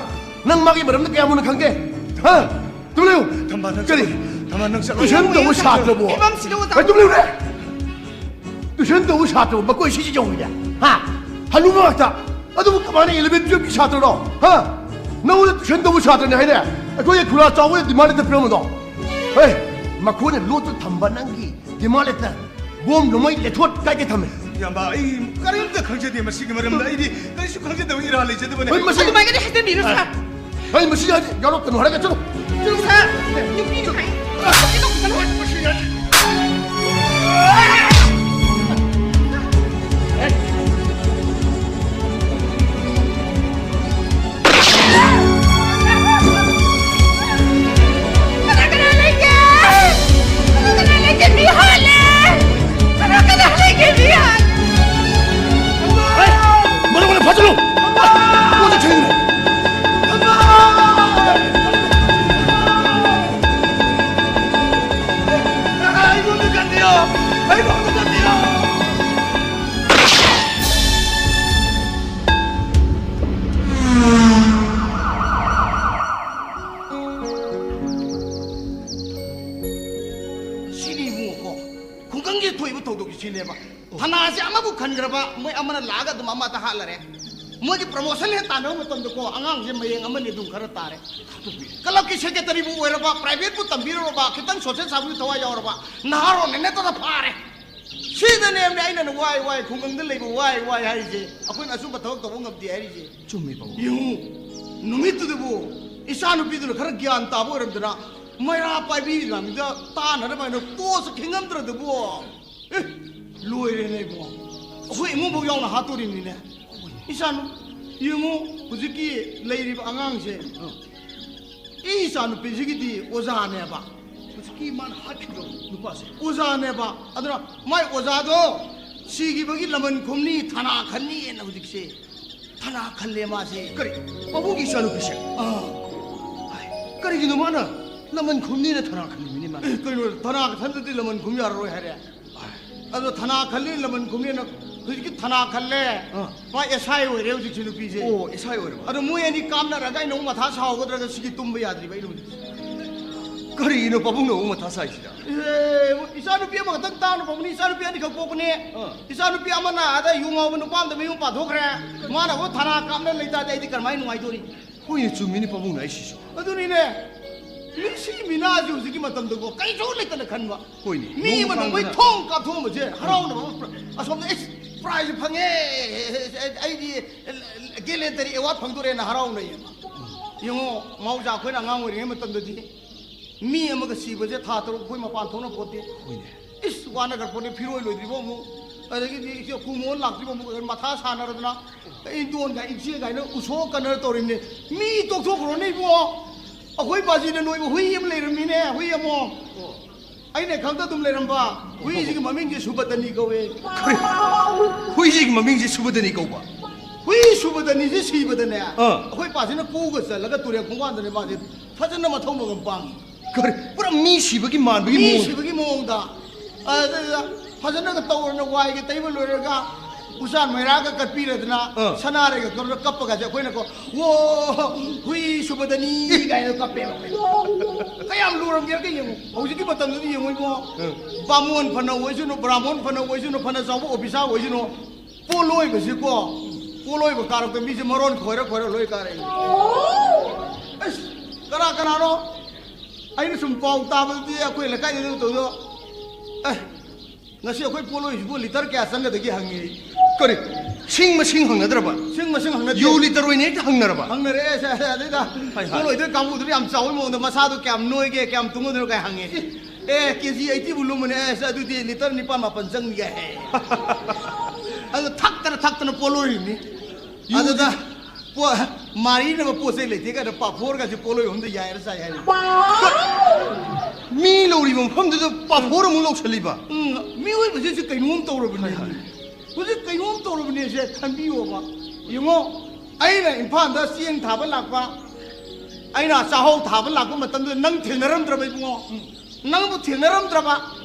ꯅꯪ ꯃꯥꯒꯤ ꯃꯔꯝꯗ ꯀꯌꯥꯝ ꯃꯨꯟꯅ ꯈꯪꯒꯦ? ꯍꯥ? ꯇꯨꯃꯤꯟ ꯂꯩꯌꯨ꯫ ꯊꯝꯕꯥꯜ, ꯅꯪ ꯀꯔꯤ? ꯆꯠꯂꯣ꯫ ꯊꯝꯕꯥꯜ, ꯅꯪ ꯆꯠꯂꯣ꯫ ꯇ꯭ꯌꯨꯁꯟ ꯇꯧꯕ ꯁꯥꯇ꯭ꯔꯕꯨ? ꯐꯤꯕꯝꯁꯤꯗ ꯑꯣꯖꯥ꯫ ꯍꯣꯏ, ꯇꯨꯃꯤꯟ ꯂꯩꯌꯨꯅꯦ꯫ ꯇ꯭ꯌꯨꯁꯟ ꯇꯧꯕ ꯁꯥꯇ꯭ꯔꯕꯨ ꯃꯀꯣꯏ ꯁꯤꯁꯤ ꯌꯧꯏꯅꯦ꯫ ꯍꯥ? ꯍꯅꯨꯕ ꯉꯥꯛꯇ꯫ ꯑꯗꯨꯕꯨ ꯀꯃꯥꯏꯅ ꯏꯂꯦꯚꯦꯟ ꯇꯨꯌꯦꯜꯐꯀꯤ ꯁꯥꯇ꯭ꯔꯅꯣ? ꯍꯥ? ꯅꯉꯣꯟꯗ ꯇ꯭ꯌꯨꯁꯟ ꯇꯧꯕ ꯁꯥꯇ꯭ꯔꯅꯦ ꯍꯥꯏꯅꯦ? ꯑꯩꯈꯣꯏꯒꯤ ꯈꯨꯔꯥ ꯆꯥꯎꯕꯅ ꯗꯤꯃꯥꯟ ꯂꯦꯇꯔ ꯄꯤꯔꯝꯕꯗꯣ? ꯍꯦ, ꯃꯈꯣꯏꯅ ꯂꯣꯠꯇꯨ ꯊꯝꯕ ꯅꯪꯒꯤ ꯗꯤꯃꯥꯟ ꯂꯦꯇꯔ, ꯕꯣꯝ, ꯅꯣꯡꯃꯩ, ꯂꯦꯊꯣꯠ ꯀꯥꯏ ꯀꯥꯏ ꯊꯝꯃꯦ? ꯏꯌꯥꯝꯕ, ꯑꯩ ꯀꯔꯤꯝꯇ ꯈꯪꯖꯗꯦ ꯃꯁꯤꯒꯤ ꯃꯔꯝꯗ꯫ ꯑꯩꯗꯤ ꯀꯔꯤꯁꯨ ꯈꯪꯖꯗꯕ ꯏꯔꯥꯜ ꯂꯩꯖꯗꯕꯅꯦ꯫ ꯍꯣꯏ, ꯃꯁꯤ ꯑꯗꯨꯃꯥꯏꯅꯗꯤ ꯍꯥꯏꯖꯟꯕꯤꯅꯨ, ꯁꯥꯔ꯫ ꯍꯣꯏ, ꯃꯁꯤ ꯍꯧꯖꯤꯛ ꯌꯥꯎꯔꯛꯀꯅꯨ ꯍꯥꯏꯔꯒ ꯆꯠꯂꯣ꯫ ꯆꯠꯂꯣ꯫ ꯁꯥꯔ, ꯅꯨꯄꯤꯅ ꯍꯥꯏ꯫ ꯀꯅꯥ ꯀꯅꯥ ꯂꯩꯒꯦ? ꯀꯅꯥ ꯀꯅꯥ ꯂꯩꯒꯦ? ꯃꯤ ꯍꯥꯠꯂꯦ! ꯊꯧꯗꯣꯛꯁꯤ ꯁꯤꯅꯦꯕ꯫ ꯊꯅꯥꯁꯦ ꯑꯃꯕꯨ ꯈꯟꯈ꯭ꯔꯕ, ꯃꯣꯏ ꯑꯃꯅ ꯂꯥꯛꯑꯒ ꯑꯗꯨꯝ ꯑꯃꯗ ꯍꯥꯠꯂꯔꯦ꯫ ꯃꯣꯏꯒꯤ ꯄ꯭ꯔꯃꯣꯁꯟ ꯍꯦꯛ ꯇꯥꯟꯅꯕ ꯃꯇꯝꯗꯀꯣ, ꯑꯉꯥꯡꯁꯦ ꯃꯌꯦꯡ ꯑꯃꯅꯤ ꯑꯗꯨꯝ ꯈꯔ ꯇꯥꯔꯦ꯫ ꯀ꯭ꯂꯕꯀꯤ ꯁꯦꯀ꯭ꯔꯦꯇꯔꯤꯕꯨ ꯑꯣꯏꯔꯕ, ꯄ꯭ꯔꯥꯏꯚꯦꯠꯄꯨ ꯇꯝꯕꯤꯔꯨꯔꯕ, ꯈꯤꯇꯪ ꯁꯣꯁꯦꯜ ꯁꯥꯔꯚꯤꯁ ꯊꯋꯥꯏ ꯌꯥꯎꯔꯕ ꯅꯍꯥꯔꯣꯟꯅ ꯅꯠꯇꯅ ꯐꯥꯔꯦ꯫ ꯁꯤꯗꯅꯦꯕꯅꯦ ꯑꯩꯅ ꯋꯥꯏ ꯋꯥꯏ, ꯈꯨꯡꯒꯪꯗ ꯂꯩꯕ ꯋꯥꯏ ꯋꯥꯏ ꯍꯥꯏꯔꯤꯁꯦ꯫ ꯑꯩꯈꯣꯏꯅ ꯑꯆꯨꯝꯕ ꯊꯕꯛ ꯇꯧꯕ ꯉꯝꯗꯦ ꯍꯥꯏꯔꯤꯁꯦ꯫ ꯆꯨꯝꯃꯤ ꯄꯥꯕꯨꯡ꯫ ꯌꯦꯡꯉꯨ, ꯅꯨꯃꯤꯠꯇꯨꯗꯕꯨ ꯏꯆꯥ ꯅꯨꯄꯤꯗꯨꯅ ꯈꯔ ꯒ꯭ꯌꯥꯟ ꯇꯥꯕ ꯑꯣꯏꯔꯝꯗꯅ ꯃꯩꯔꯥ ꯄꯥꯏꯕꯤ ꯂꯥꯡꯕꯤꯗ ꯇꯥꯅꯅꯕ ꯍꯥꯏꯅ ꯇꯣꯁ ꯈꯤꯡꯉꯝꯗ꯭ꯔꯗꯨꯕꯨ꯫ ꯑꯦ, ꯂꯣꯏꯔꯦꯅꯦ ꯏꯕꯨꯡꯉꯣ, ꯑꯩꯈꯣꯏ ꯏꯃꯨꯡꯐꯥꯎ ꯌꯥꯎꯅ ꯍꯥꯠꯇꯣꯔꯤꯕꯅꯤꯅꯦ꯫ ꯏꯆꯥꯅꯨ-, ꯌꯦꯡꯉꯨ, ꯍꯧꯖꯤꯛꯀꯤ ꯂꯩꯔꯤꯕ ꯑꯉꯥꯡꯁꯦ, ꯑ, ꯏ ꯏꯆꯥ ꯅꯨꯄꯤꯁꯤꯒꯤꯗꯤ ꯑꯣꯖꯥꯅꯦꯕ꯫ ꯍꯧꯖꯤꯛꯀꯤ ꯃꯥꯅ ꯍꯥꯠꯈꯤꯕ ꯅꯨꯄꯥꯁꯦ ꯑꯣꯖꯥꯅꯦꯕ꯫ ꯑꯗꯨꯅ ꯃꯥꯏ ꯑꯣꯖꯥꯗꯣ ꯁꯤꯈꯤꯕꯒꯤ ꯂꯃꯟ ꯈꯨꯝꯅꯤ, ꯊꯅꯥ ꯈꯟꯅꯤꯅ ꯍꯧꯖꯤꯛꯁꯦ ꯊꯅꯥ ꯈꯜꯂꯦ ꯃꯥꯁꯦ꯫ ꯀꯔꯤ? ꯄꯥꯕꯨꯡꯒꯤ ꯏꯆꯥꯅꯨꯄꯤꯁꯦ? ꯑꯥ꯫ ꯍꯥꯏ, ꯀꯔꯤꯒꯤꯅꯣ ꯃꯥꯅ ꯂꯃꯟ ꯈꯨꯝꯅꯤꯅ ꯊꯅꯥ ꯈꯜꯂꯤꯕꯅꯤ ꯃꯥꯅ? ꯑꯦ, ꯀꯩꯅꯣ, ꯊꯅꯥ ꯈꯟꯗꯗꯤ ꯂꯃꯟ ꯈꯨꯝ ꯌꯥꯔꯔꯣꯏ ꯍꯥꯏꯔꯦ꯫ ꯑꯗꯣ ꯊꯅꯥ ꯈꯜꯂꯤ, ꯂꯃꯟ ꯈꯨꯝꯃꯦꯅ ꯍꯧꯖꯤꯛꯀꯤ ꯊꯅꯥ ꯈꯜꯂꯦ꯫ ꯑꯥ꯫ ꯃꯥ ꯑꯦꯁ ꯑꯥꯏ ꯑꯣꯏꯔꯦ ꯍꯧꯖꯤꯛꯁꯦ ꯅꯨꯄꯤꯁꯦ꯫ ꯑꯣ, ꯑꯦꯁ ꯑꯥꯏ ꯑꯣꯏꯔꯕ? ꯑꯗꯣ ꯃꯣꯏ ꯑꯅꯤ ꯀꯥꯞꯅꯔꯒ ꯑꯩꯅ ꯑꯃꯨꯛ ꯃꯊꯥ ꯁꯥꯎꯒꯗ꯭ꯔꯒ ꯁꯤꯒꯤ ꯇꯨꯝꯕ ꯌꯥꯗ꯭ꯔꯤꯕ ꯑꯩꯅ ꯍꯧꯖꯤꯛ꯫ ꯀꯔꯤꯒꯤꯅꯣ ꯄꯥꯕꯨꯡꯅ ꯑꯃꯨꯛ ꯃꯊꯥ ꯁꯥꯏꯁꯤꯅ? ꯑꯦ, ꯏꯆꯥꯅꯨꯄꯤ ꯑꯃꯈꯛꯇꯪ ꯇꯥꯡꯅ ꯄꯣꯛꯄꯅꯤ, ꯏꯆꯥꯅꯨꯄꯤ ꯑꯅꯤꯈꯛ ꯄꯣꯛꯄꯅꯤ꯫ ꯑꯥ꯫ ꯏꯆꯥꯅꯨꯄꯤ ꯑꯃꯅ ꯑꯥꯗ ꯌꯨ ꯉꯥꯎꯕ ꯅꯨꯄꯥ ꯑꯃꯗ ꯃꯌꯨꯝ ꯄꯥꯟꯊꯣꯛꯈ꯭ꯔꯦ꯫ ꯃꯥꯅ ꯑꯃꯨꯛ ꯊꯅꯥ ꯀꯥꯞꯅ ꯂꯩꯇꯥꯔꯗꯤ ꯑꯩꯗꯤ ꯀꯔꯝꯍꯥꯏꯅ ꯅꯨꯡꯉꯥꯏꯗꯣꯔꯤ? ꯍꯣꯏꯅꯦ, ꯆꯨꯝꯃꯤꯅꯦ ꯄꯥꯕꯨꯡꯅ ꯍꯥꯏꯁꯤꯁꯨ꯫ ꯑꯗꯨꯅꯤꯅꯦ, ꯃꯤꯁꯤ ꯃꯤꯅꯥꯁꯤ ꯍꯧꯖꯤꯛꯀꯤ ꯃꯇꯝꯗꯀꯣ ꯀꯩꯁꯨ ꯂꯩꯇꯅ ꯈꯟꯕ꯫ ꯍꯣꯏꯅꯦ, ꯃꯤ ꯅꯣꯡꯃ ꯑꯃ ꯅꯣꯡꯃꯩ ꯀꯥꯟꯗꯅ ꯊꯣꯡ ꯀꯥꯞꯊꯣꯛꯑꯝꯕꯁꯦ ꯍꯔꯥꯎꯅꯕ ꯑꯃ, ꯑꯁꯣꯝꯗ ꯑꯩꯁ ꯄ꯭ꯔꯥꯏꯖ ꯐꯪꯉꯦ, ꯑꯩꯗꯤ ꯒꯦꯂꯦꯟꯇꯔꯤ ꯑꯦꯋꯥꯔꯗ ꯐꯪꯗꯣꯔꯦꯅ ꯍꯔꯥꯎꯅꯩꯌꯦꯕ꯫ ꯌꯦꯡꯉꯣ, ꯃꯍꯧꯁꯥ ꯑꯩꯈꯣꯏꯅ ꯑꯉꯥꯡ ꯑꯣꯏꯔꯤꯉꯩ ꯃꯇꯝꯗꯗꯤ ꯃꯤ ꯑꯃꯒ ꯁꯤꯕꯁꯦ ꯊꯥ ꯇꯔꯨꯛ ꯑꯩꯈꯣꯏ ꯃꯄꯥꯟ ꯊꯣꯛꯅ ꯄꯣꯠꯇꯦ꯫ ꯍꯣꯏꯅꯦ꯫ ꯏꯁ, ꯋꯥꯅꯈ꯭ꯔ ꯄꯣꯠꯅꯤ, ꯐꯤꯔꯣꯏ ꯂꯣꯏꯗ꯭ꯔꯤꯕꯣ ꯑꯃꯨꯛ, ꯑꯗꯒꯤꯗꯤ ꯏꯆꯦ ꯀꯨꯃꯣꯟ ꯂꯥꯛꯇ꯭ꯔꯤꯕꯣ ꯑꯃꯨꯛ ꯃꯊꯥ ꯁꯥꯟꯅꯔꯗꯅ ꯏꯟꯗꯣꯟꯒ ꯏꯆꯦ ꯀꯥꯏꯅ ꯎꯁꯣꯛ ꯀꯟꯅꯔ ꯇꯧꯔꯤꯕꯅꯤ꯫ ꯃꯤ ꯇꯣꯛꯊꯣꯛꯈ꯭ꯔꯣꯅꯦ ꯏꯕꯨꯡꯉꯣ, ꯑꯩꯈꯣꯏ ꯕꯥꯖꯤꯅ ꯅꯣꯏꯕ ꯍꯨꯏ ꯑꯃ ꯂꯩꯔꯝꯃꯤꯅꯦ, ꯍꯨꯏ ꯑꯃꯣ꯫ ꯑꯩꯅ ꯈꯪꯗ ꯑꯗꯨꯝ ꯂꯩꯔꯝꯕ꯫ ꯍꯨꯏꯁꯤꯒꯤ ꯃꯃꯤꯡꯁꯦ ꯁꯨꯕꯗꯅꯤ ꯀꯧꯋꯦ꯫ ꯀꯔꯤ? ꯍꯨꯏꯁꯤꯒꯤ ꯃꯃꯤꯡꯁꯦ ꯁꯨꯕꯗꯅꯤ ꯀꯧꯕ? ꯍꯨꯏ ꯁꯨꯕꯗꯅꯤꯁꯦ ꯁꯤꯕꯗꯅꯦ, ꯑꯥ꯫ ꯑꯩꯈꯣꯏ ꯄꯥꯁꯤꯅ ꯀꯣꯛꯑꯒ ꯆꯜꯂꯒ ꯇꯨꯔꯦꯜ ꯈꯣꯡꯕꯥꯟꯗꯅꯦ ꯃꯥꯁꯦ ꯐꯖꯅ ꯃꯊꯧ ꯃꯉꯝ ꯄꯥꯡꯉꯤ꯫ ꯀꯔꯤ? ꯄꯨꯔꯥ ꯃꯤ ꯁꯤꯕꯒꯤ ꯃꯥꯟꯕꯒꯤ ꯃꯤ ꯃꯑꯣꯡ? ꯁꯤꯕꯒꯤ ꯃꯑꯣꯡꯗ꯫ ꯑꯗꯨꯗ ꯐꯖꯅꯒ ꯇꯧꯔꯅ ꯋꯥꯏꯒ ꯇꯩꯕ ꯂꯣꯏꯔꯒ ꯎꯆꯥꯟ ꯃꯩꯔꯥꯒ ꯀꯠꯄꯤꯔꯗꯅ, ꯑꯥ꯫ ꯁꯅꯥꯔꯩꯒ ꯀꯠꯂꯒ ꯀꯞꯄꯒꯁꯦ ꯑꯩꯈꯣꯏꯅꯀꯣ, "ꯋꯣ, ꯍꯨꯏ ꯁꯨꯕꯗꯅꯤ" ꯀꯥꯏꯅ ꯀꯞꯄꯦꯕ ꯑꯩꯈꯣꯏꯅ꯫ ꯀꯌꯥꯝ ꯂꯨꯔꯝꯒꯦ ꯌꯦꯡꯉꯨ꯫ ꯍꯧꯖꯤꯛꯀꯤ ꯃꯇꯝꯗꯗꯤ ꯌꯦꯡꯉꯨ ꯏꯕꯨꯡꯉꯣ꯫ ꯑꯥ꯫ ꯕꯥꯃꯣꯟ ꯐꯅ ꯑꯣꯏꯁꯅꯨ, ꯕ꯭ꯔꯥꯍꯃꯣꯟ ꯐꯅ ꯑꯣꯏꯁꯅꯨ, ꯐꯅ ꯆꯥꯎꯕ ꯑꯣꯐꯤꯁꯥꯔ ꯑꯣꯏꯁꯅꯨ, ꯄꯣꯠꯂꯣꯏꯕꯁꯤꯀꯣ, ꯄꯣꯠꯂꯣꯏꯕ ꯀꯥꯔꯛꯇ ꯃꯤꯁꯦ ꯃꯔꯣꯟ ꯈꯣꯏꯔ ꯈꯣꯏꯔ ꯂꯣꯏ ꯀꯥꯔꯛꯏ꯫ ꯑꯁ, ꯀꯅꯥ ꯀꯅꯥꯅꯣ? ꯑꯩꯅ ꯁꯨꯝ ꯄꯥꯎ ꯇꯥꯕꯗꯗꯤ ꯑꯩꯈꯣꯏ ꯂꯩꯀꯥꯏꯗ ꯑꯗꯨꯝ ꯇꯧꯗꯣ꯫ ꯑꯦ, ꯉꯁꯤ ꯑꯩꯈꯣꯏ ꯄꯣꯠꯂꯣꯏꯁꯤꯕꯨ ꯂꯤꯇꯔ ꯀꯌꯥ ꯆꯪꯒꯗꯒꯦ ꯍꯪꯉꯤ ꯑꯩ꯫ ꯀꯔꯤ? ꯁꯤꯡ ꯃꯁꯤꯡ ꯍꯪꯅꯗ꯭ꯔꯕ? ꯁꯤꯡ ꯃꯁꯤꯡ ꯍꯪꯅꯗꯦ꯫ ꯌꯨ ꯂꯤꯇꯔ ꯑꯣꯏꯅ ꯍꯦꯛꯇ ꯍꯪꯅꯔꯕ? ꯍꯪꯅꯔꯦ, ꯑꯁ, ꯑꯁ, ꯑꯗꯩꯗ ꯍꯥꯏ, ꯍꯥꯏ꯫ ꯄꯣꯠꯂꯣꯏꯗꯣꯏ ꯀꯥꯡꯕꯨꯗꯨꯗꯤ ꯌꯥꯝ ꯆꯥꯎꯕꯒꯤ ꯃꯑꯣꯡꯗ ꯃꯁꯥꯗꯣ ꯀꯌꯥꯝ ꯅꯣꯏꯒꯦ, ꯀꯌꯥꯝ ꯇꯨꯝꯒꯗꯣꯏꯅꯣ ꯀꯥꯏ ꯍꯪꯉꯤ꯫ ꯑꯦ, ꯀꯦ ꯖꯤ ꯑꯩꯠꯇꯤꯕꯨ ꯂꯨꯝꯕꯅꯦ, ꯑꯁ, ꯑꯗꯨꯗꯤ ꯂꯤꯇꯔ ꯅꯤꯄꯥꯟ ꯃꯥꯄꯟ ꯆꯪꯅꯤ ꯀꯥꯏ ꯍꯥꯏ꯫ ꯑꯗꯣ ꯊꯛꯇꯅ ꯊꯛꯇꯅ ꯄꯣꯠꯂꯣꯏꯔꯤꯅꯤ꯫ ꯌꯨ ꯑꯗꯨꯗ ꯄꯣ-, ꯃꯥꯔꯤꯅꯕ ꯄꯣꯠ ꯆꯩ ꯂꯩꯇꯦ ꯀꯥꯏꯅ ꯄꯥꯐꯣꯔꯒꯁꯦ ꯄꯣꯠꯂꯣꯏ ꯑꯍꯨꯝꯗ ꯌꯥꯏꯔ ꯆꯥꯏ ꯍꯥꯏꯔꯤ꯫ ꯃꯤ ꯂꯧꯔꯤꯕ ꯃꯐꯝꯗꯨꯗ ꯄꯥꯐꯣꯔ ꯑꯃꯨꯛ ꯂꯧꯁꯜꯂꯤꯕ? ꯎꯝ, ꯃꯤꯑꯣꯏꯕꯁꯤꯁꯨ ꯀꯩꯅꯣꯝ ꯇꯧꯔꯕꯅꯦ꯫ ꯍꯥꯏ, ꯍꯥꯏ꯫ ꯍꯧꯖꯤꯛ ꯀꯩꯅꯣꯝ ꯇꯧꯔꯕꯅꯦꯁꯦ ꯈꯟꯕꯤꯌꯣꯕ꯫ ꯌꯦꯡꯉꯣ, ꯑꯩꯅ ꯏꯝꯐꯥꯜꯗ ꯆꯦꯡ ꯊꯥꯕ ꯂꯥꯛꯄ, ꯑꯩꯅ ꯆꯥꯍꯧ ꯊꯥꯕ ꯂꯥꯛꯄ ꯃꯇꯝꯗꯨꯗ ꯅꯪ ꯊꯦꯡꯅꯔꯝꯗ꯭ꯔꯕ ꯏꯕꯨꯡꯉꯣ? ꯎꯝ꯫ ꯅꯪꯕꯨ ꯊꯦꯡꯅꯔꯝꯗ꯭ꯔꯕ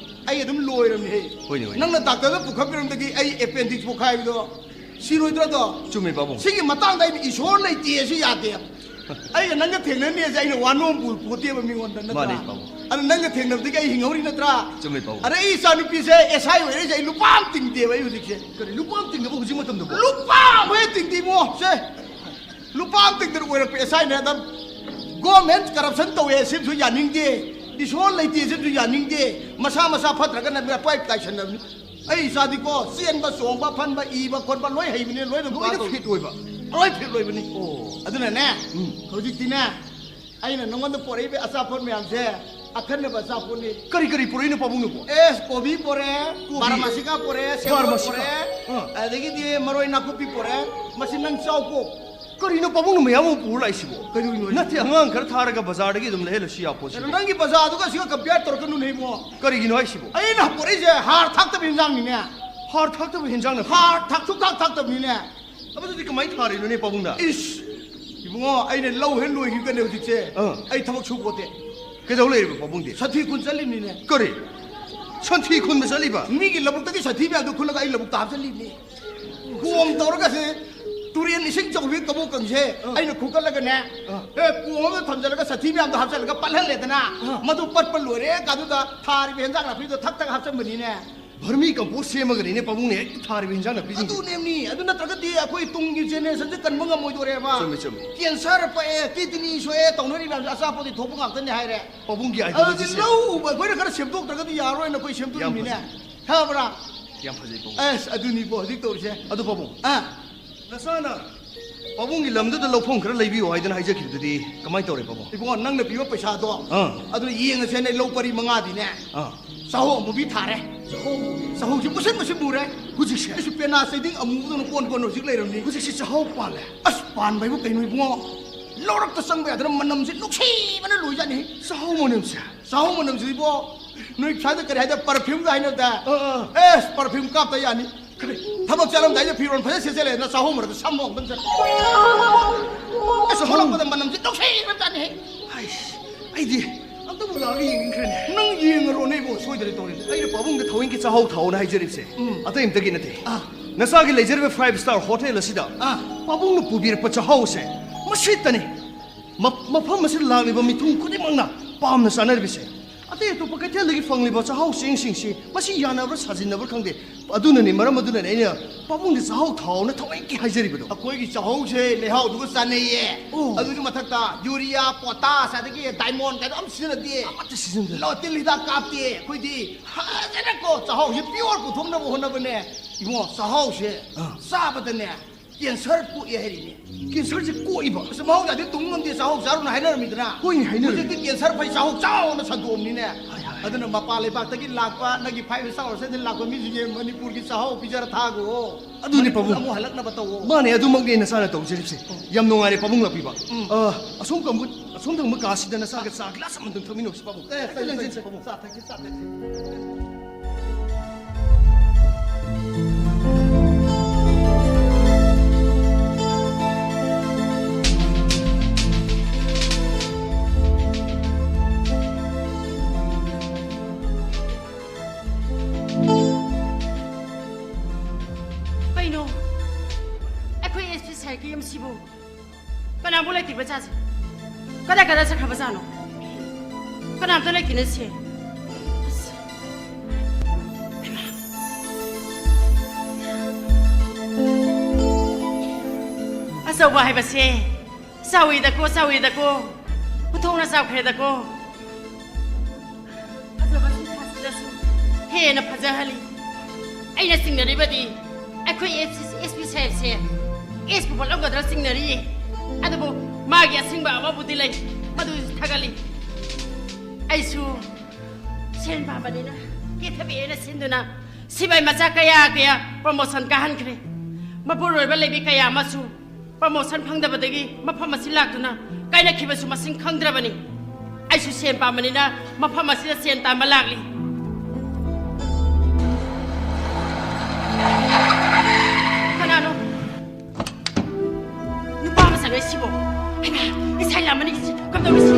ꯑꯩ ꯑꯗꯨꯝ ꯂꯣꯏꯔꯝꯅꯤꯍꯦ꯫ ꯍꯣꯏꯅꯦ, ꯍꯣꯏꯅꯦ꯫ ꯅꯪꯅ ꯗꯥꯛꯇꯔꯗ ꯄꯨꯈꯠꯄꯤꯔꯝꯗꯒꯤ ꯑꯩ ꯑꯦꯄꯦꯟꯗꯤꯛꯁ ꯄꯣꯛꯈꯥꯏꯕꯗꯣ ꯁꯤꯔꯣꯏꯗ꯭ꯔꯗꯣ? ꯆꯨꯝꯃꯦ, ꯄꯥꯕꯨꯡ꯫ ꯁꯤꯒꯤ ꯃꯇꯥꯡꯗ ꯑꯩꯅ ꯏꯁꯣꯔ ꯂꯩꯇꯦ ꯑꯁꯤ ꯌꯥꯗꯦ꯫ ꯑꯩꯒ ꯅꯪꯒ ꯊꯦꯡꯅꯅꯤ ꯑꯁꯤ ꯑꯩꯅ ꯋꯥꯅꯣꯝ ꯄꯨ ꯄꯣꯠꯇꯦꯕ ꯃꯤꯉꯣꯟꯗ, ꯅꯠꯇ꯭ꯔꯥ? ꯃꯥꯅꯦ, ꯄꯥꯕꯨꯡ꯫ ꯑꯗꯨ ꯅꯪꯒ ꯊꯦꯡꯅꯕꯗꯒꯤ ꯑꯩ ꯍꯤꯡꯍꯧꯔꯤ, ꯅꯠꯇ꯭ꯔꯥ? ꯆꯨꯝꯃꯦ, ꯄꯥꯕꯨꯡ꯫ ꯑꯗ ꯑꯩ ꯏꯆꯥ ꯅꯨꯄꯤꯁꯦ ꯑꯦꯁ ꯑꯥꯏ ꯑꯣꯏꯔꯛꯏꯁꯦ ꯑꯩ ꯂꯨꯄꯥ ꯑꯃ ꯇꯤꯡꯗꯦꯕ ꯑꯩ ꯍꯧꯖꯤꯛꯁꯦ꯫ ꯀꯔꯤ, ꯂꯨꯄꯥ ꯑꯃ ꯇꯤꯡꯗꯕ ꯍꯧꯖꯤꯛ ꯃꯇꯝꯗꯕꯨ? ꯂꯨꯄꯥ ꯑꯃ ꯍꯦꯛ ꯇꯤꯡꯗꯦ ꯏꯕꯨꯡꯉꯣ, ꯁꯦ꯫ ꯂꯨꯄꯥ ꯑꯃ ꯇꯤꯡꯗꯅ ꯑꯣꯏꯔꯛꯄ ꯑꯦꯁ ꯑꯥꯏꯅꯦ꯫ ꯑꯗ ꯒꯣꯔꯃꯦꯟ ꯀꯔꯞꯁꯟ ꯇꯧꯋꯦ ꯁꯤꯃꯁꯨ ꯌꯥꯅꯤꯡꯗꯦ, ꯏꯁꯣꯔ ꯂꯩꯇꯦ ꯁꯤꯃꯁꯨ ꯌꯥꯅꯤꯡꯗꯦ, ꯃꯁꯥ ꯃꯁꯥ ꯐꯠꯇ꯭ꯔꯒꯅ ꯃꯄꯥꯏ ꯇꯥꯏꯁꯟꯅꯕꯅꯤ꯫ ꯑꯩ ꯏꯆꯥꯗꯤꯀꯣ ꯆꯦꯟꯕ, ꯆꯣꯡꯕ, ꯐꯟꯕ, ꯏꯕ ꯈꯣꯠꯄ ꯂꯣꯏ ꯍꯩꯕꯅꯦ, ꯂꯣꯏꯅ ꯂꯣꯏꯅ ꯄꯥꯁ ꯇꯧ-, ꯐꯤꯠ ꯑꯣꯏꯕ? ꯂꯣꯏ ꯐꯤꯠ ꯑꯣꯏꯕꯅꯤ꯫ ꯑꯣ꯫ ꯑꯗꯨꯅꯅꯦ, ꯎꯝ꯫ ꯍꯧꯖꯤꯛꯇꯤꯅꯦ, ꯑꯩꯅ ꯅꯉꯣꯟꯗ ꯄꯣꯔꯛꯏꯕ ꯑꯆꯥꯄꯣꯠ ꯃꯌꯥꯝꯁꯦ ꯑꯈꯟꯅꯕ ꯑꯆꯥꯄꯣꯠꯅꯤ꯫ ꯀꯔꯤ ꯀꯔꯤ ꯄꯨꯔꯛꯏꯅꯣ ꯄꯥꯕꯨꯡꯅꯕꯣ? ꯑꯦꯁ, ꯀꯣꯕꯤ ꯄꯣꯔꯛꯑꯦ, ꯀꯣꯕꯤ꯫ ꯕꯥꯔꯃꯥꯁꯤꯀꯥ ꯄꯣꯔꯛꯑꯦ, ꯁꯦꯕꯣꯠ ꯕꯥꯔꯃꯥꯁꯤꯀꯥ꯫ ꯄꯣꯔꯛꯑꯦ, ꯑꯥ꯫ ꯑꯗꯒꯤꯗꯤ ꯃꯔꯣꯏ ꯅꯥꯀꯨꯞꯄꯤ ꯄꯣꯔꯛꯑꯦ꯫ ꯃꯁꯤ ꯅꯪ ꯆꯥꯎꯀꯣ꯫ ꯀꯔꯤꯅꯣ ꯄꯥꯕꯨꯡꯅ ꯃꯌꯥꯝ ꯑꯃ ꯄꯨꯔ ꯂꯥꯛꯏꯁꯤꯕꯣ? ꯀꯩꯗꯧꯔꯤꯅꯣ ꯍꯥꯏꯁꯦ? ꯅꯠꯇꯦ, ꯑꯉꯥꯡ ꯈꯔ ꯊꯥꯔꯒ ꯕꯖꯥꯔꯗꯒꯤ ꯑꯗꯨꯝ ꯂꯩꯍꯜꯂꯁꯨ ꯌꯥꯄꯣꯠꯁꯤꯕꯣ? ꯀꯩꯅꯣ, ꯅꯪꯒꯤ ꯕꯖꯥꯔꯗꯨꯒ ꯁꯤꯒ ꯀꯝꯄꯤꯌꯔ ꯇꯧꯔꯛꯀꯅꯨꯅꯦ ꯏꯕꯨꯡꯉꯣ꯫ ꯀꯔꯤꯒꯤꯅꯣ ꯍꯥꯏꯁꯤꯕꯣ? ꯑꯩꯅ ꯄꯣꯔꯛꯏꯁꯦ ꯍꯥꯔ ꯊꯥꯛꯇꯕ ꯏꯟꯖꯥꯡꯅꯤꯅꯦ꯫ ꯍꯥꯔ ꯊꯥꯛꯇꯕ ꯍꯤꯟꯖꯥꯡꯅ? ꯍꯥꯔ ꯊꯥꯛ-, ꯁꯨꯛꯊꯥꯛ ꯊꯥꯛꯇꯕꯅꯤꯅꯦ꯫ ꯑꯗꯨꯗꯤ ꯀꯃꯥꯏꯅ ꯊꯥꯔꯤꯅꯣꯅꯦ ꯄꯥꯕꯨꯡꯅ? ꯏꯁ, ꯏꯕꯨꯡꯉꯣ, ꯑꯩꯅ ꯂꯧ ꯍꯦꯛ ꯂꯣꯏꯈꯤꯕꯒꯅꯦ ꯍꯧꯖꯤꯛꯁꯦ, ꯑꯥ꯫ ꯑꯩ ꯊꯕꯛ ꯁꯨ ꯄꯣꯠꯇꯦ꯫ ꯀꯩꯗꯧ ꯂꯩꯔꯤꯕ ꯄꯥꯕꯨꯡꯗꯤ? ꯁꯟꯊꯤ ꯈꯨꯟ ꯆꯠꯂꯤꯕꯅꯤꯅꯦ꯫ ꯀꯔꯤ? ꯁꯟꯊꯤ ꯈꯨꯟꯕ ꯆꯠꯂꯤꯕ? ꯃꯤꯒꯤ ꯂꯧꯕꯨꯛꯇꯒꯤ ꯁꯟꯊꯤ ꯃꯌꯥꯝꯗꯣ ꯈꯨꯜꯂꯒ ꯑꯩ ꯂꯧꯕꯨꯛꯇ ꯍꯥꯞꯆꯜꯂꯤꯕꯅꯤ꯫ ꯀꯣꯝ ꯇꯧꯔꯒꯁꯦ, ꯇꯨꯔꯦꯟ ꯏꯁꯤꯡ ꯆꯥꯎꯕꯤ ꯀꯕꯣꯛ ꯀꯪꯁꯦ ꯑꯩꯅ ꯈꯨꯀꯠꯂꯒꯅꯦ, ꯑꯦ, ꯀꯣꯝ ꯑꯃꯗ ꯊꯝꯖꯤꯜꯂꯒ ꯁꯥꯊꯤ ꯃꯌꯥꯝꯗꯣ ꯍꯥꯞꯆꯤꯜꯂꯒ ꯄꯠꯍꯜꯂꯦꯗꯅ꯫ ꯃꯗꯨ ꯄꯠꯄ ꯂꯣꯏꯔꯦ ꯀꯥꯟꯗꯨꯗ ꯊꯥꯔꯤꯕ ꯍꯦꯟꯖꯥꯡ ꯅꯥꯄꯤꯗꯣ ꯊꯛ ꯊꯛ ꯍꯥꯞꯆꯟꯕꯅꯤꯅꯦ꯫ ꯚꯔꯃꯤ ꯀꯝꯄꯣꯁ ꯁꯦꯝꯃꯒꯅꯤꯅꯦ ꯄꯥꯕꯨꯡꯅ ꯍꯦꯛ ꯊꯥꯔꯤꯕ ꯍꯦꯟꯖꯥꯡ ꯅꯥꯄꯤꯁꯤꯡꯁꯦ꯫ ꯑꯗꯨꯅꯦꯃꯤ, ꯑꯗꯨ ꯅꯠꯇ꯭ꯔꯒꯗꯤ ꯑꯩꯈꯣꯏ ꯇꯨꯡꯒꯤ ꯖꯦꯅꯦꯔꯦꯁꯟꯁꯦ ꯀꯟꯕ ꯉꯝꯃꯣꯏꯗꯣꯔꯦꯕ꯫ ꯆꯨꯝꯃꯤ, ꯆꯨꯝꯃꯤ꯫ ꯀꯦꯟꯁꯔ ꯄꯛꯑꯦ, ꯀꯤꯗꯅꯤ ꯁꯣꯛꯑꯦ ꯇꯧꯅꯔꯤ ꯃꯌꯥꯝꯁꯦ ꯑꯆꯥꯄꯣꯠꯇꯤ ꯊꯣꯛꯄ ꯉꯥꯛꯇꯅꯦ ꯍꯥꯏꯔꯦ꯫ ꯄꯥꯕꯨꯡꯒꯤ ꯑꯗꯨꯗꯤ idea ꯁꯦ ꯂꯧ ꯎꯕ ꯑꯩꯈꯣꯏꯅ ꯈꯔ ꯁꯦꯝꯗꯣꯛꯇ꯭ꯔꯒꯗꯤ ꯌꯥꯔꯣꯏꯅ ꯑꯩꯈꯣꯏ ꯌꯥꯝ ꯁꯦꯝꯗꯣꯛꯏꯃꯤꯅꯦ꯫ ꯐꯖꯩ꯫ ꯐꯕ꯭ꯔꯥ? ꯌꯥꯝ ꯐꯖꯩ, ꯄꯥꯕꯨꯡ꯫ ꯑꯁ, ꯑꯗꯨꯅꯤꯕꯣ ꯍꯧꯖꯤꯛ ꯇꯧꯔꯤꯁꯦ꯫ ꯑꯗꯨ ꯄꯥꯕꯨꯡ, ꯑꯥ꯫ ꯅꯆꯥꯅ ꯄꯥꯕꯨꯡꯒꯤ ꯂꯝꯗꯨꯗ ꯂꯧꯐꯝ ꯈꯔ ꯂꯩꯕꯤꯌꯨ ꯍꯥꯏꯗꯅ ꯍꯥꯏꯖꯈꯤꯕꯗꯨꯗꯤ ꯀꯃꯥꯏꯅ ꯇꯧꯔꯦ, ꯄꯥꯕꯨꯡ? ꯏꯕꯨꯡꯉꯣ, ꯅꯪꯅ ꯄꯤꯕ ꯄꯩꯁꯥꯗꯣ, ꯑꯥ꯫ ꯑꯗꯨ ꯌꯦꯡꯉꯁꯦꯅ ꯂꯧ ꯄꯔꯤ ꯃꯉꯥꯗꯤꯅꯦ, ꯑꯥ꯫ ꯆꯥꯍꯧ ꯑꯃꯨꯕꯤ ꯊꯥꯔꯦ꯫ ꯆꯥꯍꯧ ꯑꯃꯨꯕꯤ? ꯆꯥꯍꯧꯁꯤ ꯃꯨꯁꯤꯟ ꯃꯨꯁꯤꯟ ꯃꯨꯔꯦ꯫ ꯍꯧꯖꯤꯛꯁꯦ? ꯑꯩꯁꯨ ꯄꯦꯅꯥ ꯆꯩꯗꯤꯡ ꯑꯃꯨꯕꯗꯧꯅ ꯀꯣꯟ ꯀꯣꯟꯅ ꯍꯧꯖꯤꯛ ꯂꯩꯔꯝꯅꯤ꯫ ꯍꯧꯖꯤꯛꯁꯤ ꯆꯥꯍꯧ ꯄꯥꯜꯂꯦ? ꯑꯁ, ꯄꯥꯟꯕ ꯍꯥꯏꯕꯨ ꯀꯩꯅꯣ ꯏꯕꯨꯡꯉꯣ? ꯂꯧꯔꯛꯇ ꯆꯪꯕ ꯌꯥꯗꯅ ꯃꯅꯝꯁꯤ ꯅꯨꯡꯁꯤꯕꯅ ꯂꯣꯏꯖꯥꯠꯅꯤ꯫ ꯆꯥꯍꯧ ꯃꯅꯝꯁꯦ? ꯆꯥꯍꯧ ꯃꯅꯝꯁꯤꯗꯤꯕꯣ, ꯅꯣꯏ ꯁ꯭ꯋꯥꯏꯗ ꯀꯔꯤ ꯍꯥꯏꯗ, perfume ꯒ ꯍꯥꯏꯅꯕꯗ? ꯑꯥ, ꯑꯥ꯫ ꯑꯦꯁ, perfume ꯀꯥꯞꯇ ꯌꯥꯅꯤ꯫ ꯀꯔꯤ? ꯊꯕꯛ ꯆꯠꯂꯝꯗꯥꯏꯗ ꯐꯤꯔꯣꯜ ꯐꯖ ꯁꯦꯠꯆꯜꯂꯦꯗꯅ ꯆꯥꯍꯧ ꯃꯔꯛꯇ ꯁꯝ ꯍꯣꯡꯕ ꯆꯠꯂꯦ꯫ ꯑꯁ, ꯊꯣꯛꯂꯛꯄꯗ ꯃꯅꯝꯁꯤ ꯅꯨꯡꯁꯤꯈ꯭ꯔꯖꯥꯠꯅꯤꯍꯦ꯫ ꯍꯩꯁ, ꯑꯩꯗꯤ ꯑꯝꯇꯕꯨ ꯂꯥꯛꯑꯒ ꯌꯦꯡꯅꯤꯡꯈ꯭ꯔꯦꯅꯦ꯫ ꯅꯪ ꯌꯦꯡꯉꯔꯣꯅꯦ ꯏꯕꯣ, ꯁꯣꯏꯗ꯭ꯔꯦ ꯇꯧꯔꯤꯁꯦ꯫ ꯑꯩꯅ ꯄꯥꯕꯨꯡꯗ ꯊꯑꯣꯏꯒꯤ ꯆꯥꯍꯧ ꯊꯥꯎꯅ ꯍꯥꯏꯖꯔꯤꯕꯁꯦ, ꯎꯝ꯫ ꯑꯇꯩ ꯑꯝꯇꯒꯤ ꯅꯠꯇꯦ꯫ ꯑꯥ꯫ ꯅꯆꯥꯒꯤ ꯂꯩꯖꯔꯤꯕ five star hotel ꯑꯁꯤꯗ, ꯑꯥ꯫ ꯄꯥꯕꯨꯡꯅ ꯄꯨꯕꯤꯔꯛꯄ ꯆꯥꯍꯧꯁꯦ ꯃꯁꯤꯇꯅꯤ꯫ ꯃ-, ꯃꯐꯝ ꯑꯁꯤꯗ ꯂꯥꯛꯂꯤꯕ ꯃꯤꯊꯨꯡ ꯈꯨꯗꯤꯡꯃꯛꯅ ꯄꯥꯝꯅ ꯆꯥꯅꯔꯤꯕꯁꯦ꯫ ꯑꯇꯩ ꯑꯇꯣꯞꯄ ꯀꯩꯊꯦꯜꯗꯒꯤ ꯐꯪꯂꯤꯕ ꯆꯥꯍꯧ ꯆꯦꯡꯁꯤꯡꯁꯤ ꯃꯁꯤ ꯌꯥꯅꯕ꯭ꯔꯥ ꯁꯥꯖꯤꯟꯅꯕ꯭ꯔꯥ ꯈꯪꯗꯦ꯫ ꯑꯗꯨꯅꯅꯤ, ꯃꯔꯝ ꯑꯗꯨꯅꯅꯤ ꯑꯩꯅ ꯄꯥꯕꯨꯡꯒꯤ ꯆꯥꯍꯧ ꯊꯥꯎꯅ ꯊꯑꯣꯏꯀꯤ ꯍꯥꯏꯖꯔꯤꯕꯗꯣ꯫ ꯑꯩꯈꯣꯏꯒꯤ ꯆꯥꯍꯧꯁꯦ ꯂꯩꯍꯥꯎꯗꯨꯒ ꯆꯥꯅꯩꯌꯦ꯫ ꯑꯣ꯫ ꯑꯗꯨꯒꯤ ꯃꯊꯛꯇ ꯌꯨꯔꯤꯌꯥ, ꯄꯣꯇꯥꯁ, ꯑꯗꯒꯤ ꯗꯥꯏꯃꯣꯟ ꯀꯥꯏꯗꯣ ꯑꯝ ꯁꯤꯖꯤꯟꯅꯗꯦ꯫ ꯑꯃꯠꯇ ꯁꯤꯖꯤꯟꯅꯗꯦ꯫ ꯂꯣ-, ꯇꯤꯜ ꯍꯤꯗꯥꯛ ꯀꯥꯞꯇꯦ꯫ ꯑꯩꯈꯣꯏꯗꯤ ꯐꯖꯅꯀꯣ ꯆꯥꯍꯧꯁꯦ pure ꯄꯨꯊꯣꯛꯅꯕ ꯍꯣꯠꯅꯕꯅꯦ꯫ ꯏꯕꯨꯡꯉꯣ, ꯆꯥꯍꯧꯁꯦ ꯑꯥ꯫ ꯆꯥꯕꯗꯅꯦ ꯀꯦꯟꯁꯔ ꯄꯣꯛꯑꯦ ꯍꯥꯏꯔꯤꯅꯦ꯫ ꯀꯦꯟꯁꯔꯁꯦ ꯀꯣꯛꯏꯕ? ꯑꯁ, ꯃꯍꯧꯁꯥꯗꯤ ꯇꯨꯡ ꯉꯝꯗꯦ, ꯆꯥꯍꯧ ꯆꯥꯔꯨꯅ ꯍꯥꯏꯅꯔꯝꯃꯤꯗꯅ꯫ ꯍꯣꯏꯅꯦ, ꯍꯥꯏꯅꯔꯝꯃꯤ꯫ ꯍꯧꯖꯤꯛꯇꯤ ꯀꯦꯟꯁꯔ ꯐꯩ, ꯆꯥꯍꯧ ꯆꯥꯎꯅ ꯁꯟꯗꯣꯛꯑꯝꯅꯤꯅꯦ꯫ ꯍꯥꯏ, ꯍꯥꯏ, ꯍꯥꯏ꯫ ꯑꯗꯨꯅ ꯃꯄꯥꯟ ꯂꯩꯕꯥꯛꯇꯒꯤ ꯂꯥꯛꯄ ꯅꯪꯒꯤ five star hotel ꯗꯒꯤ ꯂꯥꯛꯄ ꯃꯤꯁꯤꯡꯁꯦ ꯃꯅꯤꯄꯨꯔꯒꯤ ꯆꯥꯍꯧ ꯄꯤꯖꯔ ꯊꯥꯈꯣ꯫ ꯑꯗꯨꯅꯤ, ꯑꯗꯨ ꯄꯥꯕꯨꯡ꯫ ꯑꯃꯨꯛ ꯍꯜꯂꯛꯅꯕ ꯇꯧꯋꯣ꯫ ꯃꯥꯅꯦ, ꯑꯗꯨꯃꯛꯅꯦ ꯅꯆꯥꯅ ꯇꯧꯖꯔꯤꯕꯁꯦ꯫ ꯎꯝ꯫ ꯌꯥꯝ ꯅꯨꯡꯉꯥꯏꯔꯦ ꯄꯥꯕꯨꯡ ꯂꯥꯛꯄꯤꯕ꯫ ꯎꯝ꯫ ꯑ, ꯑꯁꯣꯝ ꯀꯝꯕꯨ-, ꯑꯁꯣꯝ ꯊꯪꯕ ꯀꯥꯁꯤꯗ ꯅꯆꯥꯒ ꯆꯥ glass ꯑꯃꯇꯪ ꯊꯛꯃꯤꯟꯅꯧꯁꯤ ꯄꯥꯕꯨꯡ꯫ ꯑꯦ, ꯆꯠꯁꯤ, ꯆꯠꯁꯤ, ꯆꯠꯁꯤ, ꯆꯠꯁꯤ, ꯄꯥꯕꯨꯡ꯫ ꯆꯥ ꯊꯛꯁꯤ, ꯆꯥ ꯊꯛꯁꯤ꯫ ꯀꯩꯅꯣ, ꯁꯤꯕꯨ ꯀꯅꯥꯕꯨ ꯂꯩꯇ꯭ꯔꯤꯕ ꯖꯥꯠꯁꯦ? ꯀꯗꯥꯏ ꯀꯗꯥꯏ ꯆꯠꯈ꯭ꯔꯕ ꯖꯥꯠꯅꯣ? ꯀꯅꯥꯝꯇ ꯂꯩꯇꯦꯅꯦ ꯁꯦ꯫ ꯑꯁ꯫ ꯑꯆꯧꯕ ꯍꯥꯏꯕꯁꯦ ꯆꯥꯎꯏꯗꯀꯣ, ꯆꯥꯎꯏꯗꯀꯣ꯫ ꯎꯊꯣꯛꯅ ꯆꯥꯎꯈ꯭ꯔꯦꯗꯀꯣ꯫ ꯐꯖꯕ ꯁꯤꯟꯊꯥꯁꯤꯗꯁꯨ ꯍꯦꯟꯅ ꯐꯖꯍꯜꯂꯤ꯫ ꯑꯩꯅ ꯆꯤꯡꯅꯔꯤꯕꯗꯤ ꯑꯩꯈꯣꯏ ꯑꯦꯁ ꯄꯤ ꯁꯥꯍꯦꯕꯁꯦ ꯑꯦꯁ ꯄꯤ ꯄꯣꯠꯂꯝꯒꯗ꯭ꯔꯥ ꯆꯤꯡꯅꯔꯤꯌꯦ꯫ ꯑꯗꯨꯕꯨ ꯃꯥꯒꯤ ꯑꯁꯤꯡꯕ ꯑꯃꯕꯨꯗꯤ ꯂꯩ, ꯃꯗꯨꯁꯨ ꯊꯥꯒꯠꯂꯤ꯫ ꯑꯩꯁꯨ ꯁꯦꯟ ꯄꯥꯝꯕꯅꯤꯅ ꯀꯦꯊꯕꯤ ꯑꯩꯅ ꯁꯤꯟꯗꯨꯅ ꯁꯤꯕꯥꯏ ꯃꯆꯥ ꯀꯌꯥ ꯀꯌꯥ ꯄ꯭ꯔꯣꯃꯣꯁꯟ ꯀꯥꯍꯟꯈ꯭ꯔꯦ꯫ ꯃꯄꯨꯔꯣꯏꯕ ꯂꯩꯕꯤ ꯀꯌꯥ ꯑꯃꯁꯨ ꯄ꯭ꯔꯃꯣꯁꯟ ꯐꯪꯗꯕꯗꯒꯤ ꯃꯐꯝ ꯑꯁꯤ ꯂꯥꯛꯇꯨꯅ ꯀꯥꯏꯅꯈꯤꯕꯁꯨ ꯃꯁꯤꯡ ꯈꯪꯗ꯭ꯔꯕꯅꯤ꯫ ꯑꯩꯁꯨ ꯁꯦꯟ ꯄꯥꯝꯕꯅꯤꯅ ꯃꯐꯝ ꯑꯁꯤꯗ ꯁꯦꯟ ꯇꯥꯟꯕ ꯂꯥꯛꯂꯤ꯫ ꯀꯅꯥꯅꯣ? ꯅꯨꯄꯥ ꯑꯃ ꯆꯪꯉꯛꯏ ꯁꯤꯕꯣ꯫ ꯍꯩꯃꯥ, ꯏꯁꯩ ꯂꯥꯛꯃꯅꯤ ꯁꯤ ꯀꯝꯗꯧꯅꯤ ꯁꯤ?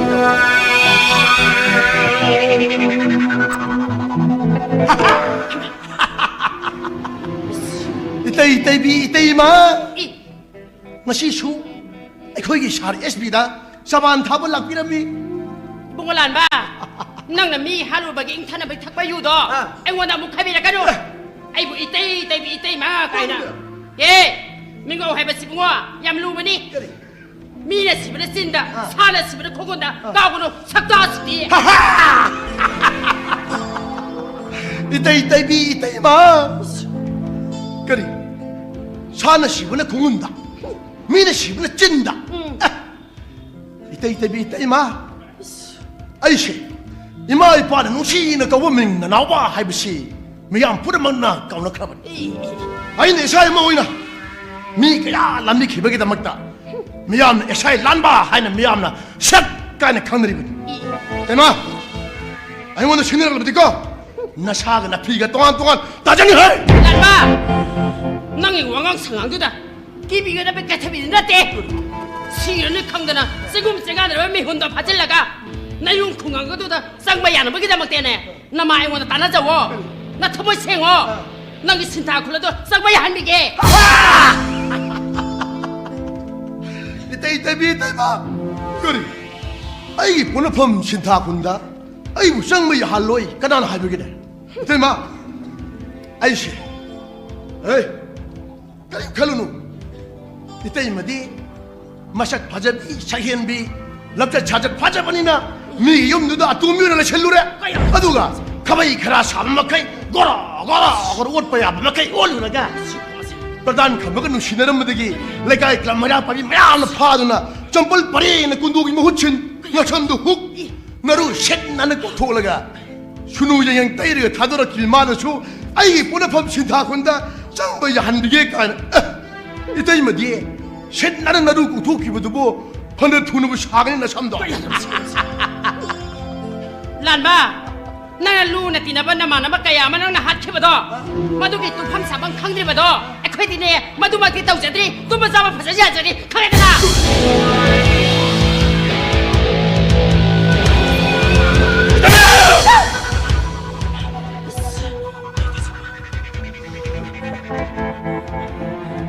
ꯏꯇꯩ, ꯏꯇꯩꯕꯤ, ꯏꯇꯩꯃ꯫ ꯏ, ꯉꯁꯤꯁꯨ ꯑꯩꯈꯣꯏꯒꯤ ꯁꯥꯔ ꯑꯦꯁ ꯄꯤꯗ ꯆꯕꯥꯟ ꯊꯥꯕ ꯂꯥꯛꯄꯤꯔꯝꯃꯤ꯫ ꯏꯕꯨꯡꯉꯣ ꯂꯥꯟꯕ, ꯅꯪꯅ ꯃꯤ ꯍꯥꯠꯂꯨꯕꯒꯤ ꯏꯪꯊꯅꯕꯒꯤ ꯊꯛꯄ ꯌꯨꯗꯣ ꯑꯥ꯫ ꯑꯩꯉꯣꯟꯗ ꯑꯃꯨꯛ ꯈꯥꯏꯕꯤꯔꯛꯀꯅꯨ꯫ ꯑꯦ꯫ ꯑꯩꯕꯨ ꯏꯇꯩ ꯏꯇꯩꯕꯤ ꯏꯇꯩꯃ ꯀꯥꯏꯅ꯫ ꯀꯔꯤꯅꯣ? ꯑꯦ, ꯃꯤꯡꯒꯧ ꯍꯥꯏꯕꯁꯤ ꯏꯕꯨꯡꯉꯣ ꯌꯥꯝ ꯂꯨꯕꯅꯤ꯫ ꯀꯔꯤ? ꯃꯤꯅ ꯁꯤꯕꯅ ꯆꯤꯟꯗ, ꯑꯥ꯫ ꯁꯥꯅ ꯁꯤꯕꯅ ꯈꯣꯡꯒꯨꯟꯗ꯫ ꯑꯥ꯫ ꯀꯥꯎꯒꯅꯨ, ꯁꯛꯇꯥꯁꯤꯗꯤ꯫ ꯍꯥ ꯍꯥ! ꯏꯇꯩ ꯏꯇꯩꯕꯤ ꯏꯇꯩꯃ꯫ ꯀꯔꯤ? ꯁꯥꯅ ꯁꯤꯕꯅ ꯈꯣꯡꯒꯨꯟꯗ, ꯃꯤꯅ ꯁꯤꯕꯅ ꯆꯤꯟꯗ꯫ ꯎꯝ꯫ ꯑꯦ, ꯏꯇꯩ ꯏꯇꯩꯕꯤ ꯏꯇꯩꯃ, ꯑꯩꯁꯦ ꯏꯃꯥ ꯏꯄꯥꯅ ꯅꯨꯡꯁꯤꯅ ꯀꯧꯕ ꯃꯤꯡ ꯅꯅꯥꯎꯕ ꯍꯥꯏꯕꯁꯤ ꯃꯤꯌꯥꯝ ꯄꯨꯝꯅꯃꯛꯅ ꯀꯥꯎꯅꯈ꯭ꯔꯕꯅꯤ꯫ ꯑꯩꯅ ꯏꯁꯥ ꯏꯃꯥ ꯑꯣꯏꯅ ꯃꯤ ꯀꯌꯥ ꯂꯥꯟꯕꯤꯈꯤꯕꯒꯤꯗꯃꯛꯇ ꯃꯤꯌꯥꯝꯅ ꯏꯁꯥ ꯂꯥꯟꯕ ꯍꯥꯏꯅ ꯃꯤꯌꯥꯝꯅ ꯁꯛ ꯀꯥꯏꯅ ꯈꯪꯅꯔꯤꯕꯅꯤ꯫ ꯏꯃꯥ, ꯑꯩꯉꯣꯟꯗ ꯁꯤꯟꯅꯔꯛꯂꯕꯗꯤꯀꯣ, ꯅꯁꯥꯒ ꯅꯐꯤꯒ ꯇꯣꯉꯥꯟ ꯇꯣꯉꯥꯟ ꯇꯥꯖꯅꯤ ꯍꯥꯏ꯫ ꯂꯥꯟꯕ, ꯅꯪꯒꯤ ꯋꯥꯉꯥꯡ ꯁꯉꯥꯡꯗꯨꯗ ꯀꯤꯕꯤꯒꯗꯕ ꯀꯩꯊꯕꯤꯗꯤ ꯅꯠꯇꯦ꯫ ꯁꯤꯔꯅꯤ ꯈꯪꯗꯅ ꯆꯤꯡꯒꯨꯝ ꯆꯦꯡꯒꯥꯟꯅꯔꯕ ꯃꯤꯍꯨꯟꯗꯣ ꯐꯥꯖꯤꯜꯂꯒ ꯅꯌꯨꯝ ꯈꯨꯡꯒꯪ ꯑꯗꯨꯗ ꯆꯪꯕ ꯌꯥꯅꯕꯒꯤꯗꯃꯛꯇꯅꯦ꯫ ꯅꯃꯥ ꯑꯩꯉꯣꯟꯗ ꯇꯥꯟꯅꯖꯧꯋꯣ꯫ ꯅꯊꯃꯣꯏ ꯁꯦꯡꯉꯣ꯫ ꯅꯪꯒꯤ ꯁꯤꯟꯊꯥ ꯈꯨꯜ ꯑꯗꯣ ꯆꯪꯕ ꯌꯥꯍꯟꯕꯤꯒꯦ꯫ ꯏꯇꯩ, ꯏꯇꯩꯕꯤ, ꯏꯇꯩꯃ꯫ ꯀꯔꯤ? ꯑꯩꯒꯤ ꯄꯣꯠꯅꯐꯝ ꯁꯤꯟꯊꯥ ꯈꯨꯟꯗ ꯑꯩꯕꯨ ꯆꯪꯕ ꯌꯥꯍꯜꯂꯣꯏ ꯀꯅꯥꯅ ꯍꯥꯏꯕꯒꯤꯅꯦ? ꯏꯇꯩꯃ, ꯑꯩꯁꯦ, ꯍꯦ, ꯀꯔꯤꯝ ꯈꯜꯂꯨꯅꯨ꯫ ꯏꯇꯩꯃꯗꯤ ꯃꯁꯛ ꯐꯖꯕꯤ, ꯁꯛꯍꯦꯟꯕꯤ, ꯂꯝꯆꯠ ꯁꯥꯖꯠ ꯐꯖꯕꯅꯤꯅ ꯃꯤꯒꯤ ꯌꯨꯝꯗꯨꯗ ꯑꯇꯣꯝꯕꯤ ꯑꯣꯏꯅ ꯂꯩꯁꯜꯂꯨꯔꯦ꯫ ꯑꯗꯨꯒ ꯈꯥꯕꯩ ꯈꯔꯥ ꯁꯥꯕ ꯃꯈꯩ ꯒꯣꯔꯣ ꯒꯣꯔꯣ ꯒꯣꯔꯣ ꯑꯣꯠꯄ ꯌꯥꯕ ꯃꯈꯩ ꯑꯣꯠꯂꯨꯔꯒ ꯄ꯭ꯔꯙꯥꯟ ꯈꯝꯕꯒ ꯅꯨꯡꯁꯤꯅꯔꯝꯕꯗꯒꯤ ꯂꯩꯀꯥꯏ ꯀ꯭ꯂꯕ ꯃꯩꯔꯥ ꯄꯥꯏꯕꯤ ꯃꯌꯥꯝꯅ ꯐꯥꯗꯨꯅ ꯆꯝꯄꯜ ꯄꯔꯦꯡꯅ ꯀꯨꯟꯗꯣꯒꯤ ꯃꯍꯨꯠ ꯁꯤꯟ, ꯉꯛꯁꯝꯗꯨ ꯍꯨꯛ, ꯅꯔꯨ ꯁꯦꯠ ꯅꯥꯟꯅ ꯀꯣꯛꯊꯣꯛꯂꯒ ꯁꯨꯅꯨ ꯌꯦꯡꯌꯦꯡ ꯇꯩꯔꯒ ꯊꯥꯗꯣꯔꯛꯈꯤꯕ ꯃꯥꯅꯁꯨ ꯑꯩꯒꯤ ꯄꯣꯠꯅꯐꯝ ꯁꯤꯟꯊꯥ ꯈꯨꯟꯗ ꯆꯪꯕ ꯌꯥꯍꯟꯕꯤꯒꯦ ꯀꯥꯏꯅ, ꯑꯦ, ꯏꯇꯩꯃꯗꯤ ꯁꯦꯠ ꯅꯥꯟꯅ ꯅꯔꯨ ꯀꯣꯛꯊꯣꯛꯈꯤꯕꯗꯨꯕꯨ ꯐꯅ ꯊꯨꯅꯕꯨ ꯁꯥꯒꯅꯤꯅ ꯁꯝꯗꯣ꯫ ꯂꯥꯟꯕ, ꯅꯪꯅ ꯂꯨꯅ ꯇꯤꯟꯅꯕ ꯅꯃꯥꯟꯅꯕ ꯀꯌꯥ ꯑꯃ ꯅꯪꯅ ꯍꯥꯠꯈꯤꯕꯗꯣ, ꯃꯗꯨꯒꯤ ꯇꯨꯝꯐꯝ ꯆꯥꯐꯝ ꯈꯪꯗ꯭ꯔꯤꯕꯗꯣ, ꯑꯩꯈꯣꯏꯗꯤꯅꯦ ꯃꯗꯨꯃꯛꯇꯤ ꯇꯧꯖꯗ꯭ꯔꯤ, ꯇꯨꯝꯕ ꯆꯥꯕ ꯐꯖꯅ ꯌꯥꯖꯔꯤ, ꯈꯪꯉꯦꯗꯅ?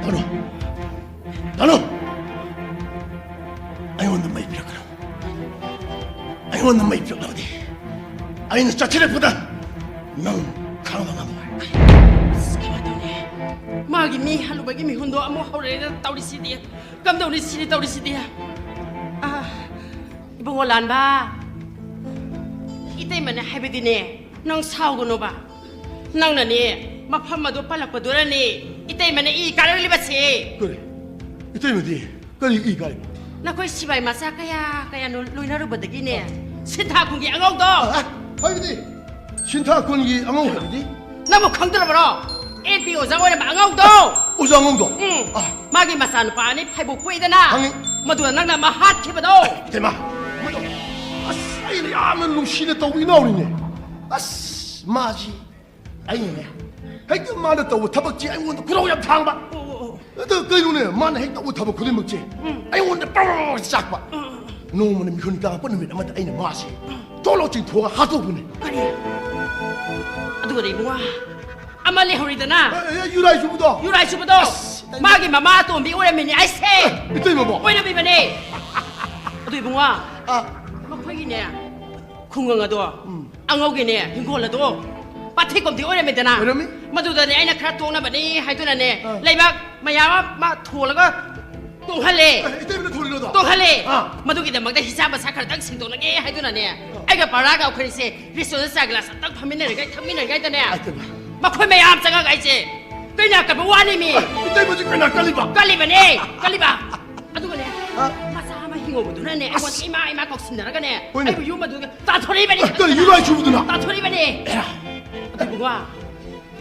ꯇꯥꯅꯣ! ꯇꯥꯅꯣ! ꯑꯩꯉꯣꯟꯗ ꯃꯩ ꯄꯤꯔꯛꯀꯅꯨ꯫ ꯑꯩꯉꯣꯟꯗ ꯃꯩ ꯄꯤꯔꯛꯂꯕꯗꯤ ꯑꯩꯅ ꯆꯠꯊꯔꯛꯄꯗ ꯅꯪ ꯈꯥꯡꯕ ꯉꯝꯃꯣꯏ꯫ ꯑꯁ, ꯀꯃꯥꯏꯅ ꯇꯧꯅꯤ? ꯃꯥꯒꯤ ꯃꯤ ꯍꯜꯂꯨꯕꯒꯤ ꯃꯤꯍꯨꯟꯗꯣ ꯑꯃꯨꯛ ꯍꯧꯔꯛꯑꯦꯅ ꯇꯧꯔꯤꯁꯤꯗꯤ꯫ ꯀꯝꯗꯧꯅꯤ ꯁꯤꯗꯤ ꯇꯧꯔꯤꯁꯤꯗꯤ? ꯑꯥ, ꯏꯕꯨꯡꯉꯣ ꯂꯥꯟꯕ, ꯏꯇꯩꯃꯅ ꯍꯥꯏꯕꯗꯤꯅꯦ, ꯅꯪ ꯁꯥꯎꯒꯅꯣꯕ꯫ ꯅꯪꯅꯅꯦ ꯃꯐꯝ ꯑꯗꯨ ꯄꯜꯂꯛꯄꯗꯨꯅꯅꯦ ꯏꯇꯩꯃꯅ ꯏ ꯀꯥꯔꯛꯂꯤꯕꯁꯦ꯫ ꯀꯔꯤ? ꯏꯇꯩꯃꯗꯤ ꯀꯔꯤ ꯏ ꯀꯥꯏꯕ? ꯅꯈꯣꯏ ꯁꯤꯕꯥꯏ ꯃꯆꯥ ꯀꯌꯥ ꯀꯌꯥꯅꯣ ꯂꯣꯏꯅꯔꯨꯕꯗꯒꯤꯅꯦ, ꯁꯤꯟꯊꯥ ꯈꯨꯟꯒꯤ ꯑꯉꯧꯗꯣ꯫ ꯑ, ꯍꯥꯏꯕꯗꯤ? ꯁꯤꯟꯊꯥ ꯈꯨꯟꯒꯤ ꯑꯉꯧ ꯍꯥꯏꯕꯗꯤ? ꯅꯪꯕꯨ ꯈꯪꯗ꯭ꯔꯕ꯭ꯔꯣ? ꯑꯦꯟ ꯄꯤ ꯑꯣꯖꯥ ꯑꯣꯏꯔꯝꯕ ꯑꯉꯧꯗꯣ꯫ ꯑꯣꯖꯥ ꯑꯉꯧꯗꯣ? ꯎꯝ꯫ ꯑ꯫ ꯃꯥꯒꯤ ꯃꯆꯥꯅꯨꯄꯥ ꯑꯅꯤ ꯐꯩꯕꯣꯛ ꯄꯣꯛꯏꯗꯅ꯫ ꯈꯪꯉꯤ꯫ ꯃꯗꯨꯗ ꯅꯪꯅ ꯑꯃ ꯍꯥꯠꯈꯤꯕꯗꯣ꯫ ꯏꯇꯩꯃ, ꯃꯗꯣ, ꯑꯁ, ꯑꯩꯅ ꯌꯥꯝꯅ ꯅꯨꯡꯁꯤꯅ ꯇꯧꯕ ꯏꯅꯥꯎꯅꯤꯅꯦ꯫ ꯑꯁ, ꯃꯥꯁꯤ ꯑꯩꯅꯅꯦ, ꯍꯦꯛꯇ ꯃꯥꯅ ꯇꯧꯕ ꯊꯕꯛꯁꯤ ꯑꯩꯉꯣꯟꯗ ꯈꯨꯔꯧ ꯌꯥꯝ ꯊꯥꯡꯕ꯫ ꯑꯣ, ꯑꯣ, ꯑꯣ꯫ ꯑꯗꯨ ꯀꯩꯅꯣꯅꯦ, ꯃꯥꯅ ꯍꯦꯛ ꯇꯧꯕ ꯊꯕꯛ ꯈꯨꯗꯤꯡꯃꯛꯁꯦ ꯎꯝ꯫ ꯑꯩꯉꯣꯟꯗ ꯄ꯭ꯔꯣ ꯆꯥꯛꯄ꯫ ꯎꯝ, ꯎꯝ, ꯎꯝ꯫ ꯅꯣꯡꯃꯅ ꯃꯤꯍꯨꯟ ꯀꯥꯡꯉꯛꯄ ꯅꯨꯃꯤꯠ ꯑꯃꯗ ꯑꯩꯅ ꯃꯥꯁꯦ ꯎꯝ꯫ ꯆꯣꯂꯣ ꯆꯤꯡꯊꯣꯛꯑꯒ ꯍꯥꯠꯇꯣꯛꯄꯅꯦ꯫ ꯀꯔꯤ? ꯑꯗꯨꯒꯅꯦ ꯏꯕꯨꯡꯉꯣ, ꯑꯃ ꯂꯩꯍꯧꯔꯤꯗꯅ? ꯑꯦ, ꯑꯦ, ꯌꯨꯔꯥꯏ ꯆꯨꯕꯗꯣ? ꯌꯨꯔꯥꯏ ꯆꯨꯕꯗꯣ? ꯑꯁ! ꯃꯥꯒꯤ ꯃꯃꯥ ꯑꯇꯣꯝꯕꯤ ꯑꯣꯏꯔꯝꯃꯤꯅꯦ ꯑꯩꯁꯦ꯫ ꯏꯇꯩꯃꯕꯣ? ꯑꯣꯏꯔꯝꯃꯤꯕꯅꯦ꯫ ꯑꯗꯨ ꯏꯕꯨꯡꯉꯣ, ꯑꯥ꯫ ꯃꯈꯣꯏꯒꯤꯅꯦ ꯈꯨꯡꯒꯪ ꯑꯗꯣ, ꯎꯝ꯫ ꯑꯉꯧꯒꯤꯅꯦ ꯍꯤꯡꯒꯣꯜ ꯑꯗꯣ ꯄꯥꯊꯩꯀꯣꯝꯗꯤ ꯑꯣꯏꯔꯝꯃꯤꯗꯅ꯫ ꯑꯣꯏꯔꯝꯃꯤ꯫ ꯃꯗꯨꯗꯅꯦ ꯑꯩꯅ ꯈꯔ ꯇꯣꯡꯅꯕꯅꯤ ꯍꯥꯏꯗꯨꯅꯅꯦ, ꯑꯥ꯫ ꯂꯩꯕꯥꯛ ꯃꯌꯥꯝ ꯑꯃ ꯊꯣꯜꯂꯒ ꯇꯣꯡꯍꯜꯂꯦ꯫ ꯑꯦ, ꯏꯇꯩꯃꯅ ꯊꯣꯜꯂꯤꯔꯣ ꯑꯗꯣ? ꯇꯣꯡꯍꯜꯂꯦ꯫ ꯑꯥ꯫ ꯃꯗꯨꯒꯤꯗꯃꯛꯇ ꯍꯤꯁꯥꯞ ꯃꯁꯥ ꯈꯔꯇꯪ ꯁꯦꯡꯗꯣꯛꯅꯒꯦ ꯍꯥꯏꯗꯨꯅꯅꯦ, ꯑꯥ꯫ ꯑꯩꯒ ꯄꯥꯔꯥꯒ ꯑꯩꯈꯣꯏꯁꯦ ꯔꯦꯁꯇꯨꯔꯦꯟꯗ ꯆꯥ ꯒꯤꯂꯥꯁ ꯑꯝꯇꯪ ꯐꯝꯃꯤꯟꯅꯔꯤꯉꯩ ꯊꯛꯃꯤꯟꯅꯔꯤꯉꯩꯗꯅꯦ, ꯑꯥ, ꯏꯇꯩꯃ꯫ ꯃꯈꯣꯏ ꯃꯌꯥꯝ ꯆꯪꯉꯒ ꯑꯩꯁꯦ ꯀꯩꯅ ꯀꯕ ꯋꯥꯅꯤ ꯃꯤ꯫ ꯑꯦ, ꯏꯇꯩꯃꯁꯨ ꯀꯩꯅ ꯀꯜꯂꯤꯕ? ꯀꯜꯂꯤꯕꯅꯦ, ꯀꯜꯂꯤꯕ꯫ ꯑꯗꯨꯒꯅꯦ, ꯑꯥ꯫ ꯃꯆꯥ ꯑꯃ ꯍꯤꯡꯍꯧꯕꯗꯨꯅꯅꯦ, ꯑꯩꯉꯣꯟꯗ ꯑꯁ꯫ ꯏꯃꯥ, ꯏꯃꯥ ꯀꯧꯁꯤꯟꯅꯔꯒꯅꯦ, ꯍꯣꯏꯅꯦ꯫ ꯑꯩꯕꯨ ꯌꯨꯝ ꯑꯗꯨꯒ ꯇꯥꯟꯊꯣꯔꯛꯏꯕꯅꯤ꯫ ꯑꯦ, ꯀꯔꯤꯅꯣ ꯍꯥꯏꯁꯤꯕꯨ ꯑꯗꯨꯅ? ꯇꯥꯟꯊꯣꯔꯛꯏꯕꯅꯤ꯫ ꯑꯦꯔꯥ꯫ ꯑꯗꯨꯕꯨꯀꯣ,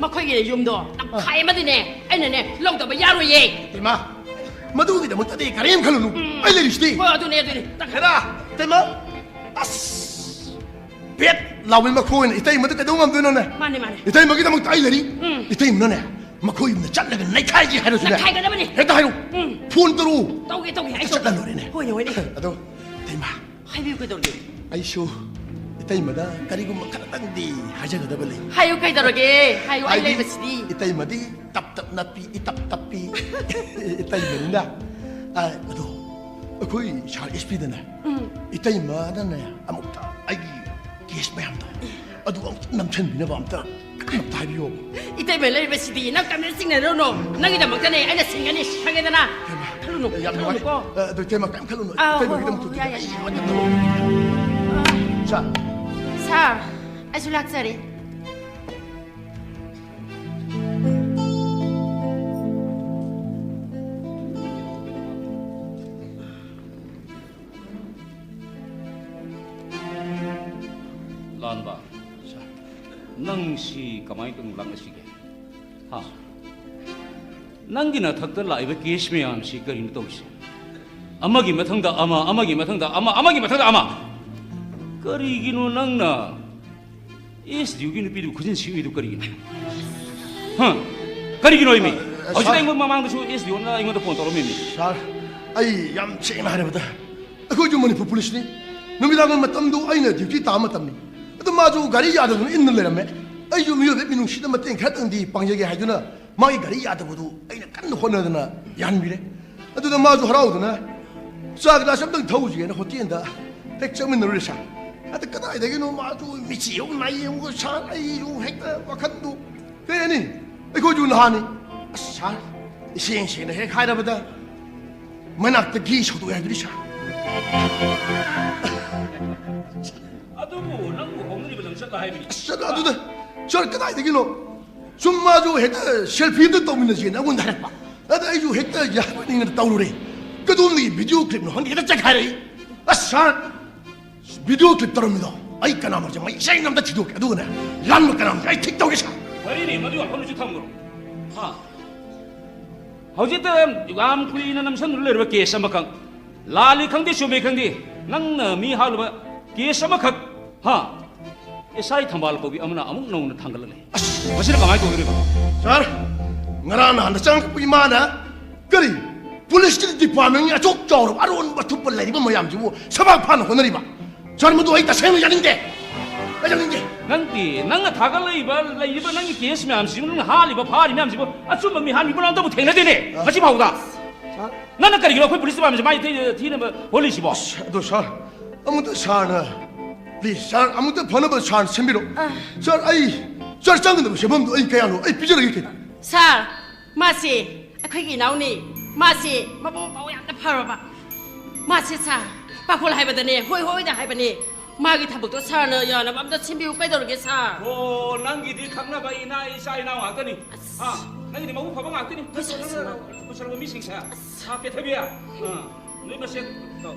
ꯃꯈꯣꯏꯒꯤ ꯌꯨꯝꯗꯣ ꯇꯪꯈꯥꯏ ꯑꯃꯗꯤꯅꯦ, ꯑꯩꯅꯅꯦ, ꯂꯧꯗꯕ ꯌꯥꯔꯣꯏꯌꯦ꯫ ꯏꯃꯥ, ꯃꯗꯨꯒꯤꯗꯃꯛꯇꯗꯤ ꯀꯔꯤꯝ ꯈꯜꯂꯨꯅꯨ꯫ ꯎꯝ꯫ ꯑꯩ ꯂꯩꯔꯤꯁꯤꯗꯤ꯫ ꯍꯣꯏ, ꯑꯗꯨꯅꯦ, ꯑꯗꯨꯅꯦ꯫ ꯇꯪꯈꯥꯏ ꯍꯦꯔꯥ, ꯏꯇꯩꯃ, ꯑꯁ, ꯄꯦꯠ ꯂꯥꯎꯕꯤ ꯃꯈꯣꯏꯅ ꯏꯇꯩꯃꯗ ꯀꯩꯗꯧ ꯉꯝꯗꯣꯏꯅꯣꯅꯦ? ꯃꯥꯅꯦ, ꯃꯥꯅꯦ꯫ ꯏꯇꯩꯃꯒꯤꯗꯃꯛꯇ ꯑꯩ ꯂꯩꯔꯤ꯫ ꯎꯝ꯫ ꯏꯇꯩꯃꯅꯅꯦ, ꯃꯈꯣꯏ ꯌꯨꯝꯗ ꯆꯠꯂꯒ ꯅꯩꯈꯥꯏꯁꯤ ꯍꯥꯏꯔꯁꯨꯅꯦ꯫ ꯅꯩꯈꯥꯏꯒꯗꯕꯅꯤ꯫ ꯍꯦꯛꯇ ꯍꯥꯏꯔꯨ꯫ ꯎꯝ꯫ ꯐꯣꯟ ꯇꯧꯔꯛꯎ꯫ ꯇꯧꯒꯦ, ꯇꯧꯒꯦ, ꯑꯩ ꯍꯦꯛꯇ ꯆꯠꯂ ꯇꯧꯒꯦ꯫ ꯂꯣꯏꯔꯦꯅꯦ꯫ ꯍꯣꯏꯅꯦ, ꯍꯣꯏꯅꯦ꯫ ꯑꯗꯣ, ꯏꯇꯩꯃ, ꯍꯥꯏꯕꯤꯌꯨ, ꯀꯩꯗꯧꯔꯒꯦ? ꯑꯩꯁꯨ ꯏꯇꯩꯃꯗ ꯀꯔꯤꯒꯨꯝꯕ ꯈꯔꯇꯪꯗꯤ ꯍꯥꯏꯖꯒꯗꯕ ꯂꯩ꯫ ꯍꯥꯏꯌꯨ, ꯀꯩꯗꯧꯔꯒꯦ? ꯍꯥꯏꯌꯨ, ꯑꯩ ꯍꯥꯏꯗꯤ, ꯂꯩꯕꯁꯤꯗꯤ꯫ ꯏꯇꯩꯃꯗꯤ ꯇꯞ ꯇꯞ ꯅꯞꯄꯤ, ꯏꯇꯞ ꯇꯞꯄꯤ ꯏꯇꯩꯃꯅꯤꯅ꯫ ꯑ, ꯑꯗꯣ, ꯑꯩꯈꯣꯏ ꯁꯥꯔ ꯑꯦꯁ ꯄꯤꯗꯅꯦ, ꯎꯝ꯫ ꯏꯇꯩꯃꯗꯅꯦ, ꯑꯃꯨꯛꯇ ꯑꯩꯒꯤ ꯀꯦꯁ ꯃꯌꯥꯝꯗꯣ, ꯑꯗꯨ ꯑꯃꯨꯛꯇ ꯅꯝꯁꯤꯟꯕꯤꯅꯕ ꯑꯝꯇ ꯀꯟꯅ ꯑꯝꯇ ꯍꯥꯏꯕꯤꯌꯣꯕ꯫ ꯏꯇꯩꯃ ꯂꯩꯔꯤꯕꯁꯤꯗꯤ ꯅꯪ ꯀꯔꯤꯝꯇ ꯆꯤꯡꯅꯔꯨꯅꯨ꯫ ꯅꯪꯒꯤꯗꯃꯛꯇꯅꯦ ꯑꯩꯅ ꯁꯤꯟꯒꯅꯤ, ꯈꯪꯉꯦꯗꯅ꯫ ꯏꯇꯩꯃ, ꯈꯜꯂꯨꯅꯨ, ꯌꯥꯝ ꯈꯜꯂꯨꯅꯨꯀꯣ꯫ ꯅꯨꯡꯉꯥꯏ꯫ ꯑ, ꯑꯗꯨ ꯏꯇꯩꯃ ꯀꯔꯤꯝ ꯈꯜꯂꯨꯅꯨ꯫ ꯑꯥ, ꯍꯣꯏ, ꯏꯇꯩꯃꯒꯤꯗꯃꯛꯇ ꯍꯣꯏ, ꯌꯥꯏ, ꯌꯥꯏ, ꯑꯩ ꯌꯥꯏ꯫ ꯂꯣꯏꯅ ꯇꯧꯔꯒꯦ꯫ ꯑꯥ꯫ ꯁꯥꯔ꯫ ꯁꯥꯔ, ꯑꯩꯁꯨ ꯂꯥꯛꯆꯔꯦ꯫ ꯂꯥꯟꯕ, ꯅꯪ ꯁꯤ ꯀꯃꯥꯏꯅ ꯇꯧꯅ ꯂꯥꯛꯅꯁꯤꯒꯦ? ꯍꯥ? ꯅꯪꯒꯤ ꯅꯊꯛꯇ ꯂꯥꯛꯏꯕ ꯀꯦꯁ ꯃꯌꯥꯝꯁꯤ ꯀꯔꯤꯅꯣ ꯇꯧꯔꯤꯁꯦ? ꯑꯃꯒꯤ ꯃꯊꯪꯗ ꯑꯃ, ꯑꯃꯒꯤ ꯃꯊꯪꯗ ꯑꯃ, ꯑꯃꯒꯤ ꯃꯊꯪꯗ ꯑꯃ꯫ ꯀꯔꯤꯒꯤꯅꯣ ꯅꯪꯅ ꯑꯦꯁ ꯗꯤ ꯑꯣꯒꯤ ꯅꯨꯄꯤꯗꯨ ꯈꯨꯖꯤꯟ ꯁꯤꯛꯏꯗꯨ ꯀꯔꯤꯒꯤꯅꯣ? ꯍꯥ? ꯀꯔꯤꯒꯤꯅꯣ ꯏꯃꯤ? ꯑ, ꯍꯧꯖꯤꯛ ꯁꯥꯔ꯫ ꯑꯩꯉꯣꯟꯗ ꯃꯃꯥꯡꯗꯁꯨ ꯑꯦꯁ ꯗꯤ ꯑꯣꯅ ꯑꯩꯉꯣꯟꯗ ꯐꯣꯟ ꯇꯧꯔꯝꯃꯤꯃꯤ꯫ ꯁꯥꯔ, ꯑꯩ ꯌꯥꯝ ꯁꯦꯡꯅ ꯍꯥꯏꯔꯕꯗ, ꯑꯩꯈꯣꯏꯁꯨ ꯃꯅꯤꯄꯨꯔ ꯄꯨꯂꯤꯁꯅꯤ꯫ ꯅꯨꯃꯤꯗꯥꯡꯒꯤ ꯃꯇꯝꯗꯨ ꯑꯩꯅ ꯗ꯭ꯌꯨꯇꯤ ꯇꯥꯕ ꯃꯇꯝꯅꯤ꯫ ꯑꯗꯨ ꯃꯥꯁꯨ ꯒꯥꯔꯤ ꯌꯥꯗꯗꯅ ꯏꯟꯅ ꯂꯩꯔꯝꯃꯦ꯫ ꯑꯩꯁꯨ ꯃꯤꯑꯣꯏꯕꯒꯤ ꯃꯤꯅꯨꯡꯁꯤꯗ ꯃꯇꯦꯡ ꯈꯔꯇꯪꯗꯤ ꯄꯥꯡꯖꯒꯦ ꯍꯥꯏꯗꯨꯅ ꯃꯥꯒꯤ ꯒꯥꯔꯤ ꯌꯥꯗꯕꯗꯨ ꯑꯩꯅ ꯀꯟꯅ ꯍꯣꯠꯅꯗꯅ ꯌꯥꯍꯟꯕꯤꯔꯦ꯫ ꯑꯗꯨꯗ ꯃꯥꯁꯨ ꯍꯔꯥꯎꯗꯅ ꯆꯥ ꯒꯤꯂꯥꯁ ꯑꯝꯇꯪ ꯊꯛꯎꯁꯦꯅ ꯍꯣꯇꯦꯜꯗ ꯍꯦꯛ ꯆꯠꯃꯤꯟꯅꯔꯨꯔꯦ ꯁꯥꯔ꯫ ꯑꯗ ꯀꯗꯥꯏꯗꯒꯤꯅꯣ ꯃꯥꯁꯨ ꯃꯤꯠꯁꯤ ꯌꯧ ꯅꯥꯏ ꯌꯦꯡꯉꯨꯒ ꯁꯥꯔ, ꯑꯩꯁꯨ ꯍꯦꯛꯇ ꯋꯥꯈꯜꯗꯨ ꯀꯩ ꯍꯥꯏꯅꯤ, ꯑꯩꯈꯣꯏꯁꯨ ꯅꯍꯥꯅꯤ꯫ ꯑꯁ ꯁꯥꯔ, ꯏꯁꯦꯡ ꯁꯦꯡꯅ ꯍꯦꯛ ꯍꯥꯏꯔꯕꯗ ꯃꯅꯥꯛꯇ ꯘꯤ ꯁꯧꯗꯣꯛꯑꯦ ꯍꯥꯏꯗꯨꯅꯤ ꯁꯥꯔ꯫ ꯑꯗꯨꯕꯨ ꯅꯪꯕꯨ ꯍꯧꯅꯔꯤꯕ ꯂꯝꯆꯠꯂ ꯍꯥꯏꯕꯅꯤ꯫ ꯑꯁ ꯑꯗꯨꯗ ꯁꯥꯔ, ꯀꯗꯥꯏꯗꯒꯤꯅꯣ? ꯁꯨꯝ ꯃꯥꯁꯨ ꯍꯦꯛꯇ ꯁꯦꯜꯐꯤ ꯑꯝꯇ ꯇꯧꯃꯤꯟꯅꯁꯦꯅ ꯑꯩꯉꯣꯟꯗ ꯍꯥꯏꯔꯛꯄ꯫ ꯑꯗ ꯑꯩꯁꯨ ꯍꯦꯛꯇ ꯌꯥꯕꯅꯤꯅ ꯇꯧꯔꯨꯔꯦ꯫ ꯀꯗꯣꯝꯗꯒꯤ ꯚꯤꯗꯤꯑꯣ ꯀ꯭ꯂꯤꯞꯅꯣ ꯈꯪꯗꯦ, ꯍꯦꯛꯇ ꯆꯠꯈꯥꯏꯔꯛꯏ꯫ ꯑꯁ ꯁꯥꯔ, ꯚꯤꯗꯤꯑꯣ ꯀ꯭ꯂꯤꯞ ꯇꯧꯔꯝꯃꯤꯗꯣ ꯑꯩ ꯀꯅꯥꯃꯁꯦ ꯃꯌꯦꯛ ꯁꯦꯡꯅ ꯑꯝꯇ ꯊꯤꯗꯣꯛꯀꯦ, ꯑꯗꯨꯒꯅꯦ ꯂꯥꯟꯕ ꯀꯅꯥꯃꯁꯦ ꯑꯩ ꯊꯤꯛ ꯇꯧꯒꯦ ꯁꯥꯔ꯫ ꯐꯔꯦꯅꯦ, ꯃꯗꯨ ꯋꯥꯐꯝꯗꯨꯁꯨ ꯊꯝꯈ꯭ꯔꯣ꯫ ꯍꯥ? ꯍꯧꯖꯤꯛꯇ ꯌꯥꯝ ꯀꯨꯏꯅ ꯅꯝꯁꯤꯟꯗꯨꯅ ꯂꯩꯔꯕ ꯀꯦꯁ ꯑꯃꯈꯛ ꯂꯥꯜꯂꯤ ꯈꯪꯗꯦ ꯆꯨꯝꯃꯤ ꯈꯪꯗꯦ, ꯅꯪꯅ ꯃꯤ ꯍꯥꯠꯂꯨꯕ ꯀꯦꯁ ꯑꯃꯈꯛ, ꯍꯥ, ꯑꯦꯁ ꯑꯥꯏ ꯊꯝꯕꯥꯜ ꯀꯧꯕꯤ ꯑꯃꯅ ꯑꯃꯨꯛ ꯅꯧꯅ ꯊꯥꯡꯒꯠꯂꯛꯂꯦ꯫ ꯑꯁ, ꯃꯁꯤꯅ ꯀꯃꯥꯏꯅ ꯇꯧꯗꯣꯔꯤꯕ? ꯁꯥꯔ, ꯉꯔꯥꯡ ꯅꯍꯥꯟꯗ ꯆꯪꯉꯛꯄ ꯏꯃꯥꯅ ꯀꯔꯤ ꯄꯨꯂꯤꯁꯀꯤ ꯗꯤꯄꯥꯔꯠꯃꯦꯟꯒꯤ ꯑꯆꯧ ꯆꯥꯎꯔꯕ ꯑꯔꯣꯟꯕ ꯑꯊꯨꯞꯄ ꯂꯩꯔꯤꯕ ꯃꯌꯥꯝꯁꯤꯕꯨ ꯁꯕꯥꯛ ꯐꯥꯅ ꯍꯣꯠꯅꯔꯤꯕ꯫ ꯁꯥꯔ, ꯃꯗꯨ ꯑꯩ ꯇꯁꯦꯡꯅ ꯌꯥꯅꯤꯡꯗꯦ꯫ ꯑꯩ ꯌꯥꯅꯤꯡꯗꯦ꯫ ꯅꯪꯗꯤ, ꯅꯪꯅ ꯊꯥꯒꯠꯂꯛꯏꯕ, ꯂꯩꯔꯤꯕ ꯅꯪꯒꯤ ꯀꯦꯁ ꯃꯌꯥꯝꯁꯤꯕꯨ, ꯅꯪꯅ ꯍꯥꯠꯂꯤꯕ, ꯐꯥꯔꯤ ꯃꯌꯥꯝꯁꯤꯕꯨ ꯑꯆꯨꯝꯕ ꯃꯤꯍꯥꯠ ꯃꯤꯕꯨ ꯑꯝꯇꯕꯨ ꯊꯦꯡꯅꯗꯦꯅꯦ ꯉꯁꯤ ꯐꯥꯎꯗ꯫ ꯅꯪꯅ ꯀꯔꯤꯒꯤꯅꯣ ꯑꯩꯈꯣꯏ ꯄꯨꯂꯤꯁ ꯗꯤꯄꯥꯔꯠꯃꯦꯟꯁꯦ ꯃꯥꯏ ꯊꯤ-, ꯊꯤꯅꯕ ꯍꯣꯠꯂꯤꯁꯤꯕꯣ? ꯑꯗꯣ ꯁꯥꯔ, ꯑꯃꯨꯛꯇ ꯁꯥꯔꯅ, ꯄ꯭ꯂꯤꯖ ꯁꯥꯔ, ꯑꯃꯨꯛꯇ ꯐꯅꯕ ꯁꯥꯔꯅ ꯁꯤꯟꯕꯤꯔꯣ꯫ ꯁꯥꯔ, ꯑꯩ, ꯁꯥꯔ, ꯆꯪꯒꯗꯕ ꯁꯦꯟꯐꯝꯗꯣ ꯑꯩ ꯀꯌꯥꯅꯣ ꯑꯩ ꯄꯤꯖꯔꯒꯦ ꯀꯩꯅꯣ꯫ ꯁꯥꯔ, ꯃꯥꯁꯦ ꯑꯩꯈꯣꯏꯒꯤ ꯏꯅꯥꯎꯅꯤ꯫ ꯃꯥꯁꯦ ꯃꯕꯨꯛ ꯃꯄꯥꯎ ꯌꯥꯝꯅ ꯐꯔꯕ꯫ ꯃꯥꯁꯦ ꯁꯥꯔ, ꯄꯥꯈꯣꯜ ꯍꯥꯏꯕꯗꯅꯦ ꯍꯣꯏ ꯍꯣꯏꯗ ꯍꯥꯏꯕꯅꯦ꯫ ꯃꯥꯒꯤ ꯊꯕꯛꯇꯣ ꯁꯥꯔꯅ ꯌꯥꯅꯕ ꯑꯝꯇ ꯁꯤꯟꯕꯤꯌꯨ ꯀꯩꯗꯧꯔꯒꯦ ꯁꯥꯔ? ꯑꯣ, ꯅꯪꯒꯤꯗꯤ ꯈꯪꯅꯕ ꯏꯅꯥ ꯏꯆꯥ ꯏꯅꯥꯎ ꯉꯥꯛꯇꯅꯤ꯫ ꯑꯥ, ꯅꯪꯒꯤꯗꯤ ꯃꯕꯨꯛ ꯐꯕ ꯉꯥꯛꯇꯅꯤ꯫ ꯑꯁ, ꯑꯁ, ꯅꯪꯅ ꯄꯨꯁꯜꯂꯕ ꯃꯤꯁꯤꯡꯁꯦ꯫ ꯑꯥ, ꯄꯦꯊꯕꯤ, ꯑꯥ, ꯅꯣꯏ ꯃꯁꯦꯟ ꯇꯧ꯫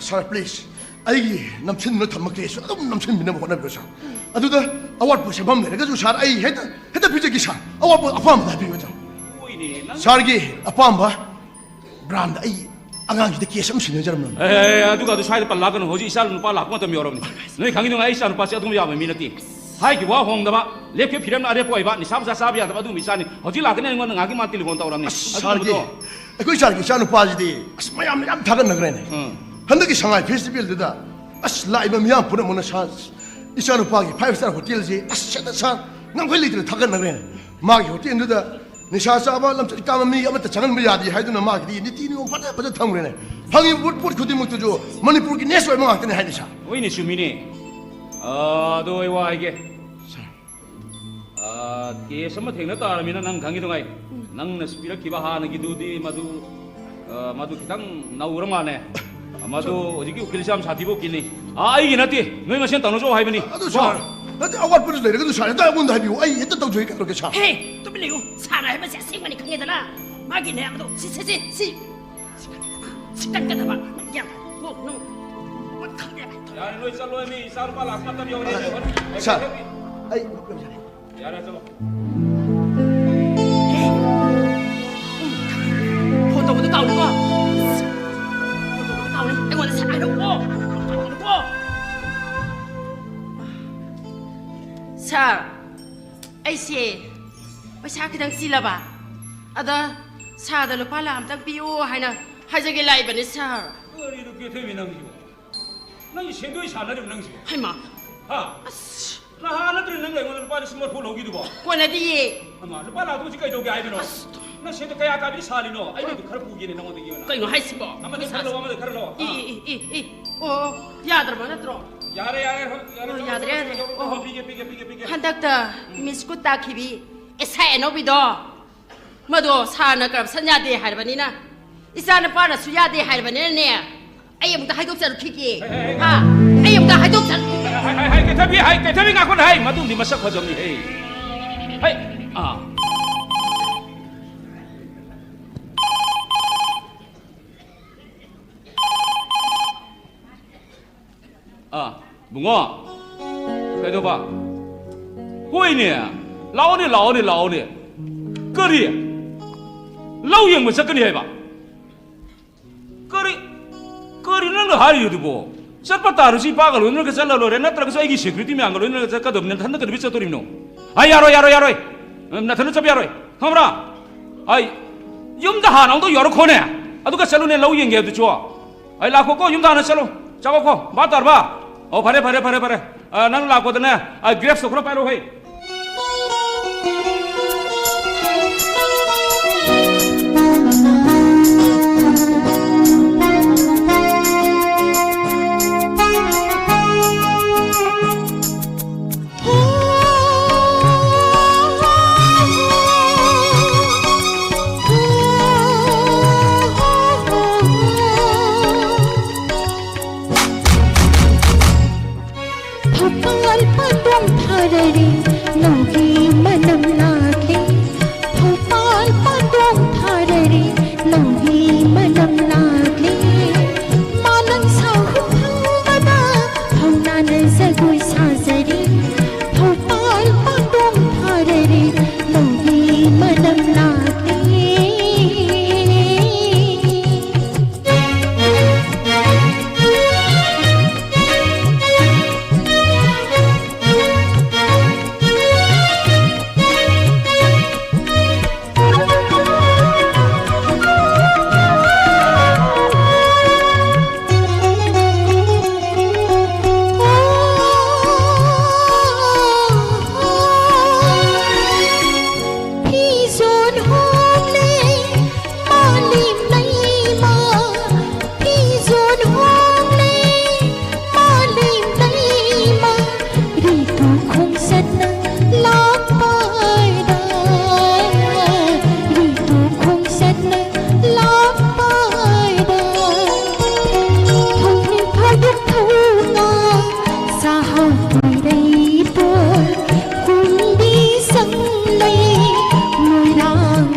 ꯁꯥꯔ, ꯄ꯭ꯂꯤꯖ, ꯑꯩꯒꯤ ꯅꯝꯁꯤꯟꯗꯨꯅ ꯊꯝꯕ ꯀꯦꯁꯁꯨ ꯑꯗꯨꯝ ꯅꯝꯁꯤꯟꯕꯤꯅꯕ ꯍꯣꯠꯅꯕꯤꯔꯣ ꯁꯥꯔ꯫ ꯑꯗꯨꯗ ꯑꯋꯥꯠꯄ ꯁꯦꯟꯐꯝ ꯂꯩꯔꯒꯁꯨ ꯁꯥꯔ, ꯑꯩ ꯍꯦꯛꯇ, ꯍꯦꯛꯇ ꯄꯤꯖꯒꯦ ꯁꯥꯔ꯫ ꯑꯋꯥꯠꯄ ꯑꯄꯥꯝꯕꯗ ꯍꯥꯏꯕꯤꯌꯨ ꯁꯥꯔ꯫ ꯍꯣꯏꯅꯦ, ꯅꯪ ꯁꯥꯔꯒꯤ ꯑꯄꯥꯝꯕ ꯕ꯭ꯔꯥꯟꯗ ꯑꯩ ꯑꯉꯥꯡꯁꯤꯗ ꯀꯦꯁ ꯑꯃ ꯁꯤꯟꯅꯖꯔꯝꯂꯕꯅꯤ꯫ ꯑꯦ, ꯑꯗꯨꯒ ꯑꯗꯨ ꯁ꯭ꯋꯥꯏꯗ ꯄꯜꯂꯛꯀꯅꯨ꯫ ꯍꯧꯖꯤꯛ ꯏꯆꯥ ꯅꯨꯄꯥ ꯂꯥꯛꯄ ꯃꯇꯝ ꯌꯧꯔꯕꯅꯤ꯫ ꯅꯣꯏ ꯈꯪꯉꯤꯗꯨꯉꯥꯏ ꯑꯩ ꯏꯆꯥ ꯅꯨꯄꯥꯁꯦ ꯑꯗꯨꯝ ꯌꯥꯕ ꯃꯤ ꯅꯠꯇꯦ꯫ ꯍꯥꯏꯒꯤ ꯋꯥ ꯍꯣꯡꯗꯕ, ꯂꯦꯞꯈꯤꯕ ꯐꯤꯔꯦꯞꯅ ꯑꯔꯦꯞꯄ ꯑꯣꯏꯕ, ꯅꯤꯁꯥ ꯄꯨꯁꯥ ꯆꯥꯕ ꯌꯥꯗꯕ ꯑꯗꯨꯒꯨꯝꯕ ꯏꯆꯥꯅꯤ꯫ ꯍꯧꯖꯤꯛ ꯂꯥꯛꯀꯅꯤ ꯑꯩꯉꯣꯟꯗ ꯉꯥꯏꯍꯥꯛꯀꯤ ꯃꯥ ꯇꯦꯂꯤꯐꯣꯟ ꯇꯧꯔꯝꯅꯤ꯫ ꯑꯁ, ꯁꯥꯔꯒꯤ, ꯑꯗꯨꯒꯨꯝꯕꯗꯣ ꯑꯩꯈꯣꯏ ꯁꯥꯔꯒꯤ ꯏꯆꯥ ꯅꯨꯄꯥꯁꯤꯗꯤ ꯑꯁ ꯃꯌꯥꯝꯅ ꯌꯥꯝ ꯊꯥꯒꯠꯅꯈ꯭ꯔꯦꯅꯦ꯫ ꯎꯝ꯫ ꯍꯟꯗꯛꯀꯤ ꯁꯉꯥꯏ ꯐꯦꯁꯇꯤꯚꯦꯜꯗꯨꯗ ꯑꯁ ꯂꯥꯛꯏꯕ ꯃꯤꯌꯥꯝ ꯄꯨꯝꯅꯃꯛꯅ ꯁꯥꯔ, ꯏꯆꯥ ꯅꯨꯄꯥꯒꯤ ꯐꯥꯏꯚ ꯁ꯭ꯇꯥꯔ ꯍꯣꯇꯦꯜꯁꯤ ꯑꯁ ꯍꯦꯛꯇ ꯁꯥꯔ ꯉꯝꯈꯩ ꯂꯩꯇꯅ ꯊꯥꯒꯠꯅꯈ꯭ꯔꯦꯅꯦ꯫ ꯃꯥꯒꯤ ꯍꯣꯇꯦꯜꯗꯨꯗ ꯅꯤꯁꯥ ꯆꯥꯕ, ꯂꯝꯆꯠ ꯀꯥꯕ ꯃꯤ ꯑꯃꯠꯇ ꯆꯪꯍꯟꯕ ꯌꯥꯗꯦ ꯍꯥꯏꯗꯨꯅ ꯃꯥꯒꯤꯗꯤ ꯅꯤꯇꯤ ꯅꯤꯌꯣꯝ ꯐꯖ ꯐꯖ ꯊꯝꯈ꯭ꯔꯦꯅꯦ꯫ ꯐꯪꯉꯤꯕ ꯄꯣꯠ, ꯄꯣꯠ ꯈꯨꯗꯤꯡꯃꯛꯇꯨꯁꯨ ꯃꯅꯤꯄꯨꯔꯒꯤ ꯅꯦꯁ ꯑꯣꯏꯕ ꯉꯥꯛꯇꯅꯦ ꯍꯥꯏꯅꯤ, ꯁꯥꯔ꯫ ꯍꯣꯏꯅꯦ, ꯆꯨꯝꯃꯤꯅꯦ꯫ ꯑꯥ, ꯑꯗꯣ ꯑꯩ ꯋꯥ ꯍꯥꯏꯒꯦ꯫ ꯁꯥꯔ꯫ ꯑꯥ, ꯀꯦꯁ ꯑꯃ ꯊꯦꯡꯅ ꯇꯥꯔꯃꯤꯅ ꯅꯪ ꯈꯪꯉꯤꯗꯨꯉꯥꯏ꯫ ꯎꯝ꯫ ꯅꯪꯅ ꯄꯤꯔꯛꯈꯤꯕ ꯍꯥꯟꯅꯒꯤꯗꯨꯗꯤ ꯃꯗꯨ, ꯑꯥ, ꯃꯗꯨ ꯈꯤꯇꯪ ꯅꯧꯔ ꯃꯥꯜꯂꯦ꯫ ꯃꯗꯨ ꯁꯥꯔ꯫ ꯍꯧꯖꯤꯛꯀꯤ ꯎꯀꯤꯜꯁꯦ ꯌꯥꯝ ꯁꯥꯊꯤꯕ ꯎꯀꯤꯜꯅꯤ꯫ ꯑꯥ, ꯑꯩꯒꯤ ꯅꯠꯇꯦ, ꯅꯣꯏ ꯃꯁꯦꯟ ꯇꯧꯅꯖꯧ ꯍꯥꯏꯕꯅꯤ꯫ ꯑꯗꯨ ꯀꯣ? ꯁꯥꯔ, ꯅꯠꯇꯦ, ꯑꯋꯥꯠꯄꯗꯨ ꯂꯩꯔꯒꯁꯨ ꯁꯥꯔ, ꯍꯦꯛꯇ ꯑꯩꯉꯣꯟꯗ ꯍꯥꯏꯕꯤꯌꯨ, ꯑꯩ ꯍꯦꯛꯇ ꯇꯧꯖꯒꯦ, ꯀꯩꯗꯧꯔꯒꯦ, ꯁꯥꯔ? ꯍꯦ, ꯇꯨꯃꯤꯟ ꯂꯩꯌꯨ꯫ ꯁꯥꯔ ꯍꯥꯏꯕꯁꯦ ꯑꯁꯦꯡꯕꯅꯤ ꯈꯪꯉꯦꯗꯅ꯫ ꯃꯥꯒꯤꯅꯦ, ꯑꯗꯣ ꯁꯤ, ꯁꯤ, ꯁꯤ, ꯁꯤ꯫ ꯁꯤ ꯀꯟꯒꯗꯕ꯫ ꯅꯪ ꯒ꯭ꯌꯥꯟ ꯇꯥ-, ꯅꯣ, ꯅꯣ꯫ ꯋꯥ ꯈꯪꯗꯦ꯫ ꯌꯥꯔꯦ, ꯂꯣꯏ ꯆꯠꯂꯣ, ꯃꯤ ꯏꯆꯥ ꯅꯨꯄꯥ ꯂꯥꯛꯄ ꯃꯇꯝ ꯌꯧꯔꯦ꯫ ꯁꯥꯔ, ꯑꯩ ꯌꯥꯔꯦ, ꯆꯠꯂꯣ꯫ ꯐꯣꯟ ꯇꯧꯕꯗꯣ ꯀꯥꯎꯅꯨꯀꯣ꯫ ꯐꯣꯟ ꯇꯧꯕꯗꯣ ꯀꯥꯎꯅꯤ꯫ ꯑꯩꯉꯣꯟꯗ ꯁꯥꯔ ꯍꯥꯏꯔꯛꯎꯀꯣ꯫ ꯀꯥꯎꯅꯨꯀꯣ꯫ ꯁꯥꯔ, ꯑꯩꯁꯦ ꯄꯩꯁꯥ ꯈꯤꯇꯪ ꯆꯤꯜꯂꯕ꯫ ꯑꯗ ꯁꯥꯔꯗ ꯂꯨꯄꯥ ꯂꯥꯛ ꯑꯝꯇꯪ ꯄꯤꯌꯨ ꯍꯥꯏꯅ ꯍꯥꯏꯖꯒꯦ ꯂꯥꯛꯏꯕꯅꯤ, ꯁꯥꯔ꯫ ꯀꯔꯤꯅꯣ ꯀꯦꯊꯣꯏꯕꯤ ꯅꯪꯁꯤꯕꯣ? ꯅꯪꯒꯤ ꯁꯦꯟꯗꯣꯏ ꯁꯥꯟꯅꯔꯤꯕ ꯅꯪꯁꯤꯕꯣ? ꯍꯩꯃꯥ꯫ ꯍꯥ? ꯑꯁ꯫ ꯅꯍꯥꯟ ꯅꯠꯇ꯭ꯔ ꯅꯪ ꯑꯩꯉꯣꯟꯗ ꯂꯨꯄꯥ ꯂꯤꯁꯤꯡ ꯃꯔꯤꯐꯨ ꯂꯧꯈꯤꯗꯨꯕꯣ? ꯀꯣꯟꯅꯗꯤꯌꯦ꯫ ꯍꯩꯃꯥ, ꯂꯨꯄꯥ ꯂꯥꯛꯇꯨ ꯍꯧꯖꯤꯛ ꯀꯩꯗꯧꯒꯦ ꯍꯥꯏꯕꯅꯣ? ꯑꯁ꯫ ꯅꯪ ꯁꯦꯟꯗꯣ ꯀꯌꯥ ꯀꯥꯕꯤꯗꯤ ꯁꯥꯜꯂꯤꯅꯣ? ꯑꯩꯅ ꯑꯗꯨ ꯈꯔ ꯄꯨꯒꯦꯅꯦ ꯅꯉꯣꯟꯗꯒꯤ ꯑꯣꯏꯅ꯫ ꯀꯩꯅꯣ ꯍꯥꯏꯁꯤꯕꯣ? ꯑꯃꯗ ꯈꯔ ꯂꯧ, ꯑꯃꯗ ꯈꯔ ꯂꯧ꯫ ꯏ, ꯍꯥ? E, E, E, E. ꯑꯣ, ꯌꯥꯗ꯭ꯔꯕ ꯅꯠꯇ꯭ꯔꯣ? ꯌꯥꯔꯦ, ꯌꯥꯔꯦ, ꯍꯣꯏ, ꯌꯥꯔꯦ, ꯑꯣ, ꯆꯠꯂꯣ, ꯌꯥꯗ꯭ꯔꯦ, ꯆꯠꯂꯣ, ꯌꯥꯗ꯭ꯔꯦ꯫ ꯆꯠꯂꯣ, ꯑꯣ꯫ ꯆꯠꯂꯣ, ꯄꯤꯒꯦ, ꯄꯤꯒꯦ, ꯄꯤꯒꯦ, ꯄꯤꯒꯦ꯫ ꯍꯟꯗꯛꯇ ꯎꯝ꯫ ꯃꯤꯁ ꯀꯨꯠ ꯇꯥꯈꯤꯕꯤ ꯑꯦꯁ ꯑꯥꯏ ꯑꯅꯧꯕꯤꯗꯣ꯫ ꯃꯗꯣ ꯁꯥꯔꯅ ꯀꯔꯞꯁꯟ ꯌꯥꯗꯦ ꯍꯥꯏꯔꯕꯅꯤꯅ, ꯏꯆꯥ ꯅꯨꯄꯥꯅꯁꯨ ꯌꯥꯗꯦ ꯍꯥꯏꯔꯕꯅꯤꯅꯅꯦ, ꯑꯩ ꯑꯃꯨꯛꯇ ꯍꯥꯏꯗꯣꯛꯆꯔꯨꯈꯤꯒꯦ꯫ ꯍꯦ, ꯍꯦ, ꯍꯦ꯫ ꯍꯥ? ꯑꯩ ꯑꯃꯨꯛꯇ ꯍꯥꯏꯗꯣꯛꯆꯔꯨꯈꯤꯒꯦ꯫ ꯍꯥꯏ, ꯍꯥꯏ, ꯍꯥꯏ, ꯀꯩꯊꯕꯤ, ꯍꯥꯏ, ꯀꯩꯊꯕꯤ, ꯉꯥꯏꯈꯣꯅꯦ, ꯍꯥꯏ, ꯃꯗꯨꯝꯗꯤ ꯃꯁꯛ ꯐꯖꯕꯅꯤ, ꯍꯦ꯫ ꯍꯩ, ꯑꯥ꯫ ꯑꯥ, ꯕꯨꯡꯉꯣ, ꯀꯩꯗꯧꯕ? ꯍꯣꯏꯅꯦ, ꯂꯥꯛꯑꯣꯅꯦ, ꯂꯥꯛꯑꯣꯅꯦ, ꯂꯥꯛꯑꯣꯅꯦ꯫ ꯀꯔꯤ? ꯂꯧ ꯌꯦꯡꯕ ꯆꯠꯀꯅꯤ ꯍꯥꯏꯕ? ꯀꯔꯤ, ꯀꯔꯤ ꯅꯪꯅ ꯍꯥꯏꯔꯤꯗꯨꯕꯣ? ꯆꯠꯄ ꯇꯥꯔꯁꯨ ꯏꯄꯥꯒ ꯂꯣꯏꯅꯔꯒ ꯆꯠꯂ ꯂꯣꯏꯔꯦ, ꯅꯠꯇ꯭ꯔꯒꯁꯨ ꯑꯩꯒꯤ ꯁꯦꯀ꯭ꯌꯨꯔꯤꯇꯤ ꯃꯌꯥꯝꯒ ꯂꯣꯏꯅꯔꯒ ꯆꯠꯀꯗꯕꯅꯤ, ꯅꯊꯟꯗ ꯀꯩꯗꯧꯕꯩ ꯆꯠꯇꯣꯔꯤꯕꯅꯣ? ꯑꯩ ꯌꯥꯔꯣꯏ, ꯌꯥꯔꯣꯏ, ꯌꯥꯔꯣꯏ, ꯅꯊꯟꯗ ꯆꯠꯄ ꯌꯥꯔꯣꯏ, ꯈꯪꯕ꯭ꯔꯥ? ꯑꯩ ꯌꯨꯝꯗ ꯍꯥꯟꯅ ꯑꯃꯨꯛꯇ ꯌꯧꯔꯛꯈꯣꯅꯦ, ꯑꯗꯨꯒ ꯆꯠꯂꯨꯅꯦ, ꯂꯧ ꯌꯦꯡꯒꯦ ꯍꯥꯏꯕꯗꯨꯁꯨ꯫ ꯑꯩ ꯂꯥꯛꯈꯣꯀꯣ, ꯌꯨꯝꯗ ꯍꯥꯟꯅ ꯆꯠꯂꯣ, ꯆꯪꯉꯛꯈꯣ, ꯚꯥꯞ ꯇꯥꯔꯕ? ꯑꯣ, ꯐꯔꯦ, ꯐꯔꯦ, ꯐꯔꯦ, ꯐꯔꯦ꯫ ꯑ, ꯅꯪ ꯂꯥꯛꯄꯗꯅꯦ, ꯑ, ꯒ꯭ꯔꯦꯞꯁꯇꯣ ꯈꯔ ꯄꯥꯏꯔꯛꯑꯣ ꯍꯦ꯫ ꯍꯣꯡꯂꯦ, ꯃꯥꯂꯦꯝ ꯂꯩꯃ, ꯐꯤꯖꯣꯜ ꯍꯣꯡꯂꯦ, ꯃꯥꯂꯦꯝ ꯂꯩꯃ, ꯔꯤꯇꯨ ꯈꯣꯡꯆꯠꯅ ꯂꯥꯛꯄꯗ, ꯔꯤꯇꯨ ꯈꯣꯡꯆꯠꯅ ꯂꯥꯛꯄꯗ, ꯊꯣꯡꯅꯤꯡ ꯐꯥꯎꯗ ꯊꯧꯅ ꯁꯥꯍꯧ ꯀꯨꯏꯔꯩꯄꯣ, ꯀꯨꯝꯕꯤ ꯁꯪꯂꯩ ꯃꯣꯏꯔꯥꯡ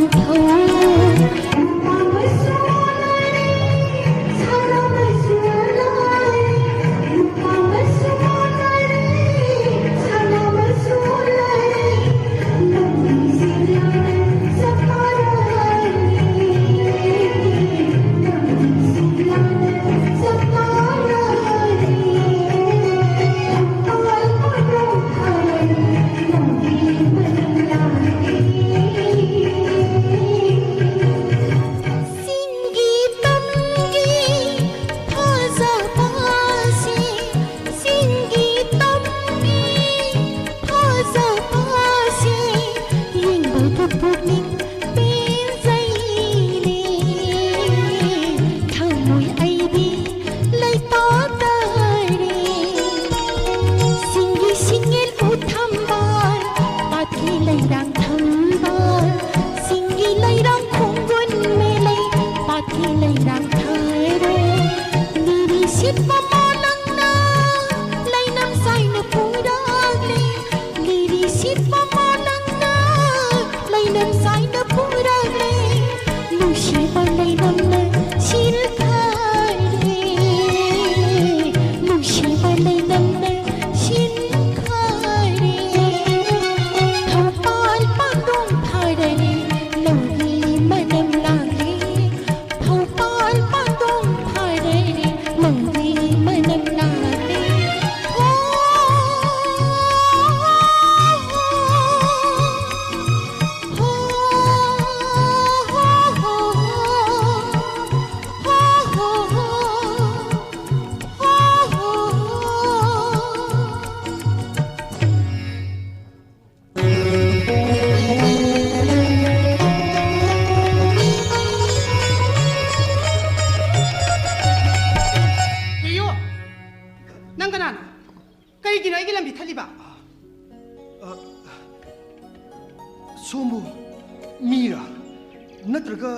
ꯅꯠꯇ꯭ꯔꯒ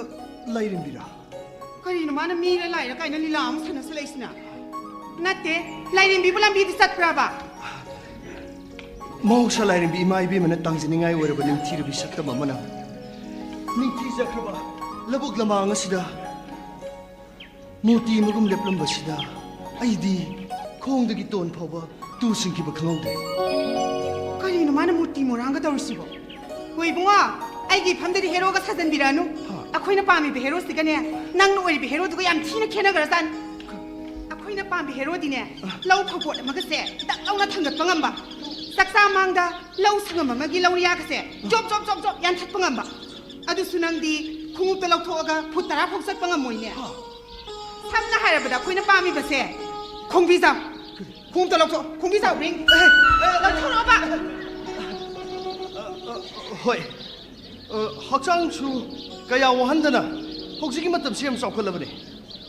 ꯂꯥꯏꯔꯦꯝꯕꯤꯔꯥ? ꯀꯔꯤꯅꯣ ꯃꯥꯅ ꯃꯤꯔ ꯂꯥꯏꯔ ꯀꯥꯏꯅ ꯂꯤꯂꯥ ꯑꯃꯨꯛ ꯁꯥꯟꯅꯁꯜꯂꯛꯏꯁꯤꯅ? ꯅꯠꯇꯦ, ꯂꯥꯏꯔꯦꯝꯕꯤꯕꯨ ꯂꯝꯕꯤꯗ ꯆꯠꯄ꯭ꯔꯕ? ꯃꯍꯧꯁꯥ ꯂꯥꯏꯔꯦꯝꯕꯤ ꯏꯃꯥ ꯏꯕꯦꯝꯃꯅ ꯇꯥꯡꯖꯅꯤꯡꯉꯥꯏ ꯑꯣꯏꯔꯕ ꯅꯤꯡꯊꯤꯔꯕꯤ ꯁꯛꯇꯝ ꯑꯃꯅ ꯅꯤꯡꯊꯤꯖꯈ꯭ꯔꯕ ꯂꯧꯕꯨꯛ ꯂꯃꯥꯡ ꯑꯁꯤꯗ ꯃꯨꯔꯇꯤ ꯑꯃꯒꯨꯝ ꯂꯦꯞꯂꯝꯕꯁꯤꯗ ꯑꯩꯗꯤ ꯈꯣꯡꯗꯒꯤ ꯇꯣꯟ ꯐꯥꯎꯕ ꯇꯨ ꯁꯤꯡꯈꯤꯕ ꯈꯪꯍꯧꯗ꯭ꯔꯦ꯫ ꯀꯔꯤꯅꯣ ꯃꯥꯅ ꯃꯨꯔꯇꯤ ꯃꯣꯔꯥꯡꯒ ꯇꯧꯔꯤꯁꯤꯕꯣ? ꯍꯣꯏ ꯏꯕꯨꯡꯉꯣ, ꯑꯩꯒꯤ ꯏꯐꯝꯗꯗꯤ ꯍꯦꯔꯣꯒ ꯁꯥꯖꯟꯕꯤꯔꯛꯑꯅꯨ꯫ ꯍꯥ꯫ ꯑꯩꯈꯣꯏꯅ ꯄꯥꯝꯃꯤꯕ ꯍꯦꯔꯣꯁꯤꯒꯅꯦ, ꯅꯪꯅ ꯑꯣꯏꯔꯤꯕ ꯍꯦꯔꯣꯗꯨꯒ ꯌꯥꯝ ꯊꯤꯅ ꯈꯦꯠꯅꯈ꯭ꯔꯖꯥꯠꯅꯤ꯫ ꯑꯩꯈꯣꯏꯅ ꯄꯥꯝꯕ ꯍꯦꯔꯣꯗꯤꯅꯦ, ꯂꯧ ꯐꯧꯄꯣꯠ ꯑꯃꯒꯁꯦ ꯗꯛ ꯂꯥꯎꯅ ꯊꯥꯡꯒꯠꯄ ꯉꯝꯕ, ꯆꯥꯛꯆꯥ ꯃꯥꯡꯗ ꯂꯧ ꯁꯪꯉꯝ ꯑꯃꯒꯤ ꯂꯧꯔꯤꯌꯥꯒꯁꯦ ꯖꯣꯞ ꯖꯣꯞ ꯖꯣꯞ ꯖꯣꯞ ꯌꯥꯟꯊꯠꯄ ꯉꯝꯕ꯫ ꯑꯗꯨꯁꯨ ꯅꯪꯗꯤ ꯈꯣꯡꯎꯞꯇ ꯂꯧꯊꯣꯛꯑꯒ ꯐꯨꯠ ꯇꯔꯥ ꯐꯥꯎ ꯆꯠꯄ ꯉꯝꯃꯣꯏꯅꯦ꯫ ꯍꯥ꯫ ꯁꯝꯅ ꯍꯥꯏꯔꯕꯗ ꯑꯩꯈꯣꯏꯅ ꯄꯥꯝꯃꯤꯕꯁꯦ ꯈꯣꯡꯕꯤꯖꯥꯎ꯫ ꯈꯣꯡꯎꯞꯇ ꯂꯧꯊꯣꯛ, ꯈꯣꯡꯕꯤꯖꯥꯎ ring꯫ ꯑꯦ, ꯑꯦ, ꯂꯧꯊꯣꯔꯛꯑꯣꯕ꯫ ꯍꯣꯏ꯫ ꯑ, ꯍꯛꯆꯥꯡꯁꯨ ꯀꯌꯥ ꯋꯥꯍꯟꯗꯅ ꯍꯧꯖꯤꯛꯀꯤ ꯃꯇꯝꯁꯤ ꯌꯥꯝ ꯆꯥꯎꯈꯠꯂꯕꯅꯤ꯫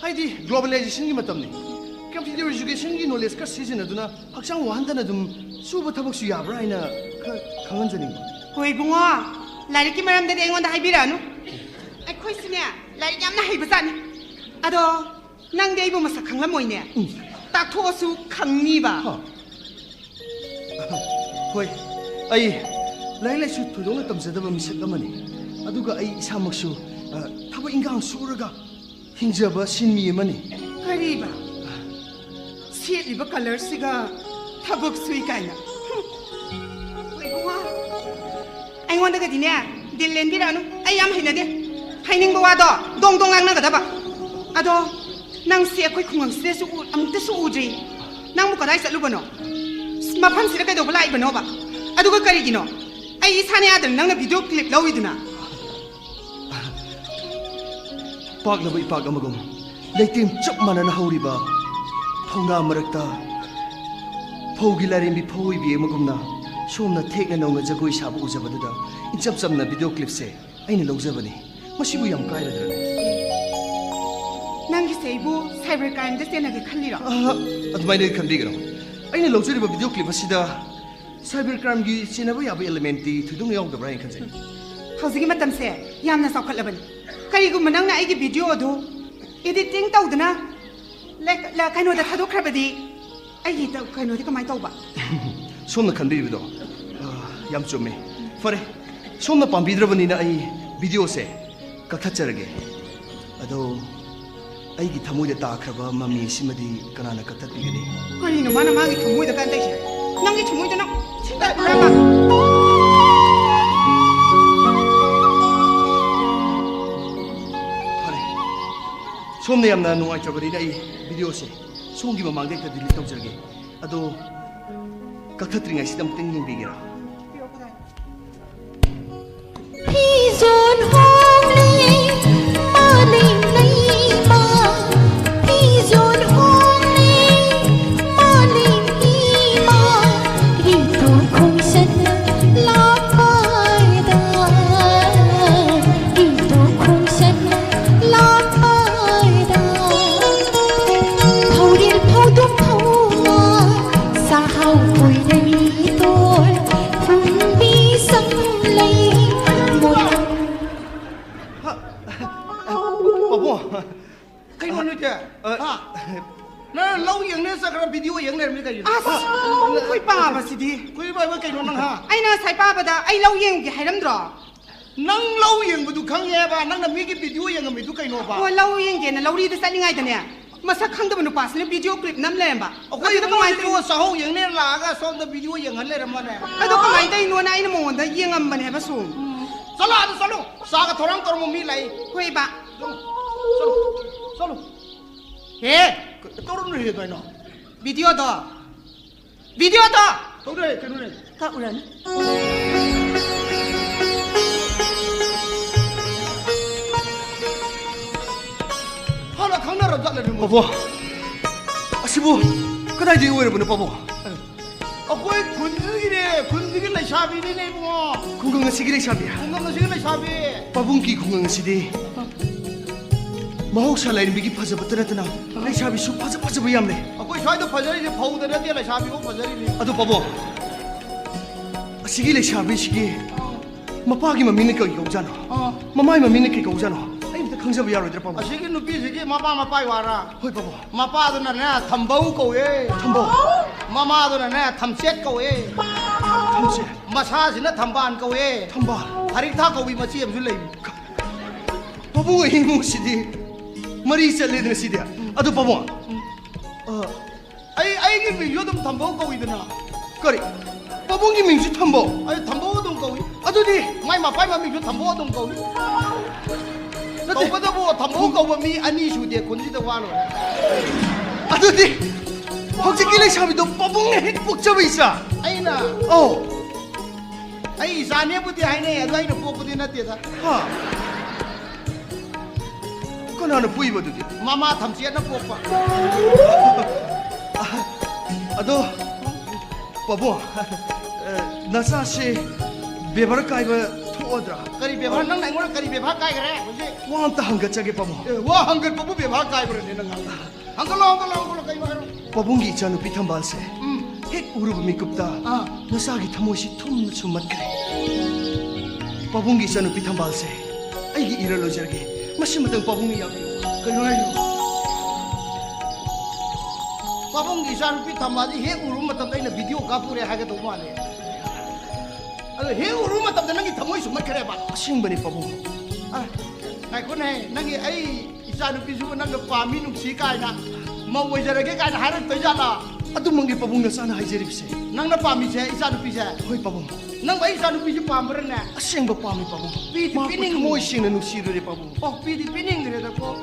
ꯍꯥꯏꯗꯤ globalizationꯒꯤ ꯃꯇꯝꯅꯤ꯫ Computer educationꯒꯤ knowledge ꯈꯔ ꯁꯤꯖꯤꯟꯅꯗꯨꯅ ꯍꯛꯆꯥꯡ ꯋꯥꯍꯟꯗꯅ ꯑꯗꯨꯝ ꯁꯨꯕ ꯊꯕꯛꯁꯨ ꯌꯥꯕ꯭ꯔꯥ ꯍꯥꯏꯅ ꯈꯔ ꯈꯪꯍꯟꯖꯅꯤꯡꯕ꯫ ꯍꯣꯏ ꯏꯕꯨꯡꯉꯣ, ꯂꯥꯏꯔꯤꯛꯀꯤ ꯃꯔꯝꯗꯗꯤ ꯑꯩꯉꯣꯟꯗ ꯍꯥꯏꯕꯤꯔꯛꯑꯅꯨ꯫ ꯑꯩꯈꯣꯏꯁꯨꯅꯦ, ꯂꯥꯏꯔꯤꯛ ꯌꯥꯝꯅ ꯍꯩꯕꯖꯥꯠꯅꯤ꯫ ꯑꯗꯣ ꯅꯪꯗꯤ ꯑꯩꯕꯨ ꯃꯁꯛ ꯈꯪꯂꯝꯃꯣꯏꯅꯦ꯫ ꯎꯝ꯫ ꯇꯥꯛꯊꯣꯛꯑꯁꯨ ꯈꯪꯅꯤꯕ꯫ ꯍ꯫ ꯍꯣꯏ, ꯑꯩ ꯂꯥꯏꯔꯤꯛ ꯂꯥꯏꯁꯨ ꯊꯣꯏꯗꯣꯛꯅ ꯇꯝꯖꯗꯕ ꯃꯤꯁꯛ ꯑꯃꯅꯤ꯫ ꯑꯗꯨꯒ ꯑꯩ ꯏꯁꯥꯃꯛꯁꯨ, ꯑ, ꯊꯕꯛ ꯏꯟꯈꯥꯡ ꯁꯨꯔꯒ ꯍꯤꯡꯖꯕ ꯁꯤꯟꯃꯤ ꯑꯃꯅꯤ꯫ ꯀꯔꯤꯕ? ꯁꯦꯠꯂꯤꯕ colourꯁꯤꯒ ꯊꯕꯛ ꯁꯨꯏ ꯀꯥꯏꯅ꯫ ꯍꯨꯝ꯫ ꯍꯣꯏ, ꯏꯕꯨꯡꯉꯣ꯫ ꯑꯩꯉꯣꯟꯗꯒꯗꯤꯅꯦ, ꯗꯤꯜ ꯂꯦꯟꯕꯤꯔꯛꯑꯅꯨ꯫ ꯑꯩ ꯌꯥꯝ ꯍꯩꯅꯗꯦ꯫ ꯍꯩꯅꯤꯡꯕ ꯋꯥꯗꯣ ꯗꯣꯡ ꯗꯣꯡ ꯉꯥꯡꯅꯒꯗꯕ꯫ ꯑꯗꯣ ꯅꯪꯁꯦ ꯑꯩꯈꯣꯏ ꯈꯨꯡꯒꯪꯁꯤꯗꯁꯨ ꯎ-, ꯑꯃꯨꯛꯇꯁꯨ ꯎꯗ꯭ꯔꯤ꯫ ꯅꯪꯕꯨ ꯀꯗꯥꯏ ꯆꯠꯂꯨꯕꯅꯣ? ꯃꯐꯝꯁꯤꯗ ꯀꯩꯗꯧꯕ ꯂꯥꯛꯏꯕꯅꯣꯕ? ꯑꯗꯨꯒ ꯀꯔꯤꯒꯤꯅꯣ ꯑꯩ ꯏꯁꯥꯅ ꯌꯥꯗꯅ ꯅꯪꯅ video clip ꯂꯧꯔꯤꯗꯨꯅ? ꯄꯥꯛꯂꯕ ꯏꯄꯥꯛ ꯑꯃꯒꯨꯝ ꯂꯩꯇꯦꯝ ꯆꯞ ꯃꯥꯟꯅꯅ ꯍꯧꯔꯤꯕ ꯐꯧꯅꯥ ꯃꯔꯛꯇ ꯐꯧꯒꯤ ꯂꯥꯏꯔꯦꯝꯕꯤ ꯐꯧ ꯑꯣꯏꯕꯤ ꯑꯃꯒꯨꯝꯅ ꯁꯣꯝꯅ ꯊꯦꯛꯅ ꯅꯧꯅ ꯖꯒꯣꯏ ꯁꯥꯕ ꯎꯖꯕꯗꯨꯗ ꯏꯆꯝ ꯆꯝꯅ video clipꯁꯦ ꯑꯩꯅ ꯂꯧꯖꯕꯅꯤ꯫ ꯃꯁꯤꯕꯨ ꯌꯥꯝ ꯀꯥꯏꯔꯗ꯭ꯔꯅꯦ? ꯅꯪꯒꯤꯁꯦ ꯑꯩꯕꯨ cyber crimeꯗ ꯆꯦꯟꯅꯒꯦ ꯈꯜꯂꯤꯔꯣ? ꯑꯍ, ꯑꯗꯨꯃꯥꯏꯅ ꯈꯟꯕꯤꯒꯅꯨ꯫ ꯑꯩꯅ ꯂꯧꯖꯔꯤꯕ video clip ꯑꯁꯤꯗ cyber crimeꯒꯤ ꯆꯦꯟꯅꯕ ꯌꯥꯕ elementꯇꯤ ꯊꯣꯏꯗꯣꯛꯅ ꯌꯥꯎꯗꯕ꯭ꯔꯥ ꯍꯥꯏꯅ ꯈꯟꯖꯩ꯫ ꯍꯧꯖꯤꯛꯀꯤ ꯃꯇꯝꯁꯦ ꯌꯥꯝꯅ ꯆꯥꯎꯈꯠꯂꯕꯅꯤ꯫ ꯀꯔꯤꯒꯨꯝꯕ ꯅꯪꯅ ꯑꯩꯒꯤ ꯚꯤꯗꯤꯑꯣ ꯑꯗꯨ ꯏꯗꯤꯇꯤꯡ ꯇꯧꯗꯅ ꯂꯦ-, ꯂ-, ꯀꯩꯅꯣꯗ ꯊꯥꯗꯣꯛꯈ꯭ꯔꯕꯗꯤ ꯑꯩꯒꯤ ꯇ-, ꯀꯩꯅꯣꯗꯤ ꯀꯃꯥꯏꯅ ꯇꯧꯕ? ꯁꯣꯝꯅ ꯈꯟꯕꯤꯔꯤꯕꯗꯣ, ꯑ, ꯌꯥꯝ ꯆꯨꯝꯃꯦ꯫ ꯐꯔꯦ, ꯁꯣꯝꯅ ꯄꯥꯝꯕꯤꯗ꯭ꯔꯕꯅꯤꯅ ꯑꯩ ꯚꯤꯗꯤꯑꯣꯁꯦ ꯀꯛꯊꯠꯆꯔꯒꯦ꯫ ꯑꯗꯣ ꯑꯩꯒꯤ ꯊꯃꯣꯏꯗ ꯇꯥꯈ꯭ꯔꯕ ꯃꯃꯤ ꯑꯁꯤꯃꯗꯤ ꯀꯅꯥꯅ ꯀꯛꯊꯠꯄꯤꯒꯅꯤ? ꯀꯔꯤꯅꯣ ꯃꯥꯅ ꯃꯥꯒꯤ ꯊꯃꯣꯏꯗ ꯀꯥꯟꯗꯩꯁꯦ? ꯅꯪꯒꯤ ꯊꯃꯣꯏꯗ ꯅꯪ ꯁꯤꯡꯒꯠꯄ꯭ꯔꯕ? ꯐꯔꯦ, ꯁꯣꯝꯅ ꯌꯥꯝꯅ ꯅꯨꯡꯉꯥꯏꯇ꯭ꯔꯕꯅꯤꯅ ꯑꯩ ꯚꯤꯗꯤꯑꯣꯁꯦ ꯁꯣꯝꯒꯤ ꯃꯃꯥꯡꯗ ꯍꯦꯛꯇ ꯗꯤꯂꯤꯠ ꯇꯧꯖꯔꯒꯦ꯫ ꯑꯗꯣ ꯀꯛꯊꯠꯇ꯭ꯔꯤꯉꯩꯁꯤꯗ ꯑꯃꯨꯛꯇꯪ ꯌꯦꯡꯕꯤꯒꯦꯔꯥ? ꯐꯤꯖꯣꯜ ꯍꯣꯡꯂꯦ, ꯃꯥꯂꯦꯝ ꯂꯩꯃ꯫ ꯐꯤꯖꯣꯜ ꯍꯣꯡꯂꯦ, ꯃꯥꯂꯦꯝ ꯏꯃꯥ꯫ ꯔꯤꯇꯨ ꯈꯣꯡꯁꯠꯅ ꯂꯥꯛꯄꯗ, ꯔꯤꯇꯨ ꯈꯣꯡꯁꯠꯅ ꯂꯥꯛꯄꯗ꯫ ꯊꯧꯔꯤꯜ ꯐꯧꯗꯣꯛ ꯐꯧꯅ ꯁꯥꯍꯧ ꯀꯣꯏꯅꯔꯤ ꯇꯣꯔ ꯐꯨꯝꯕꯤ ꯁꯪꯂꯩ ꯃꯣꯏ꯫ ꯄꯥꯕꯨꯡ, ꯀꯩꯅꯣ ꯅꯣꯏꯗꯤ? ꯑ, ꯍꯥ? ꯅꯪ ꯂꯧ ꯌꯦꯡꯅꯦ ꯆꯠꯈ꯭ꯔ ꯚꯤꯗꯤꯑꯣ ꯌꯦꯡ ꯂꯩꯔꯝꯃꯤ ꯀꯩꯒꯤꯅꯣ? ꯑꯁ, ꯑꯩꯈꯣꯏ ꯄꯥꯕꯁꯤꯗꯤ꯫ ꯑꯩꯈꯣꯏ ꯄꯥꯕ ꯀꯩꯅꯣ ꯅꯪ, ꯍꯥ? ꯑꯩꯅ ꯉꯁꯥꯏ ꯄꯥꯕꯗ ꯑꯩ ꯂꯧ ꯌꯦꯡꯒꯦ ꯍꯥꯏꯔꯝꯗ꯭ꯔꯣ? ꯅꯪ ꯂꯧ ꯌꯦꯡꯕꯗꯨ ꯈꯪꯉꯦꯕ, ꯅꯪꯅ ꯃꯤꯒꯤ ꯚꯤꯗꯤꯑꯣ ꯌꯦꯡꯉꯝꯃꯤꯗꯨ ꯀꯩꯅꯣꯕ? ꯑꯣ, ꯂꯧ ꯌꯦꯡꯒꯦꯅ ꯂꯧꯔꯤꯗ ꯆꯠꯂꯤꯉꯩꯗꯅꯦ, ꯃꯁꯛ ꯈꯪꯗꯕ ꯅꯨꯄꯥꯁꯤꯅ ꯚꯤꯗꯤꯑꯣ ꯀ꯭ꯂꯤꯞ ꯅꯝ ꯂꯩꯔꯝꯕ꯫ ꯑꯩꯈꯣꯏ ꯑꯗꯨꯗ ꯏꯃꯨꯡ ꯀꯃꯥꯏꯅ ꯏꯕꯨꯡꯉꯣ ꯇꯧꯔꯤꯅꯣ? ꯆꯥꯍꯧ ꯌꯦꯡꯅꯦ ꯂꯥꯛꯑꯒ ꯁꯣꯝꯗ ꯚꯤꯗꯤꯑꯣ ꯌꯦꯡꯍꯟ ꯂꯩꯔꯝꯃꯅꯦ꯫ ꯑꯗꯣ ꯀꯃꯥꯏꯅ ꯇꯧꯔꯤꯅꯣꯅ ꯑꯩꯅ ꯃꯉꯣꯟꯗ ꯌꯦꯡꯉꯝꯕꯅꯦꯕ ꯁꯨꯝ꯫ ꯆꯠꯂꯣ, ꯑꯥꯗ ꯆꯠꯂꯣ, ꯆꯥꯒ ꯊꯧꯔꯥꯡ ꯇꯧꯔꯝꯃꯣ, ꯃꯤ ꯂꯥꯛꯏ꯫ ꯍꯣꯏꯕ꯫ ꯆꯠꯂꯣ, ꯆꯠꯂꯣ, ꯆꯠꯂꯣ꯫ ꯍꯦ! ꯇꯧꯔꯨꯅꯨ ꯍꯦ, ꯀꯩꯅꯣ? ꯚꯤꯗꯤꯑꯣꯗꯣ꯫ ꯚꯤꯗꯤꯑꯣꯗꯣ! ꯇꯧꯗꯦ, ꯀꯩꯅꯣꯅꯦ? ꯀꯛꯎꯔꯅꯨ꯫ ꯍꯥꯟꯅ ꯈꯪꯅꯔ ꯆꯠꯂꯅꯤ ꯃꯣꯏ꯫ ꯄꯥꯕꯨꯡ, ꯑꯁꯤꯕꯨ ꯀꯗꯥꯏꯗꯒꯤ ꯑꯣꯏꯔꯕꯅꯣ, ꯄꯥꯕꯨꯡ? ꯑꯩꯈꯣꯏ ꯈꯨꯟꯁꯤꯒꯤꯅꯦ, ꯈꯨꯟꯁꯤꯒꯤ ꯂꯩꯁꯥꯕꯤꯅꯤꯅꯦ, ꯏꯕꯨꯡꯉꯣ꯫ ꯈꯨꯡꯒꯪ ꯑꯁꯤꯒꯤ ꯂꯩꯁꯥꯕꯤ? ꯈꯨꯡꯒꯪ ꯑꯁꯤꯒꯤ ꯂꯩꯁꯥꯕꯤ꯫ ꯄꯥꯕꯨꯡꯒꯤ ꯈꯨꯡꯒꯪ ꯑꯁꯤꯗꯤ ꯃꯍꯧꯁꯥ ꯂꯥꯏꯔꯦꯝꯕꯤꯒꯤ ꯐꯖꯕꯇ ꯅꯠꯇꯅ ꯂꯩꯁꯥꯕꯤꯁꯨ ꯐꯖ ꯐꯖꯕ ꯌꯥꯝ ꯂꯩ꯫ ꯑꯩꯈꯣꯏ ꯁ꯭ꯋꯥꯏꯗ ꯐꯖꯔꯤꯁꯦ ꯐꯧꯗ ꯅꯠꯇꯦ, ꯂꯩꯁꯥꯕꯤꯐꯥꯎ ꯐꯖꯔꯤꯅꯤ꯫ ꯑꯗꯨ ꯄꯥꯕꯨꯡ, ꯑꯁꯤꯒꯤ ꯂꯩꯁꯥꯕꯤꯁꯤꯒꯤ ꯃꯄꯥꯒꯤ ꯃꯃꯤꯡꯅ ꯀꯔꯤ ꯀꯧꯖꯥꯠꯅꯣ? ꯑꯥ꯫ ꯃꯃꯥꯏ ꯃꯃꯤꯡꯅ ꯀꯔꯤ ꯀꯧꯖꯥꯠꯅꯣ? ꯑꯩ ꯑꯝꯇ ꯈꯪꯖꯕ ꯌꯥꯔꯣꯏꯗ꯭ꯔꯥ, ꯄꯥꯕꯨꯡ? ꯑꯁꯤꯒꯤ ꯅꯨꯄꯤꯁꯤꯒꯤ ꯃꯄꯥ ꯃꯄꯥꯒꯤ ꯋꯥꯔꯥ? ꯍꯣꯏ, ꯄꯥꯕꯨꯡ꯫ ꯃꯄꯥꯗꯨꯅꯅꯦ ꯊꯝꯕꯧ ꯀꯧꯋꯦ꯫ ꯊꯝꯕꯧ? ꯃꯃꯥꯗꯨꯅꯅꯦ ꯊꯝꯆꯦꯠ ꯀꯧꯋꯦ꯫ ꯊꯝꯆꯦꯠ? ꯃꯁꯥꯁꯤꯅ ꯊꯝꯕꯥꯜ ꯀꯧꯋꯦ꯫ ꯊꯝꯕꯥꯜ? ꯍꯔꯤꯛꯊꯥ ꯀꯧꯕꯤ ꯃꯆꯦ ꯑꯃꯁꯨ ꯂꯩ꯫ ꯄꯥꯕꯨꯡ, ꯑꯩ ꯏꯃꯨꯡꯁꯤꯗꯤ ꯃꯔꯤ ꯆꯠꯂꯦꯗꯅ ꯁꯤꯗꯤ꯫ ꯑꯗꯨ, ꯄꯥꯕꯨꯡ, ꯑ, ꯑꯩ, ꯑꯩꯒꯤ ꯃꯤꯡꯁꯨ ꯑꯗꯨꯝ ꯊꯝꯕꯧ ꯀꯧꯏꯗꯅ꯫ ꯀꯔꯤ? ꯄꯥꯕꯨꯡꯒꯤ ꯃꯤꯡꯁꯨ ꯊꯝꯕꯧ? ꯑꯩ ꯊꯝꯕꯧ ꯑꯗꯨꯝ ꯀꯧꯏ꯫ ꯑꯗꯨꯗꯤ? ꯃꯥꯏ ꯃꯄꯥꯏ ꯃꯃꯤꯡꯁꯨ ꯊꯝꯕꯧ ꯑꯗꯨꯝ ꯀꯧꯏ꯫ ꯅꯠꯇꯦ꯫ ꯀꯧꯕꯗꯕꯨ ꯊꯝꯕꯧ ꯀꯧꯕ ꯃꯤ ꯑꯅꯤ ꯁꯨꯗꯦ ꯈꯨꯟꯁꯤꯗ, ꯋꯥ ꯂꯣꯏꯔꯦ꯫ ꯑꯗꯨꯗꯤ ꯍꯧꯖꯤꯛꯀꯤ ꯂꯩꯁꯥꯕꯤꯗꯣ ꯄꯥꯕꯨꯡꯅ ꯍꯦꯛ ꯄꯣꯛꯆꯕ ꯏꯆꯥ? ꯑꯩꯅ? ꯑꯧ꯫ ꯑꯩ ꯏꯆꯥꯅꯦꯕꯨꯗꯤ ꯍꯥꯏꯅꯩ, ꯑꯗꯣ ꯑꯩꯅ ꯄꯣꯛꯄꯗꯤ ꯅꯠꯇꯦꯗ꯫ ꯍꯥ? ꯀꯅꯥꯅ ꯄꯣꯛꯏꯕ ꯑꯗꯨꯗꯤ? ꯃꯃꯥ ꯊꯝꯆꯦꯠꯅ ꯄꯣꯛꯄ꯫ ꯑꯗꯣ, ꯄꯥꯕꯨꯡ, ꯑ, ꯅꯆꯥꯁꯦ ꯕꯦꯕꯥꯔ ꯀꯥꯏꯕ ꯊꯣꯛꯑꯗ꯭ꯔꯥ? ꯀꯔꯤ ꯕꯦꯕꯥꯔ? ꯅꯪꯅ ꯑꯩꯉꯣꯟꯗ ꯀꯔꯤ ꯕꯦꯕꯥꯔ ꯀꯥꯏꯈ꯭ꯔꯦ ꯍꯧꯖꯤꯛ? ꯋꯥ ꯑꯝꯇ ꯍꯪꯒꯠꯆꯒꯦ, ꯄꯥꯕꯨꯡ꯫ ꯑꯦ, ꯋꯥ ꯍꯪꯒꯠꯄꯕꯨ ꯕꯦꯕꯥꯔ ꯀꯥꯏꯕ꯭ꯔꯅꯦ ꯅꯪ ꯉꯥꯡꯕ? ꯍꯪꯒꯠꯂꯣ, ꯍꯪꯒꯠꯂꯣ, ꯍꯪꯒꯠꯂꯣ, ꯀꯩꯅꯣ ꯍꯥꯏꯔꯣ? ꯄꯥꯕꯨꯡꯒꯤ ꯏꯆꯥꯅꯨꯄꯤ ꯊꯝꯕꯥꯜꯁꯦ ꯎꯝ꯫ ꯍꯦꯛ ꯎꯔꯨꯕ ꯃꯤꯀꯨꯞꯇ ꯑꯥ꯫ ꯅꯆꯥꯒꯤ ꯊꯃꯣꯏꯁꯤ ꯊꯨꯝꯅ ꯁꯨꯝꯃꯠꯈ꯭ꯔꯦ꯫ ꯄꯥꯕꯨꯡꯒꯤ ꯏꯆꯥꯅꯨꯄꯤ ꯊꯝꯕꯥꯜꯁꯦ ꯑꯩꯒꯤ ꯏꯔꯜ ꯑꯣꯏꯖꯔꯒꯦ꯫ ꯃꯁꯤꯃꯇꯪ ꯄꯥꯕꯨꯡꯅ ꯌꯥꯕꯤꯌꯨ꯫ ꯀꯩꯅꯣ ꯍꯥꯏꯁꯤꯕꯣ? ꯄꯥꯕꯨꯡꯒꯤ ꯏꯆꯥꯅꯨꯄꯤ ꯊꯝꯕꯥꯜꯁꯦ ꯍꯦꯛ ꯎꯔꯨꯕ ꯃꯇꯝꯗ ꯑꯩꯅ ꯚꯤꯗꯤꯑꯣ ꯀꯥꯞꯄꯨꯔꯦ ꯍꯥꯏꯒꯗꯧꯕ ꯃꯥꯜꯂꯦ꯫ ꯑꯗꯣ ꯍꯦꯛ ꯎꯔꯨꯕ ꯃꯇꯝꯗ ꯅꯪꯒꯤ ꯊꯃꯣꯏ ꯁꯨꯝꯃꯠꯈ꯭ꯔꯦꯕ꯫ ꯑꯁꯦꯡꯕꯅꯤ, ꯄꯥꯕꯨꯡ꯫ ꯑ, ꯉꯥꯏꯈꯣꯅꯦ, ꯅꯪꯒꯤ ꯑꯩ ꯏꯆꯥꯅꯨꯄꯤꯁꯤꯕꯨ ꯅꯪꯅ ꯄꯥꯝꯃꯤ, ꯅꯨꯡꯁꯤ ꯀꯥꯏꯅ, ꯃꯧ ꯑꯣꯏꯖꯔꯒꯦ ꯀꯥꯏꯅ ꯍꯥꯏꯔꯛꯇꯣꯏ ꯖꯥꯠꯂꯥ? ꯑꯗꯨꯃꯛꯅꯤ ꯄꯥꯕꯨꯡ ꯅꯆꯥꯅ ꯍꯥꯏꯖꯔꯤꯕꯁꯦ꯫ ꯅꯪꯅ ꯄꯥꯝꯃꯤꯁꯦ ꯏꯆꯥꯅꯨꯄꯤꯁꯦ? ꯍꯣꯏ, ꯄꯥꯕꯨꯡ꯫ ꯅꯪꯕꯨ ꯑꯩ ꯏꯆꯥꯅꯨꯄꯤꯁꯦ ꯄꯥꯝꯕ꯭ꯔꯅꯦ? ꯑꯁꯦꯡꯕ ꯄꯥꯝꯃꯤ, ꯄꯥꯕꯨꯡ꯫ ꯄꯤꯗꯤ ꯃꯍꯥꯛꯄꯨ ꯄꯤꯅꯤꯡ- ꯊꯃꯣꯏ ꯁꯦꯡꯅ ꯅꯨꯡꯁꯤꯔꯨꯔꯦ, ꯄꯥꯕꯨꯡ꯫ ꯑꯣ, ꯄꯤꯗꯤ ꯄꯤꯅꯤꯡꯈ꯭ꯔꯦꯗꯀꯣ꯫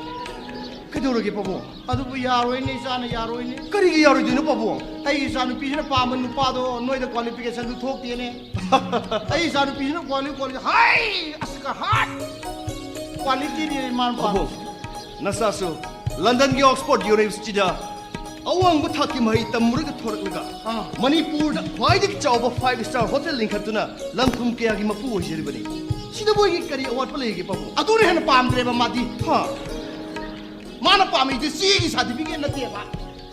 ꯀꯩꯗꯧꯔꯒꯦ, ꯄꯥꯕꯨꯡ? ꯑꯗꯨꯕꯨ ꯌꯥꯔꯣꯏꯅꯦ, ꯏꯆꯥꯅ ꯌꯥꯔꯣꯏꯅꯦ꯫ ꯀꯔꯤꯒꯤ ꯌꯥꯔꯣꯏꯗꯣꯏꯅꯣ, ꯄꯥꯕꯨꯡ? ꯑꯩ ꯏꯆꯥꯅꯨꯄꯤꯁꯤꯅ ꯄꯥꯝꯕ ꯅꯨꯄꯥꯗꯣ ꯅꯣꯏꯗ ꯀ꯭ꯋꯥꯂꯤꯐꯤꯀꯦꯁꯟꯗꯨ ꯊꯣꯛꯇꯦꯅꯦ꯫ ꯑꯩ ꯏꯆꯥꯅꯨꯄꯤꯁꯤꯅ ꯀ꯭ꯋꯥꯂꯤ-, ꯀ꯭ꯋꯥꯂꯤ-, ꯍꯥꯏ! ꯑꯁ, ꯀ-, ꯍꯥꯏ! ꯀ꯭ꯋꯥꯂꯤꯇꯤꯅꯤ ꯃꯥꯅ ꯄꯥꯝꯃꯤꯁꯦ꯫ ꯄꯥꯕꯨꯡ, ꯅꯆꯥꯁꯨ ꯂꯟꯗꯟꯒꯤ ꯑꯣꯛꯁꯐꯣꯔꯗ ꯌꯨꯅꯤꯚꯔꯁꯤꯇꯤꯗ ꯑꯋꯥꯡꯕ ꯊꯥꯛꯀꯤ ꯃꯍꯩ ꯇꯝꯃꯨꯔꯒ ꯊꯣꯔꯛꯂꯒ ꯑꯥ꯫ ꯃꯅꯤꯄꯨꯔꯗ ꯈ꯭ꯋꯥꯏꯗꯒꯤ ꯆꯥꯎꯕ ꯐꯥꯏꯚ ꯁ꯭ꯇꯥꯔ ꯍꯣꯇꯦꯜ ꯂꯤꯡꯈꯠꯇꯨꯅ ꯂꯟ-ꯊꯨꯝ ꯀꯌꯥꯒꯤ ꯃꯄꯨ ꯑꯣꯏꯖꯔꯤꯕꯅꯤ꯫ ꯁꯤꯗꯕꯨ ꯑꯩꯒꯤ ꯀꯔꯤ ꯑꯋꯥꯠꯄ ꯂꯩꯒꯦ, ꯄꯥꯕꯨꯡ? ꯑꯗꯨꯅ ꯍꯦꯟꯅ ꯄꯥꯝꯗ꯭ꯔꯦꯕ ꯃꯥꯗꯤ꯫ ꯍꯥ? ꯃꯥꯅ ꯄꯥꯝꯃꯤꯁꯦ ꯆꯦꯒꯤ ꯁꯥꯔꯇꯤꯐꯤꯀꯦꯠ ꯅꯠꯇꯦꯕ꯫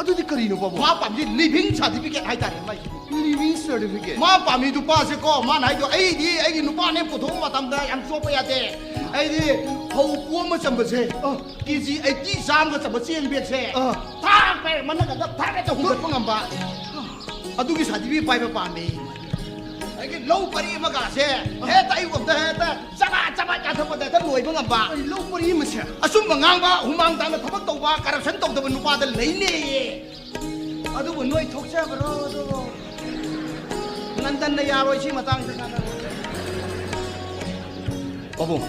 ꯑꯗꯨꯗꯤ ꯀꯔꯤꯅꯣ, ꯄꯥꯕꯨꯡ? ꯃꯥ ꯄꯥꯝꯃꯤꯁꯦ living certificate ꯍꯥꯏꯇꯥꯔꯦ ꯃꯥꯏꯁꯤꯗꯤ꯫ Living certificate? ꯃꯥ ꯄꯥꯝꯃꯤ ꯅꯨꯄꯥꯁꯦꯀꯣ, ꯃꯥꯅ ꯍꯥꯏꯗꯣ, "ꯑꯩꯗꯤ ꯑꯩꯒꯤ ꯅꯨꯄꯥꯅꯦ ꯄꯨꯊꯣꯛꯄ ꯃꯇꯝꯗ ꯌꯥꯝ ꯆꯣꯞꯄ ꯌꯥꯗꯦ꯫ ꯑꯩꯗꯤ ꯐꯧ ꯄꯣꯝ ꯑꯃ ꯆꯟꯕꯁꯦ, ꯑ꯫ ꯀꯦ ꯖꯤ ꯑꯩꯠꯇꯤ ꯆꯥꯝꯃꯒ ꯆꯟꯕ ꯆꯦꯡ ꯕꯦꯒꯁꯦ, ꯑ꯫ ꯊꯥꯛ ꯄꯥꯏꯔ ꯃꯅꯒꯗ ꯊꯥꯛ ꯍꯦꯛꯇ ꯍꯨꯟꯒꯠꯄ ꯉꯝꯕ, ꯑꯗꯨꯒꯤ certificate ꯄꯥꯏꯕ ꯄꯥꯝꯃꯦ꯫ ꯑꯗꯒꯤ ꯂꯧ ꯄꯔꯤ ꯑꯃꯒꯁꯦ ꯍꯦꯛꯇ ꯑꯌꯨꯛ ꯑꯝꯇ ꯍꯦꯛꯇ ꯆꯕꯥꯠ ꯆꯕꯥꯠ ꯌꯥꯟꯊꯠꯄꯗ ꯍꯦꯛꯇ ꯂꯣꯏꯕ ꯉꯝꯕ꯫ ꯑꯩ ꯂꯧ ꯄꯔꯤ ꯑꯃꯁꯦ? ꯑꯆꯨꯝꯕ ꯉꯥꯡꯕ, ꯍꯨꯃꯥꯡ ꯇꯥꯅ ꯊꯕꯛ ꯇꯧꯕ, corruption ꯇꯧꯗꯕ ꯅꯨꯄꯥꯗ ꯂꯩꯅꯦꯌꯦ꯫ ꯑꯗꯨꯕꯨ ꯅꯣꯏ ꯊꯣꯛꯆꯕ꯭ꯔꯣ ꯑꯗꯨꯕꯨ? ꯅꯟꯗꯟꯅ ꯌꯥꯔꯣꯏ ꯁꯤ ꯃꯇꯥꯡꯗ ꯀꯥꯟꯅꯔꯣꯏ꯫ ꯄꯥꯕꯨꯡ,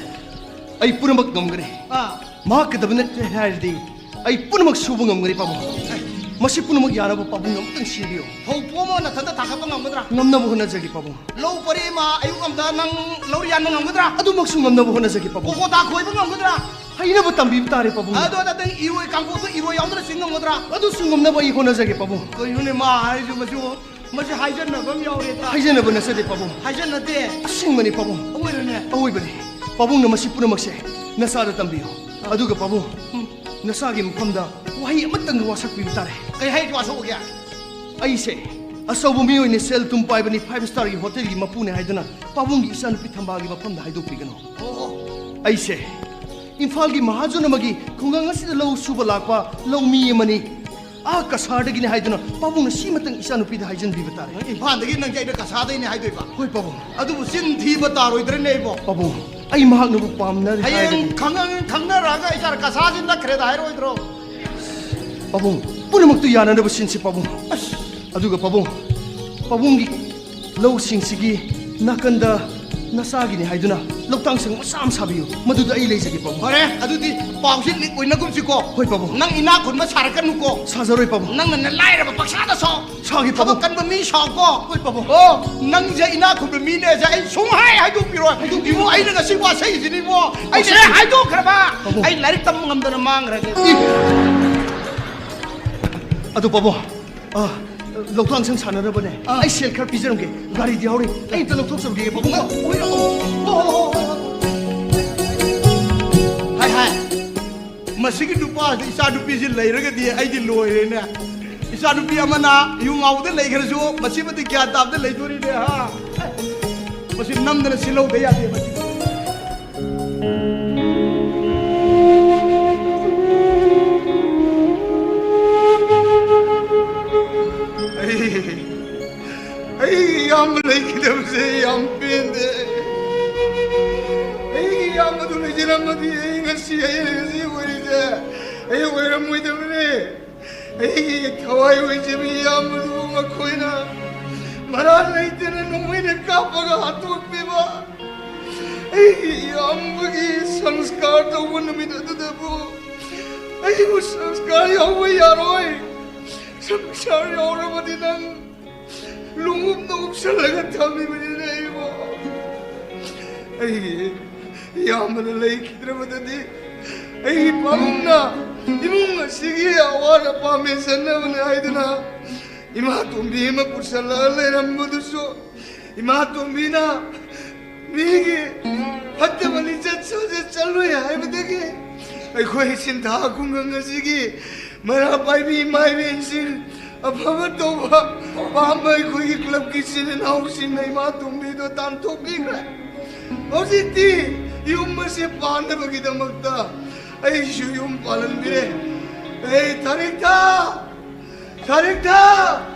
ꯑꯩ ꯄꯨꯝꯅꯃꯛ ꯉꯝꯒꯅꯤ꯫ ꯑꯥ꯫ ꯃꯍꯥꯛꯀꯗꯕ ꯅꯠꯇꯦ ꯍꯥꯏꯔꯗꯤ ꯑꯩ ꯄꯨꯝꯅꯃꯛ ꯁꯨꯕ ꯉꯝꯒꯅꯤ, ꯄꯥꯕꯨꯡ꯫ ꯑꯦ꯫ ꯃꯁꯤ ꯄꯨꯝꯅꯃꯛ ꯌꯥꯅꯕ ꯄꯥꯕꯨꯡꯅ ꯑꯃꯨꯛꯇꯪ ꯁꯤꯟꯕꯤꯌꯨ꯫ ꯐꯧ ꯄꯣꯝ ꯑꯃ ꯅꯊꯟꯇ ꯊꯥꯡꯒꯠꯄ ꯉꯝꯒꯗ꯭ꯔꯥ? ꯉꯝꯅꯕ ꯍꯣꯠꯅꯖꯒꯦ, ꯄꯥꯕꯨꯡ꯫ ꯂꯧ ꯄꯔꯤ ꯑꯃ ꯑꯌꯨꯛ ꯑꯃꯗ ꯅꯪ ꯂꯧꯔꯤ ꯌꯥꯟꯕ ꯉꯝꯒꯗ꯭ꯔꯥ? ꯑꯗꯨꯃꯛꯁꯨ ꯉꯝꯅꯕ ꯍꯣꯠꯅꯖꯒꯦ, ꯄꯥꯕꯨꯡ꯫ ꯀꯣꯀꯣꯇꯥ ꯈꯣꯏꯕ ꯉꯝꯒꯗ꯭ꯔꯥ? ꯍꯩꯅꯕ ꯇꯝꯕꯤꯕ ꯇꯥꯔꯦ, ꯄꯥꯕꯨꯡ꯫ ꯑꯗꯣ ꯅꯪ ꯏꯔꯣꯏ ꯀꯥꯡꯄꯣꯛꯇ ꯏꯔꯣꯏ ꯌꯥꯎꯗꯅ ꯆꯤꯡ ꯉꯝꯒꯗ꯭ꯔꯥ? ꯑꯗꯨꯁꯨ ꯉꯝꯅꯕ ꯑꯩ ꯍꯣꯠꯅꯖꯒꯦ, ꯄꯥꯕꯨꯡ꯫ ꯀꯩꯅꯣꯅꯦ ꯃꯥ ꯍꯥꯏꯔꯤꯁꯤꯕꯨ? ꯃꯁꯤꯕꯨ, ꯃꯁꯤ ꯍꯥꯏꯖꯟꯅꯕ ꯑꯃ ꯌꯥꯎꯔꯦꯗ꯫ ꯍꯥꯏꯖꯟꯅꯕ ꯅꯠꯆꯗꯦ, ꯄꯥꯕꯨꯡ꯫ ꯍꯥꯏꯖꯟꯅꯗꯦ? ꯑꯁꯦꯡꯕꯅꯤ, ꯄꯥꯕꯨꯡ꯫ ꯑꯑꯣꯏꯕꯅꯦ? ꯑꯑꯣꯏꯕꯅꯤ꯫ ꯄꯥꯕꯨꯡꯅ ꯃꯁꯤ ꯄꯨꯝꯅꯃꯛꯁꯦ ꯅꯆꯥꯗ ꯇꯝꯕꯤꯌꯨ꯫ ꯑꯗꯨꯒ ꯄꯥꯕꯨꯡ, ꯎꯝ꯫ ꯅꯆꯥꯒꯤ ꯃꯐꯝꯗ ꯋꯥꯍꯩ ꯑꯃꯇꯪꯒ ꯋꯥꯁꯛꯄꯤꯕ ꯇꯥꯔꯦ꯫ ꯀꯩ ꯍꯥꯏ ꯋꯥꯁꯛꯎꯒꯦ? ꯑꯩꯁꯦ ꯑꯆꯧꯕ ꯃꯤꯑꯣꯏꯅꯤ, ꯁꯦꯜ ꯊꯨꯝ ꯄꯥꯏꯕꯅꯤ, five star ꯒꯤ ꯍꯣꯇꯦꯜꯒꯤ ꯃꯄꯨꯅꯦ ꯍꯥꯏꯗꯨꯅ ꯄꯥꯕꯨꯡꯒꯤ ꯏꯆꯥꯅꯨꯄꯤ ꯊꯝꯕꯥꯜꯒꯤ ꯃꯐꯝꯗ ꯍꯥꯏꯗꯣꯛꯄꯤꯒꯅꯨ꯫ ꯑꯣ, ꯑꯣ꯫ ꯑꯩꯁꯦ ꯏꯝꯐꯥꯜꯒꯤ ꯃꯍꯥꯖꯣꯟ ꯑꯃꯒꯤ ꯈꯨꯡꯒꯪ ꯑꯁꯤꯗ ꯂꯧ ꯁꯨꯕ ꯂꯥꯛꯄ ꯂꯧꯃꯤ ꯑꯃꯅꯤ꯫ ꯑꯥ ꯀꯁꯥꯔꯗꯒꯤꯅꯦ ꯍꯥꯏꯗꯨꯅ ꯄꯥꯕꯨꯡꯅ ꯁꯤꯃꯇꯪ ꯏꯆꯥꯅꯨꯄꯤꯗ ꯍꯥꯏꯖꯟꯕꯤꯕ ꯇꯥꯔꯦ꯫ ꯅꯪ ꯏꯝꯐꯥꯜꯗꯒꯤ ꯅꯪꯁꯦ ꯑꯩꯅ ꯀꯁꯥꯔꯗꯩꯅꯦ ꯍꯥꯏꯗꯣꯏꯕ? ꯍꯣꯏ, ꯄꯥꯕꯨꯡ꯫ ꯑꯗꯨꯕꯨ ꯆꯤꯟ ꯊꯤꯕ ꯇꯥꯔꯣꯏꯗ꯭ꯔꯅꯦ ꯑꯩꯕꯣ? ꯄꯥꯕꯨꯡ, ꯑꯩ ꯃꯍꯥꯛꯅꯕꯨ ꯄꯥꯝꯅꯔꯦ ꯍꯌꯦꯡ ꯍꯥꯏꯔꯒꯗꯤ ꯈꯪꯅ-, ꯈꯪꯅꯔꯛꯑꯒ ꯏꯆꯥ ꯀꯁꯥꯔꯁꯤ ꯅꯛꯈ꯭ꯔꯦꯗ ꯍꯥꯏꯔꯣꯏꯗ꯭ꯔꯣ? ꯄꯥꯕꯨꯡ, ꯄꯨꯝꯅꯃꯛꯇꯨ ꯌꯥꯅꯅꯕ ꯁꯤꯟꯁꯤ, ꯄꯥꯕꯨꯡ꯫ ꯑꯁ꯫ ꯑꯗꯨꯒ ꯄꯥꯕꯨꯡ, ꯄꯥꯕꯨꯡꯒꯤ ꯂꯧꯁꯤꯡꯁꯤꯒꯤ ꯅꯥꯀꯟꯗ ꯅꯆꯥꯒꯤꯅꯤ ꯍꯥꯏꯗꯨꯅ ꯂꯧꯇꯥꯡ ꯁꯪ ꯃꯆꯥ ꯑꯃ ꯁꯥꯕꯤꯌꯨ꯫ ꯃꯗꯨꯗ ꯑꯩ ꯂꯩꯖꯒꯦ, ꯄꯥꯕꯨꯡ꯫ ꯐꯔꯦ, ꯑꯗꯨꯗꯤ ꯄꯥꯎꯁꯤ ꯂꯤꯛ ꯑꯣꯏꯅꯒꯨꯝꯁꯤꯀꯣ꯫ ꯍꯣꯏ, ꯄꯥꯕꯨꯡ꯫ ꯅꯪ ꯏꯅꯥꯛ ꯈꯨꯟꯕ ꯁꯥꯔꯛꯀꯅꯨꯀꯣ꯫ ꯁꯥꯖꯔꯣꯏ, ꯄꯥꯕꯨꯡ꯫ ꯅꯪꯅ ꯂꯥꯏꯔꯕ ꯄꯪꯁꯥꯗ ꯁꯥꯎ꯫ ꯁꯥꯒꯦ, ꯊꯕꯛ ꯄꯥꯕꯨꯡ꯫ ꯀꯟꯕ ꯃꯤ ꯁꯥꯎꯀꯣ꯫ ꯍꯣꯏ, ꯄꯥꯕꯨꯡ꯫ ꯑꯣ, ꯅꯪꯁꯦ ꯏꯅꯥꯛ ꯈꯨꯟꯕ ꯃꯤꯅꯦꯁꯦ ꯑꯩ ꯁꯨꯡꯍꯥꯏ ꯍꯥꯏꯗꯣꯛꯄꯤꯔꯣꯏ꯫ ꯍꯥꯏꯗꯣꯛꯄꯤꯔꯣꯏ꯫ ꯏꯕꯨꯡ, ꯑꯩꯅ ꯉꯁꯤ ꯋꯥꯁꯛꯏꯁꯤꯅꯤ, ꯏꯕꯨꯡ꯫ ꯑꯩꯁꯦ ꯋꯥꯁꯛ- ꯍꯥꯏꯗꯣꯛꯈ꯭ꯔꯕ ꯄꯥꯕꯨꯡ꯫ ꯑꯩ ꯂꯥꯏꯔꯤꯛ ꯇꯝꯕ ꯉꯝꯗꯅ ꯃꯥꯡꯈ꯭ꯔꯒꯦ꯫ ꯏ! ꯑꯗꯨ, ꯄꯥꯕꯨꯡ, ꯑ, ꯂꯧꯊꯥꯡ ꯁꯪ ꯁꯥꯟꯅꯅꯕꯅꯦ꯫ ꯑꯥ꯫ ꯑꯩ ꯁꯦꯜ ꯈꯔ ꯄꯤꯖꯔꯝꯒꯦ꯫ ꯒꯥꯔꯤꯗꯤ ꯌꯥꯎꯔꯤ꯫ ꯑꯩ ꯑꯝꯇ ꯂꯧꯊꯣꯛꯆꯔꯨꯒꯦ, ꯄꯥꯕꯨꯡ꯫ ꯑꯣꯏꯔꯣ꯫ ꯍꯣ, ꯍꯣ, ꯍꯣ, ꯍꯣ꯫ ꯍꯥꯏ, ꯍꯥꯏ꯫ ꯃꯁꯤꯒꯤ ꯅꯨꯄꯥꯁꯤ, ꯏꯆꯥ ꯅꯨꯄꯤꯁꯤ ꯂꯩꯔꯒꯗꯤ ꯑꯩꯗꯤ ꯂꯣꯏꯔꯦꯅꯦ꯫ ꯏꯆꯥ ꯅꯨꯄꯤ ꯑꯃꯅ ꯌꯨꯝ ꯉꯥꯎꯗ ꯂꯩꯈ꯭ꯔꯁꯨ, ꯃꯁꯤꯃꯗꯤ ꯒ꯭ꯌꯥꯟ ꯇꯥꯕꯗ ꯂꯩꯗꯣꯔꯤꯅꯦ, ꯍꯥ? ꯃꯁꯤ ꯅꯝꯗꯅ ꯁꯤꯜꯍꯧꯗ ꯌꯥꯗꯦ, ꯃꯁꯤ꯫ ꯑꯩ, ꯑꯩꯒꯤ ꯏꯌꯥꯝꯕ ꯂꯩꯈꯤꯗꯕꯁꯦ ꯌꯥꯝ ꯄꯦꯟꯗꯦ꯫ ꯑꯩꯒꯤ ꯏꯌꯥꯝꯕꯗꯨ ꯂꯩꯖꯔꯝꯃꯗꯤ ꯑꯩ ꯉꯁꯤ, ꯑꯩ ꯉꯁꯤ ꯑꯣꯏꯔꯤꯁꯦ ꯑꯩ ꯑꯣꯏꯔꯝꯃꯣꯏꯗꯕꯅꯦ꯫ ꯑꯩꯒꯤ ꯊꯋꯥꯏ ꯑꯣꯏꯖꯕꯤ ꯏꯌꯥꯝꯕꯗꯨꯕꯨ ꯃꯈꯣꯏꯅ ꯃꯔꯥꯜ ꯂꯩꯇꯅ ꯅꯣꯡꯃꯩꯅ ꯀꯥꯞꯄꯒ ꯍꯥꯠꯇꯣꯛꯄꯤꯕ꯫ ꯑꯩꯒꯤ ꯏꯌꯥꯝꯕꯒꯤ ꯁꯪꯁꯀꯥꯔ ꯇꯧꯕ ꯅꯨꯃꯤꯠ ꯑꯗꯨꯗꯕꯨ ꯑꯩꯕꯨ ꯁꯪꯁꯀꯥꯔ ꯌꯥꯎꯕ ꯌꯥꯔꯣꯏ꯫ ꯁꯪꯁꯀꯥꯔ ꯌꯥꯎꯔꯕꯗꯤ ꯅꯪ ꯂꯨꯡꯎꯞꯅ ꯎꯞꯁꯜꯂꯒ ꯊꯝꯃꯤꯕꯅꯤꯅꯦ ꯑꯩꯕꯨ꯫ ꯑꯩꯒꯤ ꯏꯌꯥꯝꯕꯅ ꯂꯩꯈꯤꯗ꯭ꯔꯕꯗꯗꯤ ꯑꯩꯒꯤ ꯄꯥꯕꯨꯡꯅ ꯏꯃꯨꯡ ꯑꯁꯤꯒꯤ ꯑꯋꯥꯠ ꯑꯄꯥ ꯃꯦꯟꯁꯤꯟꯅꯕꯅꯤ ꯍꯥꯏꯗꯨꯅ ꯏꯃꯥ ꯇꯣꯝꯕꯤ ꯑꯃ ꯄꯨꯁꯜꯂꯒ ꯂꯩꯔꯝꯕꯗꯨꯁꯨ, ꯏꯃꯥ ꯇꯣꯝꯕꯤꯅ ꯃꯤꯒꯤ ꯐꯠꯇꯕ ꯂꯤꯆꯠ ꯁꯥꯖꯠ ꯆꯠꯂꯣꯏ ꯍꯥꯏꯕꯗꯒꯤ ꯑꯩꯈꯣꯏ ꯁꯤꯟꯊꯥ ꯈꯨꯡꯒꯪ ꯑꯁꯤꯒꯤ ꯃꯩꯔꯥ ꯄꯥꯏꯕꯤ ꯏꯃꯥ ꯏꯕꯦꯟꯁꯤꯡ, ꯑꯐꯕ ꯇꯧꯕ ꯄꯥꯝꯕ ꯑꯩꯈꯣꯏꯒꯤ ꯀ꯭ꯂꯕꯀꯤ ꯏꯆꯤꯟ ꯏꯅꯥꯎꯁꯤꯡꯅ ꯏꯃꯥ ꯇꯣꯝꯕꯤꯗꯣ ꯇꯥꯟꯊꯣꯛꯄꯤꯈ꯭ꯔꯦ꯫ ꯍꯧꯖꯤꯛꯇꯤ ꯌꯨꯝ ꯑꯁꯤ ꯄꯥꯟꯅꯕꯒꯤꯗꯃꯛꯇ ꯑꯩꯁꯨ ꯌꯨꯝ ꯄꯥꯜꯍꯟꯕꯤꯔꯦ꯫ ꯑꯩ ꯊꯥꯔꯤꯛꯊꯥ, ꯊꯥꯔꯤꯛꯊꯥ,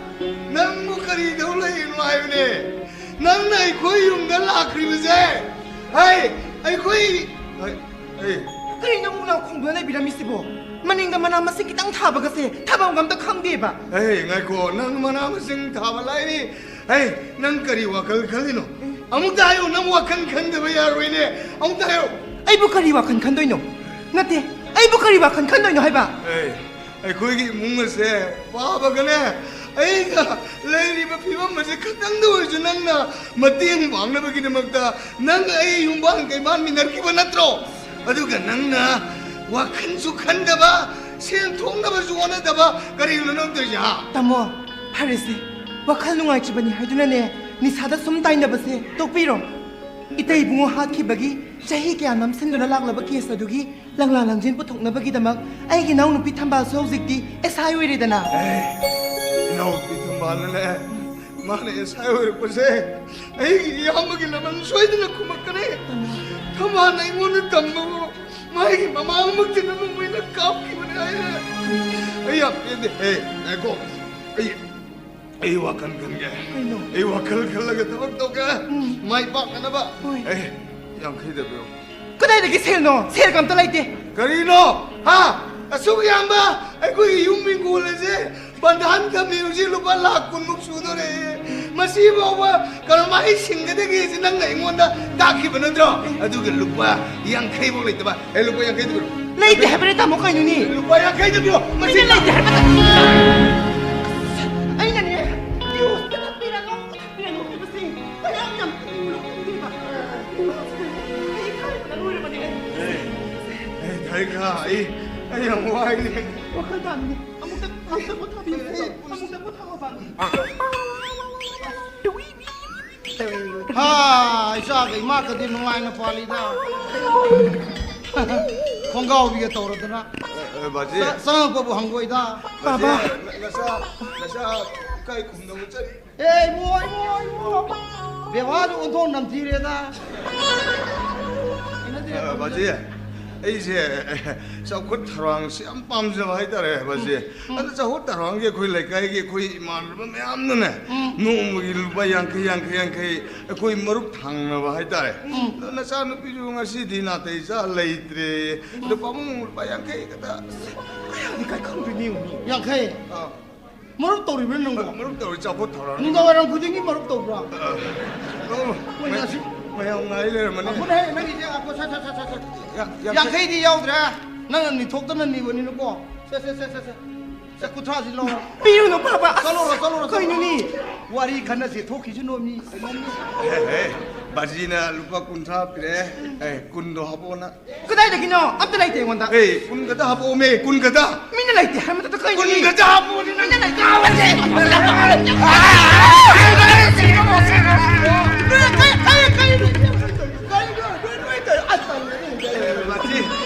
ꯅꯪꯕꯨ ꯀꯔꯤ ꯇꯧ ꯂꯩꯔꯤꯅꯣ ꯍꯥꯏꯕꯅꯦ? ꯅꯪꯅ ꯑꯩꯈꯣꯏ ꯌꯨꯝꯗ ꯂꯥꯛꯈ꯭ꯔꯤꯕꯁꯦ, ꯍꯩ, ꯑꯩꯈꯣꯏ, ꯍꯩ, ꯍꯩ꯫ ꯀꯔꯤꯅꯣ ꯃꯨꯛꯅꯥ ꯈꯣꯡꯗꯨꯅ ꯂꯩꯕꯤꯔꯝꯃꯤꯁꯤꯕꯣ? ꯃꯅꯤꯡꯗ ꯃꯅꯥ ꯃꯁꯤꯡ ꯈꯤꯇꯪ ꯊꯥꯕꯒꯁꯦ ꯊꯥꯐꯝꯒ ꯑꯝꯇ ꯈꯪꯗꯦꯕ꯫ ꯍꯩ, ꯉꯥꯏꯈꯣ, ꯅꯪ ꯃꯅꯥ ꯃꯁꯤꯡ ꯊꯥꯕ ꯂꯥꯏꯔꯤ꯫ ꯍꯩ, ꯅꯪ ꯀꯔꯤ ꯋꯥꯈꯜ ꯈꯜꯂꯤꯅꯣ? ꯑꯃꯨꯛꯇ ꯍꯥꯏꯌꯨ, ꯅꯪ ꯋꯥꯈꯜ ꯈꯟꯗꯕ ꯌꯥꯔꯣꯏꯅꯦ꯫ ꯑꯃꯨꯛꯇ ꯍꯥꯏꯌꯨ꯫ ꯑꯩꯕꯨ ꯀꯔꯤ ꯋꯥꯈꯜ ꯈꯟꯗꯣꯏꯅꯣ? ꯅꯠꯇꯦ, ꯑꯩꯕꯨ ꯀꯔꯤ ꯋꯥꯈꯜ ꯈꯟꯗꯣꯏꯅꯣ ꯍꯥꯏꯕ? ꯍꯩ, ꯑꯩꯈꯣꯏꯒꯤ ꯏꯃꯨꯡ ꯑꯁꯦ ꯄꯥꯕꯒꯅꯦ, ꯑꯩꯒ ꯂꯩꯔꯤꯕ ꯐꯤꯕꯝ ꯑꯁꯦ ꯈꯤꯇꯪꯗ ꯑꯣꯏꯔꯁꯨ ꯅꯪꯅ ꯃꯇꯦꯡ ꯄꯥꯡꯅꯕꯒꯤꯗꯃꯛꯇ ꯅꯪ ꯑꯩ ꯌꯨꯝꯕꯥꯟ ꯀꯩꯕꯥꯟ ꯃꯤꯟꯅꯔꯛꯈꯤꯕ ꯅꯠꯇ꯭ꯔꯣ? ꯑꯗꯨꯒ ꯅꯪꯅ ꯋꯥꯈꯜꯁꯨ ꯈꯟꯗꯕ, ꯁꯦꯟ ꯊꯣꯛꯅꯕꯁꯨ ꯍꯣꯠꯅꯗꯕ, ꯀꯔꯤꯅꯣ ꯅꯪ ꯇꯧꯔꯤꯁꯦ, ꯍꯥ? ꯇꯥꯃꯣ, ꯐꯔꯦꯁꯦ, ꯋꯥꯈꯜ ꯅꯨꯡꯉꯥꯏꯇ꯭ꯔꯤꯕꯅꯤ ꯍꯥꯏꯗꯨꯅꯅꯦ, ꯅꯤꯁꯥꯗ ꯁꯨꯝ ꯇꯥꯏꯅꯕꯁꯦ ꯇꯣꯛꯄꯤꯔꯣ꯫ ꯏꯇꯩ ꯏꯕꯨꯡꯉꯣ ꯍꯥꯠꯈꯤꯕꯒꯤ ꯆꯍꯤ ꯀꯌꯥ ꯅꯝꯁꯤꯟꯗꯨꯅ ꯂꯥꯛꯂꯕ ꯀꯦꯁ ꯑꯗꯨꯒꯤ ꯂꯪꯂꯥ ꯂꯪꯖꯤꯟ ꯄꯨꯊꯣꯛꯅꯕꯒꯤꯗꯃꯛ ꯑꯩꯒꯤ ꯏꯅꯥꯎꯅꯨꯄꯤ ꯊꯝꯕꯥꯜꯁꯨ ꯍꯧꯖꯤꯛꯇꯤ ꯑꯦꯁ ꯑꯥꯏ ꯑꯣꯏꯔꯦꯗꯅ꯫ ꯑꯦ, ꯏꯅꯥꯎꯄꯤ ꯊꯝꯕꯥꯜꯅꯅꯦ, ꯃꯥꯅ ꯑꯦꯁ ꯑꯥꯏ ꯑꯣꯏꯔꯛꯄꯁꯦ ꯑꯩꯒꯤ ꯏꯌꯥꯝꯕꯒꯤ ꯂꯃꯟ ꯁꯣꯏꯗꯅ ꯈꯨꯝꯃꯛꯀꯅꯤ꯫ ꯊꯝꯕꯥꯜꯅ ꯑꯩꯉꯣꯟꯗ ꯇꯝꯕꯕꯨ ꯃꯥꯒꯤ ꯃꯃꯥꯡꯃꯛꯇꯅ ꯅꯣꯡꯃꯩꯅ ꯀꯥꯞꯈꯤꯕꯅꯤ ꯍꯥꯏꯔꯦ꯫ ꯑꯩ ꯌꯥꯝ ꯄꯦꯟꯗꯦ꯫ ꯑꯦ, ꯉꯥꯏꯈꯣ꯫ ꯑꯩ ꯑꯩ ꯋꯥꯈꯜ ꯈꯟꯒꯦ꯫ ꯀꯩꯅꯣ? ꯑꯩ ꯋꯥꯈꯜ ꯈꯜꯂꯒ ꯊꯕꯛ ꯇꯧꯒꯦ꯫ ꯃꯥꯏ ꯄꯥꯛꯅꯅꯕ꯫ ꯍꯣꯏ꯫ ꯑꯦ, ꯌꯥꯡꯈꯩꯗ ꯄꯤꯔꯣ꯫ ꯀꯗꯥꯏꯗꯒꯤ ꯁꯦꯜꯅꯣ? ꯁꯦꯜꯒ ꯑꯝꯇ ꯂꯩꯇꯦ꯫ ꯀꯔꯤꯅꯣ? ꯍꯥ? ꯑꯁꯨꯛ ꯌꯥꯝꯕ ꯑꯩꯈꯣꯏꯒꯤ ꯌꯨꯝ ꯍꯤꯡꯒꯣꯜ ꯑꯁꯦ ꯕꯟꯙꯥꯟ ꯊꯝꯃꯤ, ꯍꯧꯖꯤꯛ ꯂꯨꯄꯥ ꯂꯥꯛ ꯀꯨꯟꯃꯨꯛ ꯁꯨꯗꯣꯔꯦ꯫ ꯃꯁꯤ ꯐꯥꯎꯕ ꯀꯔꯝꯍꯥꯏꯅ ꯁꯤꯡꯒꯗꯒꯦ ꯁꯤ ꯅꯪꯅ ꯑꯩꯉꯣꯟꯗ ꯇꯥꯛꯈꯤꯕ ꯅꯠꯇ꯭ꯔꯣ? ꯑꯗꯨꯒ ꯂꯨꯄꯥ ꯌꯥꯡꯈꯩ ꯐꯥꯎ ꯂꯩꯇꯕ꯫ ꯑꯦ, ꯂꯨꯄꯥ ꯌꯥꯡꯈꯩꯗꯨ ꯄꯤꯔꯣ꯫ ꯂꯩꯇꯦ ꯍꯥꯏꯕꯅꯦ ꯇꯥꯃꯣ, ꯀꯩꯅꯣꯅꯦ? ꯂꯨꯄꯥ ꯌꯥꯡꯈꯩꯗꯨ ꯄꯤꯔꯣ꯫ ꯃꯁꯤ ꯃꯁꯤ ꯂꯩꯇꯦ ꯍꯥꯏꯕ ꯅꯠꯇꯦ꯫ ꯑꯩꯅꯅꯦ, ꯅ꯭ꯌꯨꯁꯇ ꯄꯤꯔꯒ ꯄꯤꯔꯒ ꯄꯤꯕꯁꯤ ꯃꯌꯥꯝ ꯌꯥꯝ ꯎꯔꯒ ꯎꯗꯦꯕ꯫ ꯑꯩ ꯏꯀꯥꯏꯕꯅ ꯂꯣꯏꯔꯕꯅꯦ꯫ ꯑꯦ, ꯊꯥꯏꯒ, ꯑꯩ ꯑꯩ ꯌꯥꯝ ꯋꯥꯏꯅꯦ꯫ ꯋꯥꯈꯜ ꯇꯥꯕꯅꯦ꯫ ꯑꯃꯨꯛꯇ ꯑꯃꯨꯛꯇ ꯄꯣꯊꯥꯕꯤꯌꯨ꯫ ꯑꯃꯨꯛꯇ ꯄꯣꯊꯥꯕ ꯄꯥꯝꯃꯤ꯫ ꯍꯥ, ꯏꯆꯥꯒ ꯏꯃꯥꯒꯗꯤ ꯅꯨꯡꯉꯥꯏꯅ ꯄꯥꯜꯂꯤꯗ꯫ ꯈꯣꯡꯒꯥꯎꯕꯤꯒ ꯇꯧꯔꯗꯅ꯫ ꯑꯦ, ꯕꯥꯖꯤ꯫ ꯆ-, ꯆꯪꯉꯛꯄꯕꯨ ꯍꯪꯒꯣꯏꯗ꯫ ꯕꯥꯖꯤ, ꯅꯆꯥ, ꯅꯆꯥ ꯀꯥꯏ ꯈꯨꯝꯗꯧꯕ ꯆꯠꯂꯤ? ꯑꯦ, ꯏꯕꯨꯡꯉꯣ, ꯏꯕꯨꯡꯉꯣ, ꯏꯕꯨꯡꯉꯣ꯫ ꯕꯦꯕꯥꯔꯗꯨ ꯑꯣꯟꯊꯣꯛ ꯅꯝꯊꯤꯔꯦꯗ꯫ ꯍꯩꯅꯗꯦ꯫ ꯑ, ꯕꯥꯖꯤ, ꯑꯩꯁꯦ ꯆꯥꯎꯈꯠ ꯊꯧꯔꯥꯡꯁꯦ ꯌꯥꯝ ꯄꯥꯝꯖꯕ ꯍꯥꯏꯇꯥꯔꯦ, ꯕꯥꯖꯤ꯫ ꯑꯗ ꯆꯥꯎꯈꯠ ꯊꯧꯔꯥꯡꯒꯤ ꯑꯩꯈꯣꯏ ꯂꯩꯀꯥꯏꯒꯤ ꯑꯩꯈꯣꯏ ꯏꯃꯥꯟꯅꯕ ꯃꯌꯥꯝꯅꯅꯦ, ꯅꯣꯡꯃꯒꯤ ꯂꯨꯄꯥ ꯌꯥꯡꯈꯩ, ꯌꯥꯡꯈꯩ, ꯌꯥꯡꯈꯩ ꯑꯩꯈꯣꯏ ꯃꯔꯨꯞ ꯊꯥꯡꯅꯕ ꯍꯥꯏꯇꯥꯔꯦ꯫ ꯑꯗꯣ ꯅꯆꯥꯅꯨꯄꯤꯁꯨ ꯉꯁꯤꯗꯤ ꯅꯥꯇꯩ ꯆꯥ ꯂꯩꯇ꯭ꯔꯦ꯫ ꯑꯗꯣ ꯄꯥꯕꯨꯡ ꯂꯨꯄꯥ ꯌꯥꯡꯈꯩ ꯈꯛꯇ꯫ ꯀꯥꯏ ꯈꯪꯗꯣꯏꯅꯣ ꯌꯦꯡꯉꯨꯅꯦ꯫ ꯌꯥꯡꯈꯩ꯫ ꯑꯥ, ꯃꯔꯨꯞ ꯇꯧꯔꯤꯕ꯭ꯔꯥ ꯅꯪꯕꯣ? ꯃꯔꯨꯞ ꯇꯧꯔꯤ ꯆꯥꯎꯈꯠ ꯊꯧꯔꯥꯡ꯫ ꯅꯨꯡꯗꯥꯡ ꯋꯥꯏꯔꯝ ꯈꯨꯗꯤꯡꯒꯤ ꯃꯔꯨꯞ ꯇꯧꯕ꯭ꯔꯥ? ꯑ, ꯑꯣ, ꯃꯣꯏ ꯃꯌꯥꯝ, ꯉꯁꯤ ꯃꯌꯥꯝ ꯉꯥꯏ ꯂꯩꯔꯝꯃꯅꯤ꯫ ꯑꯩꯈꯣꯏꯅ ꯍꯦꯛ ꯅꯪꯒꯤꯁꯦ ꯉꯥꯏꯈꯣ, ꯁꯦ, ꯁꯦ, ꯁꯦ, ꯁꯦ, ꯁꯦ꯫ ꯌꯥ-, ꯌꯥꯡꯈꯩ꯫ ꯌꯥꯡꯈꯩꯗꯤ ꯌꯥꯎꯗ꯭ꯔꯦ꯫ ꯅꯪꯅ ꯅꯤꯊꯣꯛꯇꯅ ꯅꯤꯕꯅꯤꯅꯀꯣ꯫ ꯁꯦ, ꯁꯦ, ꯁꯦ, ꯁꯦ, ꯁꯦ꯫ ꯁꯦ, ꯀꯨꯟꯊ꯭ꯔꯥꯁꯤ ꯂꯧꯔꯣ꯫ ꯄꯤꯔꯨꯅꯨ ꯄꯥꯕ꯫ ꯆꯠꯂꯨꯔꯣ, ꯆꯠꯂꯨꯔꯣ, ꯆꯠꯂꯨꯔꯣ꯫ ꯀꯩꯅꯣꯅꯦ? ꯋꯥꯔꯤ ꯈꯟꯅꯁꯦ, ꯊꯣꯛꯈꯤꯁꯅꯨ ꯃꯤ꯫ ꯀꯩꯅꯣꯝꯅꯤ꯫ ꯍꯦ, ꯍꯦ, ꯕꯥꯖꯤꯅ ꯂꯨꯄꯥ ꯀꯨꯟꯊ꯭ꯔꯥ ꯄꯤꯔꯛꯑꯦ꯫ ꯑꯦ, ꯀꯨꯟꯗꯣ ꯍꯥꯞꯄꯛꯑꯣꯅ꯫ ꯀꯗꯥꯏꯗꯒꯤꯅꯣ? ꯑꯝꯇ ꯂꯩꯇꯦ ꯑꯩꯉꯣꯟꯗ꯫ ꯑꯦ, ꯀꯨꯟ ꯈꯛꯇ ꯍꯥꯞꯄꯛꯑꯣꯃꯦ, ꯀꯨꯟ ꯈꯛꯇ꯫ ꯃꯤꯅ ꯂꯩꯇꯦ ꯍꯥꯏꯕ ꯃꯇꯝꯗ ꯀꯩꯅꯣꯅꯦ? ꯀꯨꯟ ꯈꯛꯇ ꯍꯥꯞꯄꯛꯑꯣꯅꯦ ꯅꯪ꯫ ꯃꯤꯅ ꯂꯩꯇꯦ ꯍꯥꯏꯕ ꯅꯠꯇꯦ꯫ ꯀꯩꯅꯣ, ꯅꯣꯏ, ꯅꯣꯏ ꯇꯧꯔꯤ?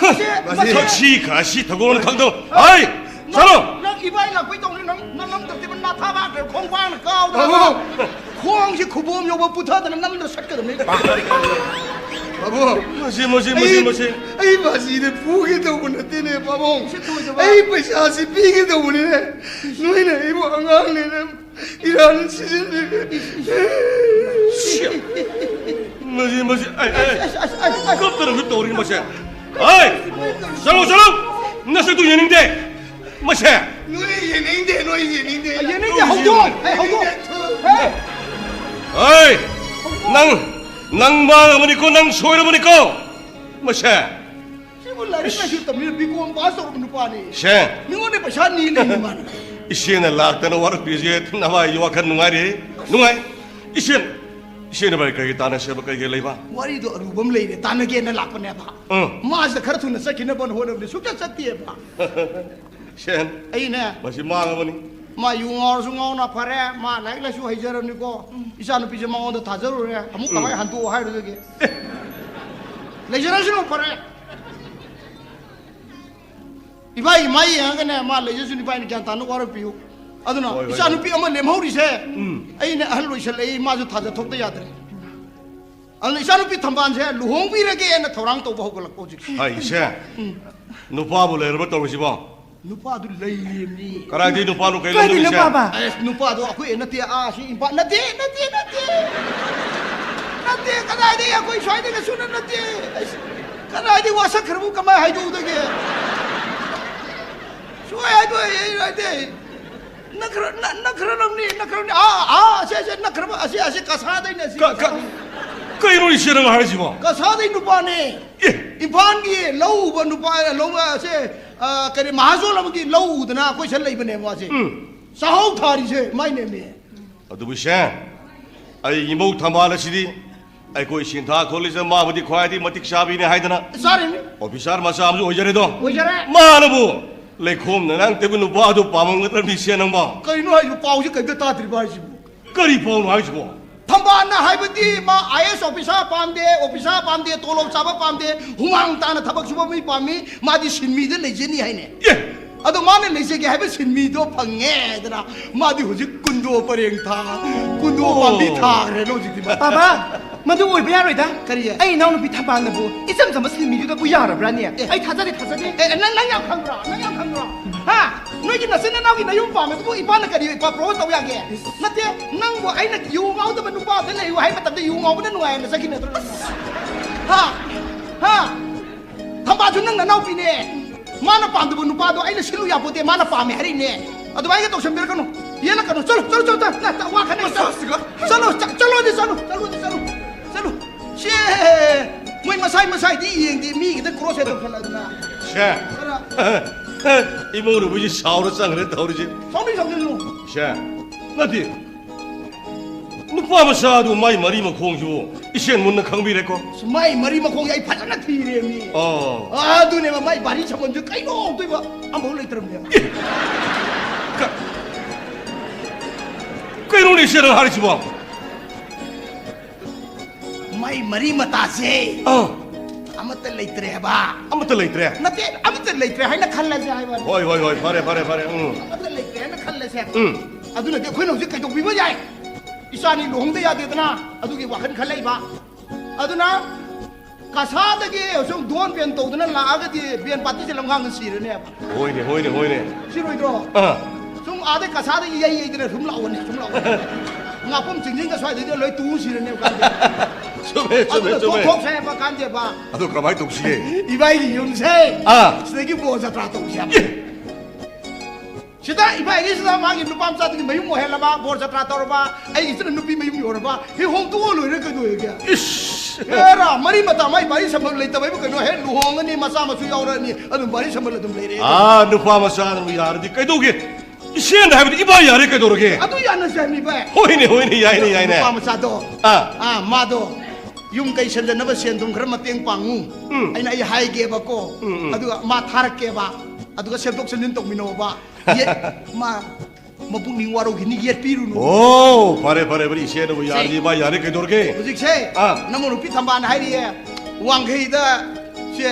ꯃꯁꯤ, ꯃꯁꯤ ꯊꯛꯁꯤ ꯈꯥꯁꯤ ꯊꯛꯑꯣꯅ ꯊꯛꯇꯣ꯫ ꯍꯥꯏ! ꯆꯠꯂꯣ! ꯅꯪ ꯏꯕꯥꯏ ꯂꯥꯛꯄꯩ ꯇꯧꯅꯤ, ꯅꯪ, ꯅꯪ ꯅꯝꯗꯕꯗꯤ ꯅꯥꯊꯥ ꯂꯥꯛꯇ꯭ꯔꯦ, ꯈꯣꯡ ꯄꯥꯡꯅ ꯀꯥꯎꯗꯅ꯫ ꯕꯥꯕꯨ! ꯈꯣꯡꯁꯤ ꯈꯨꯕꯣꯝ ꯌꯧꯕ ꯄꯨꯊꯗꯅ ꯅꯝꯗ ꯁꯠꯀꯗꯕꯅꯤ꯫ ꯕꯥꯕꯨ! ꯃꯁꯤ, ꯃꯁꯤ, ꯃꯁꯤ, ꯑꯩ, ꯃꯁꯤ꯫ ꯑꯩ ꯃꯁꯤꯗꯤ ꯐꯨꯒꯦ ꯇꯧꯕ ꯅꯠꯇꯦꯅꯦ, ꯄꯥꯕꯨꯡ꯫ ꯁꯤ ꯊꯣꯏꯗꯕ꯫ ꯑꯩ ꯄꯩꯁꯥꯁꯤ ꯄꯤꯒꯦ ꯇꯧꯕꯅꯤꯅꯦ꯫ ꯅꯣꯏꯅ ꯑꯩꯕꯨ ꯑꯉꯥꯡꯅꯦꯅ ꯏꯔꯥꯟ ꯁꯤꯖꯤꯟꯅꯔꯦ꯫ ꯁꯤ꯫ ꯃꯁꯤ, ꯃꯁꯤ, ꯑꯩ, ꯑꯩ, ꯑꯁ, ꯑꯁ, ꯑꯁ, ꯑꯁ꯫ ꯀꯞꯇꯅꯁꯨ ꯇꯧꯔꯤ ꯃꯁꯦ꯫ ꯍꯩ! ꯆꯠꯂꯣ, ꯆꯠꯂꯣ! ꯅꯁꯛꯇꯨ ꯌꯦꯡꯅꯤꯡꯗꯦ꯫ ꯃꯁꯦ꯫ ꯅꯣꯏ ꯌꯦꯡꯅꯤꯡꯗꯦ, ꯅꯣꯏ ꯌꯦꯡꯅꯤꯡꯗꯦ꯫ ꯌꯦꯡꯅꯤꯡꯗꯦ, ꯍꯧꯗꯣꯛ! ꯍꯦ, ꯍꯧꯗꯣꯛ! ꯍꯦ! ꯍꯩ! ꯅꯪ, ꯅꯪ ꯃꯥꯡꯉꯕꯅꯤꯀꯣ, ꯅꯪ ꯁꯣꯏꯔꯕꯅꯤꯀꯣ꯫ ꯃꯁꯦ꯫ ꯁꯤꯕꯨ ꯂꯥꯏꯔꯤꯛ ꯂꯥꯏꯁꯨ ꯇꯝꯃꯤꯔ ꯕꯤ ꯀꯣꯝ ꯄꯥꯁ ꯇꯧꯔꯕ ꯅꯨꯄꯥꯅꯤ꯫ ꯁꯦ꯫ ꯃꯤꯉꯣꯟꯗ ꯄꯩꯁꯥ ꯅꯤ ꯂꯩꯅꯤ ꯃꯥꯅ꯫ ꯏꯆꯦꯅ ꯂꯥꯛꯇꯅ ꯋꯥꯔꯛꯄꯤꯁꯦ ꯅꯃꯥꯏ ꯋꯥꯈꯜ ꯅꯨꯡꯉꯥꯏꯔꯦ꯫ ꯅꯨꯡꯉꯥꯏ꯫ ꯏꯆꯦ, ꯏꯆꯦꯅ ꯚꯥꯏ ꯀꯩꯒꯤ ꯇꯥꯟꯅꯁꯦꯕ ꯀꯩꯒꯤ ꯂꯩꯕ? ꯋꯥꯔꯤꯗꯣ ꯑꯔꯨꯕ ꯑꯃ ꯂꯩꯔꯦ, ꯇꯥꯟꯅꯒꯦꯅ ꯂꯥꯛꯄꯅꯦꯕ꯫ ꯎꯝ꯫ ꯃꯥꯁꯤꯗ ꯈꯔ ꯊꯨꯅ ꯆꯠꯈꯤꯅꯕ ꯍꯣꯠꯅꯕꯅꯤ, ꯁꯨꯡꯆꯠ ꯆꯠꯇꯦꯕ꯫ ꯁꯦꯟ꯫ ꯑꯩꯅꯦ꯫ ꯃꯁꯤ ꯃꯥꯡꯉꯕꯅꯤ꯫ ꯃꯥ ꯌꯨ ꯉꯥꯎꯔꯁꯨ ꯉꯥꯎꯅ ꯐꯔꯦ, ꯃꯥ ꯂꯥꯏꯔꯤꯛ ꯂꯥꯏꯁꯨ ꯍꯩꯖꯔꯕꯅꯤꯀꯣ꯫ ꯎꯝ꯫ ꯏꯆꯥꯅꯨꯄꯤꯁꯦ ꯃꯉꯣꯟꯗ ꯊꯥꯖꯔꯨꯔꯦ, ꯑꯃꯨꯛ ꯎꯝ꯫ ꯀꯃꯥꯏꯅ ꯍꯟꯗꯣꯛꯑꯣ ꯍꯥꯏꯔꯨꯗꯒꯦ? ꯂꯩꯖꯔꯁꯅꯨ, ꯐꯔꯦ꯫ ꯏꯕꯥꯏꯒꯤ ꯃꯥꯏ ꯌꯦꯡꯉꯒꯅꯦ, ꯃꯥ ꯂꯩꯖꯁꯅꯨ, ꯏꯕꯥꯏꯅ ꯒ꯭ꯌꯥꯟ ꯇꯥꯅ ꯋꯥꯔꯛꯄꯤꯌꯨ꯫ ꯑꯗꯨꯅ ꯍꯣꯏ, ꯍꯣꯏ, ꯏꯆꯥꯅꯨꯄꯤ ꯍꯣꯏ꯫ ꯑꯃ ꯂꯦꯝꯍꯧꯔꯤꯁꯦ, ꯎꯝ꯫ ꯑꯩꯅ ꯑꯍꯜ ꯑꯣꯏꯁꯜꯂꯛꯏ, ꯃꯥꯁꯨ ꯊꯥꯖ ꯊꯣꯛꯇ ꯌꯥꯗ꯭ꯔꯦ꯫ ꯑꯗꯨꯅ ꯏꯆꯥꯅꯨꯄꯤ ꯊꯝꯕꯥꯜꯁꯦ ꯂꯨꯍꯣꯡꯕꯤꯔꯒꯦꯅ ꯊꯧꯔꯥꯡ ꯇꯧꯕ ꯍꯧꯒꯠꯂꯛꯄ ꯍꯧꯖꯤꯛ꯫ ꯍꯥꯏ, ꯏꯆꯦ, ꯎꯝ꯫ ꯅꯨꯄꯥꯕꯨ ꯂꯩꯔꯕ ꯇꯧꯔꯤꯁꯤꯕꯣ? ꯅꯨꯄꯥꯗꯨ ꯂꯩꯔꯤꯕꯅꯤ꯫ ꯀꯗꯥꯏꯗꯒꯤ ꯅꯨꯄꯥꯅꯣ ꯀꯩ ꯀꯥꯏꯗꯩ ꯂꯝꯗꯒꯤ, ꯏꯆꯦ? ꯅꯨꯄꯥꯕ? ꯑꯁ, ꯅꯨꯄꯥꯗꯣ ꯑꯩꯈꯣꯏ ꯅꯠꯇꯦ, ꯑꯥ, ꯁꯤ ꯏꯝꯐꯥꯜ, ꯅꯠꯇꯦ, ꯅꯠꯇꯦ, ꯅꯠꯇꯦ꯫ ꯅꯠꯇꯦ, ꯀꯗꯥꯏꯗꯒꯤ ꯑꯩꯈꯣꯏ ꯁ꯭ꯋꯥꯏꯗꯒꯤ ꯁꯨꯅ ꯅꯠꯇꯦ꯫ ꯑꯁ, ꯀꯗꯥꯏꯗꯒꯤ ꯋꯥꯁꯛꯈ꯭ꯔꯕꯨ ꯀꯃꯥꯏ ꯍꯥꯏꯗꯣꯛꯎꯗꯒꯦ? ꯁꯨꯡꯍꯥꯏ ꯍꯥꯏꯗꯣꯛꯑꯣꯏ, ꯑꯩ ꯍꯥꯏꯗꯦ꯫ ꯅꯈ꯭ꯔ-, ꯅ-, ꯅꯈ꯭ꯔ ꯅꯪꯅꯤ, ꯅꯈ꯭ꯔ ꯅꯪꯅꯤ꯫ ꯑꯥ, ꯑꯥ, ꯑꯁꯦ, ꯑꯁꯦ ꯅꯈ꯭ꯔꯕ, ꯑꯁꯦ, ꯑꯁꯦ ꯀꯁꯥꯗꯩꯅꯦ, ꯑꯁꯤ ꯀ-, ꯀ-, ꯀꯁꯥꯗꯩ꯫ ꯀꯩꯅꯣ ꯏꯆꯦ ꯅꯪ ꯍꯥꯏꯁꯤꯕꯣ? ꯀꯁꯥꯗꯩ ꯅꯨꯄꯥꯅꯦ꯫ ꯑꯦ! ꯏꯝꯐꯥꯜꯒꯤ ꯂꯧ ꯎꯕ ꯅꯨꯄꯥ, ꯂꯧ ꯑꯁꯦ, ꯑ, ꯀꯔꯤ, ꯃꯍꯥꯖꯣꯟ ꯑꯃꯒꯤ ꯂꯧ ꯎꯗꯅ ꯑꯩꯈꯣꯏ ꯁꯤꯗ ꯂꯩꯕꯅꯦ ꯃꯥꯁꯦ꯫ ꯎꯝ꯫ ꯆꯥꯛꯍꯥꯎ ꯊꯥꯔꯤꯁꯦ ꯃꯥꯏ ꯅꯦꯝꯃꯦ꯫ ꯑꯗꯨꯕꯨ ꯏꯆꯦ, ꯑꯩ ꯏꯃꯧ ꯊꯝꯕꯥꯜ ꯑꯁꯤꯗꯤ ꯑꯩꯈꯣꯏ ꯁꯤꯟꯊꯥ ꯈꯣꯠꯂꯤꯁꯦ ꯃꯥꯕꯨꯗꯤ ꯈ꯭ꯋꯥꯏꯗꯒꯤ ꯃꯇꯤꯛ ꯆꯥꯕꯤꯅꯦ ꯍꯥꯏꯗꯅ ꯆꯥꯔꯤꯅꯤ꯫ ꯑꯣꯐꯤꯁꯥꯔ ꯃꯆꯥ ꯑꯃꯁꯨ ꯑꯣꯏꯖꯔꯦꯗꯣ꯫ ꯑꯣꯏꯖꯔꯦ꯫ ꯃꯥꯅꯕꯨ ꯂꯩꯈꯣꯝꯅ ꯉꯥꯡꯇꯕ ꯅꯨꯄꯥ ꯑꯗꯨ ꯄꯥꯝꯃꯝꯒꯗ꯭ꯔꯕꯅꯤ ꯏꯆꯦ ꯅꯪꯕꯣ? ꯀꯩꯅꯣ ꯍꯥꯏꯁꯤꯕꯣ? ꯄꯥꯎꯁꯦ ꯀꯩꯝꯇ ꯇꯥꯗ꯭ꯔꯤꯕ ꯍꯥꯏꯁꯤꯕꯣ? ꯀꯔꯤ ꯄꯥꯎꯅꯣ ꯍꯥꯏꯁꯤꯕꯣ? ꯊꯝꯕꯥꯜꯅ ꯍꯥꯏꯕꯗꯤ ꯃꯥ ꯑꯥꯏ ꯑꯦꯁ ꯑꯣꯐꯤꯁꯥꯔ ꯄꯥꯝꯗꯦ, ꯑꯣꯐꯤꯁꯥꯔ ꯄꯥꯝꯗꯦ, ꯇꯣꯂꯣꯞ ꯆꯥꯕ ꯄꯥꯝꯗꯦ, ꯍꯨꯃꯥꯡ ꯇꯥꯅ ꯊꯕꯛ ꯁꯨꯕ ꯃꯤ ꯄꯥꯝꯃꯤ, ꯃꯥꯗꯤ ꯁꯤꯟꯃꯤꯗ ꯂꯩꯖꯅꯤ ꯍꯥꯏꯅꯦ꯫ ꯑꯦ! ꯑꯗꯣ ꯃꯥꯅ ꯂꯩꯖꯒꯦ ꯍꯥꯏꯕ ꯁꯤꯟꯃꯤꯗꯣ ꯐꯪꯉꯦ ꯍꯥꯏꯗꯅ ꯃꯥꯗꯤ ꯍꯧꯖꯤꯛ ꯀꯨꯟꯗꯣ ꯄꯔꯦꯡ ꯊꯥ, ꯀꯨꯟꯗꯣ ꯑꯣ꯫ ꯄꯥꯝꯕꯤ ꯊꯥꯈ꯭ꯔꯦꯅ ꯍꯧꯖꯤꯛꯇꯤ ꯃꯥ꯫ ꯕꯥꯕꯥ, ꯃꯗꯨ ꯑꯣꯏꯕ ꯌꯥꯔꯣꯏꯗ꯫ ꯀꯔꯤꯒꯤ? ꯑꯩ ꯏꯅꯥꯎꯅꯨꯄꯤ ꯊꯝꯕꯥꯜꯅꯕꯨ ꯏꯆꯝ ꯆꯝꯕ ꯁꯤꯟꯃꯤꯗꯨꯗꯕꯨ ꯌꯥꯔꯕ꯭ꯔꯥꯅꯦ? ꯑꯦ꯫ ꯑꯩ ꯊꯥꯖꯗꯦ, ꯊꯥꯖꯗꯦ꯫ ꯑꯦ, ꯑꯦ, ꯅꯪ, ꯅꯪ ꯌꯥꯝ ꯈꯪꯕ꯭ꯔꯣ? ꯅꯪ ꯌꯥꯝ ꯈꯪꯕ꯭ꯔꯣ? ꯍꯥ? ꯅꯣꯏꯒꯤ ꯅꯆꯤꯟ ꯅꯅꯥꯎꯒꯤ ꯅꯌꯨꯝ ꯄꯥꯝꯃꯦ, ꯑꯗꯨꯕꯨ ꯏꯄꯥꯅ ꯀꯔꯤ ꯏꯄꯥ ꯄ꯭ꯔꯣꯄꯣꯁ ꯇꯧ ꯌꯥꯒꯦ? ꯅꯠꯇꯦ, ꯅꯪꯕꯨ ꯑꯩꯅ ꯌꯨ ꯉꯥꯎꯗꯕ ꯅꯨꯄꯥꯗ ꯂꯩꯌꯨ ꯍꯥꯏ ꯃꯇꯝꯗ ꯌꯨ ꯉꯥꯎꯕꯅ ꯅꯨꯡꯉꯥꯏ ꯍꯥꯏꯅ ꯆꯠꯈꯤꯅꯗ꯭ꯔꯣ ꯅꯪ? ꯍꯥ? ꯍꯥ? ꯊꯝꯕꯥꯜꯁꯨ ꯅꯪ ꯅꯅꯥꯎꯄꯤꯅꯦ꯫ ꯃꯥꯅ ꯄꯥꯝꯗꯕ ꯅꯨꯄꯥꯗꯣ ꯑꯩꯅ ꯁꯤꯜꯂꯨ ꯌꯥꯄꯣꯠꯇꯦ, ꯃꯥꯅ ꯄꯥꯝꯃꯦ ꯍꯥꯏꯔꯛꯏꯅꯦ꯫ ꯑꯗꯨꯃꯥꯏꯅ ꯇꯧꯁꯟꯕꯤꯔꯛꯀꯅꯨ꯫ ꯌꯦꯜꯂꯛꯀꯅꯨ꯫ ꯆꯠꯂꯨ, ꯆꯠꯂꯨ, ꯆꯠꯂꯨ, ꯆꯠꯂꯨ, ꯅꯪ ꯋꯥ ꯈꯟꯅꯩ꯫ ꯆꯠꯂꯨ, ꯆꯠꯂꯨ, ꯆꯠꯂꯨ, ꯆꯠꯂꯨ, ꯆꯠꯂꯨ, ꯆꯠꯂꯨ꯫ ꯁꯦ, ꯃꯣꯏ ꯃꯁꯥꯏ ꯃꯁꯥꯏꯗꯤ ꯌꯦꯡꯗꯦ, ꯃꯤꯒꯤꯗ ꯀ꯭ꯔꯣꯁ ꯍꯦꯛ ꯇꯧꯁꯜꯂꯛꯑꯗꯅ꯫ ꯁꯦ꯫ ꯈꯔ ꯏꯃꯧ ꯅꯨꯄꯤꯁꯤ ꯁꯥꯎꯔ ꯆꯪꯈ꯭ꯔꯦ ꯇꯧꯔꯤꯁꯦ꯫ ꯁꯥꯎꯅꯤꯡ ꯁꯥꯎꯖꯁꯅꯨ꯫ ꯁꯦ꯫ ꯅꯠꯇꯦ꯫ ꯅꯨꯄꯥ ꯃꯆꯥꯗꯨ ꯃꯥꯏ ꯃꯔꯤ ꯃꯈꯣꯡꯁꯤꯕꯨ ꯏꯆꯦꯟ ꯃꯨꯟꯅ ꯈꯪꯕꯤꯔꯦꯀꯣ? ꯑꯁ, ꯃꯥꯏ ꯃꯔꯤ ꯃꯈꯣꯡꯁꯦ ꯑꯩ ꯐꯖꯅ ꯊꯤꯔꯦꯃꯤ꯫ ꯑꯣ꯫ ꯑꯗꯨꯅꯦꯕ ꯃꯥꯏ ꯚꯥꯔꯤ ꯁꯝꯕꯟꯁꯨ ꯀꯩꯅꯣ ꯑꯝꯇꯣꯏꯕ ꯑꯝꯐꯥꯎ ꯂꯩꯇ꯭ꯔꯕꯅꯦꯕ꯫ ꯀ-, ꯀꯩꯅꯣꯅꯦ ꯏꯆꯦꯅ ꯍꯥꯏꯔꯤꯁꯤꯕꯣ? ꯃꯥꯏ ꯃꯔꯤ ꯃꯇꯥꯁꯦ ꯑꯥ꯫ ꯑꯃꯠꯇ ꯂꯩꯇ꯭ꯔꯦ ꯍꯥꯏꯕ꯫ ꯑꯃꯠꯇ ꯂꯩꯇ꯭ꯔꯦ? ꯅꯠꯇꯦ, ꯑꯃꯠꯇ ꯂꯩꯇ꯭ꯔꯦ ꯍꯥꯏꯅ ꯈꯜꯂꯁꯦ ꯍꯥꯏꯕ꯫ ꯍꯣꯏ, ꯍꯣꯏ, ꯍꯣꯏ, ꯐꯔꯦ, ꯐꯔꯦ, ꯐꯔꯦ, ꯎꯝ꯫ ꯑꯃꯠꯇ ꯂꯩꯇ꯭ꯔꯦ ꯍꯥꯏꯅ ꯈꯜꯂꯁꯦ꯫ ꯎꯝ꯫ ꯑꯗꯨꯅꯗꯤ ꯑꯩꯈꯣꯏꯅ ꯍꯧꯖꯤꯛ ꯀꯩꯗꯧꯕꯤꯕ ꯌꯥꯏ? ꯏꯆꯥꯅꯤ ꯂꯨꯍꯣꯡꯗ ꯌꯥꯗꯦꯗꯅ, ꯑꯗꯨꯒꯤ ꯋꯥꯈꯜ ꯈꯜꯂꯛꯏꯕ꯫ ꯑꯗꯨꯅ ꯀꯁꯥꯗꯒꯤ ꯁꯨꯝ ꯗꯣꯟ ꯕꯦꯟ ꯇꯧꯗꯅ ꯂꯥꯛꯑꯒꯗꯤ ꯕꯦꯟ ꯄꯥꯔꯇꯤꯁꯦ ꯂꯝꯈꯥꯡꯗ ꯁꯤꯔꯅꯦꯕ꯫ ꯍꯣꯏꯅꯦ, ꯍꯣꯏꯅꯦ, ꯍꯣꯏꯅꯦ꯫ ꯁꯤꯔꯣꯏꯗ꯭ꯔꯣ? ꯑꯥ꯫ ꯁꯨꯝ ꯑꯥꯗꯩ ꯀꯁꯥꯗꯒꯤ ꯌꯩ ꯌꯩꯗꯅ ꯁꯨꯝ ꯂꯥꯛꯑꯣꯅꯦ, ꯁꯨꯝ ꯂꯥꯛꯑꯣꯅꯦ꯫ ꯉꯥꯄꯨꯝ ꯆꯤꯡꯖꯤꯟꯒ ꯁ꯭ꯋꯥꯏꯗꯩꯗꯤ ꯂꯣꯏ ꯇꯨ ꯁꯤꯔꯅꯦꯕ ꯀꯥꯟꯗꯦ꯫ ꯆꯨꯝꯃꯦ, ꯆꯨꯝꯃꯦ, ꯑꯗꯨꯅ ꯆꯨꯝꯃꯦ꯫ ꯇꯣꯛꯊꯣꯛꯁꯦ ꯍꯥꯏꯕ ꯀꯥꯟꯗꯦꯕ꯫ ꯑꯗꯨ ꯀꯃꯥꯏꯅ ꯇꯧꯁꯤꯒꯦ? ꯏꯕꯥꯏꯒꯤ ꯌꯨꯝꯁꯦ ꯑꯥ꯫ ꯁꯤꯗꯒꯤ ꯕꯣꯔ ꯖꯇ꯭ꯔꯥ ꯇꯧꯁꯦ ꯍꯥꯏꯕ꯫ ꯑꯦ! ꯁꯤꯗ ꯏꯕꯥꯏꯒꯤꯁꯤꯗ ꯃꯥꯒꯤ ꯅꯨꯄꯥ ꯃꯆꯥꯗꯨꯒꯤ ꯃꯌꯨꯝ ꯑꯣꯏꯍꯜꯂꯕ, ꯕꯣꯔ ꯖꯇ꯭ꯔꯥ ꯇꯧꯔꯕ, ꯑꯩꯒꯤꯁꯤꯅ ꯅꯨꯄꯤ ꯃꯌꯨꯝ ꯌꯧꯔꯕ, ꯍꯤ ꯍꯣꯡꯗꯣꯛꯑ ꯂꯣꯏꯔꯦ ꯀꯩꯗꯧꯋꯦꯒꯦ? ꯏꯁ! ꯍꯦꯔꯥ, ꯃꯔꯤ ꯃꯇꯥ ꯃꯥꯏ ꯚꯥꯔꯤ ꯁꯝꯕꯜ ꯂꯩꯇꯕ ꯍꯥꯏꯕꯨ ꯀꯩꯅꯣ? ꯍꯦꯛ ꯂꯨꯍꯣꯡꯉꯅꯤ, ꯃꯆꯥ ꯃꯁꯨ ꯌꯥꯎꯔꯛꯑꯅꯤ, ꯑꯗꯨꯝ ꯚꯥꯔꯤ ꯁꯝꯕꯜ ꯑꯗꯨꯝ ꯂꯩꯔꯦ꯫ ꯑꯥ, ꯅꯨꯄꯥ ꯃꯆꯥꯅꯕꯨ ꯌꯥꯔꯗꯤ ꯀꯩꯗꯧꯒꯦ? ꯏꯆꯦꯅ ꯍꯥꯏꯕꯗꯤ ꯏꯕꯥ ꯌꯥꯔꯦ ꯀꯩꯗꯧꯔꯒꯦ? ꯑꯗꯨ ꯌꯥꯅꯁꯦ ꯍꯥꯏꯕꯅꯤ ꯚꯥꯏ꯫ ꯍꯣꯏꯅꯦ, ꯍꯣꯏꯅꯦ, ꯌꯥꯏꯅꯦ, ꯌꯥꯏꯅꯦ꯫ ꯅꯨꯄꯥ ꯃꯆꯥꯗꯣ꯫ ꯑꯥ꯫ ꯑꯥ, ꯃꯥꯗꯣ ꯌꯨꯝ ꯀꯩ ꯁꯦꯝꯖꯟꯅꯕ ꯁꯦꯟ ꯊꯨꯝ ꯈꯔ ꯃꯇꯦꯡ ꯄꯥꯡꯉꯨ꯫ ꯎꯝ꯫ ꯑꯩꯅ ꯑꯩ ꯍꯥꯏꯒꯦꯕꯀꯣ꯫ ꯎꯝ, ꯎꯝ꯫ ꯑꯗꯨꯒ ꯃꯥ ꯊꯥꯔꯛꯀꯦꯕ꯫ ꯑꯗꯨꯒ ꯁꯦꯝꯗꯣꯛ ꯁꯦꯝꯖꯤꯟ ꯇꯧꯃꯤꯟꯅꯧꯕ꯫ ꯌꯦꯠ-, ꯃꯥ ꯃꯄꯨꯛꯅꯤꯡ ꯋꯥꯔꯧꯈꯤꯅꯤ, ꯌꯦꯠꯄꯤꯔꯨꯅꯨ꯫ ꯑꯣ, ꯐꯔꯦ, ꯐꯔꯦ, ꯐꯔꯦ, ꯏꯆꯦꯅꯕꯨ ꯌꯥꯔꯗꯤ ꯁꯦ꯫ ꯏꯕꯥ ꯌꯥꯔꯦ ꯀꯩꯗꯧꯔꯒꯦ? ꯍꯧꯖꯤꯛꯁꯦ ꯑꯥ꯫ ꯅꯃꯧ ꯅꯨꯄꯤ ꯊꯝꯕꯥꯜꯅ ꯍꯥꯏꯔꯤꯌꯦ, ꯋꯥꯡꯈꯩꯗ ꯁꯦ,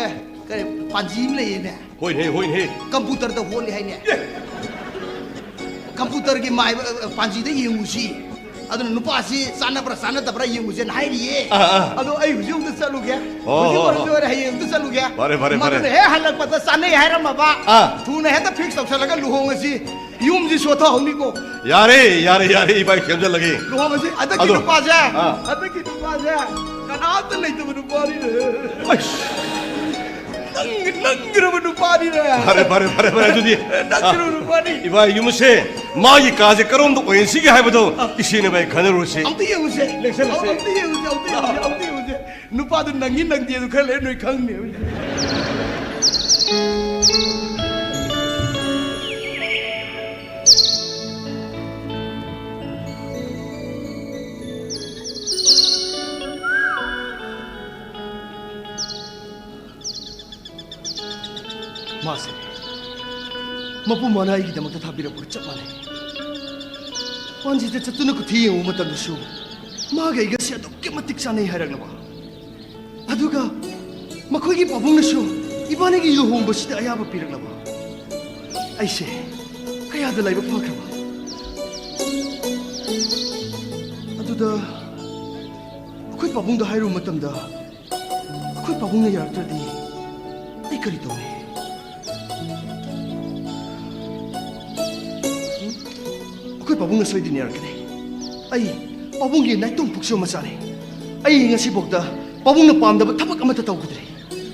ꯀꯔꯤ, ꯄꯥꯟꯖꯤ ꯑꯃ ꯂꯩꯌꯦꯅꯦ꯫ ꯍꯣꯏꯅꯦ, ꯍꯣꯏꯅꯦ꯫ ꯀꯝꯄ꯭ꯌꯨꯇꯔꯗ ꯍꯣꯠꯂꯤ ꯍꯥꯏꯅꯦ꯫ ꯑꯦ! ꯀꯝꯄ꯭ꯌꯨꯇꯔꯒꯤ ꯃꯥꯏꯕ, ꯑ, ꯄꯥꯟꯖꯤꯗ ꯌꯦꯡꯉꯨꯁꯤ꯫ ꯑꯗꯨꯅ ꯅꯨꯄꯥꯁꯤ ꯆꯥꯟꯅꯕ꯭ꯔꯥ ꯆꯥꯟꯅꯗꯕ꯭ꯔꯥ ꯌꯦꯡꯉꯨꯁꯦꯅ ꯍꯥꯏꯔꯤꯌꯦ꯫ ꯑꯥ, ꯑꯥ꯫ ꯑꯗꯣ ꯑꯩ ꯍꯧꯖꯤꯛ ꯑꯃꯨꯛꯇ ꯆꯠꯂꯨꯒꯦ꯫ ꯑꯣ, ꯍꯧꯖꯤꯛ ꯍꯣ, ꯑꯣꯏꯔꯁꯨ ꯍꯣ꯫ ꯑꯣꯏꯔꯦ, ꯍꯌꯦꯡ ꯑꯃꯨꯛꯇ ꯆꯠꯂꯨꯒꯦ꯫ ꯐꯔꯦ, ꯐꯔꯦ, ꯐꯔꯦ꯫ ꯃꯗꯨꯅ ꯍꯦꯛ ꯍꯜꯂꯛꯄꯗ ꯆꯥꯟꯅꯩ ꯍꯥꯏꯔꯝꯃꯕ, ꯑꯥ꯫ ꯊꯨꯅ ꯍꯦꯛꯇ ꯐꯤꯛꯁ ꯇꯧꯁꯜꯂꯒ ꯂꯨꯍꯣꯡꯉꯁꯤ꯫ ꯌꯨꯝꯁꯤ ꯁꯣꯊꯍꯧꯅꯤꯀꯣ꯫ ꯌꯥꯔꯦ, ꯌꯥꯔꯦ, ꯌꯥꯔꯦ, ꯏꯕꯥꯏ ꯁꯦꯝꯖꯜꯂꯒꯦ꯫ ꯂꯨꯍꯣꯡꯉꯁꯤ꯫ ꯍꯟꯗꯛꯀꯤ ꯑꯗꯣ, ꯅꯨꯄꯥꯁꯦ, ꯑꯥ꯫ ꯍꯟꯗꯛꯀꯤ ꯅꯨꯄꯥꯁꯦ ꯀꯅꯥꯝꯇ ꯂꯩꯇꯕ ꯅꯨꯄꯥꯅꯤꯅꯦ꯫ ꯑꯩꯁ꯫ ꯅꯪ, ꯅꯪꯒꯤꯔꯕ ꯅꯨꯄꯥꯅꯤꯅꯦ꯫ ꯐꯔꯦ, ꯐꯔꯦ, ꯐꯔꯦ, ꯐꯔꯦ, ꯑꯗꯨꯗꯤ꯫ ꯅꯪꯒꯤꯔꯕ ꯅꯨꯄꯥꯅꯤ꯫ ꯏꯕꯥꯏ, ꯌꯨꯝꯁꯦ, ꯃꯥꯒꯤ ꯀꯥꯁꯦ ꯀꯔꯣꯝꯗ ꯑꯣꯏꯍꯟꯁꯤꯒꯦ ꯍꯥꯏꯕꯗꯣ ꯑꯥ꯫ ꯏꯆꯦꯅ ꯏꯕꯥꯏ ꯈꯟꯅꯔꯨꯔꯁꯤ꯫ ꯑꯝꯇ ꯌꯦꯡꯉꯨꯁꯦ꯫ ꯂꯦꯡꯁꯜꯂꯁꯦ꯫ ꯑꯝꯇ ꯌꯦꯡꯉꯨꯁꯦ, ꯑꯝꯇ ꯌꯦꯡꯉꯨꯁꯦ, ꯑꯝꯇ ꯌꯦꯡꯉꯨꯁꯦ꯫ ꯅꯨꯄꯥꯗꯨ ꯅꯪꯉꯤ ꯅꯪꯗꯦ ꯑꯗꯨ ꯈꯔ ꯂꯩꯔ ꯅꯣꯏ ꯈꯪꯅꯤ꯫ ꯃꯥꯁꯦ ꯃꯄꯨ ꯃꯅꯥ ꯑꯩꯒꯤꯗꯃꯛꯇ ꯊꯥꯕꯤꯔꯛꯄꯒ ꯆꯞ ꯃꯥꯟꯅꯩ꯫ ꯃꯄꯥꯟꯁꯤꯗ ꯆꯠꯇꯨꯅ ꯀꯨꯊꯤ ꯌꯦꯡꯉꯨꯕ ꯃꯇꯝꯗꯁꯨ ꯃꯥꯒ ꯑꯩꯒꯁꯦ ꯑꯗꯨꯛꯀꯤ ꯃꯇꯤꯛ ꯆꯥꯟꯅꯩ ꯍꯥꯏꯔꯛꯂꯕ꯫ ꯑꯗꯨꯒ ꯃꯈꯣꯏꯒꯤ ꯄꯥꯕꯨꯡꯅꯁꯨ ꯏꯕꯥꯅꯤꯒꯤ ꯂꯨꯍꯣꯡꯕꯁꯤꯗ ꯑꯌꯥꯕ ꯄꯤꯔꯛꯂꯕ꯫ ꯑꯩꯁꯦ ꯀꯌꯥꯗ ꯂꯥꯏꯕꯛ ꯐꯈ꯭ꯔꯕ꯫ ꯑꯗꯨꯗ ꯑꯩꯈꯣꯏ ꯄꯥꯕꯨꯡꯗ ꯍꯥꯏꯔꯨꯕ ꯃꯇꯝꯗ ꯑꯩꯈꯣꯏ ꯄꯥꯕꯨꯡꯅ ꯌꯥꯔꯛꯇ꯭ꯔꯗꯤ ꯑꯩ ꯀꯔꯤ ꯇꯧꯅꯤ? ꯑꯩꯈꯣꯏ ꯄꯥꯕꯨꯡꯅ ꯁꯣꯏꯗꯅ ꯌꯥꯔꯛꯀꯅꯤ꯫ ꯑꯩ ꯄꯥꯕꯨꯡꯒꯤ ꯅꯥꯏꯇꯣꯝ ꯄꯨꯛꯆꯦꯜ ꯃꯆꯥꯅꯤ꯫ ꯑꯩ ꯉꯁꯤꯐꯥꯎꯗ ꯄꯥꯕꯨꯡꯅ ꯄꯥꯝꯗꯕ ꯊꯕꯛ ꯑꯃꯠꯇ ꯇꯧꯈꯤꯗ꯭ꯔꯤ꯫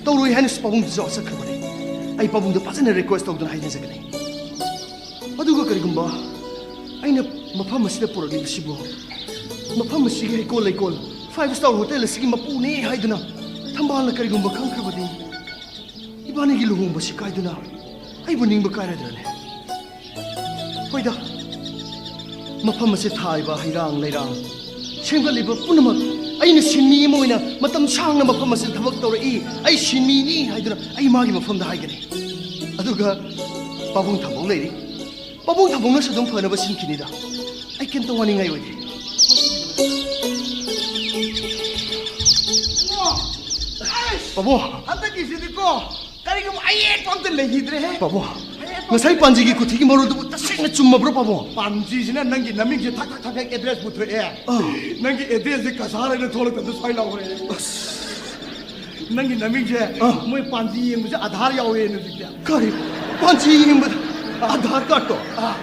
ꯇꯧꯔꯣꯏ ꯍꯥꯏꯅꯁꯨ ꯄꯥꯕꯨꯡꯗꯁꯨ ꯆꯠꯈ꯭ꯔꯕꯅꯤ꯫ ꯑꯩ ꯄꯥꯕꯨꯡꯗ ꯐꯖꯅ ꯔꯤꯀ꯭ꯋꯦꯁ ꯇꯧꯗꯨꯅ ꯍꯥꯏꯅꯖꯒꯅꯤ꯫ ꯑꯗꯨꯒ ꯀꯔꯤꯒꯨꯝꯕ ꯑꯩꯅ ꯃꯐꯝ ꯑꯁꯤꯗ ꯄꯨꯔꯛꯂꯤꯕꯁꯤꯕꯨ ꯃꯐꯝ ꯑꯁꯤꯒꯤ ꯍꯩꯀꯣꯜ ꯂꯩꯀꯣꯜ, ꯐꯥꯏꯚ ꯁ꯭ꯇꯥꯔ ꯍꯣꯇꯦꯜ ꯑꯁꯤꯒꯤ ꯃꯄꯨꯅꯦ ꯍꯥꯏꯗꯨꯅ ꯊꯝꯕꯥꯜꯅ ꯀꯔꯤꯒꯨꯝꯕ ꯈꯪꯈ꯭ꯔꯕꯗꯤ, ꯏꯕꯥꯅꯤꯒꯤ ꯂꯨꯍꯣꯡꯕꯁꯤ ꯀꯥꯏꯗꯨꯅ ꯑꯩꯕꯨ ꯅꯤꯡꯕ ꯀꯥꯏꯔꯗ꯭ꯔꯅꯦ? ꯍꯣꯏꯗ, ꯃꯐꯝ ꯑꯁꯤ ꯊꯥꯔꯤꯕ ꯍꯩꯔꯥꯡ ꯂꯩꯔꯥꯡ, ꯁꯦꯝꯒꯠꯂꯤꯕ ꯄꯨꯝꯅꯃꯛ ꯑꯩꯅ ꯁꯤꯟꯃꯤ ꯑꯃ ꯑꯣꯏꯅ ꯃꯇꯝ ꯁꯥꯡꯅ ꯃꯐꯝ ꯑꯁꯤꯗ ꯊꯕꯛ ꯇꯧꯔꯛꯏ, ꯑꯩ ꯁꯤꯟꯃꯤꯅꯤ ꯍꯥꯏꯗꯨꯅ ꯑꯩ ꯃꯥꯒꯤ ꯃꯐꯝꯗ ꯍꯥꯏꯒꯅꯤ꯫ ꯑꯗꯨꯒ ꯄꯥꯕꯨꯡ ꯊꯝꯕꯧ ꯂꯩꯔꯤ, ꯄꯥꯕꯨꯡ ꯊꯝꯕꯧꯅꯁꯨ ꯑꯗꯨꯝ ꯐꯅꯕ ꯁꯤꯟꯈꯤꯅꯤꯗ꯫ ꯑꯩ ꯀꯩꯝꯇ ꯋꯥꯅꯤꯡꯉꯥꯏ ꯑꯣꯏꯗꯦ꯫ ꯄꯥꯕꯨꯡ! ꯍꯟꯗꯛꯀꯤꯁꯤꯗꯤꯀꯣ, ꯀꯔꯤꯒꯨꯝꯕ ꯑꯌꯦꯠꯄ ꯑꯝꯇ ꯂꯩꯈꯤꯗ꯭ꯔꯦꯍꯦ꯫ ꯄꯥꯕꯨꯡ, ꯉꯁꯥꯏ ꯄꯥꯟꯖꯤꯒꯤ ꯀꯨꯊꯤꯒꯤ ꯃꯔꯣꯜꯗꯨꯕꯨ ꯇꯁꯦꯡꯅ ꯆꯨꯝꯃꯕ꯭ꯔꯣ, ꯄꯥꯕꯨꯡ? ꯄꯥꯟꯖꯤꯁꯤꯅ ꯅꯪꯒꯤ ꯅꯃꯤꯡꯁꯦ ꯊꯛ ꯊꯛ ꯊꯛ ꯊꯛ ꯑꯦꯗ꯭ꯔꯦꯁ ꯄꯨꯊꯣꯛꯑꯦ꯫ ꯑꯥ꯫ ꯅꯪꯒꯤ ꯑꯦꯗ꯭ꯔꯦꯁꯁꯦ ꯀꯁꯥꯔ ꯍꯥꯏꯅ ꯊꯣꯛꯂꯛꯇꯕꯗ ꯁ꯭ꯋꯥꯏ ꯂꯥꯎꯈ꯭ꯔꯦ꯫ ꯑꯁ꯫ ꯅꯪꯒꯤ ꯅꯃꯤꯡꯁꯦ ꯑꯥ꯫ ꯃꯣꯏ ꯄꯥꯟꯖꯤ ꯌꯦꯡꯕꯁꯦ ꯑꯙꯥꯔ ꯌꯥꯎꯋꯦꯅ ꯍꯧꯖꯤꯛꯇꯤ꯫ ꯀꯔꯤ? ꯄꯥꯟꯖꯤ ꯌꯦꯡꯕꯗ ꯑꯥ꯫ ꯑꯙꯥꯔ ꯀꯥꯔꯗꯇꯣ? ꯑꯥ꯫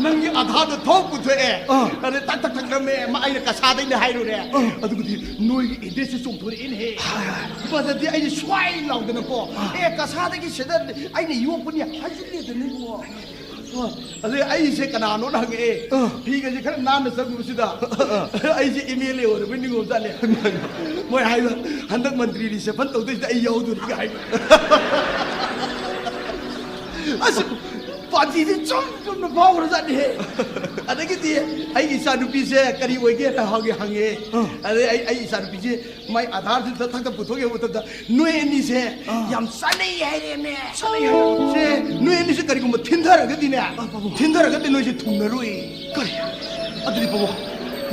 ꯅꯪꯒꯤ ꯑꯙꯥꯔꯗꯣ ꯊꯣꯛ ꯄꯨꯊꯣꯛꯑꯦ꯫ ꯑꯥ꯫ ꯑꯗꯩ ꯇꯛ ꯇꯛ ꯇꯛ ꯅꯝꯃꯦ꯫ ꯃꯥ ꯑꯩꯅ ꯀꯁꯥꯗꯩꯅꯦ ꯍꯥꯏꯔꯨꯔꯦ꯫ ꯑꯥ꯫ ꯑꯗꯨꯒꯗꯤ ꯅꯣꯏꯒꯤ ꯑꯦꯗ꯭ꯔꯦꯁꯁꯦ ꯆꯣꯡꯊꯣꯔꯛꯑꯦꯅꯦꯍꯦ꯫ ꯍꯥꯏ, ꯍꯥꯏ꯫ ꯃꯗꯗꯤ ꯑꯩꯅ ꯁ꯭ꯋꯥꯏ ꯂꯥꯎꯗꯅꯀꯣ, ꯑꯥ꯫ "ꯑꯦ, ꯀꯁꯥꯗꯒꯤ ꯁꯤꯗ ꯑꯩꯅ ꯌꯣꯛꯄꯅꯤ" ꯍꯥꯏꯖꯤꯜꯂꯦꯗꯅ ꯏꯕꯨꯡꯉꯣ꯫ ꯑꯥ꯫ ꯑꯗꯩ ꯑꯩꯁꯦ ꯀꯅꯥꯅꯣꯅ ꯍꯪꯉꯛꯑꯦ꯫ ꯑꯥ꯫ ꯐꯤꯒꯁꯦ ꯈꯔ ꯅꯥꯟꯅ ꯆꯪꯉꯨꯕꯁꯤꯗ ꯑꯥ꯫ ꯑꯩꯁꯦ ꯑꯦꯝ ꯑꯦꯜ ꯑꯦ ꯑꯣꯏꯔꯕꯣꯏ ꯅꯤꯡꯉꯨꯕꯖꯥꯠꯅꯦ꯫ ꯃꯣꯏ ꯍꯥꯏꯕ, "ꯍꯟꯗꯛ ꯃꯟꯇ꯭ꯔꯤ ꯔꯤꯁꯦꯞꯁꯟ ꯇꯧꯗꯣꯏꯁꯤꯗ ꯑꯩ ꯌꯥꯎꯗꯣꯔꯤꯒ" ꯍꯥꯏꯕ꯫ ꯑꯁ, ꯑꯇꯤꯗꯤ ꯆꯨꯝ ꯆꯨꯝꯅ ꯐꯥꯎꯈ꯭ꯔꯖꯥꯠꯅꯤꯍꯦ꯫ ꯑꯗꯒꯤꯗꯤ ꯑꯩꯒꯤ ꯏꯆꯥꯅꯨꯄꯤꯁꯦ ꯀꯔꯤ ꯑꯣꯏꯒꯦꯅ ꯍꯪꯉꯦ, ꯍꯪꯉꯦ꯫ ꯑꯥ꯫ ꯑꯗꯩ ꯑꯩ, ꯑꯩ ꯏꯆꯥꯅꯨꯄꯤꯁꯦ ꯃꯥꯏ ꯑꯥꯙꯥꯔꯁꯤ ꯊꯛ-, ꯊꯛꯇ ꯄꯨꯊꯣꯛ ꯌꯦꯡꯕ ꯃꯇꯝꯗ ꯅꯣꯏ ꯑꯅꯤꯁꯦ ꯑꯥ꯫ ꯌꯥꯝ ꯆꯥꯅꯩ ꯍꯥꯏꯔꯦꯃꯦ꯫ ꯆꯥꯅꯩ ꯍꯥꯏꯔꯦ꯫ ꯁꯦ, ꯅꯣꯏ ꯑꯅꯤꯁꯦ ꯀꯔꯤꯒꯨꯝꯕ ꯊꯤꯟꯊꯔꯒꯗꯤꯅꯦ, ꯑꯥ, ꯄꯥꯕꯨꯡ꯫ ꯊꯤꯟꯊꯔꯒꯗꯤ ꯅꯣꯏꯁꯦ ꯊꯨꯡꯅꯔꯨꯏ꯫ ꯀꯔꯤ? ꯑꯗꯨꯗꯤ ꯄꯥꯕꯨꯡ,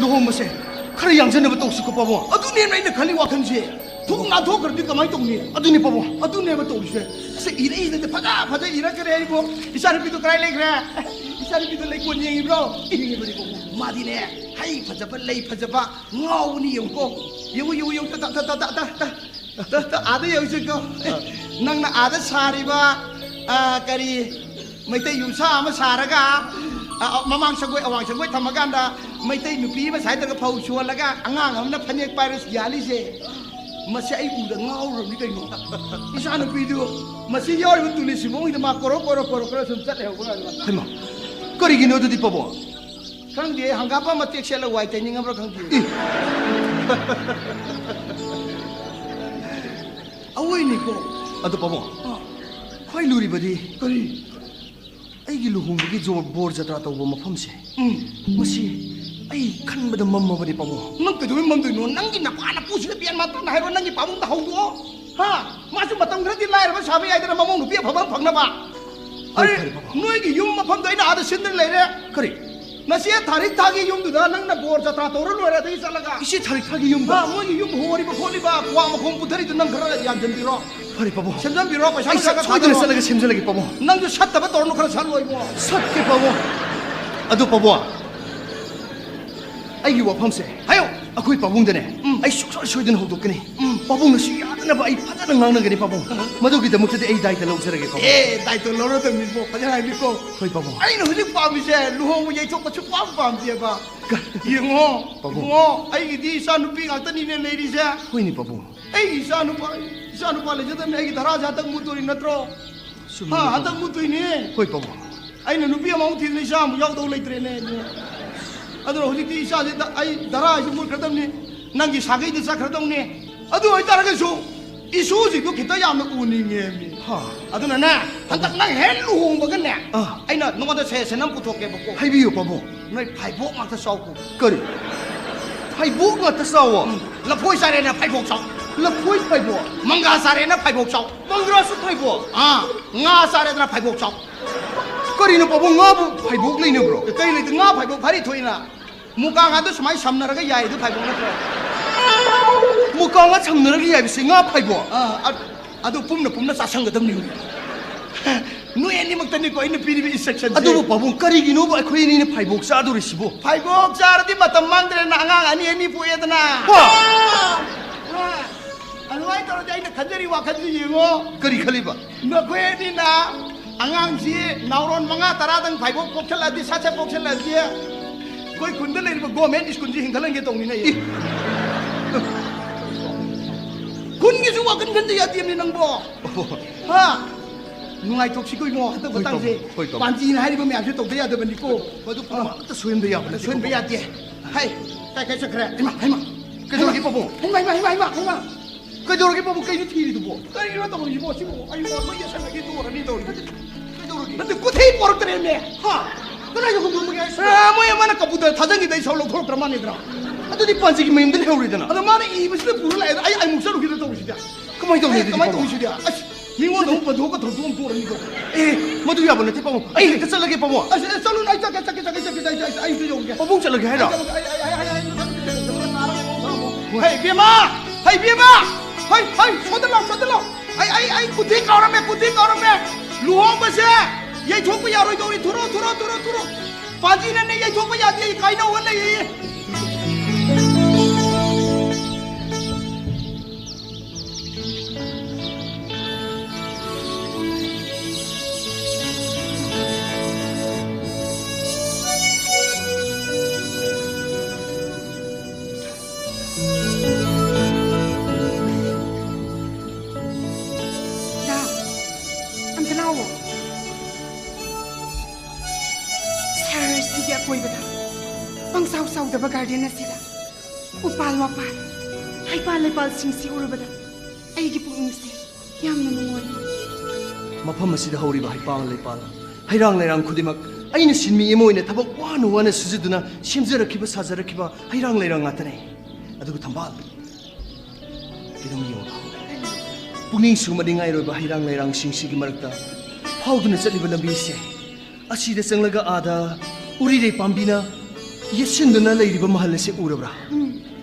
ꯂꯨꯍꯣꯡꯕꯁꯦ ꯈꯔ ꯌꯥꯡꯖꯟꯅꯕ ꯇꯧꯁꯤꯀꯣ ꯄꯥꯕꯨꯡ꯫ ꯑꯗꯨꯅꯦꯕ ꯑꯩꯅ ꯈꯜꯂꯤ ꯋꯥꯈꯜꯁꯦ꯫ ꯊꯣꯛ ꯅꯥꯟꯊꯣꯛꯈ꯭ꯔꯗꯤ ꯀꯃꯥꯏꯅ ꯇꯧꯅꯤ? ꯑꯗꯨꯅꯤ ꯄꯥꯕꯨꯡ꯫ ꯑꯗꯨꯅꯦꯕ ꯇꯧꯔꯤꯁꯦ꯫ ꯑꯁ, ꯏꯔꯩ ꯏꯔꯩꯗ ꯐꯖ ꯐꯖ ꯏꯔꯛꯈ꯭ꯔꯦ ꯑꯩꯕꯣ꯫ ꯏꯆꯥꯅꯨꯄꯤꯗꯣ ꯀꯗꯥꯏ ꯂꯩꯈ꯭ꯔꯦ? ꯏꯆꯥꯅꯨꯄꯤꯗꯣ ꯂꯩꯀꯣꯟ ꯌꯦꯡꯉꯤꯕ꯭ꯔꯣ? ꯌꯦꯡꯉꯤꯕꯅꯤ ꯄꯥꯕꯨꯡ꯫ ꯃꯥꯗꯤꯅꯦ, ꯍꯩ ꯐꯖꯕ, ꯂꯩ ꯐꯖꯕ ꯉꯥꯎꯕꯅꯤ ꯌꯦꯡꯉꯨꯀꯣ꯫ ꯌꯦꯡꯉꯨ, ꯌꯦꯡꯉꯨ, ꯌꯦꯡꯉꯨ, ꯇ, ꯇ, ꯇ, ꯇ, ꯇ, ꯇ, ꯇ, ꯇ, ꯑꯥꯗ ꯌꯦꯡꯉꯨꯁꯤꯀꯣ꯫ ꯑ꯫ ꯅꯪꯅ ꯑꯥꯗ ꯁꯥꯔꯤꯕ, ꯑ, ꯀꯔꯤ, ꯃꯩꯇꯩ ꯌꯨꯝꯁꯥ ꯑꯃ ꯁꯥꯔꯒ, ꯑ, ꯑ, ꯃꯃꯥꯡ ꯁꯪꯒꯣꯏ, ꯑꯋꯥꯡ ꯁꯪꯒꯣꯏ ꯊꯝꯃꯀꯥꯟꯗ ꯃꯩꯇꯩ ꯅꯨꯄꯤ ꯑꯃ ꯁꯥꯏꯗꯒ ꯐꯧ ꯁꯨꯍꯜꯂꯒ ꯑꯉꯥꯡ ꯑꯃꯅ ꯐꯅꯦꯛ ꯄꯥꯏꯔ ꯌꯥꯜꯂꯤꯁꯦ꯫ ꯃꯁꯤ ꯑꯩ ꯎꯕꯗ ꯉꯥꯎꯔꯕꯅꯤ ꯀꯩꯅꯣ꯫ ꯏꯆꯥ ꯅꯨꯄꯤꯗꯨ ꯃꯁꯤ ꯌꯥꯎꯔꯤꯕ ꯇꯨꯂꯤ ꯁꯤꯕꯣꯡꯁꯤꯗ ꯃꯥ ꯀꯣꯔꯣ ꯀꯣꯔꯣ ꯀꯣꯔꯣ ꯀꯣꯔꯣ ꯁꯨꯝ ꯆꯠ ꯂꯩꯍꯧꯕ ꯀꯥꯟꯗ꯫ ꯍꯩꯃꯥ, ꯀꯔꯤꯒꯤꯅꯣ ꯑꯗꯨꯗꯤ ꯄꯥꯕꯨꯡ? ꯈꯪꯗꯦ, ꯍꯪꯒꯥꯝꯄꯥ ꯃꯇꯦꯛ ꯁꯦꯠꯂ ꯋꯥꯏ ꯇꯩꯅꯤꯡꯉꯕ꯭ꯔꯥ ꯈꯪꯗꯦ꯫ ꯏ! ꯑꯋꯣꯏꯅꯤꯀꯣ꯫ ꯑꯗꯣ ꯄꯥꯕꯨꯡ, ꯑꯥ꯫ ꯈ꯭ꯋꯥꯏ ꯂꯨꯔꯤꯕꯗꯤ ꯀꯔꯤ? ꯑꯩꯒꯤ ꯂꯨꯍꯣꯡꯕꯒꯤ ꯖꯣ-, ꯕꯣꯔ ꯖꯇ꯭ꯔꯥ ꯇꯧꯕ ꯃꯐꯝꯁꯦ꯫ ꯎꯝ꯫ ꯃꯁꯤ ꯑꯩ ꯈꯟꯕꯗ ꯃꯝꯃꯕꯅꯤ ꯄꯥꯕꯨꯡ꯫ ꯅꯪ ꯀꯩꯗꯧꯕꯩ ꯃꯝꯗꯣꯏꯅꯣ? ꯅꯪꯒꯤ ꯅꯄꯥ ꯅꯄꯨꯁꯤꯗ ꯄꯤꯌꯥꯟ ꯃꯥꯟ ꯇꯥꯅ ꯍꯥꯏꯔꯣ, ꯅꯪꯒꯤ ꯄꯥꯕꯨꯡꯗ ꯍꯧꯗꯣꯛꯑꯣ꯫ ꯍꯥ? ꯃꯥꯁꯨ ꯃꯇꯝ ꯈꯔꯗꯤ ꯂꯥꯏꯔꯕ ꯁꯥꯕ ꯌꯥꯏꯗꯅ, ꯃꯃꯧ ꯅꯨꯄꯤ ꯑꯐꯕ ꯑꯃ ꯐꯪꯅꯕ꯫ ꯍꯣꯏ, ꯑꯔꯦ, ꯐꯔꯦ, ꯄꯥꯕꯨꯡ꯫ ꯅꯣꯏꯒꯤ ꯌꯨꯝ ꯃꯐꯝꯗꯣ ꯑꯩꯅ ꯑꯥꯗ ꯁꯤꯟꯗꯅ ꯂꯩꯔꯦ꯫ ꯀꯔꯤ? ꯅꯆꯦ ꯊꯥꯔꯤꯛ ꯊꯥꯒꯤ ꯌꯨꯝꯗꯨꯗ ꯅꯪꯅ ꯕꯣꯔ ꯖꯇ꯭ꯔꯥ ꯇꯧꯔ ꯂꯣꯏꯔꯦ, ꯑꯗꯒꯤ ꯆꯠꯂꯒ꯫ ꯏꯆꯦ ꯊꯥꯔꯤꯛ ꯊꯥꯒꯤ ꯌꯨꯝꯗ? ꯑꯥ, ꯃꯣꯏꯒꯤ ꯌꯨꯝ ꯍꯣꯔꯤꯕ ꯈꯣꯠꯂꯤꯕ, ꯀ꯭ꯋꯥ ꯃꯈꯣꯡ ꯄꯨꯊꯔꯤꯗꯨ ꯅꯪ ꯈꯔ ꯌꯥꯟꯁꯤꯟꯕꯤꯔꯣ꯫ ꯐꯔꯦ, ꯄꯥꯕꯨꯡ꯫ ꯁꯦꯝꯖꯟꯕꯤꯔꯣ, ꯄꯩꯁꯥ ꯑꯩ ꯅꯨꯡꯁꯥ ꯁꯠ-, ꯈꯔ ꯁꯣꯏꯗꯅ ꯊꯥꯗꯔꯣ꯫ ꯆꯠꯂꯒ ꯁꯦꯝꯖꯜꯂꯒꯦ, ꯄꯥꯕꯨꯡ꯫ ꯅꯪꯁꯨ ꯁꯠꯇꯕ ꯇꯧꯔꯅꯨ, ꯈꯔ ꯁꯠꯂꯣ ꯏꯕꯨꯡꯉꯣ꯫ ꯁꯠꯀꯦ, ꯄꯥꯕꯨꯡ꯫ ꯑꯗꯨ, ꯄꯥꯕꯨꯡ, ꯑꯩꯒꯤ ꯋꯥꯐꯝꯁꯦ ꯍꯥꯏꯌꯣ꯫ ꯑꯩꯈꯣꯏ ꯄꯥꯕꯨꯡꯗꯅꯦ, ꯎꯝ꯫ ꯑꯩ ꯁꯨꯡꯁꯣꯏ ꯁꯣꯏꯗꯅ ꯍꯧꯗꯣꯛꯀꯅꯤ꯫ ꯎꯝ꯫ ꯄꯥꯕꯨꯡꯅꯁꯨ ꯌꯥꯗꯅꯕ ꯑꯩ ꯐꯖꯅ ꯉꯥꯡꯅꯒꯅꯤ, ꯄꯥꯕꯨꯡ꯫ ꯑꯍ꯫ ꯃꯗꯨꯒꯤꯗꯃꯛꯇꯗꯤ ꯑꯩ ꯗꯥꯏꯇ ꯂꯧꯖꯔꯒꯦ, ꯄꯥꯕꯨꯡ꯫ ꯑꯦ, ꯗꯥꯏꯇ ꯂꯧꯔꯗꯕꯅꯤꯕꯣ, ꯐꯖꯅ ꯍꯥꯏꯕꯤꯀꯣ꯫ ꯍꯣꯏ, ꯄꯥꯕꯨꯡ꯫ ꯑꯩꯅ ꯍꯧꯖꯤꯛ ꯄꯥꯝꯃꯤꯁꯦ ꯂꯨꯍꯣꯡꯕ ꯌꯩꯊꯣꯛꯄ ꯁꯨꯛꯄꯥꯝ ꯄꯥꯝꯗꯦꯕ꯫ ꯀ-, ꯌꯦꯡꯉꯣ, ꯄꯥꯕꯨꯡ꯫ ꯏꯕꯨꯡꯉꯣ, ꯑꯩꯒꯤꯗꯤ ꯏꯆꯥ ꯅꯨꯄꯤ ꯉꯥꯛꯇꯅꯤꯅꯦ ꯂꯩꯔꯤꯁꯦ꯫ ꯍꯣꯏꯅꯦ, ꯄꯥꯕꯨꯡ꯫ ꯑꯩꯒꯤ ꯏꯆꯥ ꯅꯨꯄꯥ, ꯏꯆꯥ ꯅꯨꯄꯥ ꯂꯩꯖꯗꯕꯅꯤ, ꯑꯩꯒꯤ ꯙꯔꯥꯁꯦ ꯍꯟꯗꯛ ꯃꯨꯠꯇꯣꯔꯤ ꯅꯠꯇ꯭ꯔꯣ? ꯆꯨꯝꯃꯤꯅꯦ, ꯍꯥ, ꯄꯥꯕꯨꯡ꯫ ꯍꯟꯗꯛ ꯃꯨꯠꯇꯣꯏꯅꯦ꯫ ꯍꯣꯏ, ꯄꯥꯕꯨꯡ꯫ ꯑꯩꯅ ꯅꯨꯄꯤ ꯑꯃꯃꯨꯛ ꯊꯤꯗꯅ ꯏꯆꯥ ꯑꯃꯨꯛ ꯌꯥꯎꯗꯧ ꯂꯩꯇ꯭ꯔꯦꯅꯦ, ꯏꯕꯨꯡꯉꯣ꯫ ꯑꯗꯨꯅ ꯍꯧꯖꯤꯛꯇꯤ ꯏꯆꯥꯁꯦ ꯗ-, ꯑꯩ ꯙꯔꯥ ꯍꯥꯏꯁꯦ ꯃꯨꯠꯈ꯭ꯔꯗꯕꯅꯤ, ꯅꯪꯒꯤ ꯁꯥꯒꯩꯗ ꯆꯠꯈ꯭ꯔꯗꯧꯅꯤ꯫ ꯑꯗꯨ ꯑꯣꯏꯇꯥꯔꯒꯁꯨ ꯏꯁꯨꯁꯤꯡꯗꯨ ꯈꯤꯇ ꯌꯥꯝꯅ ꯎꯅꯤꯡꯉꯦ ꯃꯤ꯫ ꯍꯥ꯫ ꯑꯗꯨꯅꯅꯦ, ꯍꯟꯗꯛ ꯅꯪ ꯍꯦꯛ ꯂꯨꯍꯣꯡꯕꯒꯅꯦ, ꯑꯥ꯫ ꯑꯩꯅ ꯅꯉꯣꯟꯗ ꯁꯖꯦꯁꯟ ꯑꯃ ꯄꯨꯊꯣꯛꯀꯦꯕꯀꯣ꯫ ꯍꯥꯏꯕꯤꯌꯨ, ꯄꯥꯕꯨꯡ꯫ ꯅꯣꯏ ꯐꯥꯏꯕꯣꯛ ꯉꯥꯛꯇ ꯆꯥꯎꯀꯣ꯫ ꯀꯔꯤ? ꯐꯥꯏꯕꯣꯛ ꯉꯥꯛꯇ ꯆꯥꯎꯋꯣ? ꯎꯝ꯫ ꯂꯐꯣꯏ ꯆꯥꯔꯦꯅ ꯐꯥꯏꯕꯣꯛ ꯆꯥꯎ꯫ ꯂꯐꯣꯏ ꯐꯥꯏꯕꯣꯛ? ꯃꯪꯒ꯭ꯔꯥ ꯆꯥꯔꯦꯅ ꯐꯥꯏꯕꯣꯛ ꯆꯥꯎ꯫ ꯃꯪꯒ꯭ꯔꯥꯁꯨ ꯐꯥꯏꯕꯣꯛ? ꯑꯥ, ꯉꯥ ꯆꯥꯔꯦꯗꯅ ꯐꯥꯏꯕꯣꯛ ꯆꯥꯎ꯫ ꯀꯔꯤꯅꯣ ꯄꯥꯕꯨꯡ, ꯉꯥꯕꯨ ꯐꯥꯏꯕꯣꯛ ꯂꯩꯅꯕ꯭ꯔꯣ? ꯀꯩ ꯂꯩꯇꯦ, ꯉꯥ ꯐꯥꯏꯕꯣꯛ ꯐꯥꯔꯤ ꯊꯣꯛꯏꯅ꯫ ꯃꯨꯀꯥ ꯉꯥꯗꯨ ꯁꯨꯃꯥꯏꯅ ꯁꯝꯅꯔꯒ ꯌꯥꯏꯗꯨ ꯐꯥꯏꯕꯣꯛ ꯅꯠꯇ꯭ꯔꯣ? ꯃꯨꯀꯥ ꯉꯥ ꯁꯝꯅꯔꯒ ꯌꯥꯏꯕꯁꯤ ꯉꯥ ꯐꯥꯏꯕꯣꯛ? ꯑꯥ, ꯑ-, ꯑꯗꯨ ꯄꯨꯝꯅ ꯄꯨꯝꯅ ꯆꯥꯁꯟꯒꯗꯕꯅꯤ꯫ ꯅꯣꯏ ꯑꯅꯤꯃꯛꯇꯅꯤꯀꯣ ꯑꯩꯅ ꯄꯤꯔꯤꯕ instruction ꯁꯦ꯫ ꯑꯗꯨꯕꯨ ꯄꯥꯕꯨꯡ, ꯀꯔꯤꯒꯤꯅꯣꯕ ꯑꯩꯈꯣꯏ ꯑꯅꯤꯅ ꯐꯥꯏꯕꯣꯛ ꯆꯥꯗꯣꯔꯤꯁꯤꯕꯣ? ꯐꯥꯏꯕꯣꯛ ꯆꯥꯔꯗꯤ ꯃꯇꯝ ꯃꯥꯡꯗ꯭ꯔꯦꯅ, ꯑꯉꯥꯡ ꯑꯅꯤ ꯑꯅꯤ ꯄꯣꯛꯑꯦꯗꯅ꯫ ꯍꯣ! ꯑꯗꯨꯃꯥꯏꯅ ꯇꯧꯔꯗꯤ ꯑꯩꯅ ꯈꯟꯖꯔꯤ ꯋꯥꯈꯜꯁꯤ ꯌꯦꯡꯉꯣ꯫ ꯀꯔꯤ ꯈꯜꯂꯤꯕ? ꯅꯈꯣꯏ ꯑꯅꯤꯅ ꯑꯉꯥꯡꯁꯤ ꯅꯥꯎꯔꯣꯟ ꯃꯉꯥ ꯇꯔꯥꯗꯪ ꯐꯥꯏꯕꯣꯛ ꯄꯣꯛꯁꯜꯂꯛꯑꯗꯤ, ꯁꯠ ꯁꯠ ꯄꯣꯛꯁꯜꯂꯛꯑꯗꯤ, ꯑꯩꯈꯣꯏ ꯈꯨꯟꯗ ꯂꯩꯔꯤꯕ government school ꯁꯤ ꯍꯤꯡꯒꯠꯍꯟꯒꯦ ꯇꯧꯅꯤꯅꯦ ꯑꯩ꯫ ꯏ! ꯈꯨꯟꯒꯤꯁꯨ ꯋꯥꯈꯜ ꯈꯟꯗ ꯌꯥꯗꯦꯃꯤ ꯅꯪꯕꯣ꯫ ꯍꯥ? ꯅꯨꯡꯉꯥꯏꯊꯣꯛꯁꯤꯀꯣ ꯏꯕꯨꯡꯉꯣ, ꯍꯟꯗꯛ ꯍꯣꯏ, ꯃꯇꯥꯡꯁꯦ꯫ ꯇꯧꯕ, ꯍꯣꯏ, ꯇꯧꯕ꯫ ꯄꯥꯟꯖꯤꯅ ꯍꯥꯏꯔꯤꯕ ꯃꯌꯥꯝꯁꯦ ꯇꯧꯗ ꯌꯥꯗꯕꯅꯤꯀꯣ꯫ ꯃꯗꯨ ꯄꯨꯝꯅꯃꯛ ꯑꯥ꯫ ꯑꯃꯠꯇ ꯁꯣꯏꯍꯟꯕ ꯌꯥꯕ ꯅꯠꯇꯦ, ꯁꯣꯏꯍꯟꯕ ꯇꯧꯕ꯫ ꯌꯥꯗꯦ꯫ ꯍꯥꯏ, ꯀꯥꯏ ꯀꯥꯏ ꯆꯠꯈ꯭ꯔꯦ? ꯍꯩꯃꯥ, ꯍꯩꯃꯥ꯫ ꯀꯩꯗꯧꯔꯒꯦ, ꯄꯥꯕꯨꯡ? ꯍꯩꯃꯥ, ꯍꯩꯃꯥ, ꯍꯩꯃꯥ, ꯍꯩꯃꯥ, ꯍꯩꯃꯥ꯫ ꯀꯩꯗꯧꯔꯒꯦ, ꯄꯥꯕꯨꯡ? ꯀꯩꯅꯣ ꯊꯤꯔꯤꯗꯨꯕꯣ? ꯀꯔꯤꯅꯣ ꯇꯧꯔꯤꯁꯤꯕꯣ? ꯁꯤꯕꯨ ꯑꯩ ꯃꯣꯏ ꯌꯦꯁꯜꯂꯒꯦ ꯇꯣꯛꯑꯅꯤ ꯇꯧꯔꯤꯁꯦ꯫ ꯀꯩꯗꯧꯔꯒꯦ? ꯅꯠꯇꯦ, ꯀꯣꯊꯤ ꯄꯣꯔꯛꯇ꯭ꯔꯦꯃꯦ꯫ ꯍꯥ? ꯀꯗꯥꯏꯗ ꯍꯨꯟꯗꯣꯛꯑꯝꯃꯒꯦ ꯍꯥꯏꯁꯤꯕꯣ? ꯑ, ꯃꯣꯏ ꯑꯃꯅ ꯀꯕꯨꯇꯔ ꯊꯥꯖꯟꯈꯤꯗ ꯑꯩ ꯁꯔꯨꯛ ꯂꯧꯊꯣꯔꯛꯇ꯭ꯔ ꯃꯥꯅꯤꯗ꯭ꯔꯥ? ꯑꯗꯨꯗꯤ ꯄꯥꯟꯖꯤꯒꯤ ꯃꯌꯨꯝꯗ ꯂꯩꯍꯧꯔꯦꯗꯅ꯫ ꯑꯗꯣ ꯃꯥꯅ ꯏꯕꯁꯤꯗ ꯄꯨꯔ ꯂꯥꯛꯑꯦ, ꯑꯩ ꯑꯩꯃꯨꯛ ꯆꯠꯂꯨꯈꯤꯗ ꯇꯧꯔꯤꯁꯤꯗꯤ꯫ ꯀꯃꯥꯏꯅ ꯇꯧꯅꯤ ꯑꯦ, ꯑꯗꯨꯗꯤ, ꯀꯃꯥꯏꯅ ꯄꯥꯕꯨꯡ? ꯇꯧꯅꯤ ꯁꯤꯗꯤ? ꯑꯁ, ꯃꯤꯉꯣꯟꯗ ꯑꯃꯨꯛ ꯕꯟꯗꯣꯛꯀ ꯊꯧꯗꯣꯛ ꯑꯃꯨꯛ ꯇꯧꯔꯅꯤꯀꯣ꯫ ꯑꯦ, ꯃꯗꯨ ꯌꯥꯕ ꯅꯠꯇꯦ, ꯄꯥꯕꯨꯡ꯫ ꯑꯩ ꯍꯦꯛꯇ ꯆꯠꯂꯒꯦ, ꯄꯥꯕꯨꯡ꯫ ꯑꯁ, ꯑꯁ, ꯆꯠꯂꯨꯅꯨ, ꯑꯩ ꯆꯠꯀꯦ, ꯆꯠꯀꯦ, ꯆꯠꯀꯦ, ꯑꯩ, ꯑꯩ, ꯑꯩ, ꯑꯩꯁꯨ ꯌꯧꯒꯦ꯫ ꯄꯥꯕꯨꯡ ꯆꯠꯂꯒꯦ ꯍꯥꯏꯔꯣ? ꯑꯩ ꯆꯠꯂꯒꯦ, ꯑꯩ, ꯑꯩ, ꯑꯩ, ꯑꯩ, ꯍꯣꯏ꯫ ꯍꯩ, ꯕꯦꯝꯃ! ꯍꯩ, ꯕꯦꯝꯃ! ꯍꯩ, ꯍꯩ, ꯁꯣꯝꯗ ꯂꯥꯎ, ꯁꯣꯝꯗ ꯂꯥꯎ! ꯑꯩ, ꯑꯩ, ꯑꯩ ꯀꯨꯊꯤ ꯀꯥꯎꯔꯝꯃꯦ, ꯀꯨꯊꯤ ꯀꯥꯎꯔꯝꯃꯦ! ꯂꯨꯍꯣꯡꯕꯁꯦ ꯌꯩꯊꯣꯛꯄ ꯌꯥꯔꯣꯏꯗꯧꯔꯤ꯫ ꯊꯨꯔꯣ, ꯊꯨꯔꯣ, ꯊꯨꯔꯣ, ꯊꯨꯔꯣ! ꯄꯥꯟꯖꯤꯅꯅꯦ ꯌꯩꯊꯣꯛꯄ ꯌꯥꯗꯦ, ꯀꯥꯏꯅꯧ ꯍꯣꯜ ꯂꯩꯌꯦ꯫ ꯗꯥ, ꯑꯝꯇ ꯂꯥꯛꯑꯣ꯫ ꯁꯍꯔꯁꯤꯒꯤ ꯑꯀꯣꯏꯕꯗ ꯄꯪꯆꯥꯎ ꯆꯥꯎꯗꯕ garden ꯑꯁꯤꯗ ꯎꯄꯥꯜ ꯋꯥꯄꯥꯜ, ꯍꯩꯄꯥꯜ ꯂꯩꯄꯥꯜꯁꯤꯡꯁꯤ ꯎꯔꯨꯕꯗ ꯑꯩꯒꯤ ꯄꯨꯛꯅꯤꯡꯁꯦ ꯌꯥꯝꯅ ꯅꯨꯡꯉꯥꯏ꯫ ꯃꯐꯝ ꯑꯁꯤꯗ ꯍꯧꯔꯤꯕ ꯍꯩꯄꯥꯜ ꯂꯩꯄꯥꯜ, ꯍꯩꯔꯥꯡ ꯂꯩꯔꯥꯡ ꯈꯨꯗꯤꯡꯃꯛ ꯑꯩꯅ ꯁꯤꯟꯃꯤ ꯑꯃ ꯑꯣꯏꯅ ꯊꯕꯛ ꯋꯥꯅ ꯋꯥꯅ ꯁꯨꯖꯗꯨꯅ ꯁꯦꯝꯖꯔꯛꯈꯤꯕ, ꯁꯥꯖꯔꯛꯈꯤꯕ ꯍꯩꯔꯥꯡ ꯂꯩꯔꯥꯡ ꯉꯥꯛꯇꯅꯤ꯫ ꯑꯗꯨꯒ ꯊꯝꯕꯥꯜ, ꯀꯩꯅꯣꯝ ꯌꯦꯡꯉꯨ꯫ ꯄꯨꯛꯅꯤꯡ ꯁꯨꯝꯍꯠꯅꯤꯡꯉꯥꯏ ꯑꯣꯏꯕ ꯍꯩꯔꯥꯡ ꯂꯩꯔꯥꯡꯁꯤꯡꯁꯤꯒꯤ ꯃꯔꯛꯇ ꯐꯥꯎꯗꯨꯅ ꯆꯠꯂꯤꯕ ꯂꯝꯕꯤꯁꯦ, ꯑꯁꯤꯗ ꯆꯪꯂꯒ ꯑꯥꯗ ꯎꯔꯤꯔꯩ ꯄꯥꯝꯕꯤꯅ ꯌꯦꯠꯁꯤꯟꯗꯨꯅ ꯂꯩꯔꯤꯕ ꯃꯍꯜ ꯑꯁꯤ ꯎꯔꯕ꯭ꯔꯥ? ꯎꯝ꯫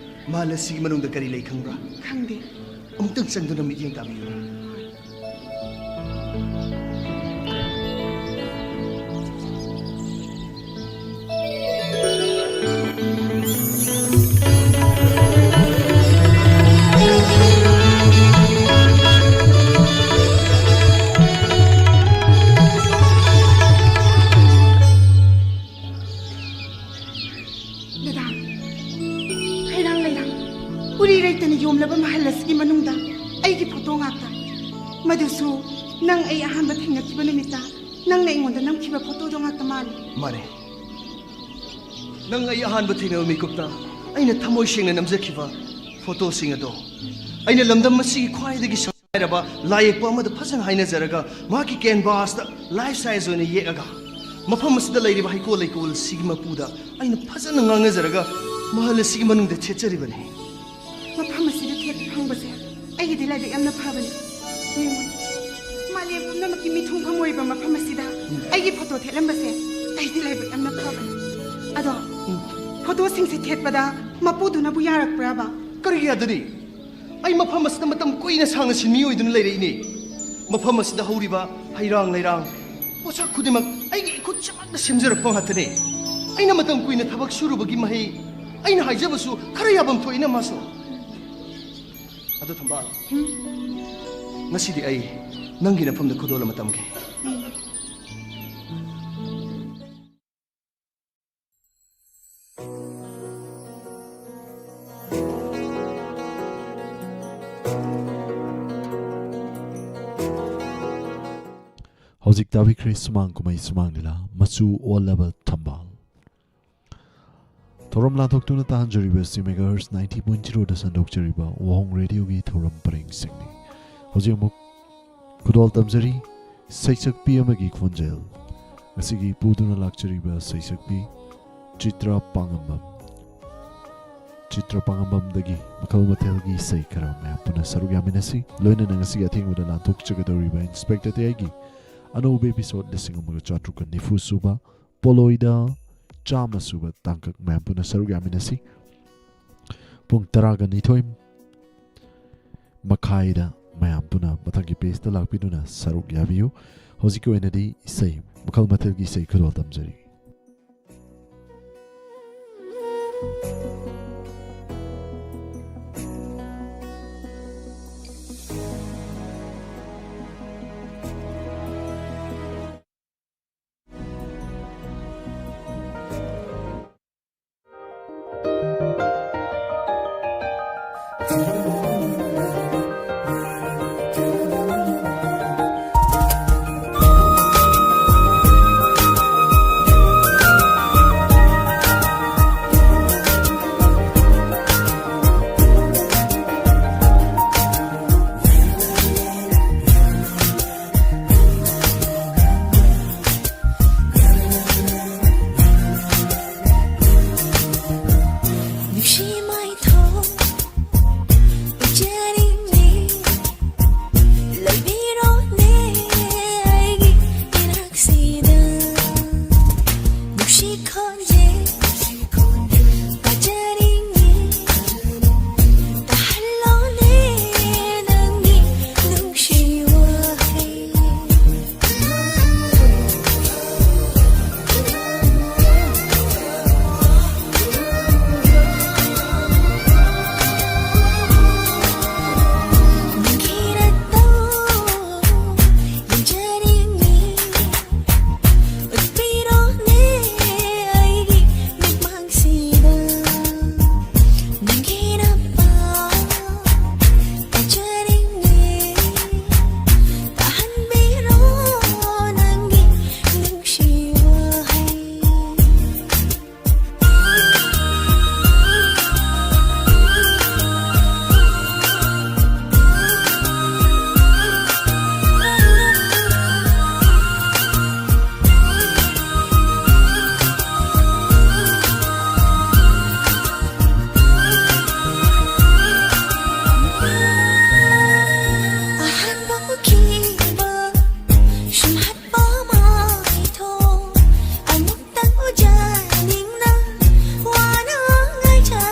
ꯃꯍꯜ ꯑꯁꯤꯒꯤ ꯃꯅꯨꯡꯗ ꯀꯔꯤ ꯂꯩ ꯈꯪꯕ꯭ꯔꯥ? ꯈꯪꯗꯦ꯫ ꯑꯃꯨꯛꯇꯪ ꯆꯪꯗꯨꯅ ꯃꯤꯠꯌꯦꯡ ꯇꯥꯕꯤꯌꯨ꯫ ꯗꯗꯥ, ꯍꯩꯔꯥꯡ ꯂꯩꯔꯥꯡ, ꯎꯔꯤ ꯂꯩꯇꯅ ꯌꯣꯝꯂꯕ ꯃꯍꯜ ꯑꯁꯤꯒꯤ ꯃꯅꯨꯡꯗ ꯑꯩꯒꯤ ꯐꯣꯇꯣ ꯉꯥꯛꯇ꯫ ꯃꯗꯨꯁꯨ ꯅꯪ ꯑꯩ ꯑꯍꯥꯟꯕ ꯊꯦꯡꯅꯈꯤꯕ ꯅꯨꯃꯤꯠꯇ ꯅꯪꯅ ꯑꯩꯉꯣꯟꯗ ꯅꯝꯈꯤꯕ ꯐꯣꯇꯣꯗꯣ ꯉꯥꯛꯇ ꯃꯥꯜꯂꯤ꯫ ꯃꯥꯅꯦ꯫ ꯅꯪ ꯑꯩ ꯑꯍꯥꯟꯕ ꯊꯦꯡꯅꯕ ꯃꯤꯀꯨꯞꯇ ꯑꯩꯅ ꯊꯃꯣꯏ ꯁꯦꯡꯅ ꯅꯝꯖꯈꯤꯕ ꯐꯣꯇꯣꯁꯤꯡ ꯑꯗꯣ꯫ ꯑꯩꯅ ꯂꯝꯗꯝ ꯑꯁꯤꯒꯤ ꯈ꯭ꯋꯥꯏꯗꯒꯤ ꯁꯛ ꯍꯥꯏꯔꯕ ꯂꯥꯏ ꯌꯦꯛꯄ ꯑꯃꯗ ꯐꯖꯅ ꯍꯥꯏꯅꯖꯔꯒ, ꯃꯍꯥꯛꯀꯤ ꯀꯦꯟꯚꯥꯁꯇ ꯂꯥꯏꯐ ꯁꯥꯏꯖ ꯑꯣꯏꯅ ꯌꯦꯛꯑꯒ, ꯃꯐꯝ ꯑꯁꯤꯗ ꯂꯩꯔꯤꯕ ꯍꯩꯀꯣꯜ ꯂꯩꯀꯣꯜ ꯑꯁꯤꯒꯤ ꯃꯄꯨꯗ ꯑꯩꯅ ꯐꯖꯅ ꯉꯥꯡꯅꯖꯔꯒ, ꯃꯍꯜ ꯑꯁꯤꯒꯤ ꯃꯅꯨꯡꯗ ꯊꯦꯠꯆꯔꯤꯕꯅꯤ꯫ ꯃꯐꯝ ꯑꯁꯤꯗ ꯊꯦꯠꯄ ꯐꯪꯕꯁꯦ ꯑꯩꯒꯤꯗꯤ ꯂꯥꯏꯕꯛ ꯌꯥꯝꯅ ꯐꯕꯅꯤ꯫ ꯌꯦꯡꯉꯨ, ꯃꯥꯂꯦꯝ ꯄꯨꯝꯅꯃꯛꯀꯤ ꯃꯤꯊꯨꯡꯐꯝ ꯑꯣꯏꯕ ꯃꯐꯝ ꯑꯁꯤꯗ ꯎꯝ꯫ ꯑꯩꯒꯤ ꯐꯣꯇꯣ ꯊꯦꯠꯂꯝꯕꯁꯦ ꯑꯩꯗꯤ ꯂꯥꯏꯕꯛ ꯌꯥꯝꯅ ꯐꯕꯅꯤ꯫ ꯑꯗꯣ, ꯎꯝ꯫ ꯐꯣꯇꯣꯁꯤꯡꯁꯦ ꯊꯦꯠꯄꯗ ꯃꯄꯨꯗꯨꯅꯕꯨ ꯌꯥꯔꯛꯄ꯭ꯔꯕ? ꯀꯔꯤꯒꯤ ꯌꯥꯗꯅꯤ? ꯑꯩ ꯃꯐꯝ ꯑꯁꯤꯗ ꯃꯇꯝ ꯀꯨꯏꯅ ꯁꯥꯡꯅ ꯁꯤꯟꯃꯤ ꯑꯣꯏꯗꯨꯅ ꯂꯩꯔꯛꯏꯅꯤ꯫ ꯃꯐꯝ ꯑꯁꯤꯗ ꯍꯧꯔꯤꯕ ꯍꯩꯔꯥꯡ ꯂꯩꯔꯥꯡ, ꯄꯣꯠꯁꯛ ꯈꯨꯗꯤꯡꯃꯛ ꯑꯩꯒꯤ ꯏꯈꯨꯠ ꯆꯃꯛꯅ ꯁꯦꯝꯖꯔꯛꯄ ꯉꯥꯛꯇꯅꯤ꯫ ꯑꯩꯅ ꯃꯇꯝ ꯀꯨꯏꯅ ꯊꯕꯛ ꯁꯨꯔꯨꯕꯒꯤ ꯃꯍꯩ, ꯑꯩꯅ ꯍꯥꯏꯖꯕꯁꯨ ꯈꯔ ꯌꯥꯐꯝ ꯊꯣꯛꯏꯅ ꯃꯥꯁꯨ꯫ ꯑꯗꯣ ꯊꯝꯕꯥꯜ, ꯉꯁꯤꯗꯤ ꯑꯩ ꯅꯪꯒꯤ ꯅꯐꯝꯗ ꯈꯨꯗꯣꯜ ꯑꯃ ꯇꯝꯒꯦ꯫ ꯍꯧꯖꯤꯛ ꯇꯥꯕꯤꯈ꯭ꯔꯦ ꯁꯨꯃꯥꯡ ꯀꯨꯝꯍꯩ ꯁꯨꯃꯥꯡ ꯂꯤꯂꯥ ꯃꯆꯨ ꯑꯣꯜꯂꯕ ꯊꯝꯕꯥꯜ꯫ ꯊꯧꯔꯝ ꯂꯥꯟꯊꯣꯛꯇꯨꯅ ꯇꯥꯍꯟꯖꯔꯤꯕ ꯑꯁꯤ megahertz ninety point zero ꯗ ꯁꯟꯗꯣꯛꯆꯔꯤꯕ ꯋꯥꯍꯣꯡ ꯔꯦꯗꯤꯑꯣꯒꯤ ꯊꯧꯔꯝ ꯄꯔꯦꯡꯁꯤꯡꯅꯤ꯫ ꯍꯧꯖꯤꯛ ꯑꯃꯨꯛ ꯈꯨꯗꯣꯜ ꯇꯝꯖꯔꯤ꯫ ꯁꯩꯁꯛꯄꯤ ꯑꯃꯒꯤ ꯈꯣꯟꯖꯦꯜ꯫ ꯉꯁꯤꯒꯤ ꯄꯨꯗꯨꯅ ꯂꯥꯛꯆꯔꯤꯕ ꯁꯩꯁꯛꯄꯤ ꯆꯤꯇ꯭ꯔ ꯄꯥꯉꯝꯕꯝ꯫ ꯆꯤꯇ꯭ꯔ ꯄꯥꯉꯝꯕꯝꯗꯒꯤ ꯃꯈꯜ ꯃꯊꯦꯜꯒꯤ ꯏꯁꯩ ꯈꯔ ꯃꯌꯥꯝ ꯄꯨꯟꯅ ꯁꯔꯨꯛ ꯌꯥꯃꯤꯟꯅꯁꯤ꯫ ꯂꯣꯏꯅꯅ ꯉꯁꯤꯒꯤ ꯑꯊꯦꯡꯕꯗ ꯂꯥꯟꯊꯣꯛꯆꯒꯗꯧꯔꯤꯕ ꯏꯟꯁꯄꯦꯛꯇꯔ ꯇꯌꯥꯏꯒꯤ ꯑꯅꯧꯕ episode ꯂꯤꯁꯤꯡ ꯑꯃꯒ ꯆꯥꯇ꯭ꯔꯨꯛꯀ ꯅꯤꯐꯨ ꯁꯨꯕ, ꯄꯣꯂꯣꯏꯗ ꯆꯥꯝꯃ ꯁꯨꯕ ꯇꯥꯡꯀꯛ ꯃꯌꯥꯝ ꯄꯨꯟꯅ ꯁꯔꯨꯛ ꯌꯥꯃꯤꯟꯅꯁꯤ꯫ ꯄꯨꯡ ꯇꯔꯥꯒ ꯅꯤꯊꯣꯏ ꯃꯈꯥꯏꯗ ꯃꯌꯥꯝ ꯄꯨꯟꯅ ꯃꯊꯪꯒꯤ pageꯇ ꯂꯥꯛꯄꯤꯗꯨꯅ ꯁꯔꯨꯛ ꯌꯥꯕꯤꯌꯨ꯫ ꯍꯧꯖꯤꯛꯀꯤ ꯑꯣꯏꯅꯗꯤ ꯏꯁꯩ, ꯃꯈꯜ ꯃꯊꯦꯜꯒꯤ ꯏꯁꯩ ꯈꯨꯗꯣꯜ ꯇꯝꯖꯔꯤ꯫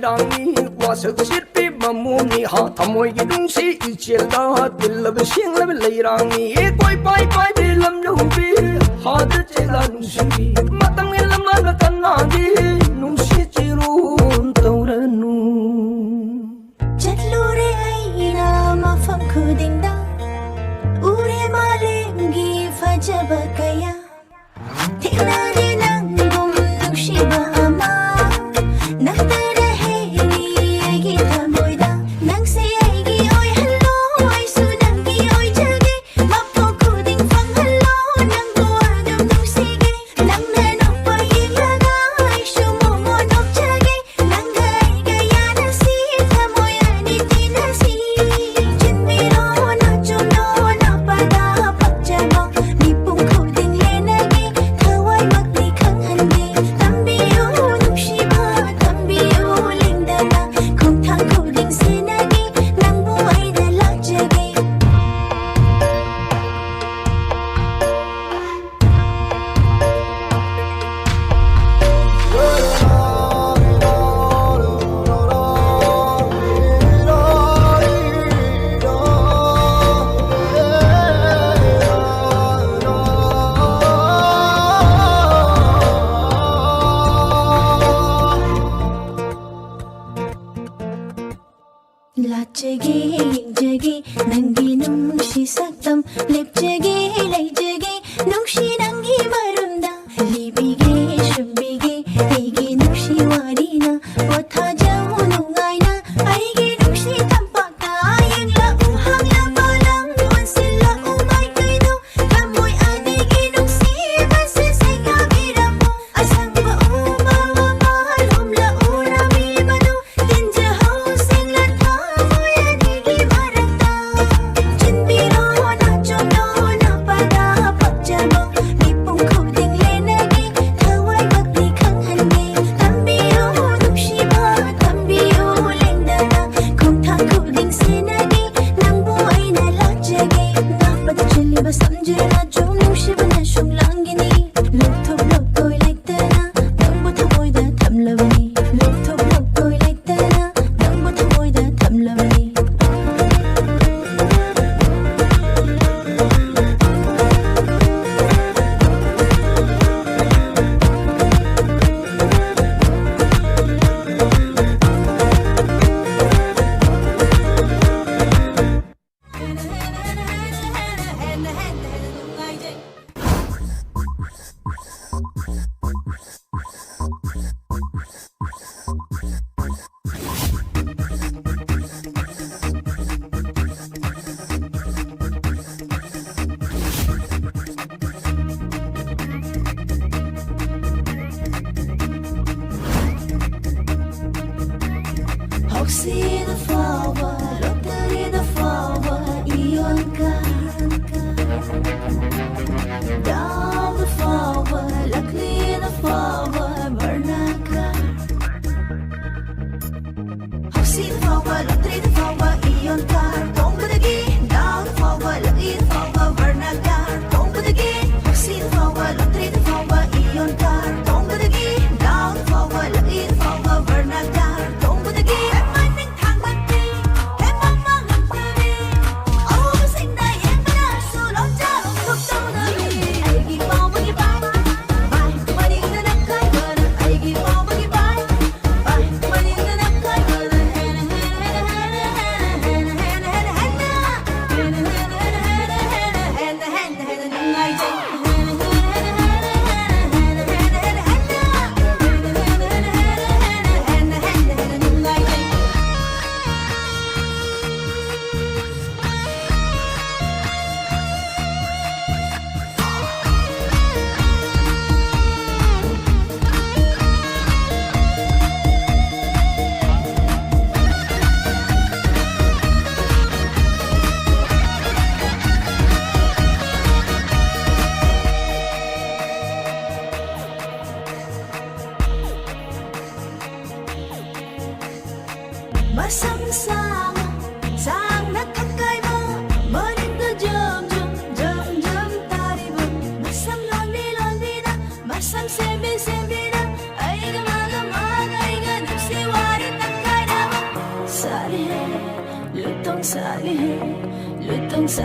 ꯂꯩꯔꯥꯡꯅꯤ꯫ ꯋꯥꯁꯛ ꯁꯤꯠꯄꯤ ꯃꯃꯣꯝꯅꯤ ꯍꯥ, ꯊꯃꯣꯏꯒꯤ ꯅꯨꯡꯁꯤ ꯏꯆꯦꯜꯗ ꯇꯤꯜꯂꯕ ꯁꯦꯡꯂꯕ ꯂꯩꯔꯥꯡꯅꯤ꯫ ꯀꯣꯏ ꯄꯥꯏ ꯄꯥꯏꯕꯤ ꯂꯝꯖꯧꯕꯤ ꯍꯥꯗ ꯆꯦꯜꯂ ꯅꯨꯡꯁꯤꯕꯤ꯫ ꯃꯇꯝꯒꯤ ꯂꯝꯕꯥꯗ ꯀꯅꯥꯒꯤ ꯅꯨꯡꯁꯤ ꯆꯤꯔꯣꯟ ꯇꯧꯔꯅꯨ꯫ ꯆꯠꯂꯨꯔꯦ ꯑꯩꯅ ꯃꯐꯝ ꯈꯨꯗꯤꯡꯗ, ꯎꯔꯦ ꯃꯥꯂꯦꯝꯒꯤ ꯐꯖꯕ ꯀꯌꯥ꯫ ꯊꯦꯡꯅꯔꯦ ꯅꯪꯒꯨꯝ ꯅꯨꯡꯁꯤꯕ ꯑꯃ, ꯅꯪꯇꯅ ꯍꯦꯜꯂꯤ ꯑꯩꯒꯤ ꯊꯃꯣꯏꯗ꯫ ꯅꯪꯁꯦ ꯑꯩꯒꯤ ꯑꯣꯏꯍꯜꯂꯣ, ꯑꯩꯁꯨ ꯅꯪꯒꯤ ꯑꯣꯏꯖꯒꯦ꯫ ꯃꯐꯝ ꯈꯨꯗꯤꯡ ꯐꯪꯍꯜꯂꯣ, ꯅꯪꯕꯨ ꯑꯗꯨꯝ ꯅꯨꯡꯁꯤꯒꯦ꯫ ꯅꯪꯅ ꯅꯣꯛꯄ ꯌꯦꯡꯂꯒ ꯑꯩꯁꯨ ꯃꯣꯃꯣ ꯅꯣꯛꯆꯒꯦ꯫ ꯅꯪꯒ ꯑꯩꯒ ꯌꯥꯅꯁꯤ, ꯊꯃꯣꯏ ꯑꯅꯤ ꯇꯤꯟꯅꯁꯤ꯫ ꯆꯤꯟꯕꯤꯔꯣ ꯅꯆꯨꯝꯂꯣ ꯅꯄꯥꯗ ꯄꯛꯆꯕ, ꯃꯤꯄꯨꯝ ꯈꯨꯗꯤꯡ ꯂꯦꯟꯅꯒꯦ, ꯊꯋꯥꯏꯃꯛꯅꯤ ꯈꯪꯍꯟꯒꯦ꯫ ꯇꯝꯕꯤꯌꯨ ꯅꯨꯡꯁꯤꯕ, ꯇꯝꯕꯤꯌꯨ ꯂꯦꯡꯗꯅ, ꯈꯣꯡꯊꯥꯡ ꯈꯨꯗꯤꯡ ꯁꯦꯟꯅꯒꯦ, ꯅꯪꯕꯨ ꯑꯩꯅ ꯂꯥꯠꯆꯒꯦ꯫ ꯂꯥꯠꯆꯒꯦ, ꯌꯦꯡꯖꯒꯦ, ꯅꯪꯒꯤ ꯅꯨꯡꯁꯤ ꯁꯛꯇꯝ꯫ ꯂꯦꯞꯆꯒꯦ, ꯂꯩꯖꯒꯦ, ꯅꯨꯡꯁꯤ ꯅꯪꯒꯤ ꯃꯔꯨꯝꯗ꯫ ꯂꯤꯕꯤꯒꯦ, ꯁꯨꯝꯕꯤꯒꯦ, ꯑꯩꯒꯤ ꯅꯨꯡꯁꯤ ꯋꯥꯔꯤꯅ꯫ ꯄꯣꯊꯥꯖꯧ ꯅꯨꯡꯉꯥꯏꯅ, ꯑꯩꯒꯤ ꯅꯨꯡꯁꯤ ꯇꯝꯄꯥꯛꯇ꯫ ꯌꯦꯡꯂꯛꯎ, ꯍꯥꯡꯂꯕ ꯂꯪ, ꯑꯣꯟꯁꯤꯜꯂꯛꯎ ꯃꯥꯏꯀꯩꯗꯨ꯫ ꯊꯃꯣꯏ ꯑꯅꯤꯒꯤ ꯅꯨꯡꯁꯤꯕꯁꯦ ꯁꯦꯡꯅꯕꯤꯔꯝꯃꯨ꯫ ꯑꯁꯪꯕ ꯎꯃꯪ ꯑꯃ ꯂꯣꯝꯂꯛꯎ ꯂꯝꯕꯤ ꯃꯗꯨ꯫ ꯇꯤꯟꯖꯍꯧ ꯁꯦꯡꯂ ꯊꯃꯣꯏ ꯑꯅꯤꯒꯤ ꯃꯔꯛꯇ꯫ ꯆꯤꯟꯕꯤꯔꯣ ꯅꯆꯨꯝꯂꯣ ꯅꯄꯥꯗ ꯄꯛꯆꯕ꯫ ꯃꯤꯄꯨꯝ ꯈꯨꯗꯤꯡ ꯂꯦꯟꯅꯒꯦ, ꯊꯋꯥꯏꯃꯛꯅꯤ ꯈꯪꯍꯟꯒꯦ꯫ ꯇꯝꯕꯤꯌꯨ ꯅꯨꯡꯁꯤꯕ, ꯇꯝꯕꯤꯌꯨ ꯂꯦꯡꯗꯅ꯫ ꯈꯣꯡꯊꯥꯡ ꯈꯨꯗꯤꯡ ꯁꯦꯟꯅꯒꯦ, ꯅꯪꯕꯨ ꯑꯩꯅ ꯂꯥꯠꯆꯒꯦ꯫ ꯉꯥꯛꯄꯗ ꯆꯦꯜꯂꯤꯕ ꯁꯝꯖꯦꯠ ꯅꯆꯨꯝ ꯅꯨꯡꯁꯤꯕꯅ ꯁꯨꯡꯂꯥꯡꯒꯤꯅꯤ꯫ ꯂꯧꯊꯣꯛꯂꯣ ꯀꯣꯏ ꯂꯩꯇꯅ, ꯅꯪꯕꯨ ꯊꯃꯣꯏꯗ ꯊꯝꯂꯕꯅꯤ꯫ ꯂꯧꯊꯣꯛꯂꯣ ꯀꯣꯏ ꯂꯩꯇꯅ,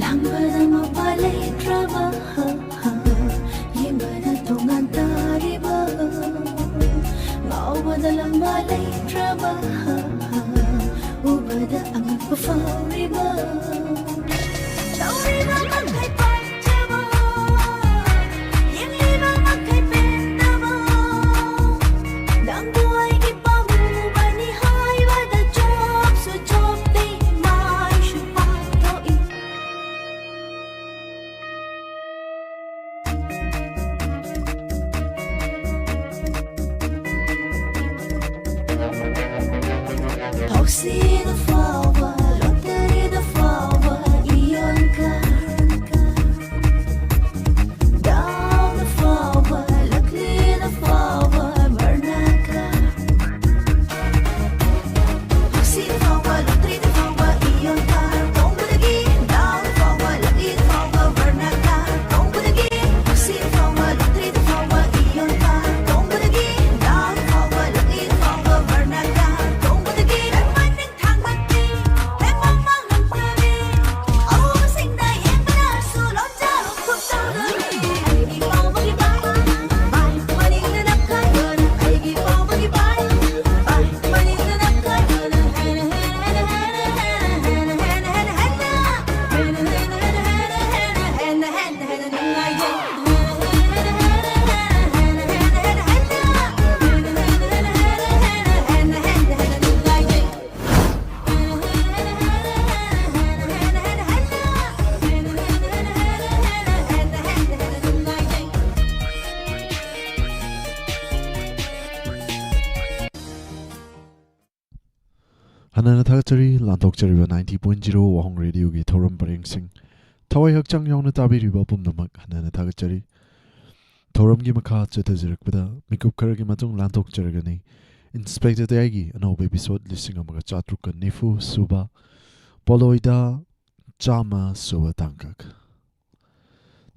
ꯂꯥꯡꯕꯗ ꯃꯄꯥ ꯂꯩꯇ꯭ꯔꯕ, ꯌꯦꯡꯕꯗ ꯇꯣꯉꯥꯟ ꯇꯥꯔꯤꯕ, ꯉꯥꯎꯕꯗ ꯂꯝꯕꯥ ꯂꯩꯇ꯭ꯔꯕ, ꯎꯕꯗ ꯑꯉꯛꯄ ꯐꯥꯎꯔꯤꯕ, ꯇꯧꯔꯤꯕ ꯃꯈꯩ ꯄꯥꯝꯖꯕ, ꯌꯦꯡꯂꯤꯕ ꯃꯈꯩ ꯄꯦꯟꯗꯕ, ꯅꯪꯕꯨ ꯑꯩꯒꯤ ꯄꯥꯝꯃꯨꯕꯅꯤ ꯍꯥꯏꯕꯗ ꯆꯣꯞꯁꯨ ꯆꯣꯞꯇꯦ, ꯃꯥꯏꯁꯨ ꯄꯥꯛꯊꯣꯛꯏ꯫ ꯍꯧꯁꯤꯗ ꯐꯥꯎꯕ, ꯂꯣꯇꯔꯤꯗ ꯐꯥꯎꯕ ꯏꯌꯣꯟ ꯀꯥꯔ, ꯗꯥꯎꯗ ꯐꯥꯎꯕ, ꯂꯛꯂꯤꯗ ꯐꯥꯎꯕ ꯕꯔꯅꯥ ꯀꯥꯔ꯫ ꯍꯧꯁꯤꯗ ꯐꯥꯎꯕ, ꯂꯣꯇꯔꯤꯗ ꯐꯥꯎꯕ ꯏꯌꯣꯟ ꯀꯥꯔ ꯇꯣꯡꯕꯗꯒꯤ, ꯗꯥꯎꯗ ꯐꯥꯎꯕ, ꯂꯛꯂꯤꯗ ꯐꯥꯎꯕ ꯕꯔꯅꯥ ꯀꯥꯔ ꯇꯣꯡꯕꯗꯒꯤ, ꯍꯧꯁꯤꯗ ꯐꯥꯎꯕ, ꯂꯣꯇꯔꯤꯗ ꯐꯥꯎꯕ ꯏꯌꯣꯟ ꯀꯥꯔ ꯇꯣꯡꯕꯗꯒꯤ, ꯗꯥꯎꯗ ꯐꯥꯎꯕ, ꯂꯛꯂꯤꯗ ꯐꯥꯎꯕ ꯕꯔꯅꯥ ꯀꯥꯔ ꯇꯣꯡꯕꯗꯒꯤ, ꯂꯩꯃꯥꯟ ꯅꯤꯡꯊꯥꯡꯕ ꯍꯟꯅꯅ ꯊꯥꯒꯠꯆꯔꯤ, ꯂꯥꯟꯊꯣꯛꯆꯔꯤꯕ ninety point zero ꯋꯥꯍꯣꯡ ꯔꯦꯗꯤꯑꯣꯒꯤ ꯊꯧꯔꯝ ꯄꯔꯦꯡꯁꯤꯡ꯫ ꯊꯋꯥꯏ ꯍꯛꯆꯥꯡ ꯌꯥꯎꯅ ꯇꯥꯕꯤꯔꯤꯕ ꯄꯨꯝꯅꯃꯛ ꯍꯟꯅꯅ ꯊꯥꯒꯠꯆꯔꯤ꯫ ꯊꯧꯔꯝꯒꯤ ꯃꯈꯥ ꯆꯠꯊꯖꯔꯛꯄꯗ ꯃꯤꯀꯨꯞ ꯈꯔꯒꯤ ꯃꯇꯨꯡ ꯂꯥꯟꯊꯣꯛꯆꯔꯒꯅꯤ꯫ ꯏꯟꯁꯄꯦꯛꯇꯔ ꯇꯌꯥꯏꯒꯤ ꯑꯅꯧꯕ episode ꯂꯤꯁꯤꯡ ꯑꯃꯒ ꯆꯥꯇ꯭ꯔꯨꯛꯀ ꯅꯤꯐꯨ ꯁꯨꯕ, ꯄꯣꯂꯣꯏꯗ ꯆꯥꯝꯃ ꯁꯨꯕ ꯇꯥꯡꯀꯛ꯫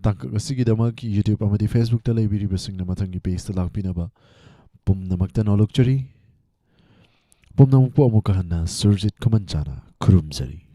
ꯇꯥꯡꯀꯛ ꯑꯁꯤꯒꯤꯗꯃꯛ YouTube ꯑꯃꯗꯤ Facebook ꯇ ꯂꯩꯕꯤꯔꯤꯕꯁꯤꯡꯅ ꯃꯊꯪꯒꯤ page ꯇ ꯂꯥꯛꯄꯤꯅꯕ ꯄꯨꯝꯅꯃꯛꯇ ꯅꯣꯂꯨꯛꯆꯔꯤ꯫ ꯄꯨꯝꯅꯃꯛꯄꯨ ꯑꯃꯨꯛꯀ ꯍꯟꯅ ꯁꯨꯔꯖꯤꯠ ꯈꯨꯃꯟꯆꯥꯅ ꯈꯨꯔꯨꯝꯖꯔꯤ꯫